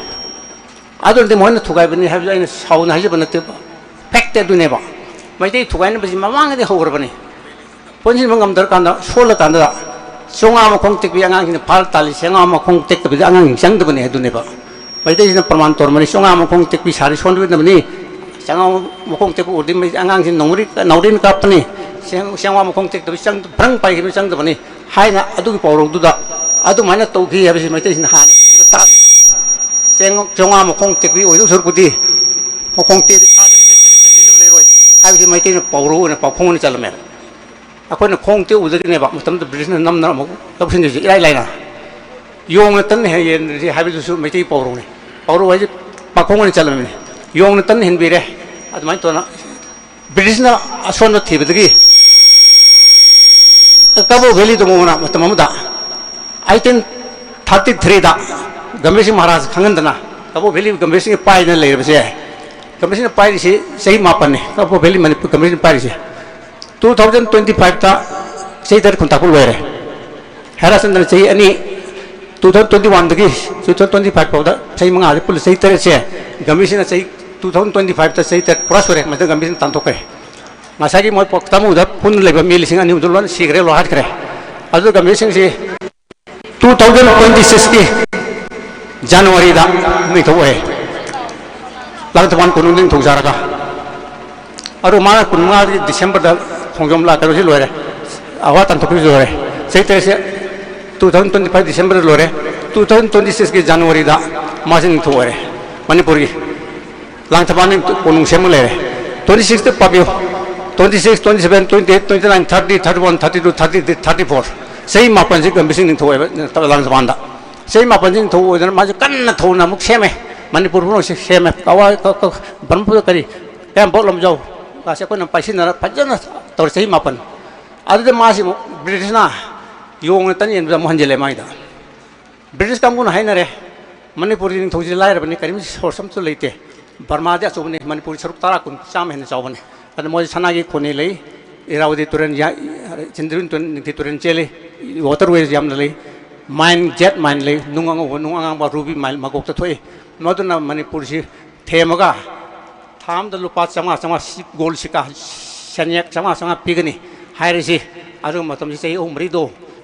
ꯑꯗꯨꯅꯗꯤ ꯃꯣꯏꯅ ꯊꯨꯒꯥꯏꯕꯅꯤ ꯍꯥꯏꯕꯗꯨ ꯑꯩꯅ ꯁꯥꯎꯅ ꯍꯥꯏꯖꯕ ꯅꯠꯇꯦꯕ, ꯐꯦꯛꯇꯤ ꯑꯗꯨꯅꯦꯕ꯫ ꯃꯩꯇꯩ ꯊꯨꯒꯥꯏꯅꯕꯁꯤ ꯃꯃꯥꯡꯗꯒꯤ ꯍꯧꯈ꯭ꯔꯕꯅꯤ꯫ ꯄꯨꯟꯁꯤꯟꯕ ꯉꯝꯗ꯭ꯔꯀꯥꯟꯗ, ꯁꯣꯜꯂꯀꯥꯟꯗ ꯆꯥꯝꯃꯉꯥ ꯃꯈꯣꯡ ꯇꯦꯛꯄꯤ ꯑꯉꯥꯡꯁꯤꯡꯅ ꯐꯥꯔ ꯇꯥꯜꯂꯤ, ꯆꯥꯝꯃꯉꯥ ꯃꯈꯣꯡ ꯇꯦꯛꯇꯕꯤꯗ ꯑꯉꯥꯡꯁꯤꯡ ꯆꯪꯗꯕꯅꯤ ꯑꯗꯨꯅꯦꯕ꯫ ꯃꯩꯇꯩꯁꯤꯅ ꯄ꯭ꯔꯃꯥꯟ ꯇꯧꯔꯝꯕꯅꯤ, ꯆꯥꯝꯃꯉꯥ ꯃꯈꯣꯡ ꯇꯦꯛꯄꯤ ꯁꯥꯔꯤ ꯁꯣꯟꯕꯤꯗꯕꯅꯤ, ꯆꯥꯝꯃꯉꯥ ꯃꯈꯣꯡ ꯇꯦꯛꯄ ꯎꯔꯗꯤ ꯃꯩ-, ꯑꯉꯥꯡꯁꯤ ꯅꯧꯔꯤ-, ꯅꯥꯎꯔꯤꯅ ꯀꯥꯞꯄꯅꯤ, ꯆꯥꯝ-, ꯆꯥꯝꯃꯉꯥ ꯃꯈꯣꯡ ꯇꯦꯛꯇꯕꯤ ꯆꯪ-, ꯕ꯭ꯔꯪ ꯄꯥꯏꯈꯤꯕ ꯆꯪꯗꯕꯅꯤ ꯍꯥꯏꯅ ꯑꯗꯨꯒꯤ ꯄꯥꯎꯔꯧꯗꯨꯗ ꯑꯗꯨꯃꯥꯏꯅ ꯇꯧꯈꯤ ꯍꯥꯏꯕꯁꯤ ꯃꯩꯇꯩꯁꯤꯡꯅ ꯍꯥꯟꯅ ꯎꯔꯒ ꯇꯥꯛꯑꯝꯃꯤ꯫ ꯆꯦꯡ-, ꯆꯥꯝꯃꯉꯥ ꯃꯈꯣꯡ ꯇꯦꯛꯄꯤ ꯑꯣꯏꯗꯧ ꯁꯔꯨꯛꯄꯨꯗꯤ ꯃꯈꯣꯡ ꯇꯦꯛꯑꯗꯤ ꯐꯥꯗꯅ ꯀꯔꯤ ꯀꯔꯤꯅꯣ ꯂꯩꯔꯣꯏ ꯍꯥꯏꯕꯁꯤ ꯃꯩꯇꯩꯅ ꯄꯥꯎꯔꯧ ꯑꯣꯏꯅ ꯄꯥꯎꯈꯣꯡ ꯑꯣꯏꯅ ꯆꯜꯂꯝꯃꯦꯕ꯫ ꯑꯩꯈꯣꯏꯅ ꯈꯣꯡ ꯇꯦꯛꯎꯗꯒꯤꯅꯦꯕ ꯃꯇꯝꯗꯨꯗ ꯕ꯭ꯔꯤꯇꯤꯁꯅ ꯅꯝꯗꯅ ꯑꯃꯨꯛ ꯂꯧꯁꯤꯟꯈꯤꯕꯁꯦ ꯏꯔꯥꯏ ꯂꯥꯏꯅ꯫ "ꯌꯣꯡꯅ ꯇꯟ ꯍꯦꯟ ꯌꯦꯟꯁꯤ" ꯍꯥꯏꯕꯗꯨꯁꯨ ꯃꯩꯇꯩ ꯄꯥꯎꯔꯧꯅꯤ꯫ ꯄꯥꯎꯔꯧ ꯍꯥꯏꯁꯦ ꯄꯥꯎꯈꯣꯡ ꯑꯣꯏꯅ ꯆꯠꯂꯝꯃꯤꯅꯤ꯫ "ꯌꯣꯡꯅ ꯇꯟ ꯍꯦꯟꯕꯤꯔꯦ", ꯑꯗꯨꯃꯥꯏꯅ ꯇꯧꯅ ꯕ꯭ꯔꯤꯇꯤꯁꯅ ꯑꯁꯣꯟꯕ ꯊꯤꯕꯗꯒꯤ ꯀꯕꯣ ꯚꯦꯂꯤꯗ ꯃꯣꯡꯅ ꯃꯇꯝ ꯑꯃꯗ ꯑꯩꯠꯇꯤꯟ ꯊꯥꯔꯇꯤ ꯊ꯭ꯔꯤꯗ ꯒꯝꯚꯤꯔ ꯁꯤꯡ ꯃꯍꯥꯔꯥꯖ ꯈꯪꯍꯟꯗꯅ ꯀꯕꯣ ꯚꯦꯂꯤ ꯒꯝꯚꯤꯔ ꯁꯤꯡꯒꯤ ꯄꯥꯏꯗꯅ ꯂꯩꯔꯕꯁꯦ꯫ ꯒꯝꯚꯤꯔ ꯁꯤꯡꯅ ꯄꯥꯏꯔꯤꯁꯤ ꯆꯍꯤ ꯃꯥꯄꯟꯅꯤ꯫ ꯀꯕꯣ ꯚꯦꯂꯤ ꯃꯅꯤꯄꯨꯔ ꯒꯝꯚꯤꯔ ꯁꯤꯡꯅ ꯄꯥꯏꯔꯤꯁꯦ꯫ ꯇꯨ ꯊꯥꯎꯖꯟ ꯇ꯭ꯋꯦꯟꯇꯤ ꯐꯥꯏꯚꯇ ꯆꯍꯤ ꯇꯔꯦꯠ ꯈꯨꯟꯇꯥꯛꯄ ꯂꯣꯏꯔꯦ꯫ ꯍꯦꯔꯥꯆꯟꯗ꯭ꯔꯅ ꯆꯍꯤ ꯑꯅꯤ, ꯇꯨ ꯊꯥꯎꯖꯟ ꯇ꯭ꯋꯦꯟꯇꯤ ꯋꯥꯟꯗꯒꯤ ꯇꯨ ꯊꯥꯎꯖꯟ ꯇ꯭ꯋꯦꯟꯇꯤ ꯐꯥꯏꯚ ꯐꯥꯎꯗ ꯆꯍꯤ ꯃꯉꯥꯁꯦ ꯄꯨꯜꯂ ꯆꯍꯤ ꯇꯔꯦꯠꯁꯦ ꯒꯝꯚꯤꯔ ꯁꯤꯡꯅ ꯆꯍꯤ, ꯇꯨ ꯊꯥꯎꯖꯟ ꯇ꯭ꯋꯦꯟꯇꯤ ꯐꯥꯏꯚꯇ ꯆꯍꯤ ꯇꯔꯦꯠ ꯄꯨꯔꯥ ꯁꯨꯔꯦ, ꯃꯗꯨ ꯒꯝꯚꯤꯔ ꯁꯤꯡꯅ ꯇꯥꯟꯊꯣꯛꯈ꯭ꯔꯦ꯫ ꯉꯁꯥꯏꯒꯤ ꯃꯣꯏ ꯄꯣꯛ ꯇꯥꯃꯨꯗ ꯄꯨꯟꯅ ꯂꯩꯕ ꯃꯤ ꯂꯤꯁꯤꯡ ꯑꯅꯤ ꯑꯍꯨꯝꯗꯨ ꯂꯣꯏꯅ ꯁꯤꯈ꯭ꯔꯦ, ꯂꯣꯏ ꯍꯥꯠꯈ꯭ꯔꯦ꯫ ꯑꯗꯨ ꯒꯝꯚꯤꯔ ꯁꯤꯡꯁꯤ ꯇꯨ ꯊꯥꯎꯖꯟ ꯇ꯭ꯋꯦꯟꯇꯤ ꯁꯤꯛꯁꯀꯤ ꯖꯅꯋꯥꯔꯤꯗ ꯅꯤꯡꯊꯧ ꯑꯣꯏ꯫ ꯂꯥꯡꯊꯕꯥꯜ ꯀꯣꯅꯨꯡꯗ ꯅꯤꯡꯊꯧ ꯁꯥꯔꯒ꯫ ꯑꯗꯨ ꯃꯥꯅ ꯀꯨꯟꯃꯉꯥꯒꯤ ꯗꯤꯁꯦꯝꯕꯔꯗ ꯈꯣꯡꯖꯣꯝ ꯂꯥꯛ ꯀꯩꯅꯣꯁꯤ ꯂꯣꯏꯔꯦ꯫ ꯑꯋꯥ ꯇꯥꯟꯊꯣꯛꯄꯁꯤ ꯂꯣꯏꯔꯦ꯫ ꯆꯍꯤ ꯇꯔꯦꯠꯁꯦ ꯇꯨ ꯊꯥꯎꯖꯟ ꯇ꯭ꯋꯦꯟꯇꯤ ꯐꯥꯏꯚ ꯗꯤꯁꯦꯝꯕꯔꯗ ꯂꯣꯏꯔꯦ꯫ ꯇꯨ ꯊꯥꯎꯖꯟ ꯇ꯭ꯋꯦꯟꯇꯤ ꯁꯤꯛꯁꯀꯤ ꯖꯅꯋꯥꯔꯤꯗ ꯃꯥꯁꯤ ꯅꯤꯡꯊꯧ ꯑꯣꯏꯔꯦ꯫ ꯃꯅꯤꯄꯨꯔꯒꯤ ꯂꯥꯡꯊꯕꯥꯜ ꯀꯣꯅꯨꯡ ꯁꯦꯝꯃ ꯂꯩꯔꯦ꯫ ꯇ꯭ꯋꯦꯟꯇꯤ ꯁꯤꯛꯁꯇ ꯄꯥꯕꯤꯌꯨ꯫ Twenty six, twenty seven, twenty eight, twenty nine, thirty, thirty one, thirty two, thirty three, thirty four. ꯆꯍꯤ ꯃꯥꯄꯟꯁꯤ ꯒꯝꯚꯤꯔ ꯁꯤꯡ ꯅꯤꯡꯊꯧ ꯑꯣꯏꯕ ꯂꯥꯡꯊꯕꯥꯜꯗ꯫ ꯆꯍꯤ ꯃꯥꯄꯟꯁꯤ ꯅꯤꯡꯊꯧ ꯑꯣꯏꯗꯅ ꯃꯥꯁꯦ ꯀꯟꯅ ꯊꯧꯅ ꯑꯃꯨꯛ ꯁꯦꯝꯃꯦ꯫ ꯃꯅꯤꯄꯨꯔ ꯄꯨꯝꯅꯃꯛꯁꯦ ꯁꯦꯝꯃꯦ꯫ ꯀꯋꯥ-, ꯀ-, ꯀ-, ꯕ꯭ꯔꯍꯃꯄꯨꯔ ꯀꯔꯤ, ꯀꯌꯥꯝꯕꯣꯛ ꯂꯝꯖꯥꯎ ꯀꯥꯁꯦ ꯑꯩꯈꯣꯏꯅ ꯄꯥꯏꯁꯤꯟꯅꯔ ꯐꯖꯅ ꯇꯧꯔꯦ ꯆꯍꯤ ꯃꯥꯄꯟ꯫ ꯑꯗꯨꯗ ꯃꯥꯁꯤ ꯑꯃꯨꯛ ꯕ꯭ꯔꯤꯇꯤꯁꯅ ꯌꯣꯡꯅ ꯇꯟ ꯌꯦꯟꯕꯗ ꯑꯃꯨꯛ ꯍꯟꯖꯤꯜꯂꯦ ꯃꯥꯒꯤꯗ꯫ ꯕ꯭ꯔꯤꯇꯤꯁ ꯀꯥꯡꯕꯨꯅ ꯍꯥꯏꯅꯔꯦ, "ꯃꯅꯤꯄꯨꯔꯒꯤ ꯅꯤꯡꯊꯧꯁꯤꯗꯤ ꯂꯥꯏꯔꯕꯅꯤ, ꯀꯔꯤꯝ ꯁꯣꯔꯁ ꯑꯃꯁꯨ ꯂꯩꯇꯦ꯫ ꯕꯔꯃꯥꯗꯤ ꯑꯆꯧꯕꯅꯤ, ꯃꯅꯤꯄꯨꯔꯒꯤ ꯁꯔꯨꯛ ꯇꯔꯥ, ꯀꯨꯟ, ꯆꯥꯝꯃ ꯍꯦꯟꯅ ꯆꯥꯎꯕꯅꯤ꯫ ꯑꯗ ꯃꯣꯏ ꯁꯅꯥꯒꯤ ꯈꯣꯅꯤ ꯂꯩ, ꯏꯔꯥꯋꯇꯤ ꯇꯨꯔꯦꯜ, ꯌꯥ-, ꯆꯤꯟꯗ꯭ꯔꯤꯟ ꯇꯨꯔꯦꯜ, ꯅꯤꯡꯊꯤ ꯇꯨꯔꯦꯜ ꯆꯦꯜꯂꯤ, ꯋꯥꯇꯔ ꯋꯦꯁ ꯌꯥꯝꯅ ꯂꯩ, ꯃꯥꯏꯟ, ꯖꯦꯠ ꯃꯥꯏꯟ ꯂꯩ, ꯅꯨꯡ ꯑꯉꯧꯕ, ꯅꯨꯡ ꯑꯉꯥꯡꯕ, ꯔꯨꯕꯤ ꯃꯥꯏꯟ ꯃꯀꯣꯛꯇ ꯊꯣꯛꯏ꯫ ꯃꯗꯨꯅ ꯃꯅꯤꯄꯨꯔꯁꯤ ꯊꯦꯝꯃꯒ ꯊꯥ ꯑꯃꯗ ꯂꯨꯄꯥ ꯆꯥꯝꯃꯉꯥ, ꯆꯥꯝꯃꯉꯥ, ꯁꯤ-, ꯒꯣꯜ ꯁꯤꯀꯥ ꯁꯦꯟꯌꯦꯛ ꯆꯥꯝꯃꯉꯥ, ꯆꯥꯝꯃꯉꯥ ꯄꯤꯒꯅꯤ" ꯍꯥꯏꯔꯤꯁꯤ꯫ ꯑꯗꯨꯒ ꯃꯇꯝꯁꯤ ꯆꯍꯤ ꯑꯍꯨꯝ ꯃꯔꯤꯗꯣ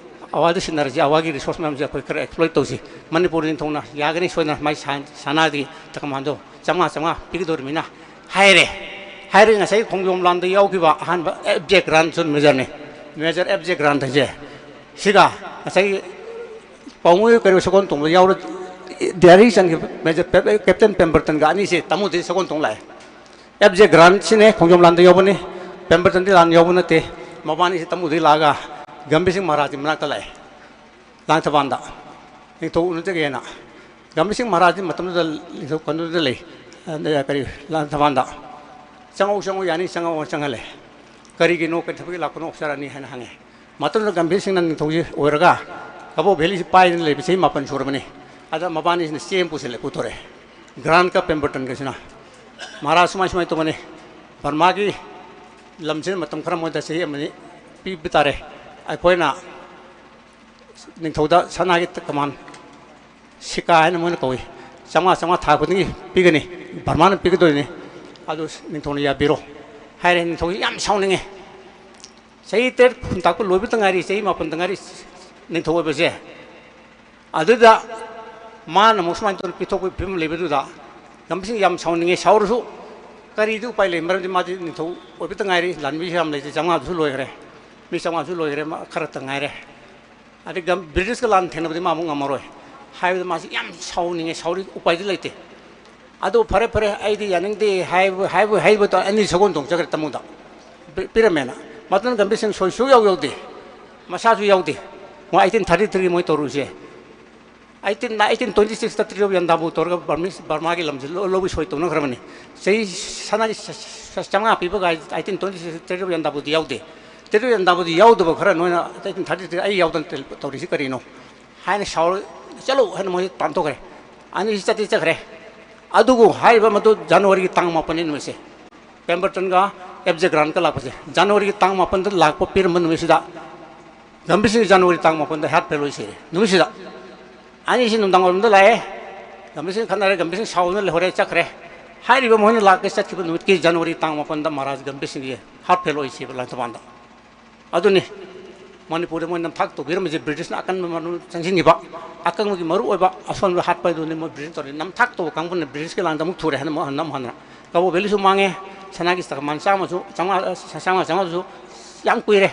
ꯑꯋꯥꯗ ꯁꯤꯟꯅꯔꯁꯤ, ꯑꯋꯥꯒꯤ ꯔꯤꯁꯣꯔꯁ ꯃꯌꯥꯝꯁꯦ ꯑꯩꯈꯣꯏ ꯈꯔ ꯑꯦꯛꯁꯄ꯭ꯂꯣꯏꯠ ꯇꯧꯁꯤ꯫ ꯃꯅꯤꯄꯨꯔ ꯅꯤꯡꯊꯧꯅ ꯌꯥꯒꯅꯤ, ꯁꯣꯏꯗꯅ ꯃꯥꯏ ꯁꯥ-, ꯁꯅꯥꯒꯤ ꯇꯀꯃꯥꯟꯗꯣ ꯆꯥꯝꯃꯉꯥ, ꯆꯥꯝꯃꯉꯥ ꯄꯤꯒꯗꯧꯔꯤꯕꯅꯤꯅ ꯍꯥꯏꯔꯦ꯫ ꯍꯥꯏꯔꯦ, ꯉꯁꯥꯏ ꯈꯣꯡꯖꯣꯝ ꯂꯥꯟꯗ ꯌꯥꯎꯈꯤꯕ ꯑꯍꯥꯟꯕ ꯑꯦꯐ ꯖꯦ ꯒ꯭ꯔꯥꯟꯁꯣꯟ ꯃꯦꯖꯔꯅꯤ꯫ ꯃꯦꯖꯔ ꯑꯦꯐ ꯖꯦ ꯒ꯭ꯔꯥꯟꯠ ꯍꯥꯏꯁꯦ꯫ ꯁꯤꯒ ꯉꯁꯥꯏꯒꯤ ꯄꯥꯎꯃꯩ ꯀꯩꯅꯣ ꯁꯒꯣꯜ ꯇꯣꯡꯕ ꯌꯥꯎꯔ ꯗꯤꯌꯥꯔꯤ ꯆꯟꯈꯤꯕ ꯃꯦꯖꯔ ꯄꯦ-, ꯀꯦꯞꯇꯦꯟ ꯄꯦꯝꯕꯔꯇꯟꯒ ꯑꯅꯤꯁꯦ ꯇꯥꯃꯨꯗꯒꯤ ꯁꯒꯣꯜ ꯇꯣꯡ ꯂꯥꯛꯑꯦ꯫ ꯑꯦꯐ ꯖꯦ ꯒ꯭ꯔꯥꯟꯠꯁꯤꯅꯦ ꯈꯣꯡꯖꯣꯝ ꯂꯥꯟꯗ ꯌꯥꯎꯕꯅꯤ, ꯄꯦꯝꯕꯔꯇꯟꯗꯤ ꯂꯥꯟ ꯌꯥꯎꯕ ꯅꯠꯇꯦ꯫ ꯃꯕꯥꯅꯤꯁꯦ ꯇꯥꯃꯨꯗꯒꯤ ꯂꯥꯛꯑꯒ ꯒꯝꯚꯤꯔ ꯁꯤꯡ ꯃꯍꯥꯔꯥꯖꯀꯤ ꯃꯅꯥꯛꯇ ꯂꯥꯛꯑꯦ, ꯂꯥꯡꯊꯕꯥꯜꯗ꯫ ꯅꯤꯡꯊꯧ ꯎꯅꯖꯒꯦꯅ꯫ ꯒꯝꯚꯤꯔ ꯁꯤꯡ ꯃꯍꯥꯔꯥꯖꯇꯤ ꯃꯇꯝꯗꯨꯗ ꯅꯤꯡꯊꯧ ꯀꯩꯅꯣꯗꯨꯗ ꯂꯩ, ꯑ, ꯀꯔꯤ, ꯂꯥꯡꯊꯕꯥꯜꯗ꯫ "ꯆꯪꯉꯛꯎ, ꯆꯪꯉꯛꯎ, ꯌꯥꯅꯤ, ꯆꯪꯉꯛꯑꯣ" ꯆꯪꯍꯜꯂꯦ꯫ "ꯀꯔꯤꯒꯤꯅꯣ, ꯀꯩ ꯊꯕꯛꯀꯤ ꯂꯥꯛꯄꯅꯣ, ꯑꯣꯐꯤꯁꯥꯔ ꯑꯅꯤ?" ꯍꯥꯏꯅ ꯍꯪꯉꯦ꯫ ꯃꯇꯝꯗꯨꯗ ꯒꯝꯚꯤꯔ ꯁꯤꯡꯅ ꯅꯤꯡꯊꯧꯁꯦ ꯑꯣꯏꯔꯒ ꯀꯕꯣ ꯚꯦꯂꯤꯁꯤ ꯄꯥꯏꯗꯅ ꯂꯩꯕ ꯆꯍꯤ ꯃꯥꯄꯟ ꯁꯨꯔꯕꯅꯤ꯫ ꯑꯗ ꯃꯕꯥꯅꯤꯁꯤꯅ ꯆꯦ ꯑꯃ ꯄꯨꯁꯤꯜꯂꯦ, ꯄꯨꯊꯣꯔꯛꯑꯦ꯫ ꯒ꯭ꯔꯥꯟꯠꯀ ꯄꯦꯝꯕꯔꯇꯟꯒꯁꯤꯅ, "ꯃꯍꯥꯔꯥꯖ, ꯁꯨꯃꯥꯏ ꯁꯨꯃꯥꯏꯅ ꯇꯧꯕꯅꯤ, ꯕꯔꯃꯥꯒꯤ ꯂꯝꯁꯤꯅ ꯃꯇꯝ ꯈꯔ ꯃꯣꯏꯗ ꯆꯍꯤ ꯑꯃꯅꯤ ꯄꯤꯕ ꯇꯥꯔꯦ꯫ ꯑꯩꯈꯣꯏꯅ ꯅꯤꯡꯊꯧꯗ ꯁꯅꯥꯒꯤ ꯀꯃꯥꯟ ꯁꯤꯀꯥ ꯍꯥꯏꯅ ꯃꯣꯏꯅ ꯀꯧꯏ, ꯆꯥꯝꯃꯉꯥ ꯆꯥꯝꯃꯉꯥ ꯊꯥ ꯈꯨꯗꯤꯡꯒꯤ ꯄꯤꯒꯅꯤ, ꯕꯔꯃꯥꯅ ꯄꯤꯒꯗꯣꯏꯅꯤ, ꯑꯗꯨ ꯅꯤꯡꯊꯧꯅ ꯌꯥꯕꯤꯔꯣ" ꯍꯥꯏꯔꯦ꯫ ꯅꯤꯡꯊꯧꯁꯤ ꯌꯥꯝ ꯁꯥꯎꯅꯤꯡꯉꯦ꯫ ꯆꯍꯤ ꯇꯔꯦꯠ ꯈꯨꯟ ꯇꯥꯛꯄ ꯂꯣꯏꯕꯇ ꯉꯥꯏꯔꯤ, ꯆꯍꯤ ꯃꯥꯄꯟꯗ ꯉꯥꯏꯔꯤ ꯅꯤꯡꯊꯧ ꯑꯣꯏꯕꯁꯦ꯫ ꯑꯗꯨꯗ ꯃꯥꯅ ꯑꯃꯨꯛ ꯁꯨꯃꯥꯏꯅ ꯇꯧꯗꯅ ꯄꯤꯊꯣꯛꯄꯒꯤ ꯐꯤꯕꯝ ꯂꯩꯕꯗꯨꯗ ꯒꯝꯚꯤꯔ ꯁꯤꯡ ꯌꯥꯝ ꯁꯥꯎꯅꯤꯡꯉꯦ꯫ ꯁꯥꯎꯔꯁꯨ ꯀꯔꯤꯗꯤ ꯎꯄꯥꯏ ꯂꯩ? ꯃꯔꯝꯗꯤ ꯃꯥꯗꯤ ꯅꯤꯡꯊꯧ ꯑꯣꯏꯕꯇ ꯉꯥꯏꯔꯤ, ꯂꯥꯟꯃꯤꯁꯨ ꯌꯥꯝ ꯂꯩꯇꯦ, ꯆꯥꯝꯃꯉꯥꯗꯨꯁꯨ ꯂꯣꯏꯈ꯭ꯔꯦ, ꯃꯤ ꯆꯥꯝꯃꯉꯥꯁꯨ ꯂꯣꯏꯈ꯭ꯔꯦ, ꯃꯥ ꯈꯔꯇ ꯉꯥꯏꯔꯦ꯫ ꯑꯗꯩ ꯒꯝ-, ꯕ꯭ꯔꯤꯇꯤꯁꯀ ꯂꯥꯟ ꯊꯦꯡꯅꯕꯗꯤ ꯃꯥ ꯑꯃꯨꯛ ꯉꯝꯃꯔꯣꯏ ꯍꯥꯏꯕꯗ ꯃꯥꯁꯤ ꯌꯥꯝ ꯁꯥꯎꯅꯤꯡꯉꯦ, ꯁꯥꯎꯔꯤ, ꯎꯄꯥꯏꯗꯤ ꯂꯩꯇꯦ꯫ ꯑꯗꯨ ꯐꯔꯦ, ꯐꯔꯦ, ꯑꯩꯗꯤ ꯌꯥꯅꯤꯡꯗꯦ ꯍꯥꯏꯕ, ꯍꯥꯏꯕ, ꯍꯥꯏꯕ ꯇꯧ-, ꯑꯅꯤ ꯁꯒꯣꯜ ꯇꯣꯡ ꯆꯠꯈ꯭ꯔꯦ ꯇꯥꯃꯨꯗ꯫ ꯄꯤ-, ꯄꯤꯔꯝꯃꯦꯅ꯫ ꯃꯇꯝꯗꯨꯗ ꯒꯝꯚꯤꯔ ꯁꯤꯡ ꯁꯣꯏ ꯁꯨꯡꯌꯥꯎ ꯌꯥꯎꯗꯦ꯫ ꯃꯁꯥꯁꯨ ꯌꯥꯎꯗꯦ꯫ ꯃꯣꯏ eighteen thirty three ꯃꯣꯏ ꯇꯧꯔꯨꯁꯦ꯫ Eighteen, eighteen twenty sixꯇ ꯇ꯭ꯔꯤꯔꯣꯞ ꯌꯥꯟꯗꯥꯕꯨ ꯇꯧꯔꯒ ꯕꯔꯃꯤꯁ, ꯕꯔꯃꯥꯒꯤ ꯂꯝꯁꯦ ꯂꯧ-, ꯂꯧꯕ ꯁꯣꯏ ꯇꯧꯅꯈ꯭ꯔꯕꯅꯤ꯫ ꯆꯍꯤ ꯁꯅꯥꯒꯤ ꯆ-, ꯆ-, ꯆꯥꯝꯃꯉꯥ ꯄꯤꯕꯒ eighteen twenty six ꯇ꯭ꯔꯤꯔꯣꯞ ꯌꯥꯟꯗꯥꯕꯨꯗꯤ ꯌꯥꯎꯗꯦ꯫ ꯇ꯭ꯔꯤꯔꯣꯞ ꯌꯥꯟꯗꯥꯕꯨꯗꯤ ꯌꯥꯎꯗꯕ ꯈꯔ ꯅꯣꯏꯅ eighteen thirty three ꯑꯩ ꯌꯥꯎꯗꯅ ꯇꯧꯔꯤꯁꯤ ꯀꯔꯤꯅꯣ ꯍꯥꯏꯅ ꯁꯥꯎꯔ ꯆꯠꯂꯨ ꯍꯥꯏꯅ ꯃꯣꯏ ꯇꯥꯟꯊꯣꯛꯈ꯭ꯔꯦ꯫ ꯑꯅꯤꯁꯤ ꯆꯠꯇꯤ ꯆꯠꯈ꯭ꯔꯦ꯫ ꯑꯗꯨꯕꯨ ꯍꯥꯏꯔꯤꯕ ꯃꯗꯨ ꯖꯅꯋꯥꯔꯤꯒꯤ ꯇꯥꯡ ꯃꯥꯄꯟꯅꯤ ꯅꯨꯃꯤꯠꯁꯦ꯫ ꯄꯦꯝꯕꯔꯇꯟꯒ ꯑꯦꯐ ꯖꯦ ꯒ꯭ꯔꯥꯟꯠꯀ ꯂꯥꯛꯄꯁꯦ ꯖꯅꯋꯥꯔꯤꯒꯤ ꯇꯥꯡ ꯃꯥꯄꯟꯗ ꯂꯥꯛꯄ ꯄꯤꯔꯝꯕ ꯅꯨꯃꯤꯠꯁꯤꯗ ꯒꯝꯚꯤꯔ ꯁꯤꯡ ꯖꯅꯋꯥꯔꯤ ꯇꯥꯡ ꯃꯥꯄꯟꯗ ꯍꯥꯔꯠ ꯐꯦꯜ ꯑꯣꯏ ꯁꯤꯔꯦ꯫ ꯅꯨꯃꯤꯠꯁꯤꯗ ꯑꯅꯤꯁꯤ ꯅꯨꯡꯗꯥꯡ ꯋꯥꯏꯔꯝꯗ ꯂꯥꯛꯑꯦ꯫ ꯒꯝꯚꯤꯔ ꯁꯤꯡ ꯈꯠꯅꯔꯦ, ꯒꯝꯚꯤꯔ ꯁꯤꯡ ꯁꯥꯎꯗꯨꯅ ꯂꯩꯍꯧꯔꯦ, ꯆꯠꯈ꯭ꯔꯦ꯫ ꯍꯥꯏꯔꯤꯕ ꯃꯣꯏꯅ ꯂꯥꯛꯀꯦ ꯆꯠꯈꯤꯕ ꯅꯨꯃꯤꯠꯀꯤ ꯖꯅꯋꯥꯔꯤ ꯇꯥꯡ ꯃꯥꯄꯟꯗ ꯃꯍꯥꯔꯥꯖ ꯒꯝꯚꯤꯔ ꯁꯤꯡꯁꯦ ꯍꯥꯔꯠ ꯐꯦꯜ ꯑꯣꯏ ꯁꯤꯕ ꯂꯥꯡꯊꯕꯥꯜꯗ꯫ ꯑꯗꯨꯅꯤ ꯃꯅꯤꯄꯨꯔꯗ ꯃꯣꯏ ꯅꯝꯊꯥꯛ ꯇꯧꯕꯤꯔꯝꯕꯁꯦ꯫ ꯕ꯭ꯔꯤꯇꯤꯁꯅ ꯑꯀꯟꯕ ꯃꯔꯨ ꯆꯪꯁꯤꯟꯈꯤꯕ, ꯑꯀꯪꯕꯒꯤ ꯃꯔꯨ ꯑꯣꯏꯕ ꯑꯁꯣꯟꯕ ꯍꯥꯠꯄ ꯍꯥꯏꯗꯨꯅꯤ ꯃꯣꯏ ꯕ꯭ꯔꯤꯇꯤꯁ ꯇꯧꯔꯤ꯫ ꯅꯝꯊꯥꯛ ꯇꯧꯕ ꯀꯥꯡꯕꯨꯅ ꯕ꯭ꯔꯤꯇꯤꯁꯀꯤ ꯂꯥꯟꯗ ꯑꯃꯨꯛ ꯊꯨꯔꯦ ꯍꯥꯏꯅ ꯑꯃꯨꯛ ꯍꯟꯅ ꯑꯃꯨꯛ ꯍꯟꯅ ꯀꯕꯣ ꯚꯦꯂꯤꯁꯨ ꯃꯥꯡꯉꯦ꯫ ꯁꯅꯥꯒꯤ ꯇꯀꯃꯥꯟ ꯆꯥꯝꯃꯁꯨ, ꯆꯥꯝꯃꯉꯥ, ꯆꯥꯝꯃꯉꯥꯁꯨ ꯌꯥꯝ ꯀꯨꯏꯔꯦ꯫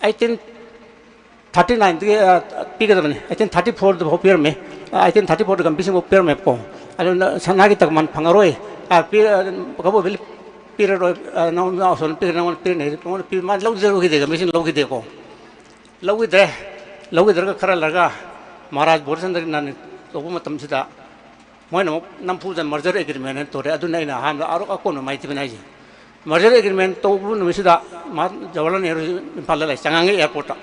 eighteen thirty nineꯗꯒꯤ, ꯑ, ꯄꯤꯒꯗꯕꯅꯤ꯫ eighteen thirty fourꯗ ꯐꯥꯎ ꯄꯤꯔꯝꯃꯤ꯫ ꯑ, eighteen thirty fourꯗ ꯒꯝꯚꯤꯔ ꯁꯤꯡ ꯐꯥꯎ ꯄꯤꯔꯝꯃꯦꯕꯀꯣ꯫ ꯑꯗꯨꯅ ꯁꯅꯥꯒꯤ ꯇꯀꯃꯥꯟ ꯐꯪꯉꯔꯣꯏ꯫ ꯑ, ꯄꯤ-, ꯑ, ꯀꯕꯣ ꯚꯦꯂꯤ ꯄꯤꯔꯔꯣꯏ꯫ ꯑ, ꯅꯉꯣꯟꯗ ꯑꯁꯣꯟ ꯄꯤꯔꯦ, ꯅꯉꯣꯟꯗ ꯄꯤꯔꯅꯤ ꯍꯥꯏꯗꯤ ꯃꯉꯣꯟꯗ ꯄꯤ-, ꯃꯥ ꯂꯧꯖꯔꯨꯈꯤꯗꯦ, ꯒꯝꯚꯤꯔ ꯁꯤꯡ ꯂꯧꯈꯤꯗꯦꯀꯣ꯫ ꯂꯧꯈꯤꯗ꯭ꯔꯦ꯫ ꯂꯧꯈꯤꯗ꯭ꯔꯒ ꯈꯔ ꯂꯩꯔꯒ ꯃꯍꯥꯔꯥꯖ ꯕꯣꯙꯆꯟꯗ꯭ꯔ ꯅꯟ ꯇꯧꯕ ꯃꯇꯝꯁꯤꯗ ꯃꯣꯏꯅ ꯑꯃꯨꯛ ꯅꯝꯐꯨꯗ merger agreement ꯍꯥꯏꯅ ꯇꯧꯔꯦ꯫ ꯑꯗꯨꯅ ꯑꯩꯅ ꯑꯍꯥꯟꯕ ꯑꯔꯣ-, ꯑꯀꯣꯟꯕ ꯃꯥꯏꯊꯤꯕꯅꯤ ꯍꯥꯏꯁꯦ꯫ Merger agreement ꯇꯧꯕ ꯅꯨꯃꯤꯠꯁꯤꯗ ꯃꯍꯥ-, ꯖꯋꯥꯍꯔꯂꯥꯜ ꯅꯦꯍꯔꯨ ꯏꯝꯐꯥꯜꯗ ꯂꯩ, ꯆꯉꯥꯡꯒꯩ airportꯇ꯫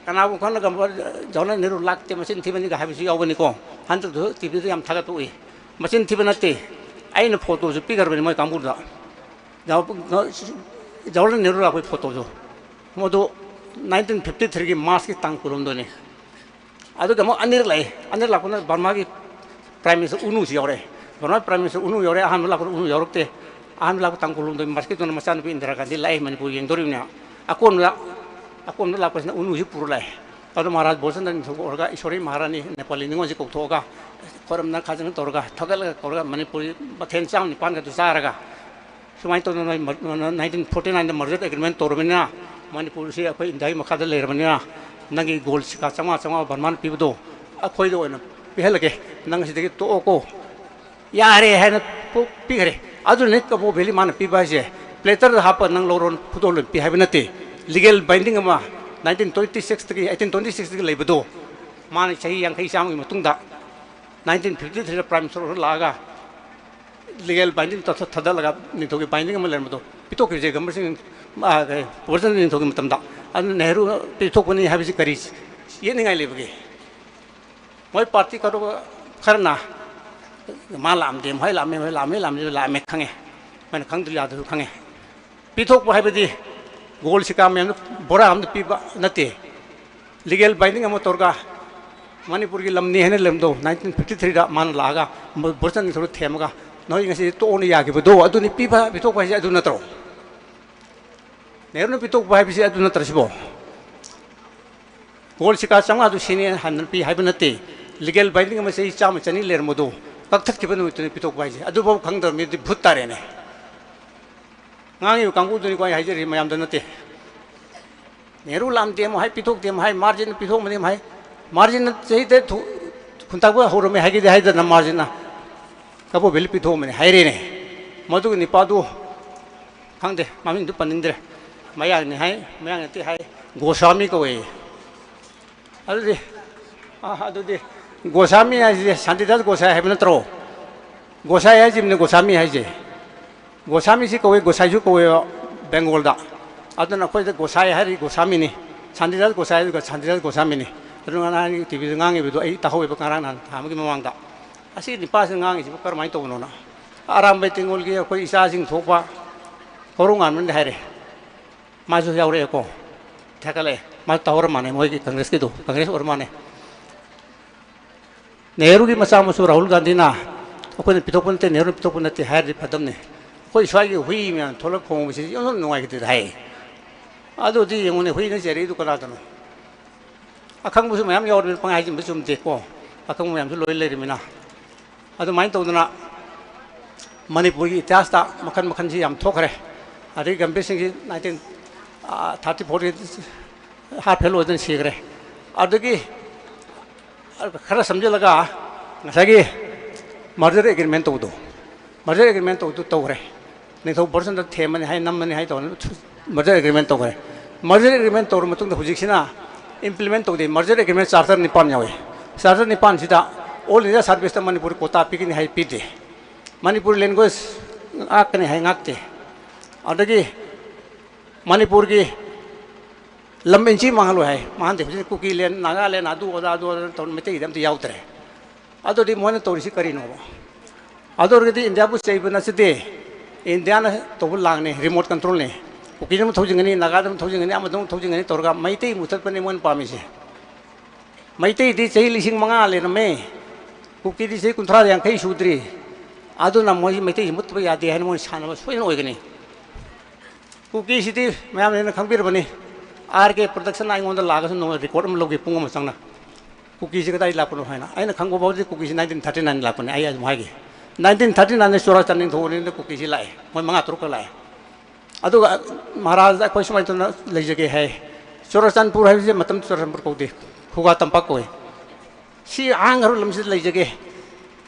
ꯀꯅꯥꯒꯨꯝꯕ ꯈꯔꯅ ꯒꯝ-, ꯖꯋꯥꯍꯔꯂꯥꯜ ꯅꯦꯍꯔꯨ ꯂꯥꯛꯇꯦ, ꯃꯆꯤꯟ ꯊꯤꯕꯅꯤꯒ ꯍꯥꯏꯕꯁꯨ ꯌꯥꯎꯕꯅꯤꯀꯣ꯫ ꯍꯟꯗꯛꯇꯁꯨ ꯇꯤꯚꯤꯗ ꯌꯥꯝ ꯊꯥꯒꯠꯄ ꯎꯏ꯫ ꯃꯆꯤꯟ ꯊꯤꯕ ꯅꯠꯇꯦ꯫ ꯑꯩꯅ photoꯁꯨ ꯄꯤꯈ꯭ꯔꯕꯅꯤ ꯃꯣꯏ ꯀꯥꯡꯕꯨꯗ꯫ ꯖꯋꯥ-, ꯖꯋꯥꯍꯔꯂꯥꯜ ꯅꯦꯍꯔꯨ ꯂꯥꯛꯄꯒꯤ photoꯁꯨ꯫ ꯃꯗꯨ nineteen fifty threeꯒꯤ Marchꯀꯤ ꯇꯥꯡ ꯀꯨꯟꯍꯨꯝꯗꯣꯏꯅꯤ꯫ ꯑꯗꯨꯒ ꯑꯃꯨꯛ ꯑꯅꯤꯔꯛ ꯂꯥꯛꯏ꯫ ꯑꯅꯤꯔꯛ ꯂꯥꯛꯄꯅ ꯕꯔꯃꯥꯒꯤ Prime Minister ꯎꯅꯨꯁꯨ ꯌꯥꯎꯔꯛꯑꯦ꯫ ꯕꯔꯃꯥꯒꯤ Prime Minister ꯎꯅꯨ ꯌꯥꯎꯔꯛꯑꯦ꯫ ꯑꯍꯥꯟꯕ ꯂꯥꯛꯄꯗ ꯎꯅꯨ ꯌꯥꯎꯔꯛꯇꯦ꯫ ꯑꯍꯥꯟꯕ ꯂꯥꯛꯄ ꯇꯥꯡ ꯀꯨꯟꯍꯨꯝꯗꯣꯏ Marchꯀꯤꯗꯨꯅ ꯃꯆꯥꯅꯨꯄꯤ ꯏꯟꯗꯤꯔꯥ ꯒꯥꯟꯙꯤ ꯂꯥꯛꯑꯦ ꯃꯅꯤꯄꯨꯔ ꯌꯦꯡꯗꯣꯔꯤꯕꯅꯦ꯫ ꯑꯀꯣꯟꯕꯗ, ꯑꯀꯣꯟꯕꯗ ꯂꯥꯛꯄꯁꯤꯅ ꯎꯅꯨꯁꯤ ꯄꯨꯔ ꯂꯥꯛꯑꯦ꯫ ꯑꯗꯣ ꯃꯍꯥꯔꯥꯖ ꯕꯣꯙꯆꯟꯗ꯭ꯔ ꯅꯤꯡꯊꯧ ꯀꯧꯔꯒ ꯏꯁꯣꯔꯤ ꯃꯍꯥꯔꯥꯅꯤ ꯅꯦꯄꯥꯂꯤ ꯅꯤꯉꯣꯜꯁꯤ ꯀꯧꯊꯣꯛꯑꯒ ꯈꯣꯏꯔꯝꯅ ꯈꯥꯖꯅ ꯇꯧꯔꯒ ꯊꯥꯒꯠꯂꯒ ꯀꯧꯔꯒ ꯃꯅꯤꯄꯨꯔꯤ ꯃꯊꯦꯜ ꯆꯥꯝ ꯅꯤꯄꯥꯟꯒꯗꯨ ꯆꯥꯔꯒ ꯁꯨꯃꯥꯏꯅ ꯇꯧꯗꯅ ꯅꯣꯏ ꯃ-, nineteen forty nineꯗ merger agreement ꯇꯧꯔꯕꯅꯤꯅ, ꯃꯅꯤꯄꯨꯔꯁꯤ ꯑꯩꯈꯣꯏ ꯏꯟꯗꯤꯌꯥꯒꯤ ꯃꯈꯥꯗ ꯂꯩꯔꯕꯅꯤꯅ, ꯅꯪꯒꯤ ꯒꯣꯜ ꯁꯤꯀꯥ ꯆꯥꯝꯃꯉꯥ ꯆꯥꯝꯃꯉꯥ ꯕꯔꯃꯥꯅ ꯄꯤꯕꯗꯣ ꯑꯩꯈꯣꯏꯗ ꯑꯣꯏꯅ ꯄꯤꯍꯜꯂꯒꯦ, ꯅꯪ ꯁꯤꯗꯒꯤ ꯇꯣꯛꯑꯣꯀꯣ, ꯌꯥꯔꯦ ꯍꯥꯏꯅ ꯄꯣ-, ꯄꯤꯈ꯭ꯔꯦ꯫ ꯑꯗꯨꯅꯤ ꯀꯕꯣ ꯚꯦꯂꯤ ꯃꯥꯅ ꯄꯤꯕ ꯍꯥꯏꯁꯦ꯫ Platterꯗ ꯍꯥꯞꯄ ꯅꯪ ꯂꯧꯔꯣ, ꯈꯨꯗꯣꯜ ꯑꯣꯏꯅ ꯄꯤ ꯍꯥꯏꯕ ꯅꯠꯇꯦ꯫ ꯂꯤꯒꯦꯜ ꯕꯥꯏꯟꯗꯤꯡ ꯑꯃ ꯅꯥꯏꯟꯇꯤꯟ ꯇ꯭ꯋꯦꯟꯇꯤ ꯁꯤꯛꯁꯇꯒꯤ, ꯑꯩꯠꯇꯤꯟ ꯇ꯭ꯋꯦꯟꯇꯤ ꯁꯤꯛꯁꯇꯒꯤ ꯂꯩꯕꯗꯣ, ꯃꯥꯅ ꯆꯍꯤ ꯌꯥꯡꯈꯩ ꯆꯥꯝꯃꯒꯤ ꯃꯇꯨꯡꯗ ꯅꯥꯏꯟꯇꯤꯟ ꯐꯤꯐꯇꯤ ꯊ꯭ꯔꯤꯗ ꯄ꯭ꯔꯥꯏꯝ ꯃꯤꯅꯤꯁꯇꯔ ꯑꯣꯏꯔ ꯂꯥꯛꯑꯒ ꯂꯤꯒꯦꯜ ꯕꯥꯏꯟꯗꯤꯡ ꯊꯥꯗꯠꯂꯒ ꯅꯤꯡꯊꯧꯒꯤ ꯕꯥꯏꯟꯗꯤꯡ ꯑꯃ ꯂꯩꯔꯝꯕꯗꯣ ꯄꯤꯊꯣꯛꯈꯤꯕꯁꯦ ꯒꯝꯚꯤꯔ ꯁꯤꯡ, ꯑ, ꯀꯩ, ꯒꯣꯕꯔꯙꯟ ꯅꯤꯡꯊꯧꯒꯤ ꯃꯇꯝꯗ꯫ ꯑꯗꯨꯅ ꯅꯦꯍꯔꯨꯅ ꯄꯤꯊꯣꯛꯄꯅꯤ ꯍꯥꯏꯕꯁꯤ ꯀꯔꯤ ꯌꯦꯠꯅꯤꯡꯉꯥꯏ ꯂꯩꯕꯒꯦ? ꯃꯣꯏ ꯄꯥꯔꯇꯤ ꯈꯔ-, ꯈꯔꯅ ꯃꯥ ꯂꯥꯛꯑꯝꯗꯦ, ꯃꯣꯏ ꯂꯥꯛꯑꯝꯃꯦ, ꯃꯣꯏ ꯂꯥꯛꯑꯝꯃꯦ, ꯂꯥꯛꯑꯝꯃꯦ, ꯂꯥꯛꯑꯝꯃꯦ, ꯂꯥꯛꯑꯝꯃꯦ ꯈꯪꯉꯦ꯫ ꯃꯣꯏꯅ ꯈꯪꯗ꯭ꯔꯤ ꯌꯥꯗ꯭ꯔꯁꯨ ꯈꯪꯉꯦ꯫ ꯄꯤꯊꯣꯛꯄ ꯍꯥꯏꯕꯗꯤ ꯒꯣꯜ ꯁꯤꯀꯥ ꯃꯌꯥꯝꯗꯨ ꯕꯣꯔꯥ ꯑꯃꯗ ꯄꯤꯕ ꯅꯠꯇꯦ꯫ ꯂꯤꯒꯦꯜ ꯕꯥꯏꯟꯗꯤꯡ ꯑꯃ ꯇꯧꯔꯒ ꯃꯅꯤꯄꯨꯔꯒꯤ ꯂꯝꯅꯤ ꯍꯥꯏꯅ ꯂꯩꯔꯝꯕꯗꯣ ꯅꯥꯏꯟꯇꯤꯟ ꯐꯤꯐꯇꯤ ꯊ꯭ꯔꯤꯗ ꯃꯥꯅ ꯂꯥꯛꯑꯒ ꯒꯣꯕꯔꯙꯟ ꯅꯤꯡꯊꯧꯗ ꯊꯦꯝꯃꯒ ꯅꯣꯏ ꯉꯁꯤ ꯇꯣꯛꯑꯣꯅ ꯌꯥꯈꯤꯕꯗꯣ ꯑꯗꯨꯅꯤ ꯄꯤꯕ, ꯄꯤꯊꯣꯛꯄ ꯍꯥꯏꯁꯦ ꯑꯗꯨ ꯅꯠꯇ꯭ꯔꯣ? ꯅꯦꯍꯔꯨꯅ ꯄꯤꯊꯣꯛꯄ ꯍꯥꯏꯕꯁꯤ ꯑꯗꯨ ꯅꯠꯇ꯭ꯔ ꯁꯤꯕꯣ? ꯒꯣꯜ ꯁꯤꯀꯥ ꯆꯥꯝꯃꯉꯥꯗꯨ ꯁꯤꯅꯤ ꯍꯟꯅ ꯄꯤ ꯍꯥꯏꯕ ꯅꯠꯇꯦ꯫ ꯂꯤꯒꯦꯜ ꯕꯥꯏꯟꯗꯤꯡ ꯑꯃ ꯆꯍꯤ ꯆꯥꯝꯃ ꯆꯅꯤ ꯂꯩꯔꯝꯕꯗꯣ ꯀꯛꯊꯠꯈꯤꯕ ꯅꯨꯃꯤꯠꯇꯨꯅꯤ ꯄꯤꯊꯣꯛꯄ ꯍꯥꯏꯁꯦ꯫ ꯑꯗꯨꯐꯥꯎ ꯈꯪꯗꯕ ꯃꯤꯗꯤ ꯚꯨꯠ ꯇꯥꯔꯦꯅꯦ꯫ ꯉꯥꯡꯉꯤꯕ ꯀꯥꯡꯕꯨꯗꯨꯅꯤꯀꯣ ꯑꯩ ꯍꯥꯏꯖꯔꯤ, ꯃꯌꯥꯝꯗ ꯅꯠꯇꯦ꯫ ꯅꯦꯍꯔꯨ ꯂꯥꯛꯑꯝꯗꯦ ꯑꯃꯨꯛ ꯍꯥꯏ, ꯄꯤꯊꯣꯛꯇꯦ ꯑꯃꯨꯛ ꯍꯥꯏ, ꯃꯥꯔꯖꯤꯟꯅ ꯄꯤꯊꯣꯛꯑꯝꯕꯅꯤ ꯑꯃꯨꯛ ꯍꯥꯏ꯫ ꯃꯥꯔꯖꯤꯟꯅ ꯆꯍꯤ ꯇꯔꯦꯠ ꯊꯨ-, ꯈꯨꯟꯇꯥꯛꯄ ꯍꯧꯔꯝꯃꯦ ꯍꯥꯏꯒꯦꯗꯤ ꯍꯥꯏꯗꯅ ꯃꯥꯔꯖꯤꯟꯅ ꯀꯕꯣꯕꯦꯂꯤ ꯄꯤꯊꯣꯛꯑꯝꯕꯅꯤ ꯍꯥꯏꯔꯦꯅꯦ꯫ ꯃꯗꯨꯒꯤ ꯅꯤꯄꯥꯗꯨ ꯈꯪꯗꯦ, ꯃꯃꯤꯡꯗꯨ ꯄꯟꯅꯤꯡꯗ꯭ꯔꯦ꯫ ꯃꯌꯥꯡꯅꯤ ꯍꯥꯏ, ꯃꯌꯥꯡ ꯅꯠꯇꯦ ꯍꯥꯏ, ꯒꯣꯁ꯭ꯋꯥꯃꯤ ꯀꯧꯋꯦ꯫ ꯑꯗꯨꯗꯤ, ꯑ, ꯑꯗꯨꯗꯤ ꯒꯣꯁ꯭ꯋꯥꯃꯤ ꯍꯥꯏꯁꯦ ꯁꯥꯟꯇꯤꯗꯥꯁ ꯒꯣꯁꯥꯏ ꯍꯥꯏꯕ ꯅꯠꯇ꯭ꯔꯣ? ꯒꯣꯁꯥꯏ ꯍꯥꯏꯁꯤꯕꯅꯤ ꯒꯣꯁ꯭ꯋꯥꯃꯤ ꯍꯥꯏꯁꯦ꯫ ꯒꯣꯁ꯭ꯋꯥꯃꯤꯁꯤ ꯀꯧꯋꯦ, ꯒꯣꯁꯥꯏꯁꯨ ꯀꯧꯋꯦꯕ ꯕꯦꯡꯒꯣꯜꯗ꯫ ꯑꯗꯨꯅ ꯑꯩꯈꯣꯏꯗ ꯒꯣꯁꯥꯏ ꯍꯥꯏꯔꯤ ꯒꯣꯁ꯭ꯋꯥꯃꯤꯅꯤ, ꯁꯥꯟꯇꯤꯗꯥꯁ ꯒꯣꯁꯥꯏ ꯍꯥꯏꯔꯤ ꯁꯥꯟꯇꯤꯗꯥꯁ ꯒꯣꯁ꯭ꯋꯥꯃꯤꯅꯤ꯫ ꯑꯗꯨ ꯉꯔꯥꯡ ꯇꯤ ꯚꯤꯗ ꯉꯥꯡꯉꯤꯕꯗꯣ ꯑꯩ ꯇꯥꯍꯧꯋꯦꯕ ꯉꯔꯥꯡ ꯅꯍꯥꯟ ꯊꯥ ꯑꯃꯒꯤ ꯃꯃꯥꯡꯗ꯫ ꯑꯁꯤ ꯅꯤꯄꯥꯁꯤꯅ ꯉꯥꯡꯉꯤꯁꯤꯕꯨ ꯀꯔꯝꯍꯥꯏꯅ ꯇꯧꯕꯅꯣꯅ꯫ ꯑꯔꯥꯝꯕꯩ ꯇꯦꯡꯒꯣꯜꯒꯤ ꯑꯩꯈꯣꯏ ꯏꯆꯥꯁꯤꯡ ꯊꯣꯛꯄ ꯀꯧꯔꯧꯉꯥꯟꯕꯅꯗꯤ ꯍꯥꯏꯔꯦ꯫ ꯃꯥꯁꯨ ꯌꯥꯎꯔꯛꯑꯦꯀꯣ, ꯊꯦꯠꯀꯠꯂꯛꯑꯦ꯫ ꯃꯥꯁꯨ ꯇꯧꯍꯧꯔ ꯃꯥꯜꯂꯦ, ꯃꯣꯏꯒꯤ ꯀꯪꯒ꯭ꯔꯦꯁꯀꯤꯗꯣ, ꯀꯪꯒ꯭ꯔꯦꯁ ꯑꯣꯏꯔ ꯃꯥꯜꯂꯦ꯫ ꯅꯦꯍꯔꯨꯒꯤ ꯃꯆꯥ ꯃꯁꯨ ꯔꯥꯍꯨꯜ ꯒꯥꯟꯙꯤꯅ ꯑꯩꯈꯣꯏꯅ ꯄꯤꯊꯣꯛꯄ ꯅꯠꯇꯦ, ꯅꯦꯍꯔꯨꯅ ꯄꯤꯊꯣꯛꯄ ꯅꯠꯇꯦ ꯍꯥꯏꯔꯗꯤ ꯐꯗꯝꯅꯤ꯫ ꯑꯩꯈꯣꯏ ꯁ꯭ꯋꯥꯏꯒꯤ ꯍꯨꯏ ꯃꯌꯥꯝ ꯊꯣꯛꯂꯛ ꯈꯣꯡꯕꯁꯤꯗꯤ ꯌꯥꯝ ꯅꯨꯡꯉꯥꯏꯈꯤꯗꯦꯗ ꯍꯥꯏ꯫ ꯑꯗꯨꯗꯤ ꯌꯦꯡꯉꯨꯅꯦ, ꯍꯨꯏꯅ ꯆꯦꯔꯛꯏꯗꯨ ꯀꯅꯥꯗꯅꯣ? ꯑꯈꯪꯕꯁꯨ ꯃꯌꯥꯝ ꯌꯥꯎꯔꯤꯕꯅꯤ, ꯄꯪꯍꯥꯏ ꯍꯥꯏꯖꯤꯟꯕ ꯆꯨꯝꯗꯦꯀꯣ꯫ ꯑꯈꯪꯕ ꯃꯌꯥꯝꯁꯨ ꯂꯣꯏ ꯂꯩꯔꯤꯃꯤꯅ꯫ ꯑꯗꯨꯃꯥꯏꯅ ꯇꯧꯗꯅ ꯃꯅꯤꯄꯨꯔꯒꯤ ꯏꯇꯤꯍꯥꯁꯇ ꯃꯈꯜ ꯃꯈꯜꯁꯤ ꯌꯥꯝ ꯊꯣꯛꯈ꯭ꯔꯦ꯫ ꯑꯗꯒꯤ ꯒꯝꯚꯤꯔ ꯁꯤꯡꯁꯤ ꯅꯥꯏꯟꯇꯤꯟ ꯊꯥꯔꯇꯤ ꯐꯣꯔꯒꯤ ꯍꯥꯔꯠ ꯐꯦꯜ ꯑꯣꯏꯗꯅ ꯁꯤꯈ꯭ꯔꯦ꯫ ꯑꯗꯨꯗꯒꯤ ꯈꯔ ꯁꯝꯖꯤꯜꯂꯒ ꯉꯁꯥꯏꯒꯤ ꯃꯔꯖꯔ ꯑꯦꯒ꯭ꯔꯤꯃꯦꯟ ꯇꯧꯕꯗꯣ, ꯃꯔꯖꯔ ꯑꯦꯒ꯭ꯔꯤꯃꯦꯟ ꯇꯧꯕꯗꯨ ꯇꯧꯈ꯭ꯔꯦ꯫ ꯅꯤꯡꯊꯧ ꯕꯣꯔꯆꯟꯗ꯭ꯔ ꯊꯦꯝꯃꯅꯤ ꯍꯥꯏ, ꯅꯝꯃꯅꯤ ꯍꯥꯏ ꯇꯧꯗꯅ ꯃꯔꯖꯔ ꯑꯦꯒ꯭ꯔꯤꯃꯦꯟ ꯇꯧꯈ꯭ꯔꯦ꯫ Merger agreement ꯇꯧꯔꯕ ꯃꯇꯨꯡꯗ ꯍꯧꯖꯤꯛꯁꯤꯅ implement ꯇꯧꯗꯦ꯫ Merger agreement charter ꯅꯤꯄꯥꯟ ꯌꯥꯎꯏ꯫ Charter ꯅꯤꯄꯥꯟꯁꯤꯗ all India serviceꯇ Manipuri quota ꯄꯤꯒꯅꯤ ꯍꯥꯏ ꯄꯤꯗꯦ꯫ ꯃꯅꯤꯄꯨꯔꯤ language ꯉꯥꯛꯀꯅꯤ ꯍꯥꯏ ꯉꯥꯛꯇꯦ꯫ ꯑꯗꯒꯤ ꯃꯅꯤꯄꯨꯔꯒꯤ ꯂꯝ inch ꯃꯥꯡꯍꯜꯂꯣꯏ ꯍꯥꯏ, ꯃꯥꯡꯍꯟꯗꯦ꯫ ꯍꯧꯖꯤꯛ ꯀꯨꯀꯤꯂꯦꯟ, ꯅꯥꯒꯥꯂꯦꯟ, ꯑꯗꯨ ꯑꯗꯥ ꯑꯗꯨ ꯑꯗꯥ ꯇꯧꯅ ꯃꯩꯇꯩꯗꯤ ꯑꯝꯇ ꯌꯥꯎꯗ꯭ꯔꯦ꯫ ꯑꯗꯨꯗꯤ ꯃꯣꯏꯅ ꯇꯧꯔꯤꯁꯤ ꯀꯔꯤꯅꯣꯕ? ꯑꯗꯨ ꯑꯣꯏꯔꯒꯗꯤ ꯏꯟꯗꯤꯌꯥꯕꯨ ꯆꯩꯕ ꯅꯠꯆꯗꯦ꯫ ꯏꯟꯗꯤꯌꯥꯅ ꯇꯧꯕ ꯂꯥꯡꯅꯤ, remote controlꯅꯤ꯫ ꯀꯨꯀꯤꯗ ꯑꯃ ꯊꯧꯖꯤꯟꯒꯅꯤ, ꯅꯥꯒꯥꯗ ꯑꯃ ꯊꯧꯖꯤꯟꯒꯅꯤ, ꯑꯃꯗ ꯑꯃ ꯊꯧꯖꯤꯟꯒꯅꯤ ꯇꯧꯔꯒ ꯃꯩꯇꯩ ꯃꯨꯊꯠꯄꯅꯤ ꯃꯣꯏꯅ ꯄꯥꯝꯃꯤꯁꯦ꯫ ꯃꯩꯇꯩꯗꯤ ꯆꯍꯤ ꯂꯤꯁꯤꯡ ꯃꯉꯥ ꯂꯩꯔꯝꯃꯦ, ꯀꯨꯀꯤꯗꯤ ꯆꯍꯤ ꯀꯨꯟꯊ꯭ꯔꯥ ꯌꯥꯡꯈꯩ ꯁꯨꯗ꯭ꯔꯤ꯫ ꯑꯗꯨꯅ ꯃꯣꯏ ꯃꯩꯇꯩꯁꯤ ꯃꯨꯠꯇꯕ ꯌꯥꯗꯦ ꯍꯥꯏꯅ ꯃꯣꯏ ꯁꯥꯟꯅꯕ ꯁꯣꯏꯗꯅ ꯑꯣꯏꯒꯅꯤ꯫ ꯀꯨꯀꯤꯁꯤꯗꯤ ꯃꯌꯥꯝꯅ ꯍꯦꯟꯅ ꯈꯪꯕꯤꯔꯕꯅꯤ꯫ ꯑꯥꯔ ꯀꯦ ꯄ꯭ꯔꯗꯛꯁꯟꯅ ꯑꯩꯉꯣꯟꯗ ꯂꯥꯛꯑꯒꯁꯨ ꯅꯣꯡꯃ ꯔꯦꯀꯣꯔꯠ ꯑꯃ ꯂꯧꯈꯤ ꯄꯨꯡ ꯑꯃ ꯆꯪꯅ꯫ ꯀꯨꯀꯤꯁꯤ ꯀꯗꯥꯏ ꯂꯥꯛꯄꯅꯣ ꯍꯥꯏꯅ꯫ ꯑꯩꯅ ꯈꯪꯕ ꯐꯥꯎꯗꯤ ꯀꯨꯀꯤꯁꯤ nineteen thirty nine ꯂꯥꯛꯄꯅꯤ꯫ ꯑꯩ ꯑꯗꯨꯝ ꯍꯥꯏꯒꯦ, nineteen thirty nine ꯆꯨꯔꯥꯆꯥꯟꯗ ꯅꯤꯡꯊꯧꯅꯤꯗ ꯀꯨꯀꯤꯁꯤ ꯂꯥꯛꯑꯦ, ꯃꯣꯏ ꯃꯉꯥ ꯇꯔꯨꯛꯀ ꯂꯥꯛꯑꯦ꯫ ꯑꯗꯨꯒ ꯃꯍꯥꯔꯥꯖꯗ ꯑꯩꯈꯣꯏ ꯁꯨꯃꯥꯏꯅ ꯇꯧꯅ ꯂꯩꯖꯒꯦ ꯍꯥꯏ꯫ ꯆꯨꯔꯥꯆꯥꯟꯄꯨꯔ ꯍꯥꯏꯕꯁꯦ ꯃꯇꯝ ꯆꯨꯔꯥꯆꯥꯟꯄꯨꯔ ꯀꯧꯗꯦ, ꯈꯨꯒꯥ ꯇꯝꯄꯥꯛ ꯀꯧꯏ꯫ ꯁꯤ ꯑꯍꯥꯡꯈꯔꯕ ꯂꯝꯁꯤꯗ ꯂꯩꯖꯒꯦ꯫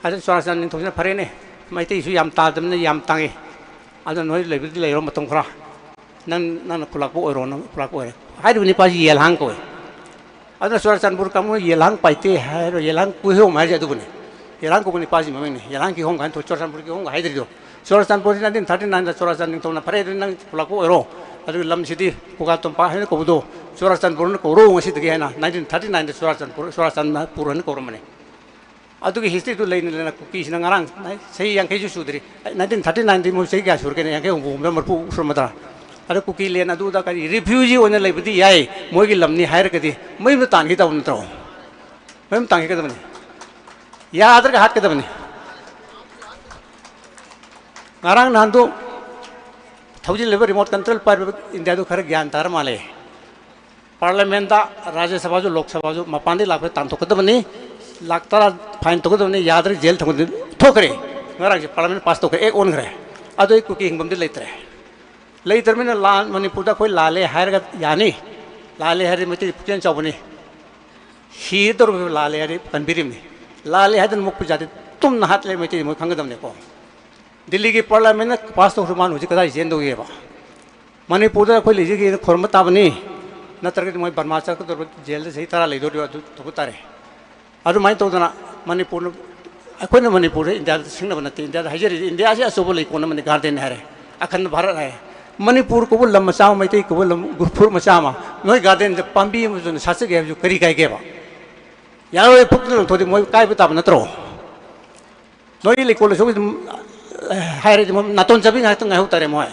ꯑꯗ ꯆꯨꯔꯥꯆꯥꯟ ꯅꯤꯡꯊꯧꯁꯤꯅ ꯐꯔꯦꯅꯦ, ꯃꯩꯇꯩꯁꯨ ꯌꯥꯝ ꯇꯥꯗꯕꯅꯤꯅ ꯌꯥꯝ ꯇꯥꯡꯉꯤ, ꯑꯗꯨꯅ ꯅꯣꯏ ꯂꯩꯕꯗꯤ ꯂꯩꯔꯣ ꯃꯇꯝ ꯈꯔ, ꯅꯪ, ꯅꯪꯅ ꯈꯨꯂꯥꯛꯄ ꯑꯣꯏꯔꯣ, ꯅꯪ ꯈꯨꯂꯥꯛꯄ ꯑꯣꯏꯔꯦ꯫ ꯍꯥꯏꯔꯤꯕ ꯅꯤꯄꯥꯁꯤ ꯌꯦꯜꯍꯥꯡ ꯀꯧꯏ꯫ ꯑꯗꯨꯅ ꯆꯨꯔꯥꯆꯥꯟꯄꯨꯔ ꯀꯥꯡꯕꯨ ꯌꯦꯜꯍꯥꯡ ꯄꯥꯏꯇꯦ ꯍꯥꯏꯔꯣ, ꯌꯦꯜꯍꯥꯡ ꯀꯤꯍꯣꯝ ꯍꯥꯏꯔꯤꯁꯦ ꯑꯗꯨꯕꯨꯅꯤ꯫ ꯌꯦꯜꯍꯥꯡ ꯀꯧꯕ ꯅꯤꯄꯥꯁꯤ ꯃꯃꯤꯡꯅꯤ꯫ ꯌꯦꯜꯍꯥꯡ ꯀꯤꯍꯣꯝ ꯀꯥꯏꯅ ꯊꯣꯛ-, ꯆꯨꯔꯥꯆꯥꯟꯄꯨꯔ ꯀꯤꯍꯣꯝꯒ ꯍꯥꯏꯗ꯭ꯔꯤꯗꯣ꯫ ꯆꯨꯔꯥꯆꯥꯟꯄꯨꯔꯁꯤ nineteen thirty nineꯗ ꯆꯨꯔꯥꯆꯥꯟ ꯅꯤꯡꯊꯧꯅ ꯐꯔꯦ ꯑꯗꯨꯗꯤ ꯅꯪ ꯈꯨꯂꯥꯛꯄ ꯑꯣꯏꯔꯣ, ꯑꯗꯨꯒ ꯂꯝꯁꯤꯗꯤ ꯈꯨꯒꯥ ꯇꯝꯄꯥꯛ ꯍꯥꯏꯅ ꯀꯧꯕꯗꯣ ꯆꯨꯔꯥꯆꯥꯟꯄꯨꯔꯅ ꯀꯧꯔꯣ ꯉꯁꯤꯗꯒꯤ ꯍꯥꯏꯅ nineteen thirty nineꯗ ꯆꯨꯔꯥꯆꯥꯟꯄꯨꯔ, ꯆꯨꯔꯥꯆꯥꯟꯄꯨꯔ ꯍꯥꯏꯅ ꯀꯧꯔꯝꯕꯅꯤ꯫ ꯑꯗꯨꯒꯤ historyꯗꯨ ꯂꯩꯅ ꯂꯩꯅ ꯀꯨꯀꯤꯁꯤꯅ ꯉꯔꯥꯡ ꯆꯍꯤ ꯌꯥꯡꯈꯩꯁꯨ ꯁꯨꯗ꯭ꯔꯤ, nineteen thirty nineꯗꯤ ꯃꯣꯏ ꯆꯍꯤ ꯀꯌꯥ ꯁꯨꯔꯒꯦꯅꯦ? ꯌꯥꯡꯈꯩ ꯍꯨꯝꯐꯨ ꯍꯨꯝꯗ꯭ꯔꯥ ꯃꯔꯤꯐꯨ ꯁꯨꯔꯝꯃꯗ꯭ꯔꯥ? ꯑꯗ ꯀꯨꯀꯤ ꯂꯦꯟ ꯑꯗꯨꯗ ꯀꯔꯤ refugee ꯑꯣꯏꯅ ꯂꯩꯕꯗꯤ ꯌꯥꯏ, ꯃꯣꯏꯒꯤ ꯂꯝꯅꯤ ꯍꯥꯏꯔꯒꯗꯤ ꯃꯌꯨꯝꯗ ꯇꯥꯟꯈꯤꯗꯧꯕ ꯅꯠꯇ꯭ꯔꯣ? ꯃꯌꯨꯝ ꯇꯥꯟꯈꯤꯒꯗꯕꯅꯤ, ꯌꯥꯗ꯭ꯔꯒ ꯍꯥꯠꯀꯗꯕꯅꯤ꯫ ꯉꯔꯥꯡ ꯅꯍꯥꯟꯗꯣ ꯊꯧꯖꯤꯜꯂꯤꯕ remote control ꯄꯥꯏꯔꯤꯕ ꯏꯟꯗꯤꯌꯥꯗꯨ ꯈꯔ ꯒ꯭ꯌꯥꯟ ꯇꯥꯔ ꯃꯥꯜꯂꯦ꯫ ꯄꯥꯔꯂꯤꯌꯥꯃꯦꯟꯗ, ꯔꯥꯖ꯭ꯌ ꯁꯚꯥꯁꯨ, ꯂꯣꯛ ꯁꯚꯥꯁꯨ ꯃꯄꯥꯟꯗꯒꯤ ꯂꯥꯛꯄꯗ ꯇꯥꯟꯊꯣꯛꯀꯗꯕꯅꯤ, ꯂꯥꯛ ꯇꯔꯥ fine ꯇꯧꯒꯗꯕꯅꯤ, ꯌꯥꯗ꯭ꯔꯒ ꯖꯦꯜ ꯊꯝꯒꯗꯕꯅꯤ꯫ ꯊꯣꯛꯈ꯭ꯔꯦ, ꯉꯔꯥꯡꯁꯦ ꯄꯥꯔꯂꯤꯌꯥꯃꯦꯟ pass ꯇꯧꯈ꯭ꯔꯦ, ꯑꯦꯛ ꯑꯣꯟꯈ꯭ꯔꯦ꯫ ꯑꯗꯨ ꯑꯩ ꯀꯨꯀꯤ ꯍꯤꯡꯐꯝꯗꯤ ꯂꯩꯇ꯭ꯔꯦ꯫ ꯂꯩꯇ꯭ꯔꯕꯅꯤꯅ ꯂꯥꯟ ꯃꯅꯤꯄꯨꯔꯗ ꯑꯩꯈꯣꯏ ꯂꯥꯜꯂꯦ ꯍꯥꯏꯔꯒ ꯌꯥꯅꯤ, ꯂꯥꯜꯂꯦ ꯍꯥꯏꯔꯗꯤ ꯃꯩꯇꯩ ꯄꯨꯛꯆꯦꯜ ꯆꯥꯎꯕꯅꯤ, ꯁꯤꯗꯧꯔꯕ ꯂꯥꯜꯂꯦ ꯍꯥꯏꯔꯗꯤ ꯀꯟꯕꯤꯔꯤꯕꯅꯤ꯫ ꯂꯥꯜꯂꯦ ꯍꯥꯏꯗꯅ ꯃꯨꯛꯄ ꯖꯥꯇꯤ ꯇꯨꯝꯅ ꯍꯥꯠꯂꯦ ꯃꯩꯇꯩ ꯃꯣꯏ ꯈꯪꯒꯗꯕꯅꯤꯀꯣ꯫ ꯗꯤꯜꯂꯤꯒꯤ ꯄꯥꯔꯂꯤꯌꯥꯃꯦꯟꯅ pass ꯇꯧꯈ꯭ꯔ ꯃꯥꯅ ꯍꯧꯖꯤꯛ ꯀꯗꯥꯏ ꯆꯦꯟꯗꯧꯒꯦꯕ? ꯃꯅꯤꯄꯨꯔꯗ ꯑꯩꯈꯣꯏ ꯂꯩꯖꯒꯦꯅ ꯈꯣꯏꯔꯝꯕ ꯇꯥꯕꯅꯤ, ꯅꯠꯇ꯭ꯔꯒꯗꯤ ꯃꯣꯏ ꯕꯔꯃꯥ ꯆꯠꯀꯗꯧꯔꯕ, ꯖꯦꯜꯗ ꯆꯍꯤ ꯇꯔꯥ ꯂꯩꯗꯧꯔꯤꯕ ꯑꯗꯨ ꯇꯧꯕ ꯇꯥꯔꯦ꯫ ꯑꯗꯨꯃꯥꯏꯅ ꯇꯧꯗꯅ ꯃꯅꯤꯄꯨꯔꯅ, ꯑꯩꯈꯣꯏꯅ ꯃꯅꯤꯄꯨꯔꯗ ꯏꯟꯗꯤꯌꯥꯗ ꯁꯤꯡꯅꯕ ꯅꯠꯇꯦ, ꯏꯟꯗꯤꯌꯥꯗ ꯍꯥꯏꯖꯔꯤꯁꯦ, ꯏꯟꯗꯤꯌꯥꯁꯤ ꯑꯆꯧꯕ ꯂꯩꯀꯣꯜ ꯑꯃꯅꯤ, ꯒꯥꯔꯗꯦꯟ ꯍꯥꯏꯔꯦ, ꯑꯈꯟꯕ ꯚꯥꯔꯠ ꯍꯥꯏꯔꯦ꯫ ꯃꯅꯤꯄꯨꯔ ꯀꯧꯕ ꯂꯝ ꯃꯆꯥ ꯑꯃ, ꯃꯩꯇꯩ ꯀꯧꯕ ꯂꯝ, ꯐꯨꯔꯨꯞ ꯃꯆꯥ ꯑꯃ, ꯅꯣꯏ ꯒꯥꯔꯗꯦꯟꯗ ꯄꯥꯝꯕꯤ ꯑꯃꯁꯨ ꯁꯥꯠꯆꯒꯦ ꯍꯥꯏꯕꯁꯨ ꯀꯔꯤ ꯀꯥꯏꯒꯦꯕ? ꯌꯥꯔꯣꯏ, ꯐꯨꯛꯇꯨꯅ ꯂꯪꯊꯣꯛꯑꯗꯤ ꯃꯣꯏ ꯀꯥꯏꯕ ꯇꯥꯕ ꯅꯠꯇ꯭ꯔꯣ? ꯅꯣꯏꯒꯤ ꯂꯩꯀꯣꯜꯗꯁꯨ ꯑꯗꯨꯝ, ꯑꯦ, ꯍꯥꯏꯔꯗꯤ ꯃꯣꯏ ꯅꯥꯇꯣꯟ ꯆꯥꯕꯤ ꯉꯥꯏꯍꯥꯛꯇꯪ ꯉꯥꯏꯍꯧ ꯇꯥꯔꯦ ꯃꯣꯏ꯫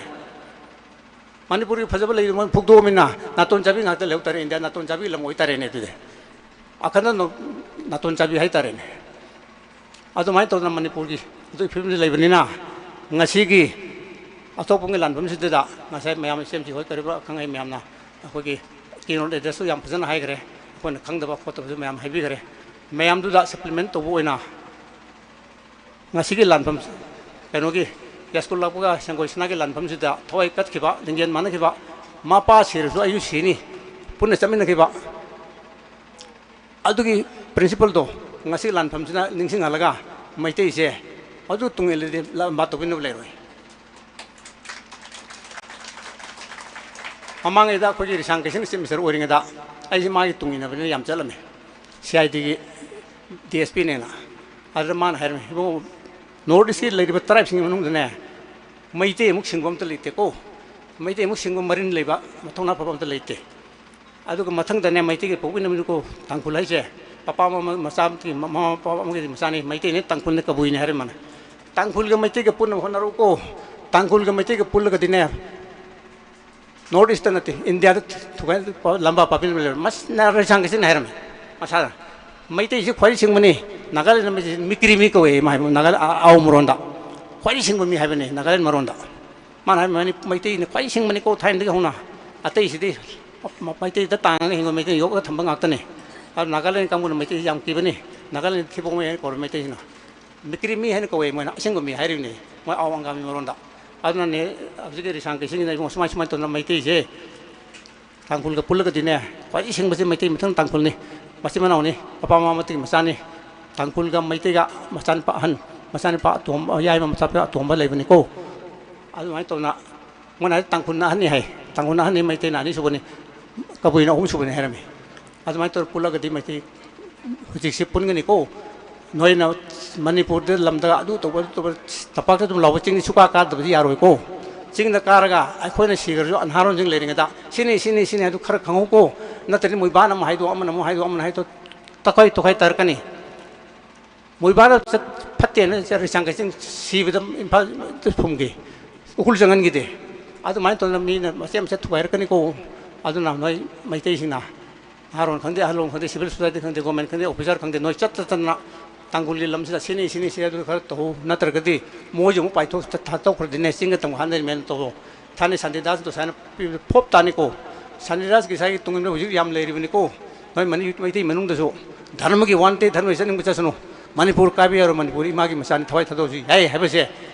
ꯃꯅꯤꯄꯨꯔꯒꯤ ꯐꯖꯕ ꯂꯩꯗꯨ ꯃꯣꯏ ꯐꯨꯛꯇꯣꯛꯑꯃꯤꯅ ꯅꯥꯇꯣꯟ ꯆꯥꯕꯤ ꯉꯥꯛꯇ ꯂꯩꯍꯧ ꯇꯥꯔꯦ, ꯏꯟꯗꯤꯌꯥ ꯅꯥꯇꯣꯟ ꯆꯥꯕꯤ ꯂꯝ ꯑꯣꯏ ꯇꯥꯔꯦꯅꯦ ꯑꯗꯨꯗꯤ꯫ ꯑꯈꯟꯅ ꯅꯣ-, ꯅꯥꯇꯣꯟ ꯆꯥꯕꯤ ꯍꯥꯏ ꯇꯥꯔꯦꯅꯦ꯫ ꯑꯗꯨꯃꯥꯏꯅ ꯇꯧꯗꯅ ꯃꯅꯤꯄꯨꯔꯒꯤ ꯑꯗꯨꯒꯤ ꯐꯤꯕꯝꯁꯤ ꯂꯩꯕꯅꯤꯅ, ꯉꯁꯤꯒꯤ ꯑꯇꯣꯞꯄꯒꯤ ꯂꯥꯟꯐꯝꯁꯤꯗ ꯉꯁꯥꯏ ꯃꯌꯥꯝ, ꯏꯆꯦꯝꯁꯤ ꯍꯣꯏ ꯀꯔꯤꯕ ꯑꯈꯪ ꯑꯍꯩ ꯃꯌꯥꯝꯅ ꯑꯩꯈꯣꯏꯒꯤ keynote address ꯁꯨ ꯌꯥꯝ ꯐꯖꯅ ꯍꯥꯏꯈ꯭ꯔꯦ꯫ ꯑꯩꯈꯣꯏꯅ ꯈꯪꯗꯕ ꯈꯣꯠꯇꯕꯁꯨ ꯃꯌꯥꯝ ꯍꯥꯏꯕꯤꯈ꯭ꯔꯦ꯫ ꯃꯌꯥꯝꯗꯨꯗ supplement ꯇꯧꯕ ꯑꯣꯏꯅ ꯉꯁꯤꯒꯤ ꯂꯥꯟꯐꯝ, ꯀꯩꯅꯣꯒꯤ, ꯌꯥꯏꯁ꯭ꯀꯨꯜ ꯂꯥꯛꯄꯒ ꯁꯦꯡꯒꯣꯏ ꯁꯅꯥꯒꯤ ꯂꯥꯟꯐꯝꯁꯤꯗ ꯊꯋꯥꯏ ꯀꯠꯈꯤꯕ, ꯂꯤꯡꯖꯦꯜ ꯃꯥꯟꯅꯈꯤꯕ, ꯃꯄꯥ ꯁꯤꯔꯁꯨ ꯑꯩꯁꯨ ꯁꯤꯅꯤ, ꯄꯨꯟꯅ ꯆꯠꯃꯤꯟꯅꯈꯤꯕ, ꯑꯗꯨꯒꯤ principle ꯗꯣ ꯉꯁꯤ ꯂꯥꯟꯐꯝꯁꯤꯅ ꯅꯤꯡꯁꯤꯡꯍꯜꯂꯒ ꯃꯩꯇꯩꯁꯦ ꯑꯗꯨ ꯇꯨꯡ ꯏꯜꯂꯗꯤ ꯂꯝꯕꯥ ꯇꯧꯕꯤꯅꯕ ꯂꯩꯔꯣꯏ꯫ ꯃꯃꯥꯡꯉꯩꯗ ꯑꯩꯈꯣꯏꯒꯤ ꯔꯤꯁꯥꯡ ꯀꯩꯁꯤꯡ chief minister ꯑꯣꯏꯔꯤꯉꯩꯗ ꯑꯩꯁꯦ ꯃꯥꯒꯤ ꯇꯨꯡ ꯏꯟꯅꯕꯅꯤꯅ ꯌꯥꯝ ꯆꯠꯂꯝꯃꯦ, C I D ꯒꯤ D S P ꯅꯦꯅ꯫ ꯑꯗꯨꯗ ꯃꯥꯅ ꯍꯥꯏꯔꯝꯃꯤ, "ꯏꯕꯨꯡꯉꯣ, North East ꯀꯤ ꯂꯩꯔꯤꯕ tribe ꯁꯤꯡꯒꯤ ꯃꯅꯨꯡꯗꯅꯦ, ꯃꯩꯇꯩ ꯑꯃꯨꯛ ꯁꯤꯡꯕ ꯑꯝꯇ ꯂꯩꯇꯦꯀꯣ, ꯃꯩꯇꯩ ꯑꯃꯨꯛ ꯁꯤꯡꯕ ꯃꯔꯤꯟ ꯂꯩꯕ, ꯃꯊꯧꯅꯥ ꯐꯕ ꯑꯝꯇ ꯂꯩꯇꯦ꯫ ꯑꯗꯨꯒ ꯃꯊꯪꯗꯅꯦ, ꯃꯩꯇꯩꯒꯤ ꯄꯣꯛꯃꯤꯟꯅꯕꯅꯤꯀꯣ, ꯇꯥꯡꯈꯨꯜ ꯍꯥꯏꯁꯦ, ꯃꯄꯥ ꯑꯃ ꯃꯆꯥ ꯑꯃꯒꯤ, ꯃꯃꯥ ꯃꯄꯥ ꯑꯃꯒꯤ ꯃꯆꯥꯅꯤ, ꯃꯩꯇꯩꯅꯦ, ꯇꯥꯡꯈꯨꯜꯅꯦ, ꯀꯕꯨꯏꯅꯦ" ꯍꯥꯏꯔꯦ ꯃꯥꯅ꯫ "ꯇꯥꯡꯈꯨꯜꯒ ꯃꯩꯇꯩꯒ ꯄꯨꯟꯅꯕ ꯍꯣꯠꯅꯔꯛꯎꯀꯣ, ꯇꯥꯡꯈꯨꯜꯒ ꯃꯩꯇꯩꯒ ꯄꯨꯜꯂꯒꯗꯤꯅꯦ, North East ꯇ ꯅꯠꯇꯦ, ꯏꯟꯗꯤꯌꯥꯗ ꯊꯨꯒꯥꯏ-, ꯂꯝꯕꯥ ꯄꯥꯛꯄꯤꯅꯕ ꯂꯩꯔꯣꯏ"꯫ ꯃꯁꯤꯅ ꯔꯤꯁꯥꯡ ꯀꯩꯁꯤꯅ ꯍꯥꯏꯔꯝꯃꯦ꯫ ꯃꯁꯥꯅ, "ꯃꯩꯇꯩꯁꯤ ꯈ꯭ꯋꯥꯏꯗꯒꯤ ꯁꯤꯡꯕꯅꯤ, ꯅꯥꯒꯥꯂꯦꯟꯗ ꯃꯩꯇꯩꯁꯤ ꯃꯤꯀ꯭ꯔꯤ ꯃꯤ ꯀꯧꯋꯦ", ꯃꯥ ꯍꯥꯏꯕ, ꯅꯥꯒꯥꯂꯦꯟ, ꯑ-, ꯑꯥꯎ ꯃꯔꯣꯟꯗ ꯈ꯭ꯋꯥꯏꯗꯒꯤ ꯁꯤꯡꯕ ꯃꯤ ꯍꯥꯏꯕꯅꯤ ꯅꯥꯒꯥꯂꯦꯟ ꯃꯔꯣꯟꯗ꯫ ꯃꯥꯅ ꯍꯥꯏꯕ, "ꯃꯅꯤ-, ꯃꯩꯇꯩꯅ ꯈ꯭ꯋꯥꯏꯗꯒꯤ ꯁꯤꯡꯕꯅꯤꯀꯣ, ꯊꯥꯏꯅꯗꯒꯤ ꯍꯧꯅ꯫ ꯑꯇꯩꯁꯤꯗꯤ ꯃ-, ꯃꯩꯇꯩꯗ ꯇꯥꯡꯉꯒ ꯍꯤꯡꯕ, ꯃꯩꯇꯩ ꯌꯣꯛꯂꯒ ꯊꯝꯕ ꯉꯥꯛꯇꯅꯤ꯫ ꯑꯗꯨ ꯅꯥꯒꯥꯂꯦꯟ ꯀꯥꯡꯕꯨꯅ ꯃꯩꯇꯩꯁꯤ ꯌꯥꯝ ꯀꯤꯕꯅꯤ꯫ ꯅꯥꯒꯥꯂꯦꯟ ꯊꯤꯕꯣꯡ ꯃꯩ ꯍꯥꯏꯅ ꯀꯧꯔ ꯃꯩꯇꯩꯁꯤꯅ꯫ ꯃꯤꯀ꯭ꯔꯤ ꯃꯤ ꯍꯥꯏꯅ ꯀꯧꯋꯦ, ꯃꯣꯏꯅ ꯑꯁꯦꯡꯕ ꯃꯤ ꯍꯥꯏꯔꯤꯕꯅꯤ, ꯃꯣꯏ ꯑꯥꯎ ꯑꯪꯒꯥꯃꯤ ꯃꯔꯣꯟꯗ"꯫ ꯑꯗꯨꯅꯅꯦ ꯍꯧꯖꯤꯛꯀꯤ ꯔꯤꯁꯥꯡ ꯀꯩꯁꯤꯡꯁꯤꯅ, "ꯏꯕꯨꯡꯉꯣ, ꯁꯨꯃꯥꯏ ꯁꯨꯃꯥꯏꯅ ꯇꯧꯗꯅ ꯃꯩꯇꯩꯁꯦ ꯇꯥꯡꯈꯨꯜꯒ ꯄꯨꯜꯂꯒꯗꯤꯅꯦ, ꯈ꯭ꯋꯥꯏꯗꯒꯤ ꯁꯤꯡꯕꯁꯦ ꯃꯩꯇꯩ ꯃꯊꯪ ꯇꯥꯡꯈꯨꯜꯅꯤ, ꯃꯆꯤꯟ ꯃꯅꯥꯎꯅꯤ, ꯃꯄꯥ ꯃꯃꯥ ꯑꯃꯠꯇꯒꯤ ꯃꯆꯥꯅꯤ, ꯇꯥꯡꯈꯨꯜꯒ ꯃꯩꯇꯩꯒ ꯃꯆꯥꯅꯨꯄꯥ ꯑꯍꯟ, ꯃꯆꯥꯅꯨꯄꯥ ꯑꯇꯣꯝꯕ, ꯌꯥꯏꯃ ꯃꯆꯥꯅꯨꯄꯥ ꯑꯇꯣꯝꯕ ꯂꯩꯕꯅꯤꯀꯣ"꯫ ꯑꯗꯨꯃꯥꯏꯅ ꯇꯧꯅ ꯃꯣꯏꯅ ꯍꯥꯏ ꯇꯥꯡꯈꯨꯜꯅ ꯑꯍꯟꯅꯤ ꯍꯥꯏ, ꯇꯥꯡꯈꯨꯜꯅ ꯑꯍꯟꯅꯤ, ꯃꯩꯇꯩꯅ ꯑꯅꯤꯁꯨꯕꯅꯤ, ꯀꯕꯨꯏꯅ ꯑꯍꯨꯝꯁꯨꯕꯅꯤ ꯍꯥꯏꯔꯝꯃꯤ꯫ ꯑꯗꯨꯃꯥꯏꯅ ꯇꯧꯔ ꯄꯨꯜꯂꯒꯗꯤ ꯃꯩꯇꯩ ꯍꯧꯖꯤꯛꯁꯤ ꯄꯨꯟꯒꯅꯤꯀꯣ꯫ ꯅꯣꯏꯅ ꯃꯅꯤꯄꯨꯔꯗ ꯂꯝꯗ ꯑꯗꯨ ꯇꯧꯕ, ꯑꯗꯨ ꯇꯧꯕ, ꯇꯝꯄꯥꯛꯇ ꯑꯗꯨꯝ ꯂꯥꯎꯕ, ꯆꯤꯡꯗꯤ ꯁꯨꯀꯥ ꯀꯥꯗꯕꯗꯤ ꯌꯥꯔꯣꯏꯀꯣ꯫ ꯆꯤꯡꯗ ꯀꯥꯔꯒ ꯑꯩꯈꯣꯏꯅ ꯁꯤꯈ꯭ꯔꯁꯨ ꯑꯍꯥꯔꯣꯟꯁꯤꯡ ꯂꯩꯔꯤꯉꯩꯗ ꯁꯤꯅꯤ, ꯁꯤꯅꯤ, ꯁꯤꯅꯤ ꯍꯥꯏꯗꯨ ꯈꯔ ꯈꯪꯍꯧꯀꯣ꯫ ꯅꯠꯇ꯭ꯔꯗꯤ ꯃꯣꯏꯕꯥꯅ ꯑꯃ ꯍꯥꯏꯗꯣ, ꯑꯃꯅ ꯑꯃꯨꯛ ꯍꯥꯏꯗꯣ, ꯑꯃꯅ ꯍꯥꯏꯗꯣ, ꯇꯈꯥꯏ ꯇꯣꯈꯥꯏ ꯇꯥꯔꯛꯀꯅꯤ꯫ ꯃꯣꯏꯕꯥꯅ ꯆꯠ-, ꯐꯠꯇꯦꯅ ꯆꯠ-, ꯔꯤꯁꯥꯡꯒꯩ ꯆꯤꯡ ꯁꯤꯕꯗ ꯏꯝꯐꯥꯜ ꯐꯨꯝꯈꯤ, ꯎꯈ꯭ꯔꯨꯜ ꯆꯪꯍꯟꯈꯤꯗꯦ꯫ ꯑꯗꯨꯃꯥꯏꯅ ꯇꯧꯗꯅ ꯃꯤꯅ ꯃꯆꯦꯠ ꯃꯆꯦꯠ ꯊꯨꯒꯥꯏꯔꯛꯀꯅꯤꯀꯣ꯫ ꯑꯗꯨꯅ ꯅꯣꯏ ꯃꯩꯇꯩꯁꯤꯡꯅ, ꯑꯍꯥꯔꯣꯟ ꯈꯪꯗꯦ, ꯑꯍꯜꯂꯣꯟ ꯈꯪꯗꯦ, civil society ꯈꯪꯗꯦ, government ꯈꯪꯗꯦ, officer ꯈꯪꯗꯦ, ꯅꯣꯏ ꯆꯠꯇ ꯆꯠꯇꯅ ꯇꯥꯡꯈꯨꯜꯒꯤ ꯂꯝꯁꯤꯗ ꯁꯤꯅꯤ, ꯁꯤꯅꯤ, ꯁꯤ ꯑꯗꯨ ꯈꯔ ꯇꯧꯍꯧ, ꯅꯠꯇ꯭ꯔꯒꯗꯤ ꯃꯣꯏꯁꯨ ꯑꯃꯨꯛ ꯄꯥꯏꯊꯣꯛ ꯊꯥꯗꯣꯛꯈ꯭ꯔꯗꯤꯅꯦ, ꯆꯤꯡꯒ ꯇꯝꯒ ꯍꯥꯠꯅꯔꯤꯃꯦꯅ ꯇꯧꯔꯣ꯫ ꯊꯥꯏꯅ ꯁꯥꯟꯇꯤꯗꯥꯁꯇꯣ ꯁꯨꯃꯥꯏꯅ ꯄꯤꯕꯗ ꯐꯣꯞ ꯇꯥꯅꯤꯀꯣ꯫ ꯁꯥꯟꯇꯤꯗꯥꯁꯀꯤ ꯁꯥꯏꯒꯤ ꯇꯨꯡ ꯏꯟꯕ ꯍꯧꯖꯤꯛ ꯌꯥꯝ ꯂꯩꯔꯤꯕꯅꯤꯀꯣ꯫ ꯅꯣꯏ ꯃꯅꯤ-, ꯃꯩꯇꯩ ꯃꯅꯨꯡꯗꯁꯨ ꯙꯔꯃꯒꯤ ꯋꯥ ꯅꯠꯇꯦ, ꯙꯔꯃꯒꯤ ꯆꯠꯅꯤꯡꯕ ꯆꯠꯁꯅꯨ꯫ ꯃꯅꯤꯄꯨꯔ ꯀꯥꯏꯕ ꯌꯥꯔꯣꯏ, ꯃꯅꯤꯄꯨꯔ ꯏꯃꯥꯒꯤ ꯃꯆꯥꯅꯤ, ꯊꯋꯥꯏ ꯊꯥꯗꯣꯛꯑꯁꯨ ꯌꯥꯏ ꯍꯥꯏꯕꯁꯦ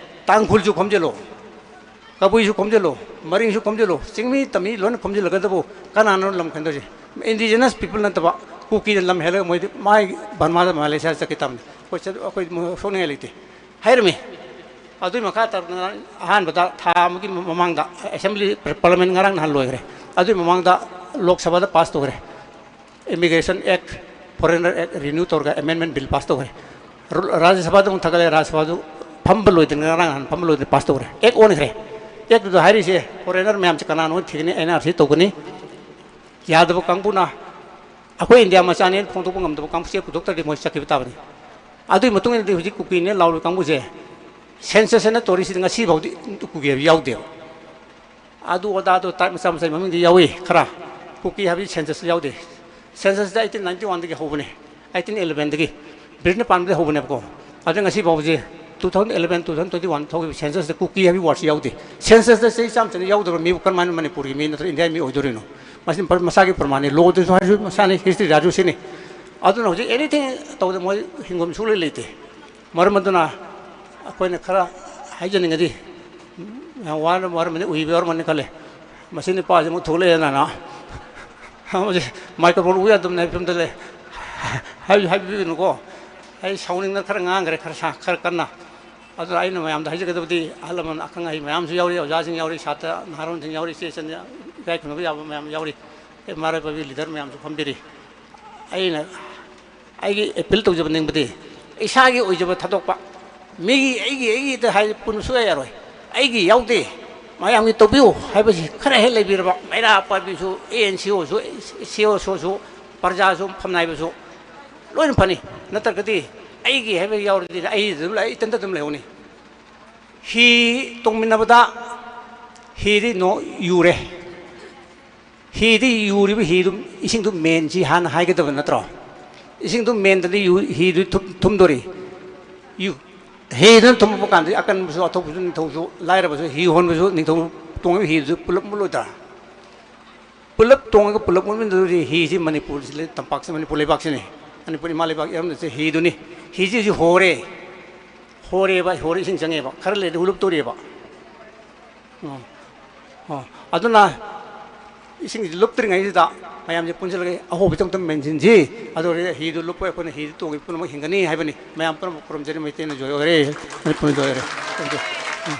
ꯇꯥꯡꯈꯨꯜꯁꯨ ꯈꯣꯝꯖꯤꯜꯂꯣ, ꯀꯕꯨꯏꯁꯨ ꯈꯣꯝꯖꯤꯜꯂꯣ, ꯃꯔꯤꯡꯁꯨ ꯈꯣꯝꯖꯤꯜꯂꯣ, ꯆꯤꯡꯃꯤ ꯇꯝꯃꯤ ꯂꯣꯏꯅ ꯈꯣꯝꯖꯤꯜꯂꯒꯗꯕꯨ ꯀꯅꯥꯅꯣ ꯂꯝ ꯈꯟꯗꯣꯏꯁꯦ? Indigenous people ꯅꯠꯇꯕ ꯀꯨꯀꯤꯅ ꯂꯝ ꯍꯦꯜꯂꯒ ꯃꯣꯏꯗꯤ ꯃꯥꯏ ꯕꯔꯃꯥꯗ ꯃꯥꯂꯦꯁꯤꯌꯥꯗ ꯆꯠꯀꯦ ꯇꯝꯅꯤ꯫ ꯑꯩꯈꯣꯏ ꯆꯠ-, ꯑꯩꯈꯣꯏ ꯁꯣꯛꯅꯤꯡꯉꯥꯏ ꯂꯩꯇꯦ ꯍꯥꯏꯔꯝꯃꯤ꯫ ꯑꯗꯨꯒꯤ ꯃꯈꯥ ꯇꯥꯔꯛꯇꯅ ꯑꯍꯥꯟꯕꯗ ꯊꯥ ꯑꯃꯒꯤ ꯃꯃꯥꯡꯗ assembly, parliament ꯉꯔꯥꯡ ꯅꯍꯥꯟ ꯂꯣꯏꯈ꯭ꯔꯦ꯫ ꯑꯗꯨꯒꯤ ꯃꯃꯥꯡꯗ ꯂꯣꯛ ꯁꯚꯥꯗ pass ꯇꯧꯈ꯭ꯔꯦ꯫ Immigration Act, Foreigner Act renew ꯇꯧꯔꯒ amendment bill pass ꯇꯧꯈ꯭ꯔꯦ꯫ ꯔ-, ꯔꯥꯖ꯭ꯌ ꯁꯚꯥꯗ ꯑꯃꯨꯛ ꯊꯥꯒꯠꯂꯦ, ꯔꯥꯖ꯭ꯌ ꯁꯚꯥꯗꯨ ꯐꯝꯕ ꯂꯣꯏꯗ꯭ꯔꯤꯉꯩ ꯉꯔꯥꯡ ꯅꯍꯥꯟ ꯐꯝꯕ ꯂꯣꯏꯗ꯭ꯔꯤ pass ꯇꯧꯈ꯭ꯔꯦ꯫ Act ꯑꯣꯟꯈ꯭ꯔꯦ꯫ Act ꯇꯨꯗ ꯍꯥꯏꯔꯤꯁꯦ foreigner ꯃꯌꯥꯝꯁꯦ ꯀꯅꯥꯅꯣ ꯊꯤꯒꯅꯤ, N R C ꯇꯧꯒꯅꯤ꯫ ꯌꯥꯗꯕ ꯀꯥꯡꯕꯨꯅ ꯑꯩꯈꯣꯏ ꯏꯟꯗꯤꯌꯥ ꯃꯆꯥꯅꯦꯅ ꯐꯣꯡꯗꯣꯛꯄ ꯉꯝꯗꯕ ꯀꯥꯡꯕꯨꯁꯦ ꯄꯨꯊꯣꯛꯇ꯭ꯔꯗꯤ ꯃꯣꯏ ꯆꯠꯈꯤꯕ ꯇꯥꯕꯅꯤ꯫ ꯑꯗꯨꯒꯤ ꯃꯇꯨꯡ ꯏꯟꯅꯗꯤ ꯍꯧꯖꯤꯛ ꯀꯨꯀꯤꯅꯦ ꯂꯥꯎꯔꯤꯕ ꯀꯥꯡꯕꯨꯁꯦ census ꯍꯥꯏꯅ ꯇꯧꯔꯤꯁꯤꯗ ꯉꯁꯤ ꯐꯥꯎꯗꯤ ꯀꯨꯀꯤ ꯍꯥꯏꯕ ꯌꯥꯎꯗꯦꯕ꯫ ꯑꯗꯨ ꯑꯗꯥꯗꯣ ꯇꯥꯏꯞ ꯃꯆꯥ ꯃꯆꯥꯒꯤ ꯃꯃꯤꯡꯗꯤ ꯌꯥꯎꯏ ꯈꯔ꯫ ꯀꯨꯀꯤ ꯍꯥꯏꯕꯗꯤ census ꯌꯥꯎꯗꯦ꯫ Census ꯗ eighteen ninety one ꯗꯒꯤ ꯍꯧꯕꯅꯦ, eighteen eleven ꯗꯒꯤ ꯕ꯭ꯔꯤꯇꯤꯁꯅ ꯄꯥꯟꯕꯗꯒꯤ ꯍꯧꯕꯅꯦꯕꯀꯣ꯫ ꯑꯗꯨ ꯉꯁꯤ ꯐꯥꯎꯕꯁꯦ two thousand eleven, two thousand twenty one ꯊꯣꯛꯈꯤꯕ census ꯇ ꯀꯨꯀꯤ ꯍꯥꯏꯕꯒꯤ word ꯁꯤ ꯌꯥꯎꯗꯦ꯫ Census ꯇ ꯆꯍꯤ ꯆꯥꯝꯃ ꯆꯅꯤ ꯌꯥꯎꯗꯕ ꯃꯤꯕꯨ ꯀꯔꯝꯍꯥꯏꯅ ꯃꯅꯤꯄꯨꯔꯒꯤ ꯃꯤ ꯅꯠꯇ꯭ꯔꯒ ꯏꯟꯗꯤꯌꯥꯒꯤ ꯃꯤ ꯑꯣꯏꯗꯣꯔꯤꯅꯣ? ꯃꯁꯤ ꯃꯁꯥꯒꯤ ꯄ꯭ꯔꯃꯥꯟꯅꯤ, law ꯗꯁꯨ ꯍꯥꯏꯔꯁꯨ ꯃꯁꯥꯅꯤ, history ꯗꯁꯨ ꯁꯤꯅꯤ꯫ ꯑꯗꯨꯅ ꯍꯧꯖꯤꯛ anything ꯇꯧꯕꯗ ꯃꯣꯏ ꯍꯤꯡꯒꯣꯜ ꯁꯨꯡꯂꯩ ꯂꯩꯇꯦ꯫ ꯃꯔꯝ ꯑꯗꯨꯅ ꯑꯩꯈꯣꯏꯅ ꯈꯔ ꯍꯥꯏꯖꯅꯤꯡꯉꯗꯤ, ꯌꯥꯝ ꯋꯥꯔ-, ꯋꯥꯔꯝꯃꯅꯤ, ꯎꯏꯕ ꯌꯥꯎꯔꯝꯃꯅꯤ ꯈꯜꯂꯦ꯫ ꯃꯁꯤ ꯅꯨꯄꯥꯁꯤ ꯑꯃꯨꯛ ꯊꯣꯛꯂꯛꯑꯦꯅ꯫ ꯃꯁꯤ microphone ꯎ ꯌꯥꯗꯕꯅꯦ ꯍꯥꯏꯕ ꯐꯤꯕꯝꯗ ꯂꯩ꯫ ꯍꯥꯏ-, ꯍꯥꯏꯕꯤꯒꯅꯨꯀꯣ꯫ ꯑꯩ ꯁꯥꯎꯅꯤꯡꯗꯅ ꯈꯔ ꯉꯥꯡꯈ꯭ꯔꯦ, ꯈꯔ ꯁꯥ-, ꯈꯔ ꯀꯟꯅ꯫ ꯑꯗꯨꯅ ꯑꯩꯅ ꯃꯌꯥꯝꯗ ꯍꯥꯏꯖꯒꯗꯕꯗꯤ, ꯑꯍꯜ ꯂꯃꯟ ꯑꯈꯪ ꯑꯍꯩ ꯃꯌꯥꯝꯁꯨ ꯌꯥꯎꯔꯤ, ꯑꯣꯖꯥꯁꯤꯡ ꯌꯥꯎꯔꯤ, ꯁꯥꯇ꯭ꯔ ꯅꯍꯥꯔꯣꯟꯁꯤꯡ ꯌꯥꯎꯔꯤ, ꯏꯆꯦ ꯏꯆꯟ ꯏꯀꯥꯏ ꯈꯨꯝꯅꯕ ꯌꯥꯕ ꯃꯌꯥꯝ ꯌꯥꯎꯔꯤ, ꯃꯔꯥꯏꯕꯛꯀꯤ ꯂꯤꯗꯔ ꯃꯌꯥꯝꯁꯨ ꯐꯝꯕꯤꯔꯤ꯫ ꯑꯩꯅ ꯑꯩꯒꯤ ꯑꯦꯄꯤꯜ ꯇꯧꯖꯕ ꯅꯤꯡꯕꯗꯤ, ꯏꯁꯥꯒꯤ ꯑꯣꯏꯖꯕ ꯊꯥꯗꯣꯛꯄ, ꯃꯤꯒꯤ, ꯑꯩꯒꯤ, ꯑꯩꯒꯤꯗ ꯍꯥꯏ ꯄꯨꯟꯕ ꯁꯨꯡꯌꯥ ꯌꯥꯔꯣꯏ꯫ ꯑꯩꯒꯤ ꯌꯥꯎꯗꯦ, ꯃꯌꯥꯝꯒꯤ ꯇꯧꯕꯤꯌꯨ ꯍꯥꯏꯕꯁꯤ ꯈꯔ ꯍꯦꯛ ꯂꯩꯕꯤꯔꯕ, ꯃꯩꯔꯥ ꯄꯥꯏꯕꯤꯁꯨ, ꯑꯦ ꯑꯦꯟ ꯁꯤ ꯑꯣꯁꯨ, ꯁꯤ ꯑꯣ ꯁꯣꯁꯨ, ꯄ꯭ꯔꯖꯥꯁꯨ, ꯐꯝꯅꯥꯏꯕꯁꯨ ꯂꯣꯏꯅ ꯐꯅꯤ꯫ ꯅꯠꯇ꯭ꯔꯒꯗꯤ ꯑꯩꯒꯤ ꯍꯥꯏꯕ ꯌꯥꯎꯔꯗꯤ ꯑꯩ ꯑꯗꯨꯝ ꯂꯩ, ꯏꯊꯟꯇ ꯑꯗꯨꯝ ꯂꯩꯍꯧꯅꯤ꯫ ꯍꯤ ꯇꯣꯡꯃꯤꯟꯅꯕꯗ ꯍꯤꯗꯤ ꯅꯣ-, ꯌꯨꯔꯦ꯫ ꯍꯤꯗꯤ ꯌꯨꯔꯤꯕ ꯍꯤꯗꯨ, ꯏꯁꯤꯡꯗꯨ ꯃꯦꯟꯁꯤ ꯍꯥꯟꯅ ꯍꯥꯏꯒꯗꯕ ꯅꯠꯇ꯭ꯔꯣ? ꯏꯁꯤꯡꯗꯨ ꯃꯦꯟꯗꯗꯤ ꯌꯨ-, ꯍꯤꯗꯨ ꯊꯨꯝ-, ꯊꯨꯝꯗꯣꯔꯤ꯫ ꯌꯨ-, ꯍꯤꯗꯨꯅ ꯊꯨꯝꯃꯛꯄ ꯀꯥꯟꯗ ꯑꯀꯟꯕꯁꯨ, ꯑꯊꯧꯕꯁꯨ, ꯅꯤꯡꯊꯧꯁꯨ, ꯂꯥꯏꯔꯕꯁꯨ, ꯍꯤ ꯍꯣꯟꯕꯁꯨ, ꯅꯤꯡꯊꯧ ꯇꯣꯡꯉꯤꯕ ꯍꯤꯗꯨꯁꯨ ꯄꯨꯂꯞ ꯃꯨꯠꯂꯣꯏꯗ꯭ꯔꯥ? ꯄꯨꯂꯞ ꯇꯣꯡꯉꯒ ꯄꯨꯂꯞ ꯃꯨꯠꯃꯤꯟꯅꯗꯣꯔꯤ꯫ ꯍꯤꯁꯤ ꯃꯅꯤꯄꯨꯔꯁꯤ ꯂꯩ-, ꯇꯝꯄꯥꯛꯁꯤ, ꯃꯅꯤꯄꯨꯔ ꯂꯩꯕꯥꯛꯁꯤꯅꯤ꯫ ꯃꯅꯤꯄꯨꯔ ꯏꯃꯥ ꯂꯩꯕꯥꯛ ꯏꯔꯝꯗꯝꯁꯦ ꯍꯤꯗꯨꯅꯤ꯫ ꯍꯤꯁꯤ ꯍꯧꯖꯤꯛ ꯍꯣꯔꯦ꯫ ꯍꯣꯔꯦꯕ, ꯍꯣꯔꯦ ꯏꯁꯤꯡ ꯆꯪꯉꯦꯕ꯫ ꯈꯔ ꯂꯩꯔꯗꯤ ꯍꯨꯂꯨꯞꯇꯣꯔꯤꯑꯕ꯫ ꯑꯣ꯫ ꯑꯣ꯫ ꯑꯗꯨꯅ ꯏꯁꯤꯡꯁꯤ ꯂꯨꯞꯇ꯭ꯔꯤꯉꯩꯁꯤꯗ ꯃꯌꯥꯝꯁꯦ ꯄꯨꯟꯁꯤꯜꯂꯒ ꯑꯍꯣꯕꯁꯦ ꯑꯃꯨꯛꯇꯪ ꯃꯦꯟꯁꯤꯟꯁꯤ꯫ ꯑꯗꯨ ꯑꯣꯏꯔꯒꯗꯤ ꯍꯤꯗꯨ ꯂꯨꯞꯄ ꯑꯩꯈꯣꯏꯅ ꯍꯤꯗꯨ ꯇꯣꯡꯉꯤ ꯄꯨꯝꯅꯃꯛ ꯍꯤꯡꯒꯅꯤ ꯍꯥꯏꯕꯅꯤ꯫ ꯃꯌꯥꯝ ꯄꯨꯝꯅꯃꯛ ꯈꯨꯔꯨꯝꯖꯔꯤ꯫ ꯃꯩꯇꯩꯅ ꯖꯣꯏ ꯑꯣꯏꯔꯦ꯫ ꯃꯅꯤꯄꯨꯔꯅ ꯖꯣꯏ ꯑꯣꯏꯔꯦ꯫ Thank you꯫ ꯎꯝ꯫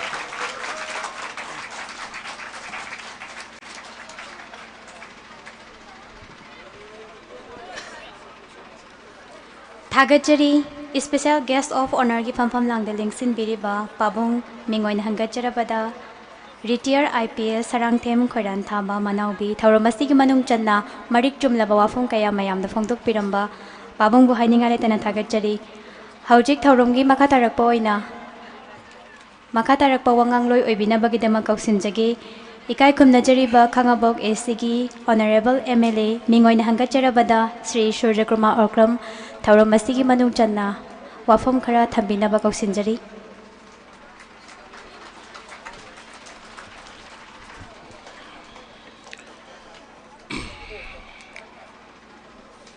ꯊꯥꯒꯠꯆꯔꯤ꯫ Special Guest of Honourꯒꯤ ꯐꯝꯐꯝ ꯂꯥꯡꯗ ꯂꯦꯡꯁꯤꯟꯕꯤꯔꯤꯕ ꯄꯥꯕꯨꯡ ꯃꯤꯡ ꯑꯣꯏꯅ ꯍꯪꯒꯠꯆꯔꯕꯗ ꯔꯤꯇꯤꯌꯔ ꯑꯥꯏ ꯄꯤ ꯑꯦꯁ ꯁꯔꯥꯡꯊꯦꯝ ꯈꯣꯏꯔꯥꯟꯊꯥꯕ ꯃꯅꯥꯎꯕꯤ ꯊꯧꯔꯝ ꯑꯁꯤꯒꯤ ꯃꯅꯨꯡ ꯆꯟꯅ ꯃꯔꯤꯛ ꯆꯨꯝꯂꯕ ꯋꯥꯐꯝ ꯀꯌꯥ ꯃꯌꯥꯝꯗ ꯐꯣꯡꯗꯣꯛꯄꯤꯔꯝꯕ ꯄꯥꯕꯨꯡꯕꯨ ꯍꯥꯏꯅꯤꯡꯉꯥꯏ ꯂꯩꯇꯅ ꯊꯥꯒꯠꯆꯔꯤ꯫ ꯍꯧꯖꯤꯛ ꯊꯧꯔꯝꯒꯤ ꯃꯈꯥ ꯇꯥꯔꯛꯄ ꯑꯣꯏꯅ ꯃꯈꯥ ꯇꯥꯔꯛꯄ ꯋꯥꯉꯥꯡꯂꯣꯏ ꯑꯣꯏꯕꯤꯅꯕꯒꯤꯗꯃꯛ ꯀꯧꯁꯤꯟꯖꯒꯦ꯫ ꯏꯀꯥꯏ ꯈꯨꯝꯅꯖꯔꯤꯕ ꯈꯥꯉꯕꯣꯛ ꯑꯦ ꯁꯤꯒꯤ Honourable M L A ꯃꯤꯡ ꯑꯣꯏꯅ ꯍꯪꯒꯠꯆꯔꯕꯗ ꯁ꯭ꯔꯤ ꯁꯨꯔꯖꯀꯨꯃꯥꯔ ꯑꯣꯀ꯭ꯔꯝ ꯊꯧꯔꯝ ꯑꯁꯤꯒꯤ ꯃꯅꯨꯡ ꯆꯟꯅ ꯋꯥꯐꯝ ꯈꯔ ꯊꯝꯕꯤꯅꯕ ꯀꯧꯁꯤꯟꯖꯔꯤ꯫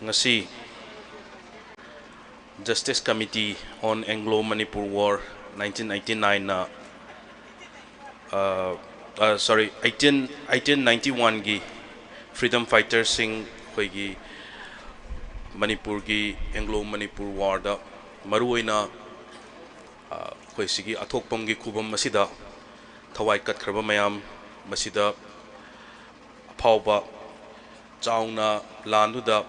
ꯉꯁꯤ Justice Committee on Anglo Manipur War nineteen eighty-nine ꯅ, ꯑ, ꯑ, sorry, eighteen, eighteen ninety-one ꯒꯤ freedom fighter ꯁꯤꯡ, ꯑꯩꯈꯣꯏꯒꯤ ꯃꯅꯤꯄꯨꯔꯒꯤ Anglo Manipur War ꯗ ꯃꯔꯨꯑꯣꯏꯅ, ꯑ, ꯑꯩꯈꯣꯏ ꯁꯤꯒꯤ ꯑꯊꯣꯛꯄꯝꯒꯤ ꯈꯨꯕꯝ ꯑꯁꯤꯗ ꯊꯋꯥꯏ ꯀꯠꯈ꯭ꯔꯕ ꯃꯌꯥꯝ, ꯃꯁꯤꯗ ꯑꯐꯥꯎꯕ ꯆꯥꯎꯅ ꯂꯥꯟꯗꯨꯗ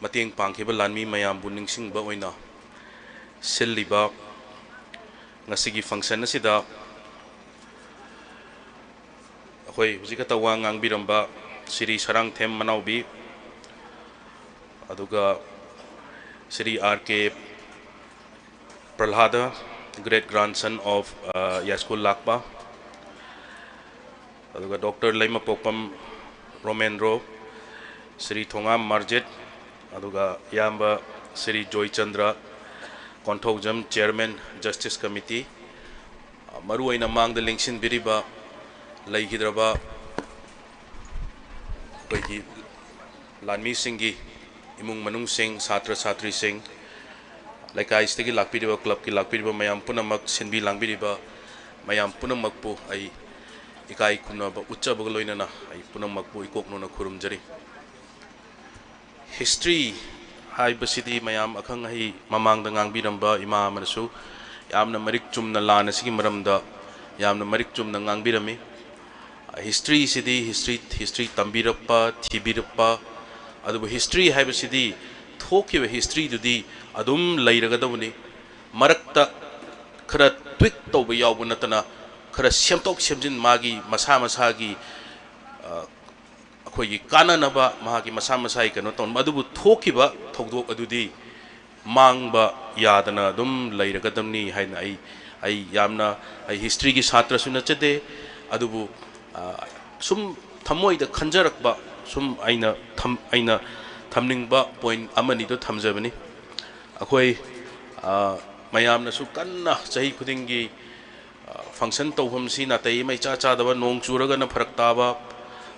ꯃꯇꯦꯡ ꯄꯥꯡꯈꯤꯕ ꯂꯥꯟꯃꯤ ꯃꯌꯥꯝꯕꯨ ꯅꯤꯡꯁꯤꯡꯕ ꯑꯣꯏꯅ ꯁꯤꯜꯂꯤꯕ ꯉꯁꯤꯒꯤ function ꯑꯁꯤꯗ ꯑꯩꯈꯣꯏ ꯍꯧꯖꯤꯛ ꯈꯛꯇ ꯋꯥ ꯉꯥꯡꯕꯤꯔꯝꯕ ꯁ꯭ꯔꯤ ꯁꯔꯥꯡꯊꯦꯝ ꯃꯅꯥꯎꯕꯤ, ꯑꯗꯨꯒ Shri R K Prahlad, great grandson of, ꯑ, ꯌꯥꯏꯁ꯭ꯀꯨꯜ ꯂꯥꯛꯄ, ꯑꯗꯨꯒ ꯗꯣꯛꯇꯔ ꯂꯩꯃꯄꯣꯛꯄꯝ ꯔꯣꯃꯦꯟꯗ꯭ꯔꯣ, ꯁ꯭ꯔꯤ ꯊꯣꯉꯥꯝ ꯃꯥꯔꯖꯤꯠ, ꯑꯗꯨꯒ ꯏꯌꯥꯝꯕ Shri Joychandra Konthoujam, chairman Justice Committee, ꯃꯔꯨꯑꯣꯏꯅ ꯃꯥꯡꯗ ꯂꯦꯡꯁꯤꯟꯕꯤꯔꯤꯕ ꯂꯩꯈꯤꯗ꯭ꯔꯕ ꯑꯩꯈꯣꯏꯒꯤ ꯂꯥꯟꯃꯤꯁꯤꯡꯒꯤ ꯏꯃꯨꯡ ꯃꯅꯨꯡꯁꯤꯡ, ꯁꯥꯇ꯭ꯔ ꯁꯥꯇ꯭ꯔꯤꯁꯤꯡ, ꯂꯩꯀꯥꯏꯁꯤꯗꯒꯤ ꯂꯥꯛꯄꯤꯔꯤꯕ, clubꯀꯤ ꯂꯥꯛꯄꯤꯔꯤꯕ ꯃꯌꯥꯝ ꯄꯨꯝꯅꯃꯛ, ꯁꯤꯟꯕꯤ ꯂꯥꯡꯕꯤꯔꯤꯕ ꯃꯌꯥꯝ ꯄꯨꯝꯅꯃꯛꯄꯨ ꯑꯩ ꯏꯀꯥꯏ ꯈꯨꯝꯅꯕ ꯎꯠꯆꯕꯒ ꯂꯣꯏꯅꯅ ꯑꯩ ꯄꯨꯝꯅꯃꯛꯄꯨ ꯏꯀꯣꯛ ꯅꯣꯟꯅ ꯈꯨꯔꯨꯝꯖꯔꯤ꯫ History ꯍꯥꯏꯕꯁꯤꯗꯤ ꯃꯌꯥꯝ ꯑꯈꯪ ꯑꯍꯩ ꯃꯃꯥꯡꯗ ꯉꯥꯡꯕꯤꯔꯝꯕ ꯏꯃꯥ ꯑꯃꯅꯁꯨ ꯌꯥꯝꯅ ꯃꯔꯤꯛ ꯆꯨꯝꯅ ꯂꯥꯟ ꯑꯁꯤꯒꯤ ꯃꯔꯝꯗ ꯌꯥꯝꯅ ꯃꯔꯤꯛ ꯆꯨꯝꯅ ꯉꯥꯡꯕꯤꯔꯝꯃꯤ꯫ Historyꯁꯤꯗꯤ history, history ꯇꯝꯕꯤꯔꯛꯄ, ꯊꯤꯕꯤꯔꯛꯄ, ꯑꯗꯨꯕꯨ history ꯍꯥꯏꯕꯁꯤꯗꯤ ꯊꯣꯛꯈꯤꯕ historyꯗꯨꯗꯤ ꯑꯗꯨꯝ ꯂꯩꯔꯒꯗꯧꯕꯅꯤ꯫ ꯃꯔꯛꯇ ꯈꯔ tweak ꯇꯧꯕ ꯌꯥꯎꯕ ꯅꯠꯇꯅ ꯈꯔ ꯁꯦꯝꯗꯣꯛ ꯁꯦꯝꯖꯤꯟ ꯃꯥꯒꯤ ꯃꯁꯥ ꯃꯁꯥꯒꯤ, ꯑ, ꯑꯩꯈꯣꯏꯒꯤ ꯀꯥꯟꯅꯅꯕ ꯃꯍꯥꯛꯀꯤ ꯃꯁꯥ ꯃꯁꯥꯒꯤ ꯀꯩꯅꯣ ꯇꯧꯅꯕ, ꯑꯗꯨꯕꯨ ꯊꯣꯛꯈꯤꯕ ꯊꯧꯗꯣꯛ ꯑꯗꯨꯗꯤ ꯃꯥꯡꯕ ꯌꯥꯗꯅ ꯑꯗꯨꯝ ꯂꯩꯔꯒꯗꯕꯅꯤ ꯍꯥꯏꯅ ꯑꯩ, ꯑꯩ ꯌꯥꯝꯅ, ꯑꯩ historyꯒꯤ ꯁꯥꯇ꯭ꯔꯁꯨ ꯅꯠꯆꯗꯦ, ꯑꯗꯨꯕꯨ, ꯑ, ꯁꯨꯝ ꯊꯃꯣꯏꯗ ꯈꯟꯖꯔꯛꯄ, ꯁꯨꯝ ꯑꯩꯅ ꯊꯝ-, ꯑꯩꯅ ꯊꯝꯅꯤꯡꯕ point ꯑꯃꯅꯤꯗꯣ ꯊꯝꯖꯕꯅꯤ꯫ ꯑꯩꯈꯣꯏ, ꯑ, ꯃꯌꯥꯝꯅꯁꯨ ꯀꯟꯅ ꯆꯍꯤ ꯈꯨꯗꯤꯡꯒꯤ, ꯑ, function ꯇꯧꯐꯝꯁꯤ ꯅꯥꯇꯩ ꯑꯃ ꯏꯆꯥ ꯆꯥꯗꯕ, ꯅꯣꯡ ꯆꯨꯔꯒꯅ ꯐꯔꯛ ꯇꯥꯕ,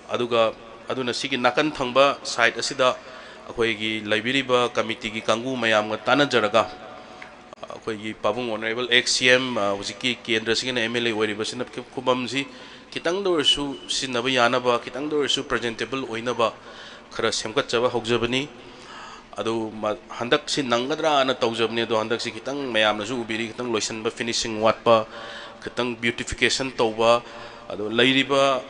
ꯑꯗꯨꯒ ꯑꯗꯨꯅ ꯁꯤꯒꯤ ꯅꯥꯀꯟ ꯊꯪꯕ side ꯑꯁꯤꯗ ꯑꯩꯈꯣꯏꯒꯤ ꯂꯩꯕꯤꯔꯤꯕ committeeꯒꯤ ꯀꯥꯡꯕꯨ ꯃꯌꯥꯝꯒ ꯇꯥꯟꯅꯖꯔꯒ, ꯑꯩꯈꯣꯏꯒꯤ ꯄꯥꯕꯨꯡ Honourable ex CM, ꯑ, ꯍꯧꯖꯤꯛꯀꯤ ꯀꯦꯟꯗ꯭ꯔꯁꯤꯒꯤꯅ MLA ꯑꯣꯏꯔꯤꯕꯁꯤꯅ ꯈꯨ-, ꯈꯨꯕꯝꯁꯤ ꯈꯤꯇꯪꯗ ꯑꯣꯏꯔꯁꯨ ꯁꯤꯖꯤꯟꯅꯕ ꯌꯥꯅꯕ, ꯈꯤꯇꯪꯗ ꯑꯣꯏꯔꯁꯨ presentable ꯑꯣꯏꯅꯕ ꯈꯔ ꯁꯦꯝꯒꯠꯆꯕ ꯍꯧꯖꯕꯅꯤ꯫ ꯑꯗꯨ ꯃ-, ꯍꯟꯗꯛꯁꯤ ꯅꯪꯒꯗ꯭ꯔꯥꯅ ꯇꯧꯖꯕꯅꯤ, ꯑꯗꯣ ꯍꯟꯗꯛꯁꯤ ꯈꯤꯇꯪ ꯃꯌꯥꯝꯅꯁꯨ ꯎꯕꯤꯔꯤ, ꯈꯤꯇꯪ ꯂꯣꯏꯁꯤꯟꯕ, finishing ꯋꯥꯠꯄ, ꯈꯤꯇꯪ beautification ꯇꯧꯕ, ꯑꯗꯣ ꯂꯩꯔꯤꯕ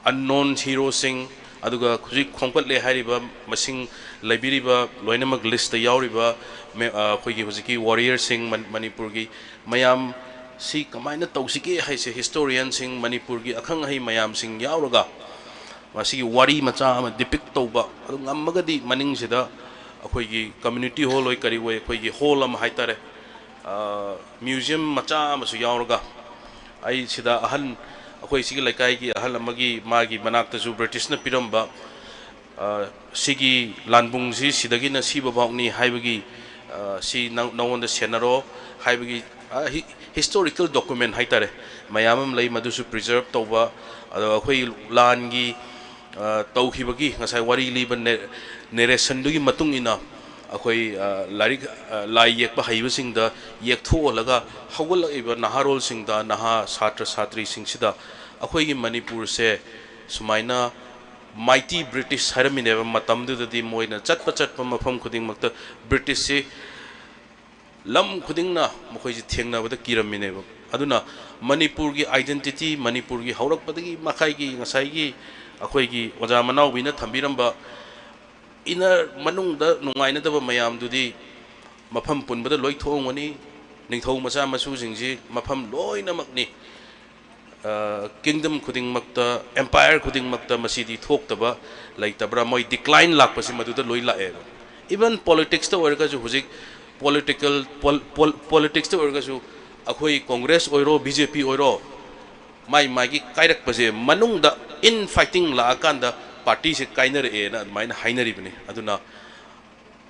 unknown heroꯁꯤꯡ, ꯑꯗꯨꯒ ꯍꯧꯖꯤꯛ ꯈꯣꯝꯒꯠꯂꯦ ꯍꯥꯏꯔꯤꯕ ꯃꯁꯤꯡ, ꯂꯩꯕꯤꯔꯤꯕ ꯂꯣꯏꯅꯃꯛ listꯇ ꯌꯥꯎꯔꯤꯕ ꯃꯦ-, ꯑ, ꯑꯩꯈꯣꯏꯒꯤ ꯍꯧꯖꯤꯛꯀꯤ warriorꯁꯤꯡ, ꯃꯟ-, ꯃꯅꯤꯄꯨꯔꯒꯤ ꯃꯌꯥꯝ ꯁꯤ ꯀꯃꯥꯏꯅ ꯇꯧꯁꯤꯒꯦ ꯍꯥꯏꯁꯦ historianꯁꯤꯡ, ꯃꯅꯤꯄꯨꯔꯒꯤ ꯑꯈꯪ ꯑꯍꯩ ꯃꯌꯥꯝꯁꯤꯡ ꯌꯥꯎꯔꯒ ꯃꯁꯤꯒꯤ ꯋꯥꯔꯤ ꯃꯆꯥ ꯑꯃ depict ꯇꯧꯕ, ꯑꯗꯨ ꯉꯝꯃꯒꯗꯤ ꯃꯅꯤꯡꯁꯤꯗ ꯑꯩꯈꯣꯏꯒꯤ community hall ꯑꯣꯏ ꯀꯔꯤ ꯑꯣꯏ, ꯑꯩꯈꯣꯏꯒꯤ hall ꯑꯃ ꯍꯥꯏꯇꯥꯔꯦ, ꯑ, museum ꯃꯆꯥ ꯑꯃꯁꯨ ꯌꯥꯎꯔꯒ, ꯑꯩ ꯁꯤꯗ ꯑꯍꯟ, ꯑꯩꯈꯣꯏ ꯁꯤꯒꯤ ꯂꯩꯀꯥꯏꯒꯤ ꯑꯍꯜ ꯑꯃꯒꯤ, ꯃꯥꯒꯤ ꯃꯅꯥꯛꯇꯁꯨ Britishꯅ ꯄꯤꯔꯝꯕ, ꯑ, ꯁꯤꯒꯤ ꯂꯥꯟꯕꯨꯡꯁꯤ ꯁꯤꯗꯒꯤꯅ ꯁꯤꯕ ꯐꯥꯎꯅꯤ ꯍꯥꯏꯕꯒꯤ, ꯑ, ꯁꯤ ꯅꯪ-, ꯅꯉꯣꯟꯗ ꯁꯦꯟꯅꯔꯣ ꯍꯥꯏꯕꯒꯤ, ꯑ, ꯍꯤ-, historical document ꯍꯥꯏꯇꯥꯔꯦ, ꯃꯌꯥꯝ ꯑꯃ ꯂꯩ, ꯃꯗꯨꯁꯨ preserve ꯇꯧꯕ꯫ ꯑꯗꯣ ꯑꯩꯈꯣꯏ ꯂꯥꯟꯒꯤ, ꯑ, ꯇꯧꯈꯤꯕꯒꯤ ꯉꯁꯥꯏ ꯋꯥꯔꯤ ꯂꯤꯕ ꯅꯦ-, narrationꯗꯨꯒꯤ ꯃꯇꯨꯡ ꯏꯟꯅ ꯑꯩꯈꯣꯏ, ꯑ, ꯂꯥꯏꯔꯤꯛ, ꯑ, ꯂꯥꯏ ꯌꯦꯛꯄ ꯍꯩꯕꯁꯤꯡꯗ ꯌꯦꯛꯊꯣꯛꯍꯜꯂꯒ ꯍꯧꯒꯠꯂꯛꯏꯕ ꯅꯍꯥꯔꯣꯜꯁꯤꯡꯗ, ꯅꯍꯥ ꯁꯥꯇ꯭ꯔ ꯁꯥꯇ꯭ꯔꯤꯁꯤꯡꯁꯤꯗ ꯑꯩꯈꯣꯏꯒꯤ ꯃꯅꯤꯄꯨꯔꯁꯦ ꯁꯨꯃꯥꯏꯅ mighty British ꯍꯥꯏꯔꯝꯃꯤꯅꯦꯕ꯫ ꯃꯇꯝꯗꯨꯗꯗꯤ ꯃꯣꯏꯅ ꯆꯠꯄ ꯆꯠꯄ ꯃꯐꯝ ꯈꯨꯗꯤꯡꯃꯛꯇ Britishꯁꯤ ꯂꯝ ꯈꯨꯗꯤꯡꯅ ꯃꯈꯣꯏꯁꯤ ꯊꯦꯡꯅꯕꯗ ꯀꯤꯔꯝꯃꯤꯅꯦꯕ꯫ ꯑꯗꯨꯅ ꯃꯅꯤꯄꯨꯔꯒꯤ identity, ꯃꯅꯤꯄꯨꯔꯒꯤ ꯍꯧꯔꯛꯄꯗꯒꯤ ꯃꯈꯥꯏꯒꯤ ꯉꯁꯥꯏꯒꯤ ꯑꯩꯈꯣꯏꯒꯤ ꯑꯣꯖꯥ ꯃꯅꯥꯎꯕꯤꯅ ꯊꯝꯕꯤꯔꯝꯕ inner ꯃꯅꯨꯡꯗ ꯅꯨꯡꯉꯥꯏꯅꯗꯕ ꯃꯌꯥꯝꯗꯨꯗꯤ ꯃꯐꯝ ꯄꯨꯟꯕꯗ ꯂꯣꯏ ꯊꯣꯛꯑꯝꯒꯅꯤ꯫ ꯅꯤꯡꯊꯧ ꯃꯆꯥ ꯃꯁꯨꯁꯤꯡꯁꯤ ꯃꯐꯝ ꯂꯣꯏꯅꯃꯛꯅꯤ꯫ ꯑ, kingdom ꯈꯨꯗꯤꯡꯃꯛꯇ, empire ꯈꯨꯗꯤꯡꯃꯛꯇ ꯃꯁꯤꯗꯤ ꯊꯣꯛꯇꯕ ꯂꯩꯇꯕ꯭ꯔꯥ? ꯃꯣꯏ decline ꯂꯥꯛꯄꯁꯤ ꯃꯗꯨꯗ ꯂꯣꯏ ꯂꯥꯛꯑꯦꯕ꯫ Even politicsꯇ ꯑꯣꯏꯔꯒꯁꯨ ꯍꯧꯖꯤꯛ political, pol-, pol-, politicsꯇ ꯑꯣꯏꯔꯒꯁꯨ ꯑꯩꯈꯣꯏ Congress ꯑꯣꯏꯔꯣ, BJP ꯑꯣꯏꯔꯣ, ꯃꯥꯏ ꯃꯥꯏꯒꯤ ꯀꯥꯏꯔꯛꯄꯁꯦ ꯃꯅꯨꯡꯗ infighting ꯂꯥꯛꯑꯀꯥꯟꯗ partyꯁꯦ ꯀꯥꯏꯅꯔꯛꯑꯦꯅ ꯑꯗꯨꯃꯥꯏꯅ ꯍꯥꯏꯅꯔꯤꯕꯅꯤ꯫ ꯑꯗꯨꯅ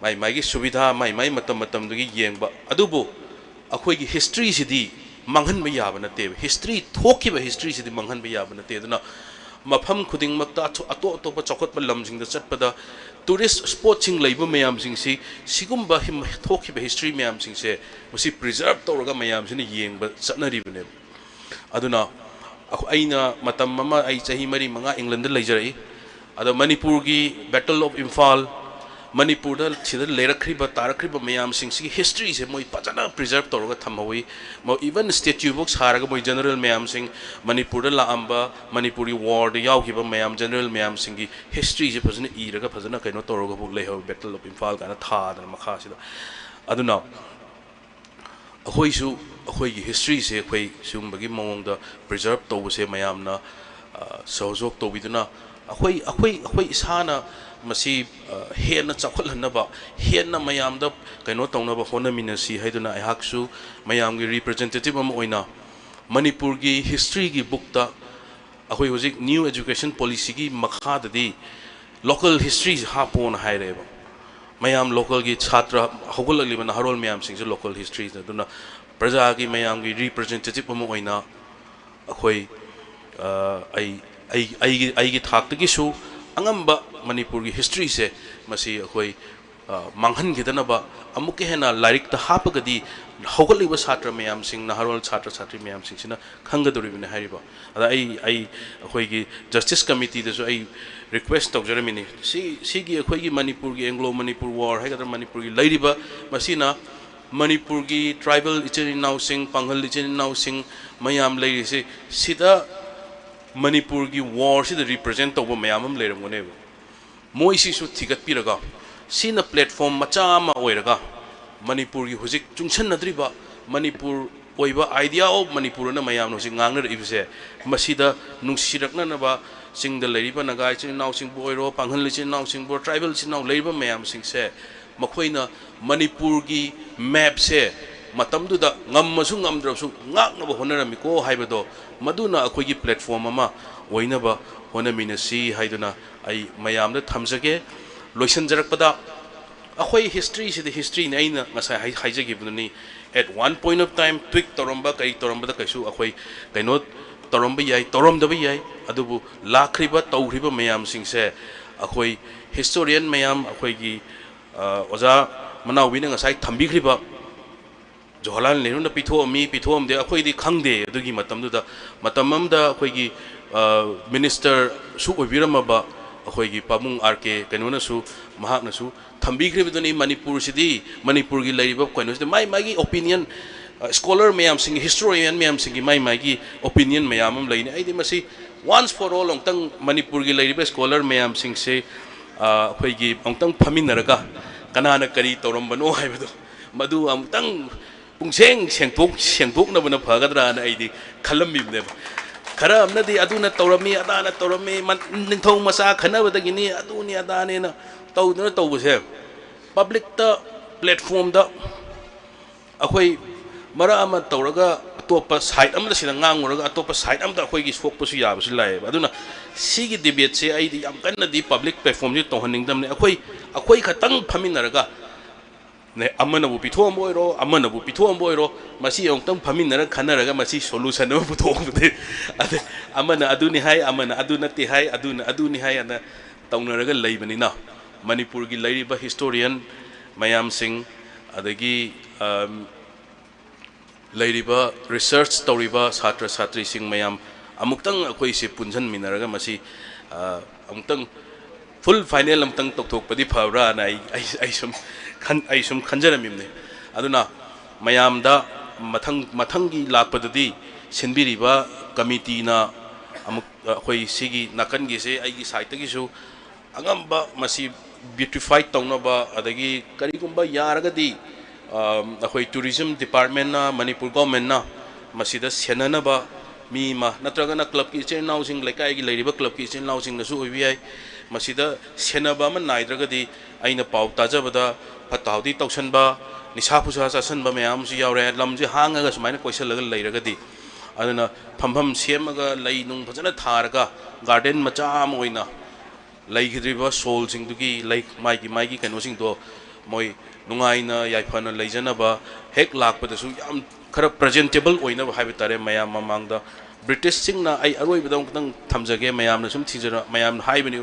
ꯃꯥꯏ ꯃꯥꯏꯒꯤ ꯁꯨꯕꯤꯙꯥ, ꯃꯥꯏ ꯃꯥꯏ ꯃꯇꯝ ꯃꯇꯝꯗꯨꯒꯤ ꯌꯦꯡꯕ꯫ ꯑꯗꯨꯕꯨ ꯑꯩꯈꯣꯏꯒꯤ historyꯁꯤꯗꯤ ꯃꯥꯡꯍꯟꯕ ꯌꯥꯕ ꯅꯠꯇꯦꯕ꯫ History, ꯊꯣꯛꯈꯤꯕ historyꯁꯤꯗꯤ ꯃꯥꯡꯍꯟꯕ ꯌꯥꯕ ꯅꯠꯇꯦ꯫ ꯑꯗꯨꯅ ꯃꯐꯝ ꯈꯨꯗꯤꯡꯃꯛꯇ ꯑꯊꯣ-, ꯑꯇꯣꯞ ꯑꯇꯣꯞꯄ ꯆꯥꯎꯈꯠꯄ ꯂꯝꯁꯤꯡꯗ ꯆꯠꯄꯗ tourist spotꯁꯤꯡ ꯂꯩꯕ ꯃꯌꯥꯝꯁꯤꯡꯁꯤ, ꯁꯤꯒꯨꯝꯕ ꯍꯤꯝ-, ꯊꯣꯛꯈꯤꯕ history ꯃꯌꯥꯝꯁꯤꯡꯁꯦ ꯃꯁꯤ preserve ꯇꯧꯔꯒ ꯃꯌꯥꯝꯁꯤꯅ ꯌꯦꯡꯕ ꯆꯠꯅꯔꯤꯕꯅꯦꯕ꯫ ꯑꯗꯨꯅ ꯑꯩꯈꯣ-, ꯑꯩꯅ ꯃꯇꯝ ꯑꯃ, ꯑꯩ ꯆꯍꯤ ꯃꯔꯤ ꯃꯉꯥ Englandꯗ ꯂꯩꯖꯔꯛꯏ꯫ ꯑꯗꯣ ꯃꯅꯤꯄꯨꯔꯒꯤ Battle of Imphal, ꯃꯅꯤꯄꯨꯔꯗ ꯁꯤꯗ ꯂꯩꯔꯛꯈ꯭ꯔꯤꯕ, ꯇꯥꯔꯛꯈ꯭ꯔꯤꯕ ꯃꯌꯥꯝꯁꯤꯡꯁꯤꯒꯤ historyꯁꯦ ꯃꯣꯏ ꯐꯖꯅ preserve ꯇꯧꯔꯒ ꯊꯝꯍꯧꯏ꯫ ꯃꯣꯏ even statueꯕꯨ ꯁꯥꯔꯒ ꯃꯣꯏ general ꯃꯌꯥꯝꯁꯤꯡ, ꯃꯅꯤꯄꯨꯔꯗ ꯂꯥꯛꯑꯝꯕ, ꯃꯅꯤꯄꯨꯔꯒꯤ warꯗ ꯌꯥꯎꯈꯤꯕ ꯃꯌꯥꯝ, general ꯃꯌꯥꯝꯁꯤꯡꯒꯤ historyꯁꯦ ꯐꯖꯅ ꯏꯔꯒ ꯐꯖꯅ ꯀꯩꯅꯣ ꯇꯧꯔꯒꯕꯨ ꯂꯩꯍꯧꯏ, Battle of Imphal ꯀꯥꯏꯅ ꯊꯥꯗꯅ ꯃꯈꯥꯁꯤꯗ꯫ ꯑꯗꯨꯅ ꯑꯩꯈꯣꯏꯁꯨ ꯑꯩꯈꯣꯏꯒꯤ historyꯁꯦ ꯑꯩꯈꯣꯏ ꯁꯤꯒꯨꯝꯕꯒꯤ ꯃꯑꯣꯡꯗ preserve ꯇꯧꯕꯁꯦ ꯃꯌꯥꯝꯅ, ꯑ, ꯁꯍꯖꯣꯒ ꯇꯧꯕꯤꯗꯨꯅ ꯑꯩꯈꯣꯏ, ꯑꯩꯈꯣꯏ, ꯑꯩꯈꯣꯏ ꯏꯁꯥꯅ ꯃꯁꯤ, ꯑ, ꯍꯦꯟꯅ ꯆꯥꯎꯈꯠꯍꯟꯅꯕ, ꯍꯦꯟꯅ ꯃꯌꯥꯝꯗ ꯀꯩꯅꯣ ꯇꯧꯅꯕ ꯍꯣꯠꯅꯃꯤꯟꯅꯁꯤ ꯍꯥꯏꯗꯨꯅ ꯑꯩꯍꯥꯛꯁꯨ ꯃꯌꯥꯝꯒꯤ representative ꯑꯃ ꯑꯣꯏꯅ ꯃꯅꯤꯄꯨꯔꯒꯤ historyꯒꯤ bookꯇ ꯑꯩꯈꯣꯏ ꯍꯧꯖꯤꯛ new education policyꯒꯤ ꯃꯈꯥꯗꯗꯤ local historyꯁꯦ ꯍꯥꯞꯄꯣꯅ ꯍꯥꯏꯔꯛꯑꯦꯕ꯫ ꯃꯌꯥꯝ localꯒꯤ ꯁꯥꯇ꯭ꯔ ꯍꯧꯒꯠꯂꯛꯂꯤꯕ ꯅꯍꯥꯔꯣꯜ ꯃꯌꯥꯝꯁꯤꯡꯁꯦ local historyꯅ꯫ ꯑꯗꯨꯅ ꯄ꯭ꯔꯖꯥꯒꯤ ꯃꯌꯥꯝꯒꯤ representative ꯑꯃ ꯑꯣꯏꯅ ꯑꯩꯈꯣꯏ, ꯑ, ꯑꯩ, ꯑꯩ, ꯑꯩꯒꯤ, ꯑꯩꯒꯤ ꯊꯥꯛꯇꯒꯤꯁꯨ ꯑꯉꯝꯕ ꯃꯅꯤꯄꯨꯔꯒꯤ historyꯁꯦ ꯃꯁꯤ ꯑꯩꯈꯣꯏ, ꯑ, ꯃꯥꯡꯍꯟꯈꯤꯗꯅꯕ ꯑꯃꯨꯛꯀ ꯍꯦꯟꯅ ꯂꯥꯏꯔꯤꯛꯇ ꯍꯥꯞꯄꯒꯗꯤ ꯍꯧꯒꯠꯂꯤꯕ ꯁꯥꯇ꯭ꯔ ꯃꯌꯥꯝꯁꯤꯡ, ꯅꯍꯥꯔꯣꯜ ꯁꯥꯇ꯭ꯔ ꯁꯥꯇ꯭ꯔꯤ ꯃꯌꯥꯝꯁꯤꯡꯁꯤꯅ ꯈꯪꯒꯗꯧꯔꯤꯕꯅꯤ ꯍꯥꯏꯔꯤꯕ꯫ ꯑꯗ ꯑꯩ, ꯑꯩ ꯑꯩꯈꯣꯏꯒꯤ Justice Committeeꯗꯁꯨ ꯑꯩ request ꯇꯧꯖꯔꯝꯃꯤꯅꯤ꯫ ꯁꯤ, ꯁꯤꯒꯤ ꯑꯩꯈꯣꯏꯒꯤ ꯃꯅꯤꯄꯨꯔꯒꯤ Anglo Manipur War ꯍꯥꯏꯒꯗ꯭ꯔꯥ, ꯃꯅꯤꯄꯨꯔꯒꯤ ꯂꯩꯔꯤꯕ ꯃꯁꯤꯅ ꯃꯅꯤꯄꯨꯔꯒꯤ tribal ꯏꯆꯤꯟ ꯏꯅꯥꯎꯁꯤꯡ, ꯄꯥꯡꯒꯜ ꯏꯆꯤꯟ ꯏꯅꯥꯎꯁꯤꯡ ꯃꯌꯥꯝ ꯂꯩꯔꯤꯁꯦ, ꯁꯤꯗ ꯃꯅꯤꯄꯨꯔꯒꯤ warꯁꯤꯗ represent ꯇꯧꯕ ꯃꯌꯥꯝ ꯑꯃ ꯂꯩꯔꯝꯒꯅꯦꯕ꯫ ꯃꯣꯏꯁꯤꯁꯨ ꯊꯤꯒꯠꯄꯤꯔꯒ ꯁꯤꯅ platform ꯃꯆꯥ ꯑꯃ ꯑꯣꯏꯔꯒ ꯃꯅꯤꯄꯨꯔꯒꯤ ꯍꯧꯖꯤꯛ ꯆꯨꯡꯁꯟꯅꯗ꯭ꯔꯤꯕ ꯃꯅꯤꯄꯨꯔ ꯑꯣꯏꯕ idea of ꯃꯅꯤꯄꯨꯔ ꯑꯅ ꯃꯌꯥꯝꯅ ꯍꯧꯖꯤꯛ ꯉꯥꯡꯅꯔꯛꯏꯕꯁꯦ, ꯃꯁꯤꯗ ꯅꯨꯡꯁꯤꯔꯛꯅꯅꯕ ꯆꯤꯡꯗ ꯂꯩꯔꯤꯕ ꯅꯥꯒꯥ ꯏꯆꯤꯟ ꯏꯅꯥꯎꯁꯤꯡꯕꯨ ꯑꯣꯏꯔꯣ, ꯄꯥꯡꯒꯜ ꯏꯆꯤꯟ ꯏꯅꯥꯎꯁꯤꯡꯕꯨ ꯑꯣꯏꯔꯣ, tribal ꯏꯆꯤꯟ ꯏꯅꯥꯎ ꯂꯩꯔꯤꯕ ꯃꯌꯥꯝꯁꯤꯡꯁꯦ ꯃꯈꯣꯏꯅ ꯃꯅꯤꯄꯨꯔꯒꯤ mapꯁꯦ ꯃꯇꯝꯗꯨꯗ ꯉꯝꯃꯁꯨ ꯉꯝꯗ꯭ꯔꯕꯁꯨ ꯉꯥꯛꯅꯕ ꯍꯣꯠꯅꯔꯝꯃꯤꯀꯣ ꯍꯥꯏꯕꯗꯣ, ꯃꯗꯨꯅ ꯑꯩꯈꯣꯏꯒꯤ platform ꯑꯃ ꯑꯣꯏꯅꯕ ꯍꯣꯠꯅꯃꯤꯟꯅꯁꯤ ꯍꯥꯏꯗꯨꯅ ꯑꯩ ꯃꯌꯥꯝꯗ ꯊꯝꯖꯒꯦ꯫ ꯂꯣꯏꯁꯤꯟꯖꯔꯛꯄꯗ, ꯑꯩꯈꯣꯏ historyꯁꯤꯗꯤ historyꯅꯤ, ꯑꯩꯅ ꯉꯁꯥꯏ ꯍꯥꯏ-, ꯍꯥꯏꯖꯈꯤꯕꯗꯨꯅꯤ꯫ At one point of time tweak ꯇꯧꯔꯝꯕ, ꯀꯔꯤ ꯇꯧꯔꯝꯕꯗ ꯀꯩꯁꯨ ꯑꯩꯈꯣꯏ ꯀꯩꯅꯣ ꯇꯧꯔꯝꯕ ꯌꯥꯏ, ꯇꯧꯔꯝꯗꯕ ꯌꯥꯏ, ꯑꯗꯨꯕꯨ ꯂꯥꯛꯈ꯭ꯔꯤꯕ, ꯇꯧꯈ꯭ꯔꯤꯕ ꯃꯌꯥꯝꯁꯤꯡꯁꯦ ꯑꯩꯈꯣꯏ historian ꯃꯌꯥꯝ, ꯑꯩꯈꯣꯏꯒꯤ, ꯑ, ꯑꯣꯖꯥ ꯃꯅꯥꯎꯕꯤꯅ ꯉꯁꯥꯏ ꯊꯝꯕꯤꯈ꯭ꯔꯤꯕ ꯖꯋꯥꯍꯔꯂꯥꯜ ꯅꯦꯍꯔꯨꯅ ꯄꯤꯊꯣꯛꯑꯝꯃꯤ, ꯄꯤꯊꯣꯛꯑꯝꯗꯦ, ꯑꯩꯈꯣꯏꯗꯤ ꯈꯪꯗꯦ꯫ ꯑꯗꯨꯒꯤ ꯃꯇꯝꯗꯨꯗ, ꯃꯇꯝ ꯑꯃꯗ ꯑꯩꯈꯣꯏꯒꯤ, ꯑ, ministerꯁꯨ ꯑꯣꯏꯕꯤꯔꯝꯃꯕ ꯑꯩꯈꯣꯏꯒꯤ ꯄꯥꯕꯨꯡ ꯑꯥꯔ ꯀꯦ ꯀꯩꯅꯣꯅꯁꯨ, ꯃꯍꯥꯛꯅꯁꯨ ꯊꯝꯕꯤꯈ꯭ꯔꯤꯕꯗꯨꯅꯤ, ꯃꯅꯤꯄꯨꯔꯁꯤꯗꯤ, ꯃꯅꯤꯄꯨꯔꯒꯤ ꯂꯩꯔꯤꯕ ꯀꯩꯅꯣꯁꯤꯗꯤ ꯃꯥꯏ ꯃꯥꯏꯒꯤ ꯑꯣꯄꯤꯅꯤꯌꯟ, ꯁ꯭ꯀꯣꯂꯔ ꯃꯌꯥꯝꯁꯤꯡꯒꯤ, ꯍꯤꯁꯇꯣꯔꯤꯌꯟ ꯃꯌꯥꯝꯁꯤꯡꯒꯤ ꯃꯥꯏ ꯃꯥꯏꯒꯤ ꯑꯣꯄꯤꯅꯤꯌꯟ ꯃꯌꯥꯝ ꯑꯃ ꯂꯩꯅꯤ꯫ ꯑꯩꯗꯤ ꯃꯁꯤ once for all ꯑꯃꯨꯛꯇꯪ ꯃꯅꯤꯄꯨꯔꯒꯤ ꯂꯩꯔꯤꯕ ꯁ꯭ꯀꯣꯂꯔ ꯃꯌꯥꯝꯁꯤꯡꯁꯦ, ꯑ, ꯑꯩꯈꯣꯏꯒꯤ ꯑꯃꯨꯛꯇꯪ ꯐꯝꯃꯤꯟꯅꯔꯒ ꯀꯅꯥꯅ ꯀꯔꯤ ꯇꯧꯔꯝꯕꯅꯣ ꯍꯥꯏꯕꯗꯣ, ꯃꯗꯨ ꯑꯃꯨꯛꯇꯪ ꯄꯨꯡꯁꯦꯡ ꯁꯦꯡꯗꯣꯛ-, ꯁꯦꯡꯗꯣꯛꯅꯕꯅ ꯐꯒꯗ꯭ꯔꯥꯅ ꯑꯩꯗꯤ ꯈꯜꯂꯝꯃꯤꯕꯅꯦꯕ꯫ ꯈꯔ ꯑꯃꯅꯗꯤ ꯑꯗꯨꯅ ꯇꯧꯔꯝꯃꯤ, ꯑꯗꯥꯅ ꯇꯧꯔꯝꯃꯤ, ꯃꯟ-, ꯅꯤꯡꯊꯧ ꯃꯆꯥ ꯈꯟꯅꯕꯗꯒꯤꯅꯤ, ꯑꯗꯨꯅꯤ ꯑꯗꯥꯅꯦꯅ ꯇꯧꯗꯅ ꯇꯧꯕꯁꯦ, ꯄꯕ꯭ꯂꯤꯛꯇ, ꯄ꯭ꯂꯦꯠꯐꯣꯝꯗ ꯑꯩꯈꯣꯏ ꯃꯔꯛ ꯑꯃ ꯇꯧꯔꯒ ꯑꯇꯣꯞꯄ ꯁꯥꯏꯠ ꯑꯃꯗ ꯁꯤꯗ ꯉꯥꯡꯉꯨꯔꯒ ꯑꯇꯣꯞꯄ ꯁꯥꯏꯠ ꯑꯃꯗ ꯑꯩꯈꯣꯏꯒꯤ ꯁꯣꯛꯄꯁꯨ ꯌꯥꯕꯁꯨ ꯂꯥꯛꯑꯦꯕ꯫ ꯑꯗꯨꯅ ꯁꯤꯒꯤ ꯗꯤꯕꯦꯠꯁꯦ ꯑꯩꯗꯤ ꯌꯥꯝ ꯀꯟꯅꯗꯤ ꯄꯕ꯭ꯂꯤꯛ ꯄ꯭ꯂꯦꯠꯐꯣꯝꯁꯤꯗ ꯇꯧꯍꯟꯅꯤꯡꯗꯕꯅꯤ꯫ ꯑꯩꯈꯣꯏ, ꯑꯩꯈꯣꯏ ꯈꯛꯇꯪ ꯐꯝꯃꯤꯟꯅꯔꯒ ꯅꯦ, ꯑꯃꯅꯕꯨ ꯄꯤꯊꯣꯛꯑꯝꯕ ꯑꯣꯏꯔꯣ, ꯑꯃꯅꯕꯨ ꯄꯤꯊꯣꯛꯑꯝꯕ ꯑꯣꯏꯔꯣ, ꯃꯁꯤ ꯑꯃꯨꯛꯇꯪ ꯐꯝꯃꯤꯟꯅꯔꯒ ꯈꯟꯅꯔꯒ ꯃꯁꯤ ꯁꯣꯂꯨꯁꯟ ꯑꯃ ꯄꯨꯊꯣꯛꯑꯝꯕꯗꯤ, ꯑꯗ ꯑꯃꯅ ꯑꯗꯨꯅꯤ ꯍꯥꯏ, ꯑꯃꯅ ꯑꯗꯨ ꯅꯠꯇꯦ ꯍꯥꯏ, ꯑꯗꯨꯅ ꯑꯗꯨꯅꯤ ꯍꯥꯏ ꯑꯅ ꯇꯧꯅꯔꯒ ꯂꯩꯕꯅꯤꯅ, ꯃꯅꯤꯄꯨꯔꯒꯤ ꯂꯩꯔꯤꯕ ꯍꯤꯁꯇꯣꯔꯤꯌꯟ ꯃꯌꯥꯝꯁꯤꯡ, ꯑꯗꯒꯤ, ꯑꯝ, ꯂꯩꯔꯤꯕ ꯔꯤꯁꯔꯆ ꯇꯧꯔꯤꯕ ꯁꯥꯇ꯭ꯔ ꯁꯥꯇ꯭ꯔꯤꯁꯤꯡ ꯃꯌꯥꯝ ꯑꯃꯨꯛꯇꯪ ꯑꯩꯈꯣꯏꯁꯦ ꯄꯨꯟꯁꯤꯟꯃꯤꯟꯅꯔꯒ ꯃꯁꯤ, ꯑ, ꯑꯃꯨꯛꯇꯪ ꯐꯨꯜ ꯐꯥꯏꯅꯦꯜ ꯑꯃꯨꯛꯇꯪ ꯇꯧꯊꯣꯛꯄꯗꯤ ꯐꯕ꯭ꯔꯥꯅ ꯑꯩ, ꯑꯩ, ꯑꯩ ꯁꯨꯝ ꯈꯟ-, ꯑꯩ ꯁꯨꯝ ꯈꯟꯖꯔꯝꯃꯤꯕꯅꯤ꯫ ꯑꯗꯨꯅ ꯃꯌꯥꯝꯗ ꯃꯊꯪ, ꯃꯊꯪꯒꯤ ꯂꯥꯛꯄꯗꯗꯤ ꯁꯤꯟꯕꯤꯔꯤꯕ ꯀꯃꯤꯇꯤꯅ ꯑꯃꯨꯛ, ꯑꯩꯈꯣꯏ ꯁꯤꯒꯤ ꯅꯥꯀꯟꯒꯤꯁꯦ ꯑꯩꯒꯤ ꯁꯥꯏꯠꯇꯒꯤꯁꯨ ꯑꯉꯝꯕ ꯃꯁꯤ ꯕ꯭ꯌꯨꯇꯤꯐꯥꯏ ꯇꯧꯅꯕ, ꯑꯗꯒꯤ ꯀꯔꯤꯒꯨꯝꯕ ꯌꯥꯔꯒꯗꯤ, ꯑ, ꯑꯩꯈꯣꯏ ꯇꯨꯔꯤꯖꯝ ꯗꯤꯄꯥꯔꯠꯃꯦꯟꯅ, ꯃꯅꯤꯄꯨꯔ ꯒꯣꯔꯃꯦꯟꯅ ꯃꯁꯤꯗ ꯁꯦꯟꯅꯅꯕ ꯃꯤ ꯑꯃ, ꯅꯠꯇ꯭ꯔꯒꯅ ꯀ꯭ꯂꯕꯀꯤ ꯏꯆꯤꯜ ꯏꯅꯥꯎꯁꯤꯡ, ꯂꯩꯀꯥꯏꯒꯤ ꯂꯩꯔꯤꯕ ꯀ꯭ꯂꯕꯀꯤ ꯏꯆꯤꯜ ꯏꯅꯥꯎꯁꯤꯡꯅꯁꯨ ꯑꯣꯏꯕ ꯌꯥꯏ, ꯃꯁꯤꯗ ꯁꯦꯟꯅꯕ ꯑꯃ ꯅꯥꯏꯗ꯭ꯔꯒꯗꯤ, ꯑꯩꯅ ꯄꯥꯎ ꯇꯥꯖꯕꯗ ꯐꯠꯇ ꯍꯥꯎꯗꯤ ꯇꯧꯁꯟꯕ, ꯅꯤꯁꯥ ꯄꯨꯁꯥ ꯆꯥꯁꯟꯕ ꯃꯌꯥꯝ ꯑꯃꯁꯨ ꯌꯥꯎꯔꯦ꯫ ꯂꯝꯁꯦ ꯍꯥꯡꯉꯒ ꯁꯨꯃꯥꯏꯅ ꯀꯣꯏꯁꯜꯂꯒ ꯂꯩꯔꯒꯗꯤ, ꯑꯗꯨꯅ ꯐꯝꯐꯝ ꯁꯦꯝꯃꯒ, ꯂꯩ ꯅꯨꯡ ꯐꯖꯅ ꯊꯥꯔꯒ, ꯒꯥꯔꯗꯦꯟ ꯃꯆꯥ ꯑꯃ ꯑꯣꯏꯅ ꯂꯩꯈꯤꯗ꯭ꯔꯤꯕ ꯁꯣꯜꯁꯤꯡꯗꯨꯒꯤ ꯂꯩ-, ꯃꯥꯒꯤ, ꯃꯥꯒꯤ ꯀꯩꯅꯣꯁꯤꯡꯗꯣ ꯃꯣꯏ ꯅꯨꯡꯉꯥꯏꯅ ꯌꯥꯏꯐꯅ ꯂꯩꯖꯅꯕ, ꯍꯦꯛ ꯂꯥꯛꯄꯗꯁꯨ ꯌꯥꯝ ꯈꯔ ꯄ꯭ꯔꯖꯦꯟꯇꯦꯕꯜ ꯑꯣꯏꯅꯕ ꯍꯥꯏꯕ ꯇꯥꯔꯦ, ꯃꯌꯥꯝ ꯃꯃꯥꯡꯗ꯫ ꯕ꯭ꯔꯤꯇꯤꯁꯁꯤꯡꯅ, ꯑꯩ ꯑꯔꯣꯏꯕꯗ ꯑꯃꯨꯛꯇꯪ ꯊꯝꯖꯒꯦ, ꯃꯌꯥꯝꯅ ꯁꯨꯝ ꯊꯤꯖꯔ-, ꯃꯌꯥꯝꯅ ꯍꯥꯏꯕꯅꯤ,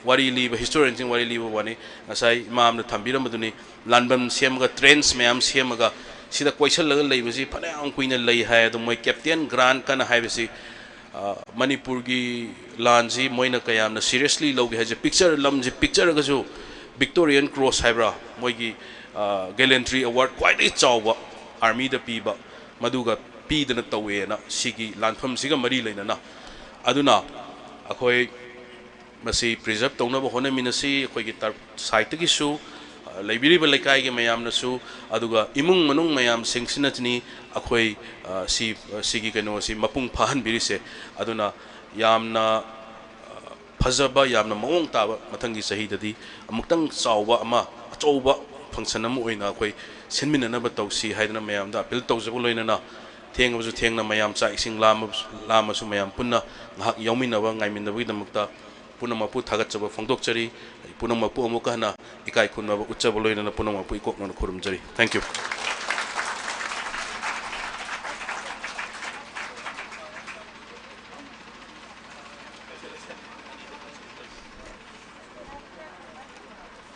ꯋꯥꯔꯤ ꯂꯤꯕ, ꯍꯤꯁꯇꯣꯔꯤꯌꯟꯁꯤꯡ ꯋꯥꯔꯤ ꯂꯤꯕ ꯋꯥꯅꯤ, ꯉꯁꯥꯏ ꯏꯃꯥ ꯑꯃꯅ ꯊꯝꯕꯤꯔꯝꯕꯗꯨꯅꯤ, ꯂꯥꯟꯕꯟ ꯁꯦꯝꯃꯒ, ꯇ꯭ꯔꯦꯟꯁ ꯃꯌꯥꯝ ꯁꯦꯝꯃꯒ, ꯁꯤꯗ ꯀꯣꯏꯁꯜꯂꯒ ꯂꯩꯕꯁꯤ ꯐꯅꯌꯥꯝ ꯀꯨꯏꯅ ꯂꯩ ꯍꯥꯏ꯫ ꯑꯗꯣ ꯃꯣꯏ ꯀꯦꯞꯇꯦꯟ ꯒ꯭ꯔꯥꯟꯠ ꯀꯅ ꯍꯥꯏꯕꯁꯤ ꯑ, ꯃꯅꯤꯄꯨꯔꯒꯤ ꯂꯥꯟꯁꯤ ꯃꯣꯏꯅ ꯀꯌꯥꯝꯅ seriously ꯂꯧꯒꯦ ꯍꯥꯏꯁꯦ, picture, ꯂꯝꯁꯤ picture ꯒꯁꯨ Victorian Cross ꯍꯥꯏꯕ꯭ꯔꯥ, ꯃꯣꯏꯒꯤ, ꯑ, gallantry award ꯈ꯭ꯋꯥꯏꯗꯒꯤ ꯆꯥꯎꯕ army ꯗ ꯄꯤꯕ, ꯃꯗꯨꯒ ꯄꯤꯗꯅ ꯇꯧꯋꯦꯅ, ꯁꯤꯒꯤ ꯂꯥꯟꯐꯝꯁꯤꯒ ꯃꯔꯤ ꯂꯩꯅꯅ꯫ ꯑꯗꯨꯅ ꯑꯩꯈꯣꯏ ꯃꯁꯤ preserve ꯇꯧꯅꯕ ꯍꯣꯠꯅꯃꯤꯟꯅꯁꯤ꯫ ꯑꯩꯈꯣꯏꯒꯤ ꯇꯔ-, side ꯇꯒꯤꯁꯨ, ꯑ, ꯂꯩꯕꯤꯔꯤꯕ ꯂꯩꯀꯥꯏꯒꯤ ꯃꯌꯥꯝꯅꯁꯨ, ꯑꯗꯨꯒ ꯏꯃꯨꯡ ꯃꯅꯨꯡ ꯃꯌꯥꯝꯁꯤꯡꯁꯤꯅꯅꯤ ꯑꯩꯈꯣꯏ, ꯑ, ꯁꯤ, ꯑ, ꯁꯤꯒꯤ ꯀꯩꯅꯣꯁꯤ ꯃꯄꯨꯡ ꯐꯥꯍꯟꯕꯤꯔꯤꯁꯦ꯫ ꯑꯗꯨꯅ ꯌꯥꯝꯅ, ꯑ, ꯐꯖꯕ, ꯌꯥꯝꯅ ꯃꯑꯣꯡ ꯇꯥꯕ ꯃꯊꯪꯒꯤ ꯆꯍꯤꯗꯗꯤ ꯑꯃꯨꯛꯇꯪ ꯆꯥꯎꯕ ꯑꯃ, ꯑꯆꯧꯕ function ꯑꯃ ꯑꯣꯏꯅ ꯑꯩꯈꯣꯏ ꯁꯤꯟꯃꯤꯟꯅꯅꯕ ꯇꯧꯁꯤ ꯍꯥꯏꯗꯅ ꯃꯌꯥꯝꯗ appeal ꯇꯧꯖꯕ ꯂꯣꯏꯅꯅ, ꯊꯦꯡꯉꯕꯁꯨ ꯊꯦꯡꯅ ꯃꯌꯥꯝ ꯆꯥꯛ ꯏꯁꯤꯡ ꯂꯥꯝꯃ-, ꯂꯥꯝꯃꯁꯨ ꯃꯌꯥꯝ ꯄꯨꯟꯅ ꯉꯥꯏꯍꯥꯛ ꯌꯥꯎꯃꯤꯟꯅꯕ, ꯉꯥꯏꯃꯤꯟꯅꯕꯒꯤꯗꯃꯛꯇ ꯄꯨꯝꯅꯃꯛꯄꯨ ꯊꯥꯒꯠꯆꯕ ꯐꯣꯡꯗꯣꯛꯆꯔꯤ꯫ ꯄꯨꯝꯅꯃꯛꯄꯨ ꯑꯃꯨꯛꯀ ꯍꯟꯅ ꯏꯀꯥꯏ ꯈꯨꯝꯅꯕ ꯎꯠꯆꯕ ꯂꯣꯏꯅꯅ ꯄꯨꯝꯅꯃꯛꯄꯨ ꯏꯀꯣꯛꯅꯅ ꯈꯨꯔꯨꯝꯖꯔꯤ꯫ Thank you꯫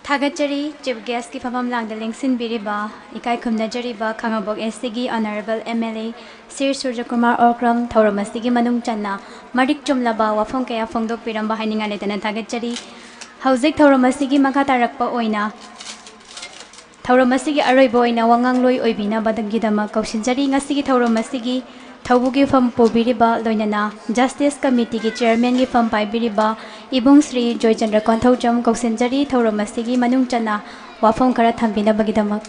ꯊꯥꯒꯠꯆꯔꯤ꯫ Chief Guest ꯀꯤ ꯐꯝꯐꯝ ꯂꯥꯡꯗ ꯂꯦꯡꯁꯤꯟꯕꯤꯔꯤꯕ, ꯏꯀꯥꯏ ꯈꯨꯝꯅꯖꯔꯤꯕ ꯈꯥꯉꯕꯣꯛ S C ꯒꯤ Honourable M L A Shri ꯁꯨꯔꯖꯀꯨꯃꯥꯔ Okram, ꯊꯧꯔꯝ ꯑꯁꯤꯒꯤ ꯃꯅꯨꯡ ꯆꯟꯅ ꯃꯔꯤꯛ ꯆꯨꯝꯂꯕ ꯋꯥꯐꯝ ꯀꯌꯥ ꯐꯣꯡꯗꯣꯛꯄꯤꯔꯝꯕ ꯍꯥꯏꯅꯤꯡꯉꯥꯏ ꯂꯩꯇꯅ ꯊꯥꯒꯠꯆꯔꯤ꯫ ꯍꯧꯖꯤꯛ ꯊꯧꯔꯝ ꯑꯁꯤꯒꯤ ꯃꯈꯥ ꯇꯥꯔꯛꯄ ꯑꯣꯏꯅ ꯊꯧꯔꯝ ꯑꯁꯤꯒꯤ ꯑꯔꯣꯏꯕ ꯑꯣꯏꯅ ꯋꯥꯉꯥꯡꯂꯣꯏ ꯑꯣꯏꯕꯤꯅꯕꯒꯤꯗꯃꯛ ꯀꯧꯁꯤꯟꯖꯔꯤ꯫ ꯉꯁꯤꯒꯤ ꯊꯧꯔꯝ ꯑꯁꯤꯒꯤ ꯊꯧꯕꯨꯒꯤ ꯐꯝ ꯄꯨꯕꯤꯔꯤꯕ ꯂꯣꯏꯅꯅ Justice Committee ꯒꯤ Chairman ꯒꯤ ꯐꯝ ꯄꯥꯏꯕꯤꯔꯤꯕ ꯏꯕꯨꯡ ꯁ꯭ꯔꯤ ꯖꯣꯏꯆꯟꯗ꯭ꯔ ꯀꯣꯟꯊꯧꯖꯝ ꯀꯧꯁꯤꯟꯖꯔꯤ, ꯊꯧꯔꯝ ꯑꯁꯤꯒꯤ ꯃꯅꯨꯡ ꯆꯟꯅ ꯋꯥꯐꯝ ꯈꯔ ꯊꯝꯕꯤꯅꯕꯒꯤꯗꯃꯛ꯫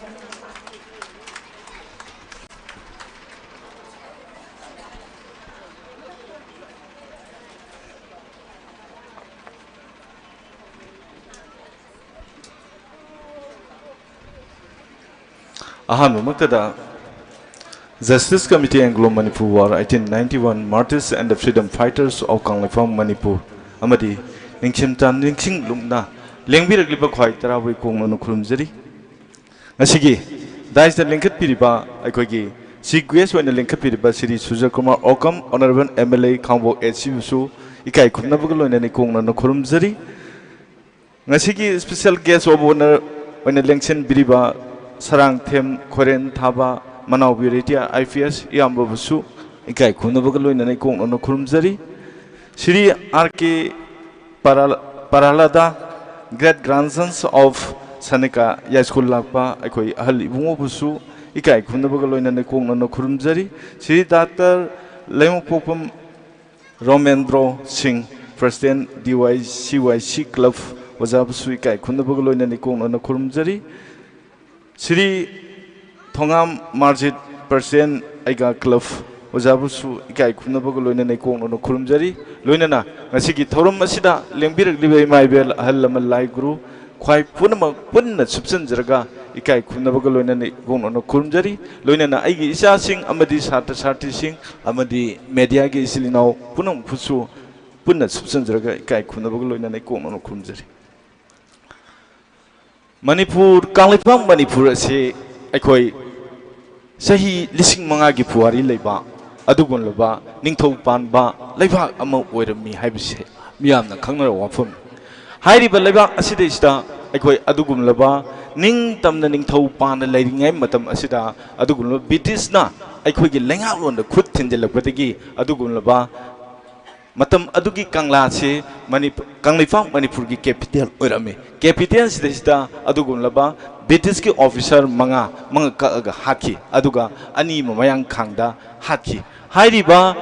ꯑꯍꯥꯟꯕꯃꯛꯇꯗ, Justice Committee Anglo Manipur War eighteen ninety-one, Martyrs and the Freedom Fighters of Kangleipak Manipur ꯑꯃꯗꯤ ꯅꯤꯡꯁꯤꯡ ꯅꯤꯡꯁꯤꯡ ꯂꯨꯞꯅ ꯂꯦꯡꯕꯤꯔꯛꯂꯤꯕ ꯈ꯭ꯋꯥꯏ ꯇꯔꯥꯕꯨ ꯏꯀꯣꯛꯅꯅ ꯈꯨꯔꯨꯝꯖꯔꯤ꯫ ꯉꯁꯤꯒꯤ dais ꯇ ꯂꯤꯡꯈꯠꯄꯤꯔꯤꯕ ꯑꯩꯈꯣꯏꯒꯤ Chief Guest ꯑꯣꯏꯅ ꯂꯤꯡꯈꯠꯄꯤꯔꯤꯕ Shri ꯁꯨꯔꯖꯀꯨꯃꯥꯔ ꯑꯣꯀꯝ, Honourable M L A ꯈꯥꯡꯕꯣꯛ H C ꯕꯨꯁꯨ ꯏꯀꯥꯏ ꯈꯨꯝꯅꯕꯒ ꯂꯣꯏꯅꯅ ꯏꯀꯣꯛꯅꯅ ꯈꯨꯔꯨꯝꯖꯔꯤ꯫ ꯉꯁꯤꯒꯤ Special Guest of Honour ꯑꯣꯏꯅ ꯂꯦꯡꯁꯤꯟꯕꯤꯔꯤꯕ ꯁꯔꯥꯡꯊꯦꯝ ꯈꯣꯏꯔꯦꯟ ꯊꯥꯕ ꯃꯅꯥꯎꯕꯤ ꯔꯤꯇꯤꯌꯥ I P S ꯏꯌꯥꯝꯕꯕꯨꯁꯨ ꯏꯀꯥꯏ ꯈꯨꯝꯅꯕꯒ ꯂꯣꯏꯅꯅ ꯏꯀꯣꯛꯅꯅ ꯈꯨꯔꯨꯝꯖꯔꯤ꯫ Shri R K Prahlad, great grandsons of Sanakhya Yaiskul ꯂꯥꯛꯄ ꯑꯩꯈꯣꯏ ꯑꯍꯜ ꯏꯕꯨꯡꯉꯣꯕꯨꯁꯨ ꯏꯀꯥꯏ ꯈꯨꯝꯅꯕꯒ ꯂꯣꯏꯅꯅ ꯏꯀꯣꯛꯅꯅ ꯈꯨꯔꯨꯝꯖꯔꯤ꯫ ꯁ꯭ꯔꯤ ꯗꯥꯛꯇꯔ ꯂꯩꯃꯄꯣꯛꯄꯝ ꯔꯣꯃꯦꯟꯗ꯭ꯔꯣ ꯁꯤꯡ, president D Y C Y C club, ꯑꯣꯖꯥꯕꯨꯁꯨ ꯏꯀꯥꯏ ꯈꯨꯝꯅꯕꯒ ꯂꯣꯏꯅꯅ ꯏꯀꯣꯛꯅꯅ ꯈꯨꯔꯨꯝꯖꯔꯤ꯫ ꯁ꯭ꯔꯤ ꯊꯣꯉꯥꯝ ꯃꯥꯔꯖꯤꯠ, president ꯑꯩꯒꯥ club, ꯑꯣꯖꯥꯕꯨꯁꯨ ꯏꯀꯥꯏ ꯈꯨꯝꯅꯕꯒ ꯂꯣꯏꯅꯅ ꯏꯀꯣꯛꯅꯅ ꯈꯨꯔꯨꯝꯖꯔꯤ꯫ ꯂꯣꯏꯅꯅ ꯉꯁꯤꯒꯤ ꯊꯧꯔꯝ ꯑꯁꯤꯗ ꯂꯦꯡꯕꯤꯔꯛꯂꯤꯕ ꯏꯃꯥ ꯏꯕꯦꯜ, ꯑꯍꯜ ꯂꯃꯟ, ꯂꯥꯏ ꯒꯨꯔꯨ, ꯈ꯭ꯋꯥꯏ ꯄꯨꯝꯅꯃꯛ ꯄꯨꯟꯅ ꯁꯨꯞꯆꯟꯖꯔꯒ ꯏꯀꯥꯏ ꯈꯨꯝꯅꯕꯒ ꯂꯣꯏꯅꯅ ꯏꯀꯣꯛꯅꯅ ꯈꯨꯔꯨꯝꯖꯔꯤ꯫ ꯂꯣꯏꯅꯅ ꯑꯩꯒꯤ ꯏꯆꯥꯁꯤꯡ ꯑꯃꯗꯤ ꯁꯥꯇ꯭ꯔ ꯁꯥꯇ꯭ꯔꯤꯁꯤꯡ ꯑꯃꯗꯤ mediaꯒꯤ ꯏꯆꯤꯜ ꯏꯅꯥꯎ ꯄꯨꯝꯅꯃꯛꯄꯨꯁꯨ ꯄꯨꯟꯅ ꯁꯨꯞꯆꯟꯖꯔꯒ ꯏꯀꯥꯏ ꯈꯨꯝꯅꯕꯒ ꯂꯣꯏꯅꯅ ꯏꯀꯣꯛꯅꯅ ꯈꯨꯔꯨꯝꯖꯔꯤ꯫ ꯃꯅꯤꯄꯨꯔ, ꯀꯪꯂꯩꯄꯥꯛ ꯃꯅꯤꯄꯨꯔ ꯑꯁꯤ ꯑꯩꯈꯣꯏ ꯆꯍꯤ ꯂꯤꯁꯤꯡ ꯃꯉꯥꯒꯤ ꯄꯨꯋꯥꯔꯤ ꯂꯩꯕ, ꯑꯗꯨꯒꯨꯝꯂꯕ ꯅꯤꯡꯊꯧ ꯄꯥꯟꯕ ꯂꯩꯕꯥꯛ ꯑꯃ ꯑꯣꯏꯔꯝꯃꯤ ꯍꯥꯏꯕꯁꯤ ꯃꯤꯌꯥꯝꯅ ꯈꯪꯅꯔꯕ ꯋꯥꯐꯝꯅꯤ꯫ ꯍꯥꯏꯔꯤꯕ ꯂꯩꯕꯥꯛ ꯑꯁꯤꯗꯩꯁꯤꯗ ꯑꯩꯈꯣꯏ ꯑꯗꯨꯒꯨꯝꯂꯕ ꯅꯤꯡꯇꯝꯅ ꯅꯤꯡꯊꯧ ꯄꯥꯟꯅ ꯂꯩꯔꯤꯉꯩ ꯃꯇꯝ ꯑꯁꯤꯗ ꯑꯗꯨꯒꯨꯝꯂꯕ ꯕ꯭ꯔꯤꯇꯤꯁꯅ ꯑꯩꯈꯣꯏꯒꯤ ꯂꯩꯉꯥꯛꯂꯣꯟꯗ ꯈꯨꯠ ꯊꯤꯟꯖꯤꯜꯂꯛꯄꯗꯒꯤ ꯑꯗꯨꯒꯨꯝꯂꯕ ꯃꯇꯝ ꯑꯗꯨꯒꯤ ꯀꯪꯂꯥꯁꯤ ꯃꯅꯤꯄꯨ-, ꯀꯪꯂꯩꯄꯥꯛ ꯃꯅꯤꯄꯨꯔꯒꯤ capital ꯑꯣꯏꯔꯝꯃꯤ꯫ Capital ꯁꯤꯗꯩꯁꯤꯗ ꯑꯗꯨꯒꯨꯝꯂꯕ ꯕ꯭ꯔꯤꯇꯤꯁꯀꯤ officer ꯃꯉꯥ, ꯃꯉꯥ ꯀꯛꯑꯒ ꯍꯥꯠꯈꯤ, ꯑꯗꯨꯒ ꯑꯅꯤ ꯑꯃ ꯃꯌꯥꯡꯈꯥꯡꯗ ꯍꯥꯠꯈꯤ꯫ ꯍꯥꯏꯔꯤꯕ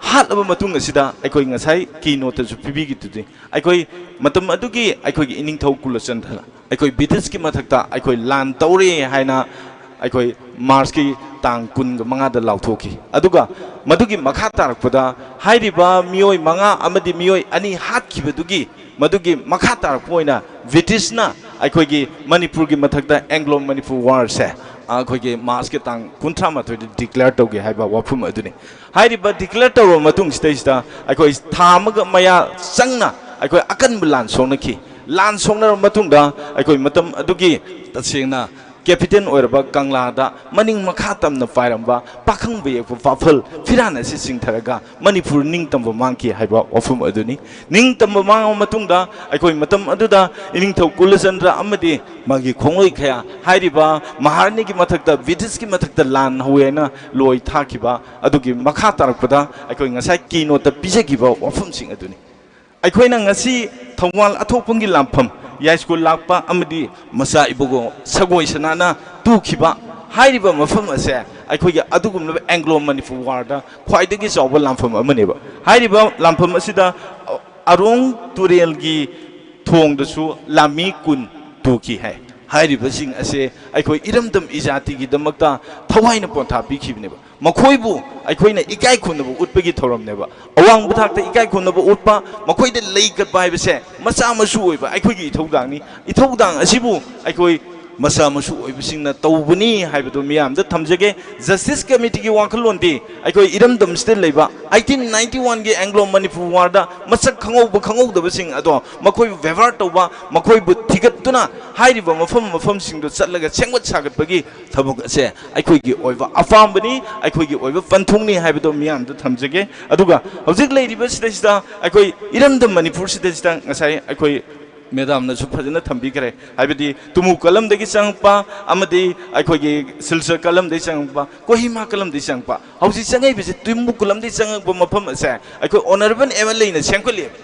ꯍꯥꯠꯂꯕ ꯃꯇꯨꯡ ꯑꯁꯤꯗ ꯑꯩꯈꯣꯏ ꯉꯁꯥꯏ keynoteꯇꯁꯨ ꯄꯤꯕꯤꯈꯤꯗꯨꯗꯤ, ꯑꯩꯈꯣꯏ ꯃꯇꯝ ꯑꯗꯨꯒꯤ ꯑꯩꯈꯣꯏꯒꯤ ꯏꯅꯤꯡꯊꯧ ꯀꯨꯂꯆꯟꯗ꯭ꯔꯅ ꯑꯩꯈꯣꯏ ꯕ꯭ꯔꯤꯇꯤꯁꯀꯤ ꯃꯊꯛꯇ ꯑꯩꯈꯣꯏ ꯂꯥꯟ ꯇꯧꯔꯦ ꯍꯥꯏꯅ ꯑꯩꯈꯣꯏ ꯃꯥꯔꯁꯀꯤ ꯇꯥꯡ ꯀꯨꯟꯒ ꯃꯉꯥꯗ ꯂꯥꯎꯊꯣꯛꯈꯤ꯫ ꯑꯗꯨꯒ ꯃꯗꯨꯒꯤ ꯃꯈꯥ ꯇꯥꯔꯛꯄꯗ ꯍꯥꯏꯔꯤꯕ ꯃꯤꯑꯣꯏ ꯃꯉꯥ ꯑꯃꯗꯤ ꯃꯤꯑꯣꯏ ꯑꯅꯤ ꯍꯥꯠꯈꯤꯕꯗꯨꯒꯤ, ꯃꯗꯨꯒꯤ ꯃꯈꯥ ꯇꯥꯔꯛꯄ ꯑꯣꯏꯅ ꯕ꯭ꯔꯤꯇꯤꯁꯅ ꯑꯩꯈꯣꯏꯒꯤ ꯃꯅꯤꯄꯨꯔꯒꯤ ꯃꯊꯛꯇ Anglo Manipur Warꯁꯦ ꯑꯩꯈꯣꯏꯒꯤ ꯃꯥꯔꯁꯀꯤ ꯇꯥꯡ ꯀꯨꯟꯊ꯭ꯔꯥ ꯃꯥꯊꯣꯏꯗ declare ꯇꯧꯒꯦ ꯍꯥꯏꯕ ꯋꯥꯐꯝ ꯑꯗꯨꯅꯤ꯫ ꯍꯥꯏꯔꯤꯕ declare ꯇꯧꯔꯕ ꯃꯇꯨꯡꯁꯤꯗꯩꯁꯤꯗ ꯑꯩꯈꯣꯏ ꯊꯥ ꯑꯃꯒ ꯃꯌꯥ ꯆꯪꯅ ꯑꯩꯈꯣꯏ ꯑꯀꯟꯕ ꯂꯥꯟ ꯁꯣꯛꯅꯈꯤ꯫ ꯂꯥꯟ ꯁꯣꯛꯅꯔꯕ ꯃꯇꯨꯡꯗ ꯑꯩꯈꯣꯏ ꯃꯇꯝ ꯑꯗꯨꯒꯤ ꯇꯁꯦꯡꯅ ꯀꯦꯄꯤꯇꯦꯜ ꯑꯣꯏꯔꯕ ꯀꯪꯂꯥꯗ ꯃꯅꯤꯡ ꯃꯈꯥ ꯇꯝꯅ ꯄꯥꯏꯔꯝꯕ ꯄꯥꯈꯪꯕ ꯌꯦꯛꯄ ꯋꯥꯐꯜ ꯐꯤꯔꯥꯟ ꯑꯁꯤ ꯆꯤꯡꯊꯔꯒ ꯃꯅꯤꯄꯨꯔ ꯅꯤꯡꯇꯝꯕ ꯃꯥꯡꯈꯤ ꯍꯥꯏꯕ ꯋꯥꯐꯝ ꯑꯗꯨꯅꯤ꯫ ꯅꯤꯡꯇꯝꯕ ꯃꯥꯡꯂꯕ ꯃꯇꯨꯡꯗ ꯑꯩꯈꯣꯏ ꯃꯇꯝ ꯑꯗꯨꯗ ꯏꯅꯤꯡꯊꯧ ꯀꯨꯂꯆꯟꯗ꯭ꯔ ꯑꯃꯗꯤ ꯃꯥꯒꯤ ꯈꯣꯡꯂꯣꯏ ꯈꯌꯥ ꯍꯥꯏꯔꯤꯕ ꯃꯍꯥꯔꯥꯅꯤꯒꯤ ꯃꯊꯛꯇ ꯕ꯭ꯔꯤꯇꯤꯁꯀꯤ ꯃꯊꯛꯇ ꯂꯥꯟ ꯍꯧꯋꯦ ꯍꯥꯏꯅ ꯂꯣꯏ ꯊꯥꯈꯤꯕ ꯑꯗꯨꯒꯤ ꯃꯈꯥ ꯇꯥꯔꯛꯄꯗ ꯑꯩꯈꯣꯏ ꯉꯁꯥꯏ ꯀꯤ ꯅꯣꯠꯇ ꯄꯤꯖꯈꯤꯕ ꯋꯥꯐꯝꯁꯤꯡ ꯑꯗꯨꯅꯤ꯫ ꯑꯩꯈꯣꯏꯅ ꯉꯁꯤ ꯊꯧꯕꯥꯜ ꯑꯊꯣꯛꯄꯝꯒꯤ ꯂꯥꯟꯐꯝ, ꯌꯥꯏꯁ꯭ꯀꯨꯜ ꯂꯥꯛꯄ ꯑꯃꯗꯤ ꯃꯆꯥ ꯏꯕꯨꯡꯉꯣ ꯁꯒꯣꯏ ꯁꯅꯥꯅ ꯇꯨꯈꯤꯕ ꯍꯥꯏꯔꯤꯕ ꯃꯐꯝ ꯑꯁꯦ ꯑꯩꯈꯣꯏꯒꯤ ꯑꯗꯨꯒꯨꯝꯂꯕ ꯑꯦꯡꯒ꯭ꯂꯣ ꯃꯅꯤꯄꯨꯔ ꯋꯥꯔꯗ ꯈ꯭ꯋꯥꯏꯗꯒꯤ ꯆꯥꯎꯕ ꯂꯥꯟꯐꯝ ꯑꯃꯅꯦꯕ꯫ ꯍꯥꯏꯔꯤꯕ ꯂꯥꯟꯐꯝ ꯑꯁꯤꯗ ꯑꯔꯣꯡ ꯇꯨꯔꯦꯜꯒꯤ ꯊꯣꯡꯗꯁꯨ ꯂꯥꯟꯃꯤ ꯀꯨꯟ ꯇꯨꯈꯤ ꯍꯥꯏ꯫ ꯍꯥꯏꯔꯤꯕꯁꯤꯡ ꯑꯁꯦ ꯑꯩꯈꯣꯏ ꯏꯔꯝꯗꯝ ꯏꯖꯥꯇꯤꯒꯤꯗꯃꯛꯇ ꯊꯋꯥꯏꯅ ꯄꯣꯟꯊꯥ ꯄꯤꯈꯤꯕꯅꯦꯕ꯫ ꯃꯈꯣꯏꯕꯨ ꯑꯩꯈꯣꯏꯅ ꯏꯀꯥꯏ ꯈꯨꯝꯅꯕ ꯎꯠꯄꯒꯤ ꯊꯧꯔꯝꯅꯦꯕ꯫ ꯑꯋꯥꯡꯕ ꯊꯥꯛꯇ ꯏꯀꯥꯏ ꯈꯨꯝꯅꯕ ꯎꯠꯄ, ꯃꯈꯣꯏꯗ ꯂꯩ ꯀꯠꯄ ꯍꯥꯏꯕꯁꯦ ꯃꯆꯥ ꯃꯁꯨ ꯑꯣꯏꯕ ꯑꯩꯈꯣꯏꯒꯤ ꯏꯊꯧꯗꯥꯡꯅꯤ꯫ ꯏꯊꯧꯗꯥꯡ ꯑꯁꯤꯕꯨ ꯑꯩꯈꯣꯏ ꯃꯆꯥ ꯃꯁꯨ ꯑꯣꯏꯕꯁꯤꯡꯅ ꯇꯧꯕꯅꯤ ꯍꯥꯏꯕꯗꯨ ꯃꯤꯌꯥꯝꯗ ꯊꯝꯖꯒꯦ꯫ ꯖꯁꯇꯤꯁ ꯀꯃꯤꯇꯤꯒꯤ ꯋꯥꯈꯜꯂꯣꯟꯗꯤ ꯑꯩꯈꯣꯏ ꯏꯔꯝꯗꯝꯁꯤꯗ ꯂꯩꯕ eighteen ninety one ꯒꯤ ꯑꯦꯡꯒ꯭ꯂꯣ ꯃꯅꯤꯄꯨꯔ ꯋꯥꯔꯗ ꯃꯁꯛ ꯈꯪꯍꯧꯕ ꯈꯪꯍꯧꯗꯕꯁꯤꯡ ꯑꯗꯣ ꯃꯈꯣꯏꯕꯨ ꯕꯦꯕꯥꯔ ꯇꯧꯕ, ꯃꯈꯣꯏꯕꯨ ꯊꯤꯒꯠꯇꯨꯅ ꯍꯥꯏꯔꯤꯕ ꯃꯐꯝ ꯃꯐꯝꯁꯤꯡꯗꯨ ꯆꯠꯂꯒ ꯁꯦꯝꯒꯠ ꯁꯥꯒꯠꯄꯒꯤ ꯊꯕꯛ ꯑꯁꯦ ꯑꯩꯈꯣꯏꯒꯤ ꯑꯣꯏꯕ ꯑꯄꯥꯝꯕꯅꯤ, ꯑꯩꯈꯣꯏꯒꯤ ꯑꯣꯏꯕ ꯄꯟꯊꯨꯡꯅꯤ ꯍꯥꯏꯕꯗꯣ ꯃꯤꯌꯥꯝꯗ ꯊꯝꯖꯒꯦ꯫ ꯑꯗꯨꯒ ꯍꯧꯖꯤꯛ ꯂꯩꯔꯤꯕꯁꯤꯗꯩꯁꯤꯗ ꯑꯩꯈꯣꯏ ꯏꯔꯝꯗꯝ ꯃꯅꯤꯄꯨꯔꯁꯤꯗꯩꯁꯤꯗ ꯉꯁꯥꯏ ꯑꯩꯈꯣꯏ ꯃꯦꯗꯥꯝꯅꯁꯨ ꯐꯖꯅ ꯊꯝꯕꯤꯈ꯭ꯔꯦ꯫ ꯍꯥꯏꯕꯗꯤ ꯇꯨꯃꯨ ꯀꯂꯝꯗꯒꯤ ꯆꯪꯉꯛꯄ ꯑꯃꯗꯤ ꯑꯩꯈꯣꯏꯒꯤ ꯁꯤꯜꯆꯔ ꯀꯂꯝꯗꯒꯤ ꯆꯪꯉꯛꯄ, ꯀꯣꯍꯤꯃꯥ ꯀꯂꯝꯗꯒꯤ ꯆꯪꯉꯛꯄ, ꯍꯧꯖꯤꯛ ꯆꯪꯉꯛꯏꯕꯁꯦ ꯇꯨꯃꯨ ꯀꯂꯝꯗꯒꯤ ꯆꯪꯉꯛꯄ ꯃꯐꯝ ꯑꯁꯦ ꯑꯩꯈꯣꯏ ꯑꯣꯅꯔꯦꯕꯜ ꯑꯦꯝ ꯑꯦꯜ ꯑꯦꯅ ꯁꯦꯝꯒꯠꯂꯦꯕ꯫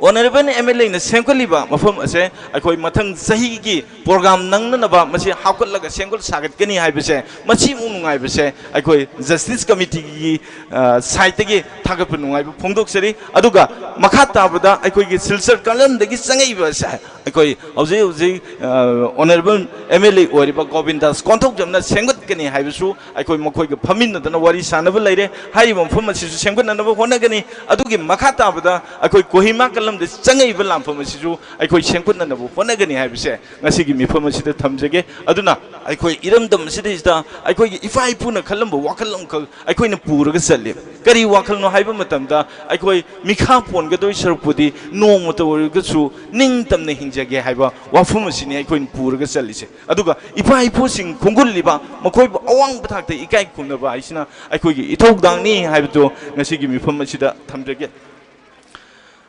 ꯑꯣꯅꯔꯦꯕꯜ ꯑꯦꯝ ꯑꯦꯜ ꯑꯦꯅ ꯁꯦꯝꯒꯠꯂꯤꯕ ꯃꯐꯝ ꯑꯁꯦ ꯑꯩꯈꯣꯏ ꯃꯊꯪ ꯆꯍꯤꯒꯤ ꯄ꯭ꯔꯣꯒ꯭ꯔꯥꯝ ꯅꯪꯅꯅꯕ ꯃꯁꯤ ꯍꯥꯞꯀꯠꯂꯒ ꯁꯦꯝꯒꯠ ꯁꯥꯒꯠꯀꯅꯤ ꯍꯥꯏꯕꯁꯦ, ꯃꯁꯤꯃꯨꯛ ꯅꯨꯡꯉꯥꯏꯕꯁꯦ ꯑꯩꯈꯣꯏ ꯖꯁꯇꯤꯁ ꯀꯃꯤꯇꯤꯒꯤ, ꯑ, ꯁꯥꯏꯠꯇꯒꯤ ꯊꯥꯒꯠꯄ ꯅꯨꯡꯉꯥꯏꯕ ꯐꯣꯡꯗꯣꯛꯆꯔꯤ꯫ ꯑꯗꯨꯒ ꯃꯈꯥ ꯇꯥꯕꯗ ꯑꯩꯈꯣꯏꯒꯤ ꯁꯤꯜꯆꯔ ꯀꯂꯝꯗꯒꯤ ꯆꯪꯉꯛꯏꯕ ꯑꯁꯦ ꯑꯩꯈꯣꯏ ꯍꯧꯖꯤꯛ ꯍꯧꯖꯤꯛ, ꯑ, ꯑꯣꯅꯔꯦꯕꯜ ꯑꯦꯝ ꯑꯦꯜ ꯑꯦ ꯑꯣꯏꯔꯤꯕ ꯒꯣꯕꯤꯟꯗꯥꯁ ꯀꯣꯟꯊꯧꯖꯝꯅ ꯁꯦꯝꯒꯠꯀꯅꯤ ꯍꯥꯏꯕꯁꯨ ꯑꯩꯈꯣꯏ ꯃꯈꯣꯏꯒ ꯐꯝꯃꯤꯟꯅꯗꯅ ꯋꯥꯔꯤ ꯁꯥꯟꯅꯕ ꯂꯩꯔꯦ꯫ ꯍꯥꯏꯔꯤꯕ ꯃꯐꯝ ꯑꯁꯤꯁꯨ ꯁꯦꯝꯒꯠꯅꯅꯕ ꯍꯣꯠꯅꯒꯅꯤ꯫ ꯑꯗꯨꯒꯤ ꯃꯈꯥ ꯇꯥꯕꯗ ꯑꯩꯈꯣꯏ ꯀꯣꯍꯤꯃꯥ ꯀꯂꯝ ꯆꯪꯉꯛꯏꯕ ꯂꯥꯟꯐꯝ ꯑꯁꯤꯁꯨ ꯑꯩꯈꯣꯏ ꯁꯦꯝꯒꯠꯅꯅꯕ ꯍꯣꯠꯅꯒꯅꯤ ꯍꯥꯏꯕꯁꯦ ꯉꯁꯤꯒꯤ ꯃꯤꯐꯝ ꯑꯁꯤꯗ ꯊꯝꯖꯒꯦ꯫ ꯑꯗꯨꯅ ꯑꯩꯈꯣꯏ ꯏꯔꯝꯗꯝ ꯑꯁꯤꯗꯩꯁꯤꯗ ꯑꯩꯈꯣꯏꯒꯤ ꯏꯄꯥ ꯏꯄꯨꯅ ꯈꯜꯂꯝꯕ ꯋꯥꯈꯜ ꯑꯃꯈꯛ ꯑꯩꯈꯣꯏꯅ ꯄꯨꯔꯒ ꯆꯠꯂꯤ꯫ ꯀꯔꯤ ꯋꯥꯈꯜꯅꯣ ꯍꯥꯏꯕ ꯃꯇꯝꯗ, ꯑꯩꯈꯣꯏ ꯃꯤꯈꯥ ꯄꯣꯟꯒꯗꯣꯏ ꯁꯔꯨꯛꯄꯨꯗꯤ ꯅꯣꯡꯃꯇ ꯑꯣꯏꯔꯒꯁꯨ ꯅꯤꯡꯇꯝꯅ ꯍꯤꯡꯖꯒꯦ ꯍꯥꯏꯕ ꯋꯥꯐꯝ ꯑꯁꯤꯅꯤ ꯑꯩꯈꯣꯏꯅ ꯄꯨꯔꯒ ꯆꯠꯂꯤꯁꯦ꯫ ꯑꯗꯨꯒ ꯏꯄꯥ ꯏꯄꯨꯁꯤꯡ ꯈꯣꯡꯒꯨꯜꯂꯤꯕ, ꯃꯈꯣꯏꯕꯨ ꯑꯋꯥꯡꯕ ꯊꯥꯛꯇ ꯏꯀꯥꯏ ꯈꯨꯝꯅꯕ ꯍꯥꯏꯁꯤꯅ ꯑꯩꯈꯣꯏꯒꯤ ꯏꯊꯧꯗꯥꯡꯅꯤ ꯍꯥꯏꯕꯗꯨ ꯉꯁꯤꯒꯤ ꯃꯤꯐꯝ ꯑꯁꯤꯗ ꯊꯝꯖꯒꯦ꯫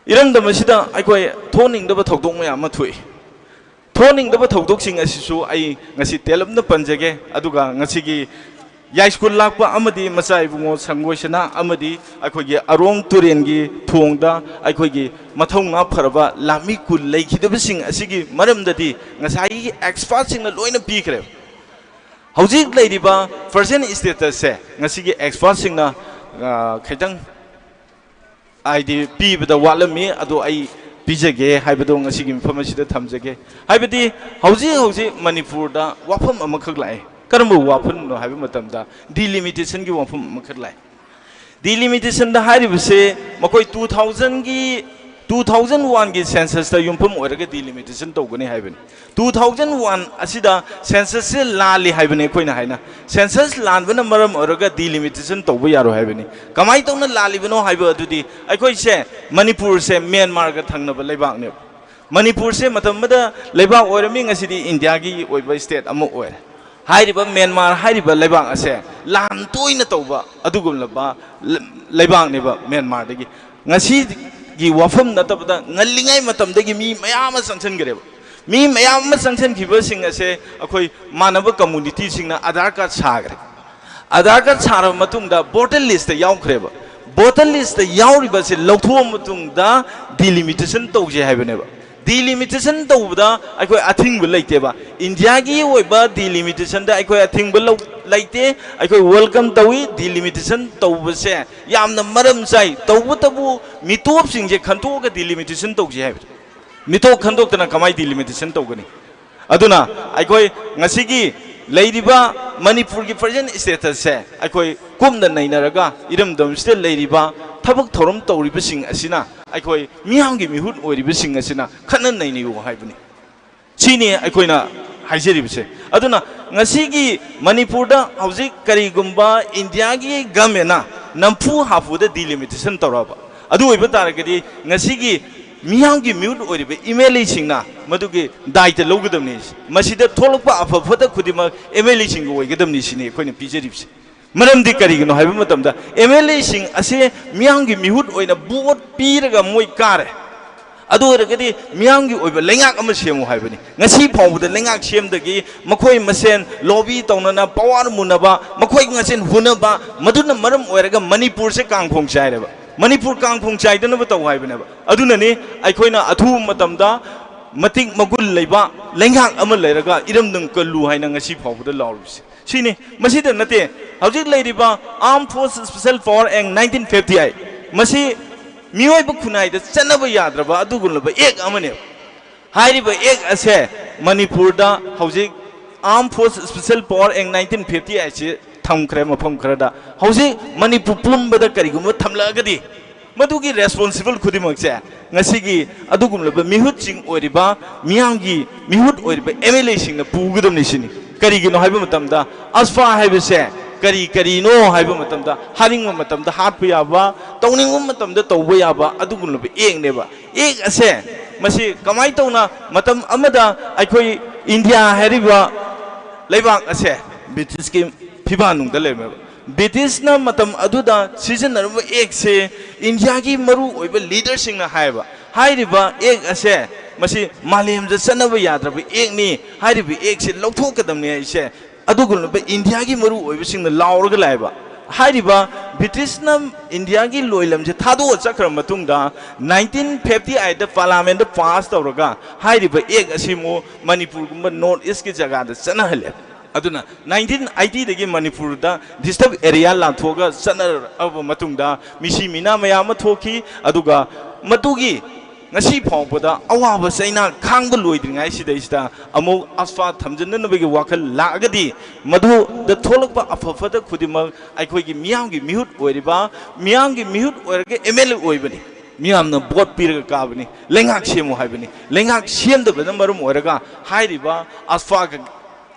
ꯏꯔꯝꯗꯝ ꯑꯁꯤꯗ ꯑꯩꯈꯣꯏ ꯊꯣꯛꯍꯟꯅꯤꯡꯗꯕ ꯊꯧꯗꯣꯛ ꯃꯌꯥꯝ ꯑꯃ ꯊꯣꯛꯏ꯫ ꯊꯣꯛꯍꯟꯅꯤꯡꯗꯕ ꯊꯧꯗꯣꯛꯁꯤꯡ ꯑꯁꯤꯁꯨ ꯑꯩ ꯉꯁꯤ ꯇꯦꯜꯂꯞꯅ ꯄꯟꯖꯒꯦ꯫ ꯑꯗꯨꯒ ꯉꯁꯤꯒꯤ ꯌꯥꯏꯁ꯭ꯀꯨꯜ ꯂꯥꯛꯄ ꯑꯃꯗꯤ ꯃꯆꯥ ꯏꯕꯨꯡꯉꯣ ꯁꯪꯒꯣꯏꯁꯅꯥ ꯑꯃꯗꯤ ꯑꯩꯈꯣꯏꯒꯤ ꯑꯔꯣꯡ ꯇꯨꯔꯦꯟꯒꯤ ꯊꯣꯡꯗ ꯑꯩꯈꯣꯏꯒꯤ ꯃꯊꯧꯅꯥ ꯐꯔꯕ ꯂꯥꯟꯃꯤ ꯀꯨꯟ ꯂꯩꯈꯤꯗꯕꯁꯤꯡ ꯑꯁꯤꯒꯤ ꯃꯔꯝꯗꯗꯤ ꯉꯁꯥꯏꯒꯤ ꯑꯦꯛꯁꯄꯥꯔꯠꯁꯤꯡꯅ ꯂꯣꯏꯅ ꯄꯤꯈ꯭ꯔꯦ꯫ ꯍꯧꯖꯤꯛ ꯂꯩꯔꯤꯕ present statusꯁꯦ ꯉꯁꯤꯒꯤ ꯑꯦꯛꯁꯄꯥꯔꯠꯁꯤꯡꯅ, ꯑ, ꯈꯤꯇꯪ ꯍꯥꯏꯗꯤ ꯄꯤꯕꯗ ꯋꯥꯠꯂꯝꯃꯤ, ꯑꯗꯣ ꯑꯩ ꯄꯤꯖꯒꯦ ꯍꯥꯏꯕꯗꯣ ꯉꯁꯤꯒꯤ ꯃꯤꯐꯝ ꯑꯁꯤꯗ ꯊꯝꯖꯒꯦ꯫ ꯍꯥꯏꯕꯗꯤ ꯍꯧꯖꯤꯛ ꯍꯧꯖꯤꯛ ꯃꯅꯤꯄꯨꯔꯗ ꯋꯥꯐꯝ ꯑꯃꯈꯛ ꯂꯥꯛꯑꯦ꯫ ꯀꯔꯝꯕ ꯋꯥꯐꯝꯅꯣ ꯍꯥꯏꯕ ꯃꯇꯝꯗ, ꯗꯤꯂꯤꯃꯤꯇꯦꯁꯟꯒꯤ ꯋꯥꯐꯝ ꯑꯃꯈꯛ ꯂꯥꯛꯑꯦ꯫ ꯗꯤꯂꯤꯃꯤꯇꯦꯁꯟꯗ ꯍꯥꯏꯔꯤꯕꯁꯦ ꯃꯈꯣꯏ two thousandꯒꯤ, two thousand oneꯒꯤ censusꯇ ꯌꯨꯝꯐꯝ ꯑꯣꯏꯔꯒ ꯗꯤꯂꯤꯃꯤꯇꯦꯁꯟ ꯇꯧꯒꯅꯤ ꯍꯥꯏꯕꯅꯤ꯫ Two thousand one ꯑꯁꯤꯗ censusꯁꯦ ꯂꯥꯜꯂꯤ ꯍꯥꯏꯕꯅꯤ ꯑꯩꯈꯣꯏꯅ ꯍꯥꯏꯅ꯫ Census ꯂꯥꯟꯕꯅ ꯃꯔꯝ ꯑꯣꯏꯔꯒ ꯗꯤꯂꯤꯃꯤꯇꯦꯁꯟ ꯇꯧꯕ ꯌꯥꯔꯣꯏ ꯍꯥꯏꯕꯅꯤ꯫ ꯀꯃꯥꯏꯅ ꯇꯧꯅ ꯂꯥꯜꯂꯤꯕꯅꯣ ꯍꯥꯏꯕ ꯑꯗꯨꯗꯤ, ꯑꯩꯈꯣꯏꯁꯦ ꯃꯅꯤꯄꯨꯔꯁꯦ ꯃ꯭ꯌꯥꯟꯃꯥꯔꯒ ꯊꯪꯅꯕ ꯂꯩꯕꯥꯛꯅꯦꯕ꯫ ꯃꯅꯤꯄꯨꯔꯁꯦ ꯃꯇꯝ ꯑꯃꯗ ꯂꯩꯕꯥꯛ ꯑꯣꯏꯔꯝꯃꯤ, ꯉꯁꯤꯗꯤ ꯏꯟꯗꯤꯌꯥꯒꯤ ꯑꯣꯏꯕ state ꯑꯃ ꯑꯣꯏꯔꯦ꯫ ꯍꯥꯏꯔꯤꯕ ꯃ꯭ꯌꯥꯟꯃꯥꯔ ꯍꯥꯏꯔꯤꯕ ꯂꯩꯕꯥꯛ ꯑꯁꯦ ꯂꯥꯟ ꯇꯣꯏꯅ ꯇꯧꯕ ꯑꯗꯨꯒꯨꯝꯂꯕ ꯂ-, ꯂꯩꯕꯥꯛꯅꯦꯕ ꯃ꯭ꯌꯥꯟꯃꯥꯔꯗꯒꯤ꯫ ꯉꯁꯤꯒꯤ ꯋꯥꯐꯝ ꯅꯠꯇꯕꯗ ꯉꯜꯂꯤꯉꯩ ꯃꯇꯝꯗꯒꯤ ꯃꯤ ꯃꯌꯥꯝ ꯑꯃ ꯆꯪꯁꯤꯟꯈ꯭ꯔꯦꯕ꯫ ꯃꯤ ꯃꯌꯥꯝ ꯑꯃ ꯆꯪꯁꯤꯟꯈꯤꯕꯁꯤꯡ ꯑꯁꯦ ꯑꯩꯈꯣꯏ ꯃꯥꯟꯅꯕ communityꯁꯤꯡꯅ ꯑꯙꯥꯔ ꯀꯥꯔꯗ ꯁꯥꯈ꯭ꯔꯦ꯫ ꯑꯙꯥꯔ ꯀꯥꯔꯗ ꯁꯥꯔꯕ ꯃꯇꯨꯡꯗ voter listꯇ ꯌꯥꯎꯈ꯭ꯔꯦꯕ꯫ Voter listꯇ ꯌꯥꯎꯔꯤꯕꯁꯦ ꯂꯧꯊꯣꯛꯑ ꯃꯇꯨꯡꯗ ꯗꯤꯂꯤꯃꯤꯇꯦꯁꯟ ꯇꯧꯁꯦ ꯍꯥꯏꯕꯅꯦꯕ꯫ ꯗꯤꯂꯤꯃꯤꯇꯦꯁꯟ ꯇꯧꯕꯗ ꯑꯩꯈꯣꯏ ꯑꯊꯤꯡꯕ ꯂꯩꯇꯦꯕ꯫ ꯏꯟꯗꯤꯌꯥꯒꯤ ꯑꯣꯏꯕ ꯗꯤꯂꯤꯃꯤꯇꯦꯁꯟꯗ ꯑꯩꯈꯣꯏ ꯑꯊꯤꯡꯕ ꯂꯧ-, ꯂꯩꯇꯦ꯫ ꯑꯩꯈꯣꯏ welcome ꯇꯧꯏ꯫ ꯗꯤꯂꯤꯃꯤꯇꯦꯁꯟ ꯇꯧꯕꯁꯦ ꯌꯥꯝꯅ ꯃꯔꯝ ꯆꯥꯏ꯫ ꯇꯧꯕꯇꯕꯨ ꯃꯤꯇꯣꯞꯁꯤꯡꯁꯦ ꯈꯟꯗꯣꯛꯑꯒ ꯗꯤꯂꯤꯃꯤꯇꯦꯁꯟ ꯇꯧꯁꯦ ꯍꯥꯏꯕꯗꯣ꯫ ꯃꯤꯇꯣꯞ ꯈꯟꯗꯣꯛꯇꯅ ꯀꯃꯥꯏ ꯗꯤꯂꯤꯃꯤꯇꯦꯁꯟ ꯇꯧꯒꯅꯤ? ꯑꯗꯨꯅ ꯑꯩꯈꯣꯏ ꯉꯁꯤꯒꯤ ꯂꯩꯔꯤꯕ ꯃꯅꯤꯄꯨꯔꯒꯤ present statusꯁꯦ ꯑꯩꯈꯣꯏ ꯀꯨꯞꯅ ꯅꯩꯅꯔꯒ ꯏꯔꯝꯗꯝꯁꯤꯗ ꯂꯩꯔꯤꯕ ꯊꯕꯛ ꯊꯧꯔꯝ ꯇꯧꯔꯤꯕꯁꯤꯡ ꯑꯁꯤꯅ ꯑꯩꯈꯣꯏ ꯃꯤꯌꯥꯝꯒꯤ ꯃꯤꯍꯨꯠ ꯑꯣꯏꯔꯤꯕꯁꯤꯡ ꯑꯁꯤꯅ ꯈꯠꯅ ꯅꯩꯅꯩꯌꯨ ꯍꯥꯏꯕꯅꯤ꯫ ꯁꯤꯅꯤ ꯑꯩꯈꯣꯏꯅ ꯍꯥꯏꯖꯔꯤꯕꯁꯦ꯫ ꯑꯗꯨꯅ ꯉꯁꯤꯒꯤ ꯃꯅꯤꯄꯨꯔꯗ ꯍꯧꯖꯤꯛ ꯀꯔꯤꯒꯨꯝꯕ ꯏꯟꯗꯤꯌꯥꯒꯤ ꯒꯃꯦꯟꯅ ꯅꯝꯐꯨ ꯍꯥꯐꯨꯗ ꯗꯤꯂꯤꯃꯤꯇꯦꯁꯟ ꯇꯧꯔꯛꯑꯕ, ꯑꯗꯨ ꯑꯣꯏꯕ ꯇꯥꯔꯒꯗꯤ ꯉꯁꯤꯒꯤ ꯃꯤꯌꯥꯝꯒꯤ ꯃꯤꯍꯨꯠ ꯑꯣꯏꯔꯤꯕ ꯑꯦꯝ ꯑꯦꯜ ꯑꯦꯁꯤꯡꯅ ꯃꯗꯨꯒꯤ ꯗꯥꯏꯇ ꯂꯧꯒꯗꯕꯅꯤ꯫ ꯃꯁꯤꯗ ꯊꯣꯛꯂꯛꯄ ꯑꯐ ꯐꯠꯇ ꯈꯨꯗꯤꯡꯃꯛ ꯑꯦꯝ ꯑꯦꯜ ꯑꯦꯁꯤꯡꯒꯤ ꯑꯣꯏꯒꯗꯕꯅꯤ, ꯁꯤꯅꯤ ꯑꯩꯈꯣꯏꯅ ꯄꯤꯖꯔꯤꯕꯁꯦ꯫ ꯃꯔꯝꯗꯤ ꯀꯔꯤꯒꯤꯅꯣ ꯍꯥꯏꯕ ꯃꯇꯝꯗ, ꯑꯦꯝ ꯑꯦꯜ ꯑꯦꯁꯤꯡ ꯑꯁꯦ ꯃꯤꯌꯥꯝꯒꯤ ꯃꯤꯍꯨꯠ ꯑꯣꯏꯅ ꯚꯣꯠ ꯄꯤꯔꯒ ꯃꯣꯏ ꯀꯥꯔꯦ꯫ ꯑꯗꯨ ꯑꯣꯏꯔꯒꯗꯤ ꯃꯤꯌꯥꯝꯒꯤ ꯑꯣꯏꯕ ꯂꯩꯉꯥꯛ ꯑꯃ ꯁꯦꯝꯃꯨ ꯍꯥꯏꯕꯅꯤ꯫ ꯉꯁꯤ ꯐꯥꯎꯕꯗ ꯂꯩꯉꯥꯛ ꯁꯦꯝꯗꯒꯤ ꯃꯈꯣꯏ ꯃꯁꯦꯟ ꯂꯣꯕꯤ ꯇꯧꯅꯅ, ꯄꯋꯥꯔ ꯃꯨꯟꯅꯕ, ꯃꯈꯣꯏ ꯃꯁꯦꯟ ꯍꯨꯟꯅꯕ, ꯃꯗꯨꯅ ꯃꯔꯝ ꯑꯣꯏꯔꯒ ꯃꯅꯤꯄꯨꯔꯁꯦ ꯀꯥꯡꯈꯣꯡ ꯆꯥꯏꯔꯦꯕ꯫ ꯃꯅꯤꯄꯨꯔ ꯀꯥꯡꯈꯣꯡ ꯆꯥꯏꯗꯅꯕ ꯇꯧ ꯍꯥꯏꯕꯅꯦꯕ꯫ ꯑꯗꯨꯅꯅꯤ ꯑꯩꯈꯣꯏꯅ ꯑꯊꯨꯕ ꯃꯇꯝꯗ ꯃꯇꯤꯛ ꯃꯒꯨꯟ ꯂꯩꯕ ꯂꯩꯉꯥꯛ ꯑꯃ ꯂꯩꯔꯒ ꯏꯔꯝꯗꯝ ꯀꯜꯂꯨ ꯍꯥꯏꯅ ꯉꯁꯤ ꯐꯥꯎꯕꯗ ꯂꯥꯎꯔꯤꯕꯁꯤ꯫ ꯁꯤꯅꯤ꯫ ꯃꯁꯤꯗ ꯅꯠꯇꯦ, ꯍꯧꯖꯤꯛ ꯂꯩꯔꯤꯕ Armed Forces Special Power Act nineteen fifty eight, ꯃꯁꯤ ꯃꯤꯑꯣꯏꯕ ꯈꯨꯟꯅꯥꯏꯗ ꯆꯠꯅꯕ ꯌꯥꯗ꯭ꯔꯕ ꯑꯗꯨꯒꯨꯝꯂꯕ ꯑꯦꯛ ꯑꯃꯅꯦꯕ꯫ ꯍꯥꯏꯔꯤꯕ ꯑꯦꯛ ꯑꯁꯦ ꯃꯅꯤꯄꯨꯔꯗ ꯍꯧꯖꯤꯛ Armed Forces Special Power Act nineteen fifty eight ꯁꯤ ꯊꯝꯈ꯭ꯔꯦ ꯃꯐꯝ ꯈꯔꯗ꯫ ꯍꯧꯖꯤꯛ ꯃꯅꯤꯄꯨꯔ ꯄꯨꯝꯕꯗ ꯀꯔꯤꯒꯨꯝꯕ ꯊꯝꯂꯛꯑꯒꯗꯤ, ꯃꯗꯨꯒꯤ ꯔꯦꯁꯄꯣꯟꯁꯤꯕꯜ ꯈꯨꯗꯤꯡꯃꯛꯁꯦ ꯉꯁꯤꯒꯤ ꯑꯗꯨꯒꯨꯝꯂꯕ ꯃꯤꯍꯨꯠꯁꯤꯡ ꯑꯣꯏꯔꯤꯕ, ꯃꯤꯌꯥꯝꯒꯤ ꯃꯤꯍꯨꯠ ꯑꯣꯏꯔꯤꯕ ꯑꯦꯝ ꯑꯦꯜ ꯑꯦꯁꯤꯡꯅ ꯄꯨꯒꯗꯕꯅꯤ ꯁꯤꯅꯤ꯫ ꯀꯔꯤꯒꯤꯅꯣ ꯍꯥꯏꯕ ꯃꯇꯝꯗ, ꯑꯁꯐꯥ ꯍꯥꯏꯕꯁꯦ ꯀꯔꯤ ꯀꯔꯤꯅꯣ ꯍꯥꯏꯕ ꯃꯇꯝꯗ, ꯍꯥꯠꯅꯤꯡꯕ ꯃꯇꯝꯗ ꯍꯥꯠꯄ ꯌꯥꯕ, ꯇꯧꯅꯤꯡꯕ ꯃꯇꯝꯗ ꯇꯧꯕ ꯌꯥꯕ ꯑꯗꯨꯒꯨꯝꯂꯕ ꯑꯦꯛꯅꯦꯕ꯫ ꯑꯦꯛ ꯑꯁꯦ ꯃꯁꯤ ꯀꯃꯥꯏꯅ ꯇꯧꯅ ꯃꯇꯝ ꯑꯃꯗ ꯑꯩꯈꯣꯏ ꯏꯟꯗꯤꯌꯥ ꯍꯥꯏꯔꯤꯕ ꯂꯩꯕꯥꯛ ꯑꯁꯦ ꯕ꯭ꯔꯤꯇꯤꯁꯀꯤ ꯐꯤꯕꯥꯟꯅꯨꯡꯗ ꯂꯩꯔꯝꯃꯦꯕ꯫ ꯕ꯭ꯔꯤꯇꯤꯁꯅ ꯃꯇꯝ ꯑꯗꯨꯗ ꯁꯤꯖꯤꯟꯅꯔꯝꯕ ꯑꯦꯛꯁꯦ ꯏꯟꯗꯤꯌꯥꯒꯤ ꯃꯔꯨ ꯑꯣꯏꯕ ꯂꯤꯗꯔꯁꯤꯡꯅ ꯍꯥꯏꯌꯦꯕ, ꯍꯥꯏꯔꯤꯕ ꯑꯦꯛ ꯑꯁꯦ ꯃꯁꯤ ꯃꯥꯂꯦꯝꯗ ꯆꯠꯅꯕ ꯌꯥꯗ꯭ꯔꯕ ꯑꯦꯛꯅꯤ, ꯍꯥꯏꯔꯤꯕ ꯑꯦꯛꯁꯦ ꯂꯧꯊꯣꯛꯀꯗꯕꯅꯤ ꯍꯥꯏꯁꯦ ꯑꯗꯨꯒꯨꯝꯂꯕ ꯏꯟꯗꯤꯌꯥꯒꯤ ꯃꯔꯨ ꯑꯣꯏꯕꯁꯤꯡꯅ ꯂꯥꯎꯔꯒ ꯂꯥꯛꯑꯦꯕ꯫ ꯍꯥꯏꯔꯤꯕ ꯕ꯭ꯔꯤꯇꯤꯁꯅ ꯏꯟꯗꯤꯌꯥꯒꯤ ꯂꯣꯏꯂꯝꯁꯦ ꯊꯥꯗꯣꯛꯑ ꯆꯠꯈ꯭ꯔ ꯃꯇꯨꯡꯗ, ꯅꯥꯏꯟꯇꯤꯟ ꯐꯤꯐꯇꯤ ꯑꯩꯠꯇ ꯄꯥꯔꯂꯥꯃꯦꯟꯗ ꯄꯥꯁ ꯇꯧꯔꯒ ꯍꯥꯏꯔꯤꯕ ꯑꯦꯛ ꯑꯁꯤꯃꯨꯛ ꯃꯅꯤꯄꯨꯔꯒꯨꯝꯕ ꯅꯣꯔꯠ ꯏꯁꯀꯤ ꯖꯒꯥꯗ ꯆꯠꯅꯍꯜꯂꯦ꯫ ꯑꯗꯨꯅ ꯅꯥꯏꯟꯇꯤꯟ ꯑꯩꯠꯇꯤꯗꯒꯤ ꯃꯅꯤꯄꯨꯔꯗ ꯗꯤꯁꯇꯔꯕ ꯑꯦꯔꯤꯌꯥ ꯂꯥꯟꯊꯣꯛꯑꯒ ꯆꯠꯅꯔꯛꯑꯕ ꯃꯇꯨꯡꯗ, ꯃꯤꯁꯤ ꯃꯤꯅꯥ ꯃꯌꯥꯝ ꯑꯃ ꯊꯣꯛꯈꯤ꯫ ꯑꯗꯨꯒ ꯃꯗꯨꯒꯤ ꯉꯁꯤ ꯐꯥꯎꯕꯗ ꯑꯋꯥꯕ ꯆꯩꯅꯥ ꯈꯥꯡꯕ ꯂꯣꯏꯗ꯭ꯔꯤꯉꯩꯁꯤꯗꯩꯁꯤꯗ ꯑꯃꯨꯛ ꯑꯁꯐꯥ ꯊꯝꯖꯤꯟꯅꯅꯕꯒꯤ ꯋꯥꯈꯜ ꯂꯥꯛꯑꯒꯗꯤ, ꯃꯗꯨꯗ ꯊꯣꯛꯂꯛꯄ ꯑꯐ ꯐꯠꯇ ꯈꯨꯗꯤꯡꯃꯛ ꯑꯩꯈꯣꯏꯒꯤ ꯃꯤꯌꯥꯝꯒꯤ ꯃꯤꯍꯨꯠ ꯑꯣꯏꯔꯤꯕ, ꯃꯤꯌꯥꯝꯒꯤ ꯃꯤꯍꯨꯠ ꯑꯣꯏꯔꯒ ꯑꯦꯝ ꯑꯦꯜ ꯑꯦ ꯑꯣꯏꯕꯅꯤ꯫ ꯃꯤꯌꯥꯝꯅ ꯚꯣꯠ ꯄꯤꯔꯒ ꯀꯥꯕꯅꯤ, ꯂꯩꯉꯥꯛ ꯁꯦꯝꯃꯨ ꯍꯥꯏꯕꯅꯤ꯫ ꯂꯩꯉꯥꯛ ꯁꯦꯝꯗꯕꯅ ꯃꯔꯝ ꯑꯣꯏꯔꯒ ꯍꯥꯏꯔꯤꯕ ꯑꯁꯐꯥꯒ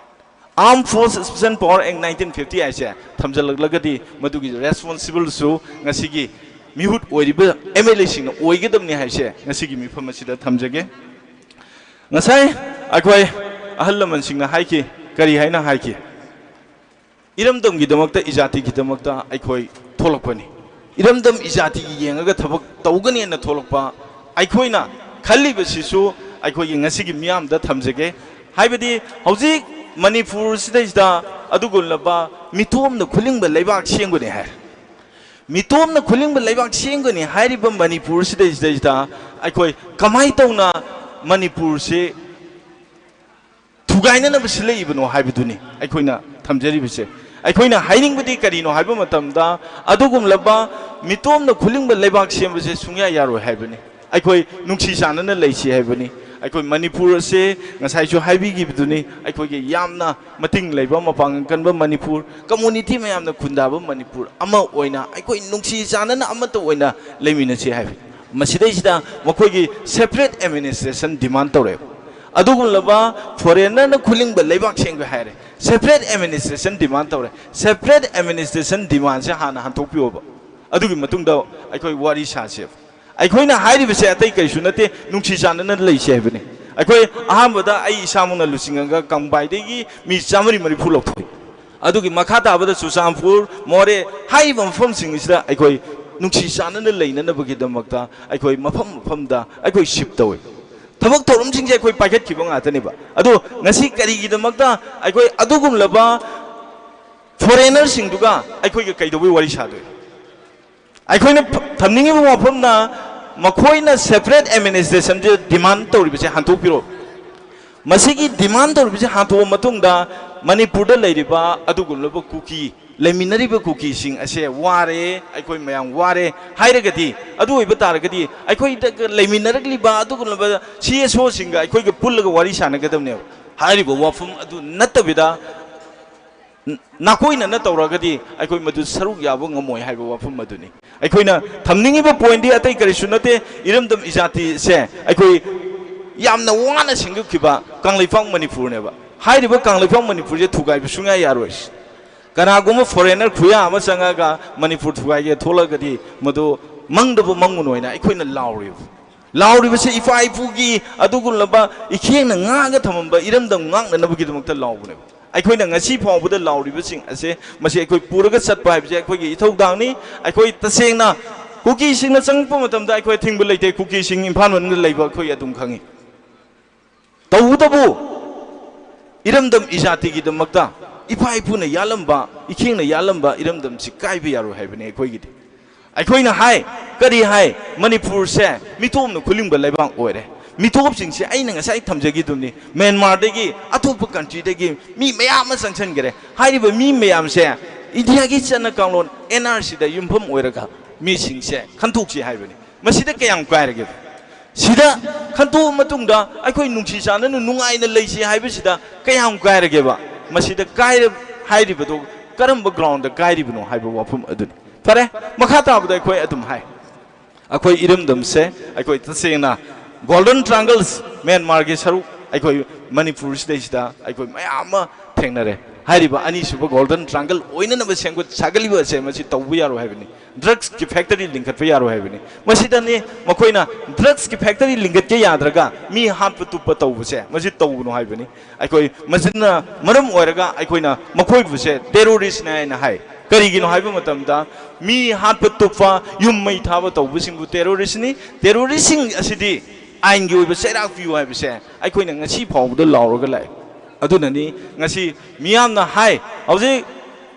Armed Force Special Power Act nineteen fifty ꯍꯥꯏꯁꯦ ꯊꯝꯖꯤꯜꯂꯛꯂꯒꯗꯤ ꯃꯗꯨꯒꯤ ꯔꯦꯁꯄꯣꯟꯁꯤꯕꯜꯁꯨ ꯉꯁꯤꯒꯤ ꯃꯤꯍꯨꯠ ꯑꯣꯏꯔꯤꯕ ꯑꯦꯝ ꯑꯦꯜ ꯑꯦꯁꯤꯡꯅ ꯑꯣꯏꯒꯗꯕꯅꯤ ꯍꯥꯏꯁꯦ ꯉꯁꯤꯒꯤ ꯃꯤꯐꯝ ꯑꯁꯤꯗ ꯊꯝꯖꯒꯦ꯫ ꯉꯁꯥꯏ ꯑꯩꯈꯣꯏ ꯑꯍꯜ ꯂꯃꯟꯁꯤꯡꯅ ꯍꯥꯏꯈꯤ, ꯀꯔꯤ ꯍꯥꯏꯅ ꯍꯥꯏꯈꯤ? ꯏꯔꯝꯗꯝꯒꯤꯗꯃꯛꯇ, ꯏꯖꯥꯇꯤꯒꯤꯗꯃꯛꯇ ꯑꯩꯈꯣꯏ ꯊꯣꯛꯂꯛꯄꯅꯤ꯫ ꯏꯔꯝꯗꯝ ꯏꯖꯥꯇꯤꯒꯤ ꯌꯦꯡꯉꯒ ꯊꯕꯛ ꯇꯧꯒꯅꯦꯅ ꯊꯣꯛꯂꯛꯄ ꯑꯩꯈꯣꯏꯅ ꯈꯜꯂꯤꯕꯁꯤꯁꯨ ꯑꯩꯈꯣꯏꯒꯤ ꯉꯁꯤꯒꯤ ꯃꯤꯌꯥꯝꯗ ꯊꯝꯖꯒꯦ꯫ ꯍꯥꯏꯕꯗꯤ ꯍꯧꯖꯤꯛ ꯃꯅꯤꯄꯨꯔꯁꯤꯗꯩꯁꯤꯗ ꯑꯗꯨꯒꯨꯝꯂꯕ ꯃꯤꯇꯣꯝꯅ ꯈꯨꯂꯤꯡꯕ ꯂꯩꯕꯥꯛ ꯁꯦꯝꯒꯅꯤ ꯍꯥꯏ꯫ ꯃꯤꯇꯣꯝꯅ ꯈꯨꯂꯤꯡꯕ ꯂꯩꯕꯥꯛ ꯁꯦꯝꯒꯅꯤ ꯍꯥꯏꯔꯤꯕ ꯃꯅꯤꯄꯨꯔꯁꯤꯗꯩꯁꯤꯗꯩꯁꯤꯗ ꯑꯩꯈꯣꯏ ꯀꯃꯥꯏꯅ ꯇꯧꯅ ꯃꯅꯤꯄꯨꯔꯁꯤ ꯊꯨꯒꯥꯏꯅꯅꯕ ꯁꯤꯜꯂꯛꯏꯕꯅꯣ ꯍꯥꯏꯕꯗꯨꯅꯤ ꯑꯩꯈꯣꯏꯅ ꯊꯝꯖꯔꯤꯕꯁꯦ꯫ ꯑꯩꯈꯣꯏꯅ ꯍꯥꯏꯅꯤꯡꯕꯗꯤ ꯀꯔꯤꯅꯣ ꯍꯥꯏꯕ ꯃꯇꯝꯗ, ꯑꯗꯨꯒꯨꯝꯂꯕ ꯃꯤꯇꯣꯝꯅ ꯈꯨꯂꯤꯡꯕ ꯂꯩꯕꯥꯛ ꯁꯦꯝꯕꯁꯦ ꯁꯨꯡꯌꯥ ꯌꯥꯔꯣꯏ ꯍꯥꯏꯕꯅꯤ꯫ ꯑꯩꯈꯣꯏ ꯅꯨꯡꯁꯤ ꯆꯥꯟꯅꯅ ꯂꯩꯁꯤ ꯍꯥꯏꯕꯅꯤ꯫ ꯑꯩꯈꯣꯏ ꯃꯅꯤꯄꯨꯔ ꯑꯁꯦ ꯉꯁꯥꯏꯁꯨ ꯍꯥꯏꯕꯤꯈꯤꯕꯗꯨꯅꯤ, ꯑꯩꯈꯣꯏꯒꯤ ꯌꯥꯝꯅ ꯃꯇꯤꯡ ꯂꯩꯕ, ꯃꯄꯥꯡꯒꯜ ꯀꯟꯕ ꯃꯅꯤꯄꯨꯔ, ꯀꯝꯃꯨꯅꯤꯇꯤ ꯃꯌꯥꯝꯅ ꯈꯨꯟꯗꯥꯕ ꯃꯅꯤꯄꯨꯔ ꯑꯃ ꯑꯣꯏꯅ ꯑꯩꯈꯣꯏ ꯅꯨꯡꯁꯤ ꯆꯥꯟꯅꯅ ꯑꯃꯠꯇ ꯑꯣꯏꯅ ꯂꯩꯃꯤꯟꯅꯁꯤ ꯍꯥꯏꯕꯅꯤ꯫ ꯃꯁꯤꯗꯩꯁꯤꯗ ꯃꯈꯣꯏꯒꯤ separate administration demand ꯇꯧꯔꯛꯑꯦꯕ꯫ ꯑꯗꯨꯒꯨꯝꯂꯕ ꯐꯣꯔꯦꯅꯔꯅ ꯈꯨꯂꯤꯡꯕ ꯂꯩꯕꯥꯛ ꯁꯦꯝꯒꯦ ꯍꯥꯏꯔꯦ, separate administration demand ꯇꯧꯔꯦ꯫ Separate administration demandꯁꯦ ꯍꯥꯟꯅ ꯍꯟꯗꯣꯛꯄꯤꯌꯣꯕ, ꯑꯗꯨꯒꯤ ꯃꯇꯨꯡꯗ ꯑꯩꯈꯣꯏ ꯋꯥꯔꯤ ꯁꯥꯁꯦꯕ꯫ ꯑꯩꯈꯣꯏꯅ ꯍꯥꯏꯔꯤꯕꯁꯦ ꯑꯇꯩ ꯀꯔꯤꯁꯨ ꯅꯠꯇꯦ, ꯅꯨꯡꯁꯤ ꯆꯥꯟꯅꯅ ꯂꯩꯁꯦ ꯍꯥꯏꯕꯅꯤ꯫ ꯑꯩꯈꯣꯏ ꯑꯍꯥꯟꯕꯗ ꯑꯩ ꯏꯁꯥꯃꯛꯅ ꯂꯨꯆꯤꯡꯉꯒ ꯀꯪꯕꯥꯏꯗꯒꯤ ꯃꯤ ꯆꯥꯃꯔꯤ ꯃꯔꯤꯐꯨ ꯂꯧꯊꯣꯛꯏ꯫ ꯑꯗꯨꯒꯤ ꯃꯈꯥ ꯇꯥꯕꯗ ꯆꯨꯔꯆꯥꯟꯄꯨꯔ, ꯃꯣꯔꯦ ꯍꯥꯏꯔꯤꯕ ꯃꯐꯝꯁꯤꯡ ꯑꯁꯤꯗ ꯑꯩꯈꯣꯏ ꯅꯨꯡꯁꯤ ꯆꯥꯟꯅꯅ ꯂꯩꯅꯅꯕꯒꯤꯗꯃꯛꯇ ꯑꯩꯈꯣꯏ ꯃꯐꯝ ꯃꯐꯝꯗ ꯑꯩꯈꯣꯏ shift ꯇꯧꯏ꯫ ꯊꯕꯛ ꯊꯧꯔꯝꯁꯤꯡꯁꯦ ꯑꯩꯈꯣꯏ ꯄꯥꯏꯈꯠꯈꯤꯕ ꯉꯥꯛꯇꯅꯦꯕ꯫ ꯑꯗꯣ ꯉꯁꯤ ꯀꯔꯤꯒꯤꯗꯃꯛꯇ ꯑꯩꯈꯣꯏ ꯑꯗꯨꯒꯨꯝꯂꯕ ꯐꯣꯔꯦꯅꯔꯁꯤꯡꯗꯨꯒ ꯑꯩꯈꯣꯏꯒ ꯀꯩꯗꯧꯕꯩ ꯋꯥꯔꯤ ꯁꯥꯗꯣꯏꯅꯣ? ꯑꯩꯈꯣꯏꯅ ꯐ-, ꯊꯝꯅꯤꯡꯉꯤꯕ ꯋꯥꯐꯝꯅ, ꯃꯈꯣꯏꯅ separate administrationꯁꯦ demand ꯇꯧꯔꯤꯕꯁꯦ ꯍꯟꯗꯣꯛꯄꯤꯔꯛꯑꯣ꯫ ꯃꯁꯤꯒꯤ demand ꯇꯧꯔꯤꯕꯁꯦ ꯍꯟꯗꯣꯛꯑ ꯃꯇꯨꯡꯗ ꯃꯅꯤꯄꯨꯔꯗ ꯂꯩꯔꯤꯕ ꯑꯗꯨꯒꯨꯝꯂꯕ ꯀꯨꯀꯤ, ꯂꯩꯃꯤꯟꯅꯔꯤꯕ ꯀꯨꯀꯤꯁꯤꯡ ꯑꯁꯦ ꯋꯥꯔꯦ, ꯑꯩꯈꯣꯏ ꯃꯌꯥꯝ ꯋꯥꯔꯦ ꯍꯥꯏꯔꯒꯗꯤ, ꯑꯗꯨ ꯑꯣꯏꯕ ꯇꯥꯔꯒꯗꯤ ꯑꯩꯈꯣꯏꯗ ꯂꯩꯃꯤꯟꯅꯔꯛꯂꯤꯕ ꯑꯗꯨꯒꯨꯝꯂꯕ ꯁꯤ ꯑꯦꯁ ꯑꯣꯁꯤꯡꯒ ꯑꯩꯈꯣꯏꯒ ꯄꯨꯜꯂꯒ ꯋꯥꯔꯤ ꯁꯥꯟꯅꯒꯗꯕꯅꯦꯕ꯫ ꯍꯥꯏꯔꯤꯕ ꯋꯥꯐꯝ ꯑꯗꯨ ꯅꯠꯇꯕꯤꯗ ꯅꯥꯀꯣꯏꯅꯅ ꯇꯧꯔꯒꯗꯤ ꯑꯩꯈꯣꯏ ꯃꯗꯨ ꯁꯔꯨꯛ ꯌꯥꯕ ꯉꯝꯃꯣꯏ ꯍꯥꯏꯕ ꯋꯥꯐꯝ ꯑꯗꯨꯅꯤ꯫ ꯑꯩꯈꯣꯏꯅ ꯊꯝꯅꯤꯡꯉꯤꯕ ꯄꯣꯏꯟꯗꯤ ꯑꯇꯩ ꯀꯔꯤꯁꯨ ꯅꯠꯇꯦ, ꯏꯔꯝꯗꯝ ꯏꯖꯥꯇꯤꯁꯦ ꯑꯩꯈꯣꯏ ꯌꯥꯝꯅ ꯋꯥꯅ ꯁꯦꯝꯒꯠꯈꯤꯕ ꯀꯪꯂꯩꯄꯥꯛ ꯃꯅꯤꯄꯨꯔꯅꯦꯕ꯫ ꯍꯥꯏꯔꯤꯕ ꯀꯪꯂꯩꯄꯥꯛ ꯃꯅꯤꯄꯨꯔꯁꯦ ꯊꯨꯒꯥꯏꯕ ꯁꯨꯡꯌꯥ ꯌꯥꯔꯣꯏ꯫ ꯀꯅꯥꯒꯨꯝꯕ ꯐꯣꯔꯦꯟꯅꯔ ꯈꯨꯌꯥ ꯑꯃ ꯆꯪꯉꯒ ꯃꯅꯤꯄꯨꯔ ꯊꯨꯒꯥꯏꯒꯦ ꯊꯣꯛꯂꯒꯗꯤ ꯃꯗꯨ ꯃꯪꯗꯕꯨ ꯃꯪꯉꯨꯅꯣ ꯍꯥꯏꯅ ꯑꯩꯈꯣꯏꯅ ꯂꯥꯎꯔꯤꯕ꯫ ꯂꯥꯎꯔꯤꯕꯁꯤ ꯏꯄꯥ ꯏꯄꯨꯒꯤ ꯑꯗꯨꯒꯨꯝꯂꯕ ꯏꯈꯦꯡꯅ ꯉꯥꯛꯑꯒ ꯊꯝꯃꯝꯕ ꯏꯔꯝꯗꯝ ꯉꯥꯛꯅꯅꯕꯒꯤꯗꯃꯛꯇ ꯂꯥꯎꯕꯅꯦꯕ꯫ ꯑꯩꯈꯣꯏꯅ ꯉꯁꯤ ꯐꯥꯎꯕꯗ ꯂꯥꯎꯔꯤꯕꯁꯤꯡ ꯑꯁꯦ, ꯃꯁꯤ ꯑꯩꯈꯣꯏ ꯄꯨꯔꯒ ꯆꯠꯄ ꯍꯥꯏꯕꯁꯦ ꯑꯩꯈꯣꯏꯒꯤ ꯏꯊꯧꯗꯥꯡꯅꯤ꯫ ꯑꯩꯈꯣꯏ ꯇꯁꯦꯡꯅ ꯀꯨꯀꯤꯁꯤꯡꯅ ꯆꯪꯉꯛꯄ ꯃꯇꯝꯗ ꯑꯩꯈꯣꯏ ꯑꯊꯤꯡꯕ ꯂꯩꯇꯦ꯫ ꯀꯨꯀꯤꯁꯤꯡ ꯏꯝꯐꯥꯜ ꯃꯅꯨꯡꯗ ꯂꯩꯕ ꯑꯩꯈꯣꯏ ꯑꯗꯨꯝ ꯈꯪꯉꯤ꯫ ꯇꯧꯕꯇꯕꯨ ꯏꯔꯝꯗꯝ ꯏꯖꯥꯇꯤꯒꯤꯗꯃꯛꯇ ꯏꯄꯥ ꯏꯄꯨꯅ ꯌꯥꯜꯂꯝꯕ, ꯏꯈꯦꯡꯅ ꯌꯥꯜꯂꯝꯕ ꯏꯔꯝꯗꯝꯁꯤ ꯀꯥꯏꯕ ꯌꯥꯔꯣꯏ ꯍꯥꯏꯕꯅꯤ ꯑꯩꯈꯣꯏꯒꯤꯗꯤ꯫ ꯑꯩꯈꯣꯏꯅ ꯍꯥꯏ, ꯀꯔꯤ ꯍꯥꯏ? ꯃꯅꯤꯄꯨꯔꯁꯦ ꯃꯤꯇꯣꯞꯅ ꯈꯨꯂꯤꯡꯕ ꯂꯩꯕꯥꯛ ꯑꯣꯏꯔꯦ꯫ ꯃꯤꯇꯣꯞꯁꯤꯡꯁꯦ ꯑꯩꯅ ꯉꯁꯥꯏ ꯊꯝꯖꯈꯤꯗꯨꯅꯤ, ꯃ꯭ꯌꯥꯟꯃꯥꯔꯗꯒꯤ, ꯑꯇꯣꯞꯄ ꯀꯟꯇ꯭ꯔꯤꯗꯒꯤ ꯃꯤ ꯃꯌꯥꯝ ꯑꯃ ꯆꯪꯁꯤꯟꯈꯔꯦ꯫ ꯍꯥꯏꯔꯤꯕ ꯃꯤ ꯃꯌꯥꯝꯁꯦ ꯏꯟꯗꯤꯌꯥꯒꯤ ꯆꯠꯅ ꯀꯥꯡꯂꯣꯟ ꯑꯦꯟ ꯑꯥꯔ ꯁꯤꯗ ꯌꯨꯝꯐꯝ ꯑꯣꯏꯔꯒ ꯃꯤꯁꯤꯡꯁꯦ ꯈꯟꯗꯣꯛꯁꯤ ꯍꯥꯏꯕꯅꯤ꯫ ꯃꯁꯤꯗ ꯀꯌꯥꯝ ꯀꯥꯏꯔꯒꯦ? ꯁꯤꯗ ꯈꯟꯗꯣꯛꯑ ꯃꯇꯨꯡꯗ ꯑꯩꯈꯣꯏ ꯅꯨꯡꯁꯤ ꯆꯥꯟꯅꯅ ꯅꯨꯡꯉꯥꯏꯅ ꯂꯩꯁꯤ ꯍꯥꯏꯕꯁꯤꯗ ꯀꯌꯥꯝ ꯀꯥꯏꯔꯒꯦꯕ? ꯃꯁꯤꯗ ꯀꯥꯏꯔ-, ꯍꯥꯏꯔꯤꯕꯗꯨ ꯀꯔꯝꯕ ꯒ꯭ꯔꯥꯎꯟꯗ ꯀꯥꯏꯔꯤꯕꯅꯣ ꯍꯥꯏꯕ ꯋꯥꯐꯝ ꯑꯗꯨꯅꯤ꯫ ꯐꯔꯦ, ꯃꯈꯥ ꯇꯥꯕꯗ ꯑꯩꯈꯣꯏ ꯑꯗꯨꯝ ꯍꯥꯏ, ꯑꯩꯈꯣꯏ ꯏꯔꯝꯗꯝꯁꯦ ꯑꯩꯈꯣꯏ ꯇꯁꯦꯡꯅ ꯒꯣꯜꯗꯟ ꯇ꯭ꯔꯥꯏꯡꯒꯜꯁ, ꯃ꯭ꯌꯥꯟꯃꯥꯔꯒꯤ ꯁꯔꯨꯛ, ꯑꯩꯈꯣꯏ ꯃꯅꯤꯄꯨꯔꯁꯤꯗꯩꯁꯤꯗ ꯑꯩꯈꯣꯏ ꯃꯌꯥꯝ ꯑꯃ ꯊꯦꯡꯅꯔꯦ꯫ ꯍꯥꯏꯔꯤꯕ ꯑꯅꯤꯁꯨꯕ ꯒꯣꯜꯗꯟ ꯇ꯭ꯔꯥꯏꯡꯒꯜ ꯑꯣꯏꯅꯅꯕ ꯁꯦꯝꯒꯠ ꯁꯥꯒꯠꯂꯤꯕ ꯑꯁꯦ ꯃꯁꯤ ꯇꯧꯕ ꯌꯥꯔꯣꯏ ꯍꯥꯏꯕꯅꯤ꯫ ꯗ꯭ꯔꯒꯁꯀꯤ ꯐꯦꯛꯇꯔꯤ ꯂꯤꯡꯈꯠꯄ ꯌꯥꯔꯣꯏ ꯍꯥꯏꯕꯅꯤ꯫ ꯃꯁꯤꯗꯅꯤ ꯃꯈꯣꯏꯅ ꯗ꯭ꯔꯒꯁꯀꯤ ꯐꯦꯛꯇꯔꯤ ꯂꯤꯡꯈꯠꯀꯦ ꯌꯥꯗ꯭ꯔꯒ ꯃꯤ ꯍꯥꯠꯄ ꯇꯨꯞꯄ ꯇꯧꯕꯁꯦ, ꯃꯁꯤ ꯇꯧꯒꯅꯨ ꯍꯥꯏꯕꯅꯤ꯫ ꯑꯩꯈꯣꯏ ꯃꯁꯤꯅ ꯃꯔꯝ ꯑꯣꯏꯔꯒ ꯑꯩꯈꯣꯏꯅ ꯃꯈꯣꯏꯕꯨꯁꯦ ꯇꯦꯔꯣꯔꯤꯁꯅꯦ ꯍꯥꯏꯅ ꯍꯥꯏ꯫ ꯀꯔꯤꯒꯤꯅꯣ ꯍꯥꯏꯕ ꯃꯇꯝꯗ ꯃꯤ ꯍꯥꯠꯄ ꯇꯨꯞꯄ, ꯌꯨꯝ ꯃꯩ ꯊꯥꯕ ꯇꯧꯕꯁꯤꯡꯕꯨ ꯇꯦꯔꯣꯔꯤꯁꯅꯤ꯫ ꯇꯦꯔꯣꯔꯤꯁꯁꯤꯡ ꯑꯁꯤꯗꯤ ꯑꯥꯏꯟꯒꯤ ꯑꯣꯏꯕ ꯆꯩꯔꯥꯛ ꯄꯤꯌꯨ ꯍꯥꯏꯕꯁꯦ ꯑꯩꯈꯣꯏꯅ ꯉꯁꯤ ꯐꯥꯎꯕꯗ ꯂꯥꯎꯔꯒ ꯂꯥꯛꯑꯦ꯫ ꯑꯗꯨꯅꯅꯤ ꯉꯁꯤ ꯃꯤꯌꯥꯝꯅ ꯍꯥꯏ, ꯍꯧꯖꯤꯛ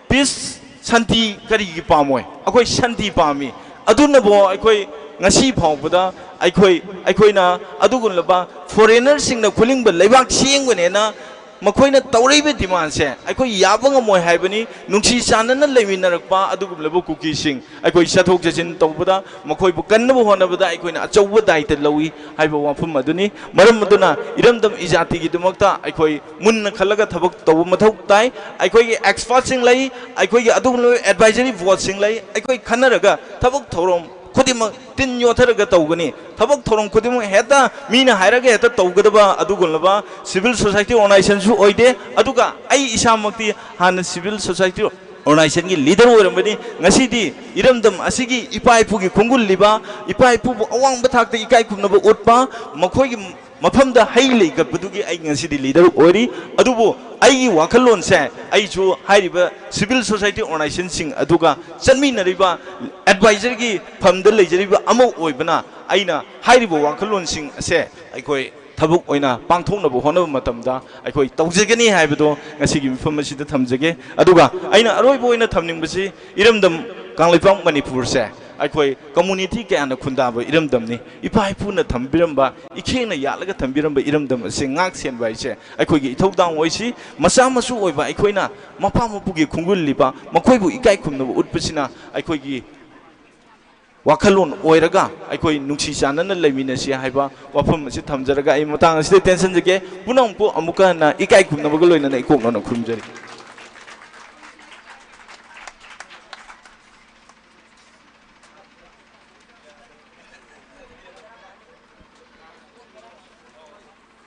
ꯄꯤꯁ, ꯁꯥꯟꯇꯤ ꯀꯔꯤꯒꯤ ꯄꯥꯝꯃꯣꯏ? ꯑꯩꯈꯣꯏ ꯁꯥꯟꯇꯤ ꯄꯥꯝꯃꯤ꯫ ꯑꯗꯨꯅꯕꯨ ꯑꯩꯈꯣꯏ ꯉꯁꯤ ꯐꯥꯎꯕꯗ ꯑꯩꯈꯣꯏ, ꯑꯩꯈꯣꯏꯅ ꯑꯗꯨꯒꯨꯝꯂꯕ ꯐꯣꯔꯦꯟꯅꯔꯁꯤꯡꯅ ꯈꯨꯂꯤꯡꯕ ꯂꯩꯕꯥꯛ ꯁꯦꯝꯒꯅꯦꯅ ꯃꯈꯣꯏꯅ ꯇꯧꯔꯛꯏꯕ demandꯁꯦ ꯑꯩꯈꯣꯏ ꯌꯥꯕ ꯉꯝꯃꯣꯏ ꯍꯥꯏꯕꯅꯤ꯫ ꯅꯨꯡꯁꯤ ꯆꯥꯟꯅꯅ ꯂꯩꯃꯤꯟꯅꯔꯛꯄ ꯑꯗꯨꯒꯨꯝꯂꯕ ꯀꯨꯀꯤꯁꯤꯡ ꯑꯩꯈꯣꯏ ꯆꯠꯊꯣꯛ ꯆꯠꯁꯤꯟ ꯇꯧꯕꯗ, ꯃꯈꯣꯏꯕꯨ ꯀꯟꯅꯕ ꯍꯣꯠꯅꯕꯗ ꯑꯩꯈꯣꯏꯅ ꯑꯆꯧꯕ ꯗꯥꯏꯇ ꯂꯧꯏ ꯍꯥꯏꯕ ꯋꯥꯐꯝ ꯑꯗꯨꯅꯤ꯫ ꯃꯔꯝ ꯑꯗꯨꯅ ꯏꯔꯝꯗꯝ ꯏꯖꯥꯇꯤꯒꯤꯗꯃꯛꯇ ꯑꯩꯈꯣꯏ ꯃꯨꯟꯅ ꯈꯜꯂꯒ ꯊꯕꯛ ꯇꯧꯕ ꯃꯊꯧ ꯇꯥꯏ꯫ ꯑꯩꯈꯣꯏꯒꯤ expertꯁꯤꯡ ꯂꯩ, ꯑꯩꯈꯣꯏꯒꯤ ꯑꯗꯨꯒꯨꯝꯂꯕ advisory boardꯁꯤꯡ ꯂꯩ꯫ ꯑꯩꯈꯣꯏ ꯈꯟꯅꯔꯒ ꯊꯕꯛ ꯊꯧꯔꯝ ꯈꯨꯗꯤꯡꯃꯛ ꯇꯤꯟ ꯌꯣꯠꯊꯔꯒ ꯇꯧꯒꯅꯤ꯫ ꯊꯕꯛ ꯊꯧꯔꯝ ꯈꯨꯗꯤꯡꯃꯛ ꯍꯦꯛꯇ ꯃꯤꯅ ꯍꯥꯏꯔꯒ ꯍꯦꯛꯇ ꯇꯧꯒꯗꯕ ꯑꯗꯨꯒꯨꯝꯂꯕ civil society organizationꯁꯨ ꯑꯣꯏꯗꯦ꯫ ꯑꯗꯨꯒ ꯑꯩ ꯏꯁꯥꯃꯛꯇꯤ ꯍꯥꯟꯅ civil society organizationꯒꯤ leader ꯑꯣꯏꯔꯝꯕꯅꯤ꯫ ꯉꯁꯤꯗꯤ ꯏꯔꯝꯗꯝ ꯑꯁꯤꯒꯤ ꯏꯄꯥ ꯏꯄꯨꯒꯤ ꯈꯣꯡꯒꯨꯜꯂꯤꯕ, ꯏꯄꯥ ꯏꯄꯨꯕꯨ ꯑꯋꯥꯡꯕ ꯊꯥꯛꯇ ꯏꯀꯥꯏ ꯈꯨꯝꯅꯕ ꯎꯠꯄ, ꯃꯈꯣꯏꯒꯤ ꯃꯐꯝꯗ ꯍꯩ ꯂꯩ ꯀꯠꯄꯗꯨꯒꯤ ꯑꯩ ꯉꯁꯤꯗꯤ leader ꯑꯣꯏꯔꯤ꯫ ꯑꯗꯨꯕꯨ ꯑꯩꯒꯤ ꯋꯥꯈꯜꯂꯣꯟꯁꯦ ꯑꯩꯁꯨ ꯍꯥꯏꯔꯤꯕ civil society organizationꯁꯤꯡ ꯑꯗꯨꯒ ꯆꯠꯃꯤꯟꯅꯔꯤꯕ advisorꯒꯤ ꯐꯝꯗ ꯂꯩꯖꯔꯤꯕ ꯑꯃ ꯑꯣꯏꯕꯅ, ꯑꯩꯅ ꯍꯥꯏꯔꯤꯕ ꯋꯥꯈꯜꯂꯣꯟꯁꯤꯡ ꯑꯁꯦ ꯑꯩꯈꯣꯏ ꯊꯕꯛ ꯑꯣꯏꯅ ꯄꯥꯡꯊꯣꯛꯅꯕ ꯍꯣꯠꯅꯕ ꯃꯇꯝꯗ ꯑꯩꯈꯣꯏ ꯇꯧꯖꯒꯅꯤ ꯍꯥꯏꯕꯗꯣ ꯉꯁꯤꯒꯤ ꯃꯤꯐꯝ ꯑꯁꯤꯗ ꯊꯝꯖꯒꯦ꯫ ꯑꯗꯨꯒ ꯑꯩꯅ ꯑꯔꯣꯏꯕ ꯑꯣꯏꯅ ꯊꯝꯅꯤꯡꯕꯁꯤ, ꯏꯔꯝꯗꯝ ꯀꯪꯂꯩꯄꯥꯛ ꯃꯅꯤꯄꯨꯔꯁꯦ ꯑꯩꯈꯣꯏ community ꯀꯌꯥꯅ ꯈꯨꯟꯗꯥꯕ ꯏꯔꯝꯗꯝꯅꯤ꯫ ꯏꯄꯥ ꯏꯄꯨꯅ ꯊꯝꯕꯤꯔꯝꯕ, ꯏꯈꯦꯡꯅ ꯌꯥꯜꯂꯒ ꯊꯝꯕꯤꯔꯝꯕ ꯏꯔꯝꯗꯝ ꯑꯁꯤ ꯉꯥꯛ ꯁꯦꯟꯕ ꯍꯥꯏꯁꯦ ꯑꯩꯈꯣꯏꯒꯤ ꯏꯊꯧꯗꯥꯡ ꯑꯣꯏꯁꯤ꯫ ꯃꯆꯥ ꯃꯁꯨ ꯑꯣꯏꯕ ꯑꯩꯈꯣꯏꯅ ꯃꯄꯥ ꯃꯄꯨꯒꯤ ꯈꯣꯡꯒꯨꯜꯂꯤꯕ, ꯃꯈꯣꯏꯕꯨ ꯏꯀꯥꯏ ꯈꯨꯝꯅꯕ ꯎꯠꯄꯁꯤꯅ ꯑꯩꯈꯣꯏꯒꯤ ꯋꯥꯈꯜꯂꯣꯟ ꯑꯣꯏꯔꯒ ꯑꯩꯈꯣꯏ ꯅꯨꯡꯁꯤ ꯆꯥꯟꯅꯅ ꯂꯩꯃꯤꯟꯅꯁꯤ ꯍꯥꯏꯕ ꯋꯥꯐꯝ ꯑꯁꯤ ꯊꯝꯖꯔꯒ ꯑꯩ ꯃꯇꯥꯡ ꯑꯁꯤꯗ ꯇꯦꯟꯁꯤꯟꯖꯒꯦ꯫ ꯄꯨꯝꯅꯃꯛꯄꯨ ꯑꯃꯨꯛꯀ ꯍꯟꯅ ꯏꯀꯥꯏ ꯈꯨꯝꯅꯕꯒ ꯂꯣꯏꯅꯅ ꯏꯀꯣꯛꯅꯅ ꯈꯨꯔꯨꯝꯖꯔꯤ꯫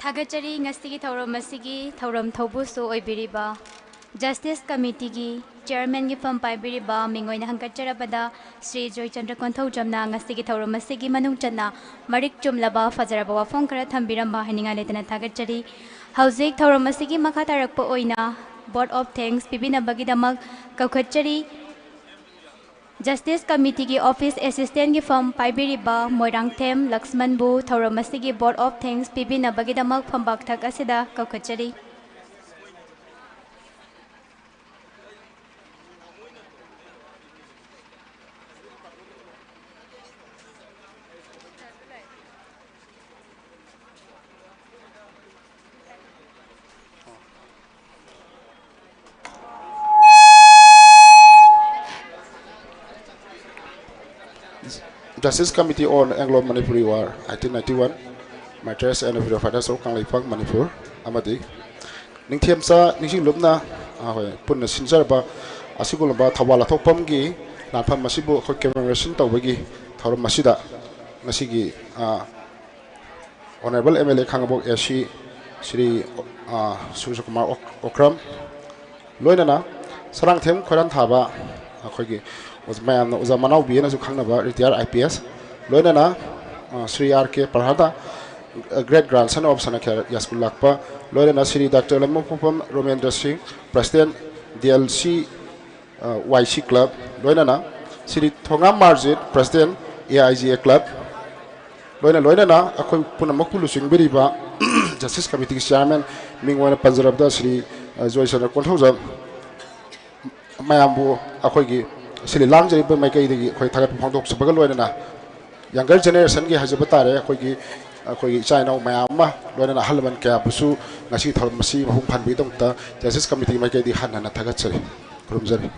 ꯊꯥꯒꯠꯆꯔꯤ꯫ ꯉꯁꯤꯒꯤ ꯊꯧꯔꯝ ꯑꯁꯤꯒꯤ ꯊꯧꯔꯝ ꯊꯧꯕꯨꯁꯨ ꯑꯣꯏꯕꯤꯔꯤꯕ Justice Committeeꯒꯤ Chairmanꯒꯤ ꯐꯝ ꯄꯥꯏꯕꯤꯔꯤꯕ ꯃꯤꯡ ꯑꯣꯏꯅ ꯍꯪꯒꯠꯆꯔꯕꯗ ꯁ꯭ꯔꯤ ꯖꯣꯏꯆꯟꯗ꯭ꯔ ꯀꯣꯟꯊꯧꯖꯝꯅ ꯉꯁꯤꯒꯤ ꯊꯧꯔꯝ ꯑꯁꯤꯒꯤ ꯃꯅꯨꯡ ꯆꯟꯅ ꯃꯔꯤꯛ ꯆꯨꯝꯂꯕ ꯐꯖꯔꯕ ꯋꯥꯐꯝ ꯈꯔ ꯊꯝꯕꯤꯔꯝꯕ ꯍꯥꯏꯅꯤꯡꯉꯥꯏ ꯂꯩꯇꯅ ꯊꯥꯒꯠꯆꯔꯤ꯫ ꯍꯧꯖꯤꯛ ꯊꯧꯔꯝ ꯑꯁꯤꯒꯤ ꯃꯈꯥ ꯇꯥꯔꯛꯄ ꯑꯣꯏꯅ vote of thanks ꯄꯤꯕꯤꯅꯕꯒꯤꯗꯃꯛ ꯀꯧꯈꯠꯆꯔꯤ꯫ Justice Committeeꯒꯤ Office Assistantꯒꯤ ꯐꯝ ꯄꯥꯏꯕꯤꯔꯤꯕ ꯃꯣꯏꯔꯥꯡꯊꯦꯝ ꯂꯛꯁꯃꯟꯕꯨ ꯊꯧꯔꯝ ꯑꯁꯤꯒꯤ vote of thanks ꯄꯤꯕꯤꯅꯕꯒꯤꯗꯃꯛ ꯐꯝꯕꯥꯛꯊꯛ ꯑꯁꯤꯗ ꯀꯧꯈꯠꯆꯔꯤ꯫ Justice Committee on Anglo-Manipuri War, eighteen ninety-one, Martyrs and Freedom Fighters of Kangleipak Manipur ꯑꯃꯗꯤ ꯅꯤꯡꯊꯦꯝꯆꯥ ꯅꯤꯡꯁꯤꯡꯂꯨꯞꯅ, ꯑ, ꯍꯣꯏ, ꯄꯨꯟꯅ ꯁꯤꯟꯖꯔꯕ ꯑꯁꯤꯒꯨꯝꯂꯕ ꯊꯧꯕꯥꯜ ꯑꯊꯣꯛꯄꯝꯒꯤ ꯂꯥꯟꯐꯝ ꯑꯁꯤꯕꯨ ꯑꯩꯈꯣꯏ commemoration ꯇꯧꯕꯒꯤ ꯊꯧꯔꯝ ꯑꯁꯤꯗ ꯉꯁꯤꯒꯤ, ꯑ, Honourable M L A Khangabok A C Shri, ꯑ, ꯁꯨꯔꯖꯀꯨꯃꯥꯔ ꯑꯣꯛ-, ꯑꯣꯀ꯭ꯔꯝ, ꯂꯣꯏꯅꯅ ꯁꯔꯥꯡꯊꯦꯝ ꯈꯣꯏꯔꯥꯟꯊꯥꯕ, ꯑꯩꯈꯣꯏꯒꯤ ꯑꯣꯖ-, ꯃꯌꯥꯝꯅ ꯑꯣꯖꯥ ꯃꯅꯥꯎꯕꯤ ꯍꯥꯏꯅꯁꯨ ꯈꯪꯅꯕ retired I P S, ꯂꯣꯏꯅꯅ, ꯑ, Shri R K ꯄ꯭ꯔꯍꯥꯗ, great grandson of ꯁꯅꯈ꯭ꯌꯥ ꯌꯥꯁꯀꯨꯜ ꯂꯥꯛꯄ, ꯂꯣꯏꯅꯅ ꯁ꯭ꯔꯤ ꯗꯥꯛꯇꯔ ꯂꯝꯃꯣꯛꯄꯝ ꯔꯣꯃꯦꯟꯗ꯭ꯔ ꯁꯤꯡ, president D L C, ꯑ, Y C club, ꯂꯣꯏꯅꯅ Shri Thongam Marjit, president A I G A club, ꯂꯣꯏꯅ ꯂꯣꯏꯅꯅ ꯑꯩꯈꯣꯏ ꯄꯨꯝꯅꯃꯛꯄꯨ ꯂꯨꯆꯤꯡꯕꯤꯔꯤꯕ Justice Committeeꯒꯤ chairman, ꯃꯤꯡ ꯑꯣꯏꯅ ꯄꯟꯖꯔꯕꯗ ꯁ꯭ꯔꯤ, ꯑ, ꯖꯣꯏꯆꯟꯗ꯭ꯔ ꯀꯣꯟꯊꯧꯖꯝ, ꯃꯌꯥꯝꯕꯨ ꯑꯩꯈꯣꯏꯒꯤ ꯁꯤꯗ ꯂꯥꯡꯖꯔꯤꯕ ꯃꯥꯏꯀꯩꯗꯒꯤ ꯑꯩꯈꯣꯏ ꯊꯥꯒꯠꯄ ꯐꯣꯡꯗꯣꯛꯆꯕꯒ ꯂꯣꯏꯅꯅ younger generationꯒꯤ ꯍꯥꯏꯖꯕ ꯇꯥꯔꯦ, ꯑꯩꯈꯣꯏꯒꯤ, ꯑꯩꯈꯣꯏꯒꯤ ꯏꯆꯥ ꯏꯅꯥꯎ ꯃꯌꯥꯝ ꯑꯃ, ꯂꯣꯏꯅꯅ ꯑꯍꯜ ꯂꯃꯟ ꯀꯌꯥꯕꯨꯁꯨ ꯉꯁꯤ ꯊꯧꯔꯝ ꯑꯁꯤ ꯃꯄꯨꯡ ꯐꯥꯍꯟꯕꯒꯤꯗꯃꯛꯇ Justice Committeeꯒꯤ ꯃꯥꯏꯀꯩꯗꯒꯤ ꯍꯟꯅ ꯍꯟꯅ ꯊꯥꯒꯠꯆꯔꯤ, ꯈꯨꯔꯨꯝꯖꯔꯤ꯫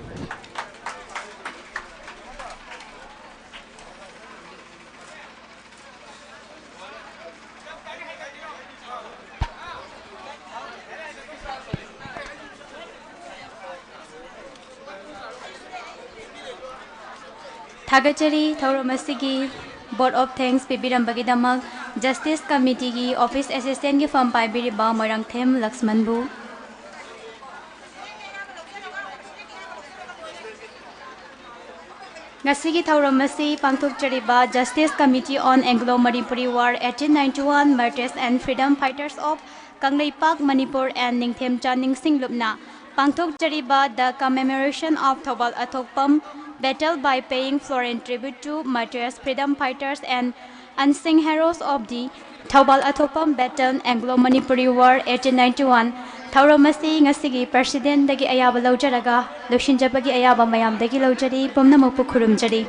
ꯊꯥꯒꯠꯆꯔꯤ꯫ ꯊꯧꯔꯝ ꯑꯁꯤꯒꯤ vote of thanks ꯄꯤꯕꯤꯔꯝꯕꯒꯤꯗꯃꯛ Justice Committeeꯒꯤ office assistantꯒꯤ ꯐꯝ ꯄꯥꯏꯕꯤꯔꯤꯕ ꯃꯣꯏꯔꯥꯡꯊꯦꯝ ꯂꯛꯁꯃꯟꯕꯨ꯫ ꯉꯁꯤꯒꯤ ꯊꯧꯔꯝ ꯑꯁꯤ ꯄꯥꯡꯊꯣꯛꯆꯔꯤꯕ Justice Committee on Anglo-Manipuri War eighteen ninety-one Martyrs and Freedom Fighters of Kangleipak Manipur and ꯅꯤꯡꯊꯦꯝꯆꯥ ꯅꯤꯡꯁꯤꯡꯂꯨꯞꯅ ꯄꯥꯡꯊꯣꯛꯆꯔꯤꯕ The Commemoration of Thoubal Athokpam Battle by Paying Florin Tribute to Martyrs, Freedom Fighters and Unsung Heroes of the Thoubal Athokpam Battle, Anglo-Manipuri War eighteen ninety-one ꯊꯧꯔꯝ ꯑꯁꯤ ꯉꯁꯤꯒꯤ presidentꯗꯒꯤ ꯑꯌꯥꯕ ꯂꯧꯖꯔꯒ ꯂꯣꯏꯁꯤꯟꯖꯕꯒꯤ ꯑꯌꯥꯕ ꯃꯌꯥꯝꯗꯒꯤ ꯂꯧꯖꯔꯤ꯫ ꯄꯨꯝꯅꯃꯛꯄꯨ ꯈꯨꯔꯨꯝꯖꯔꯤ꯫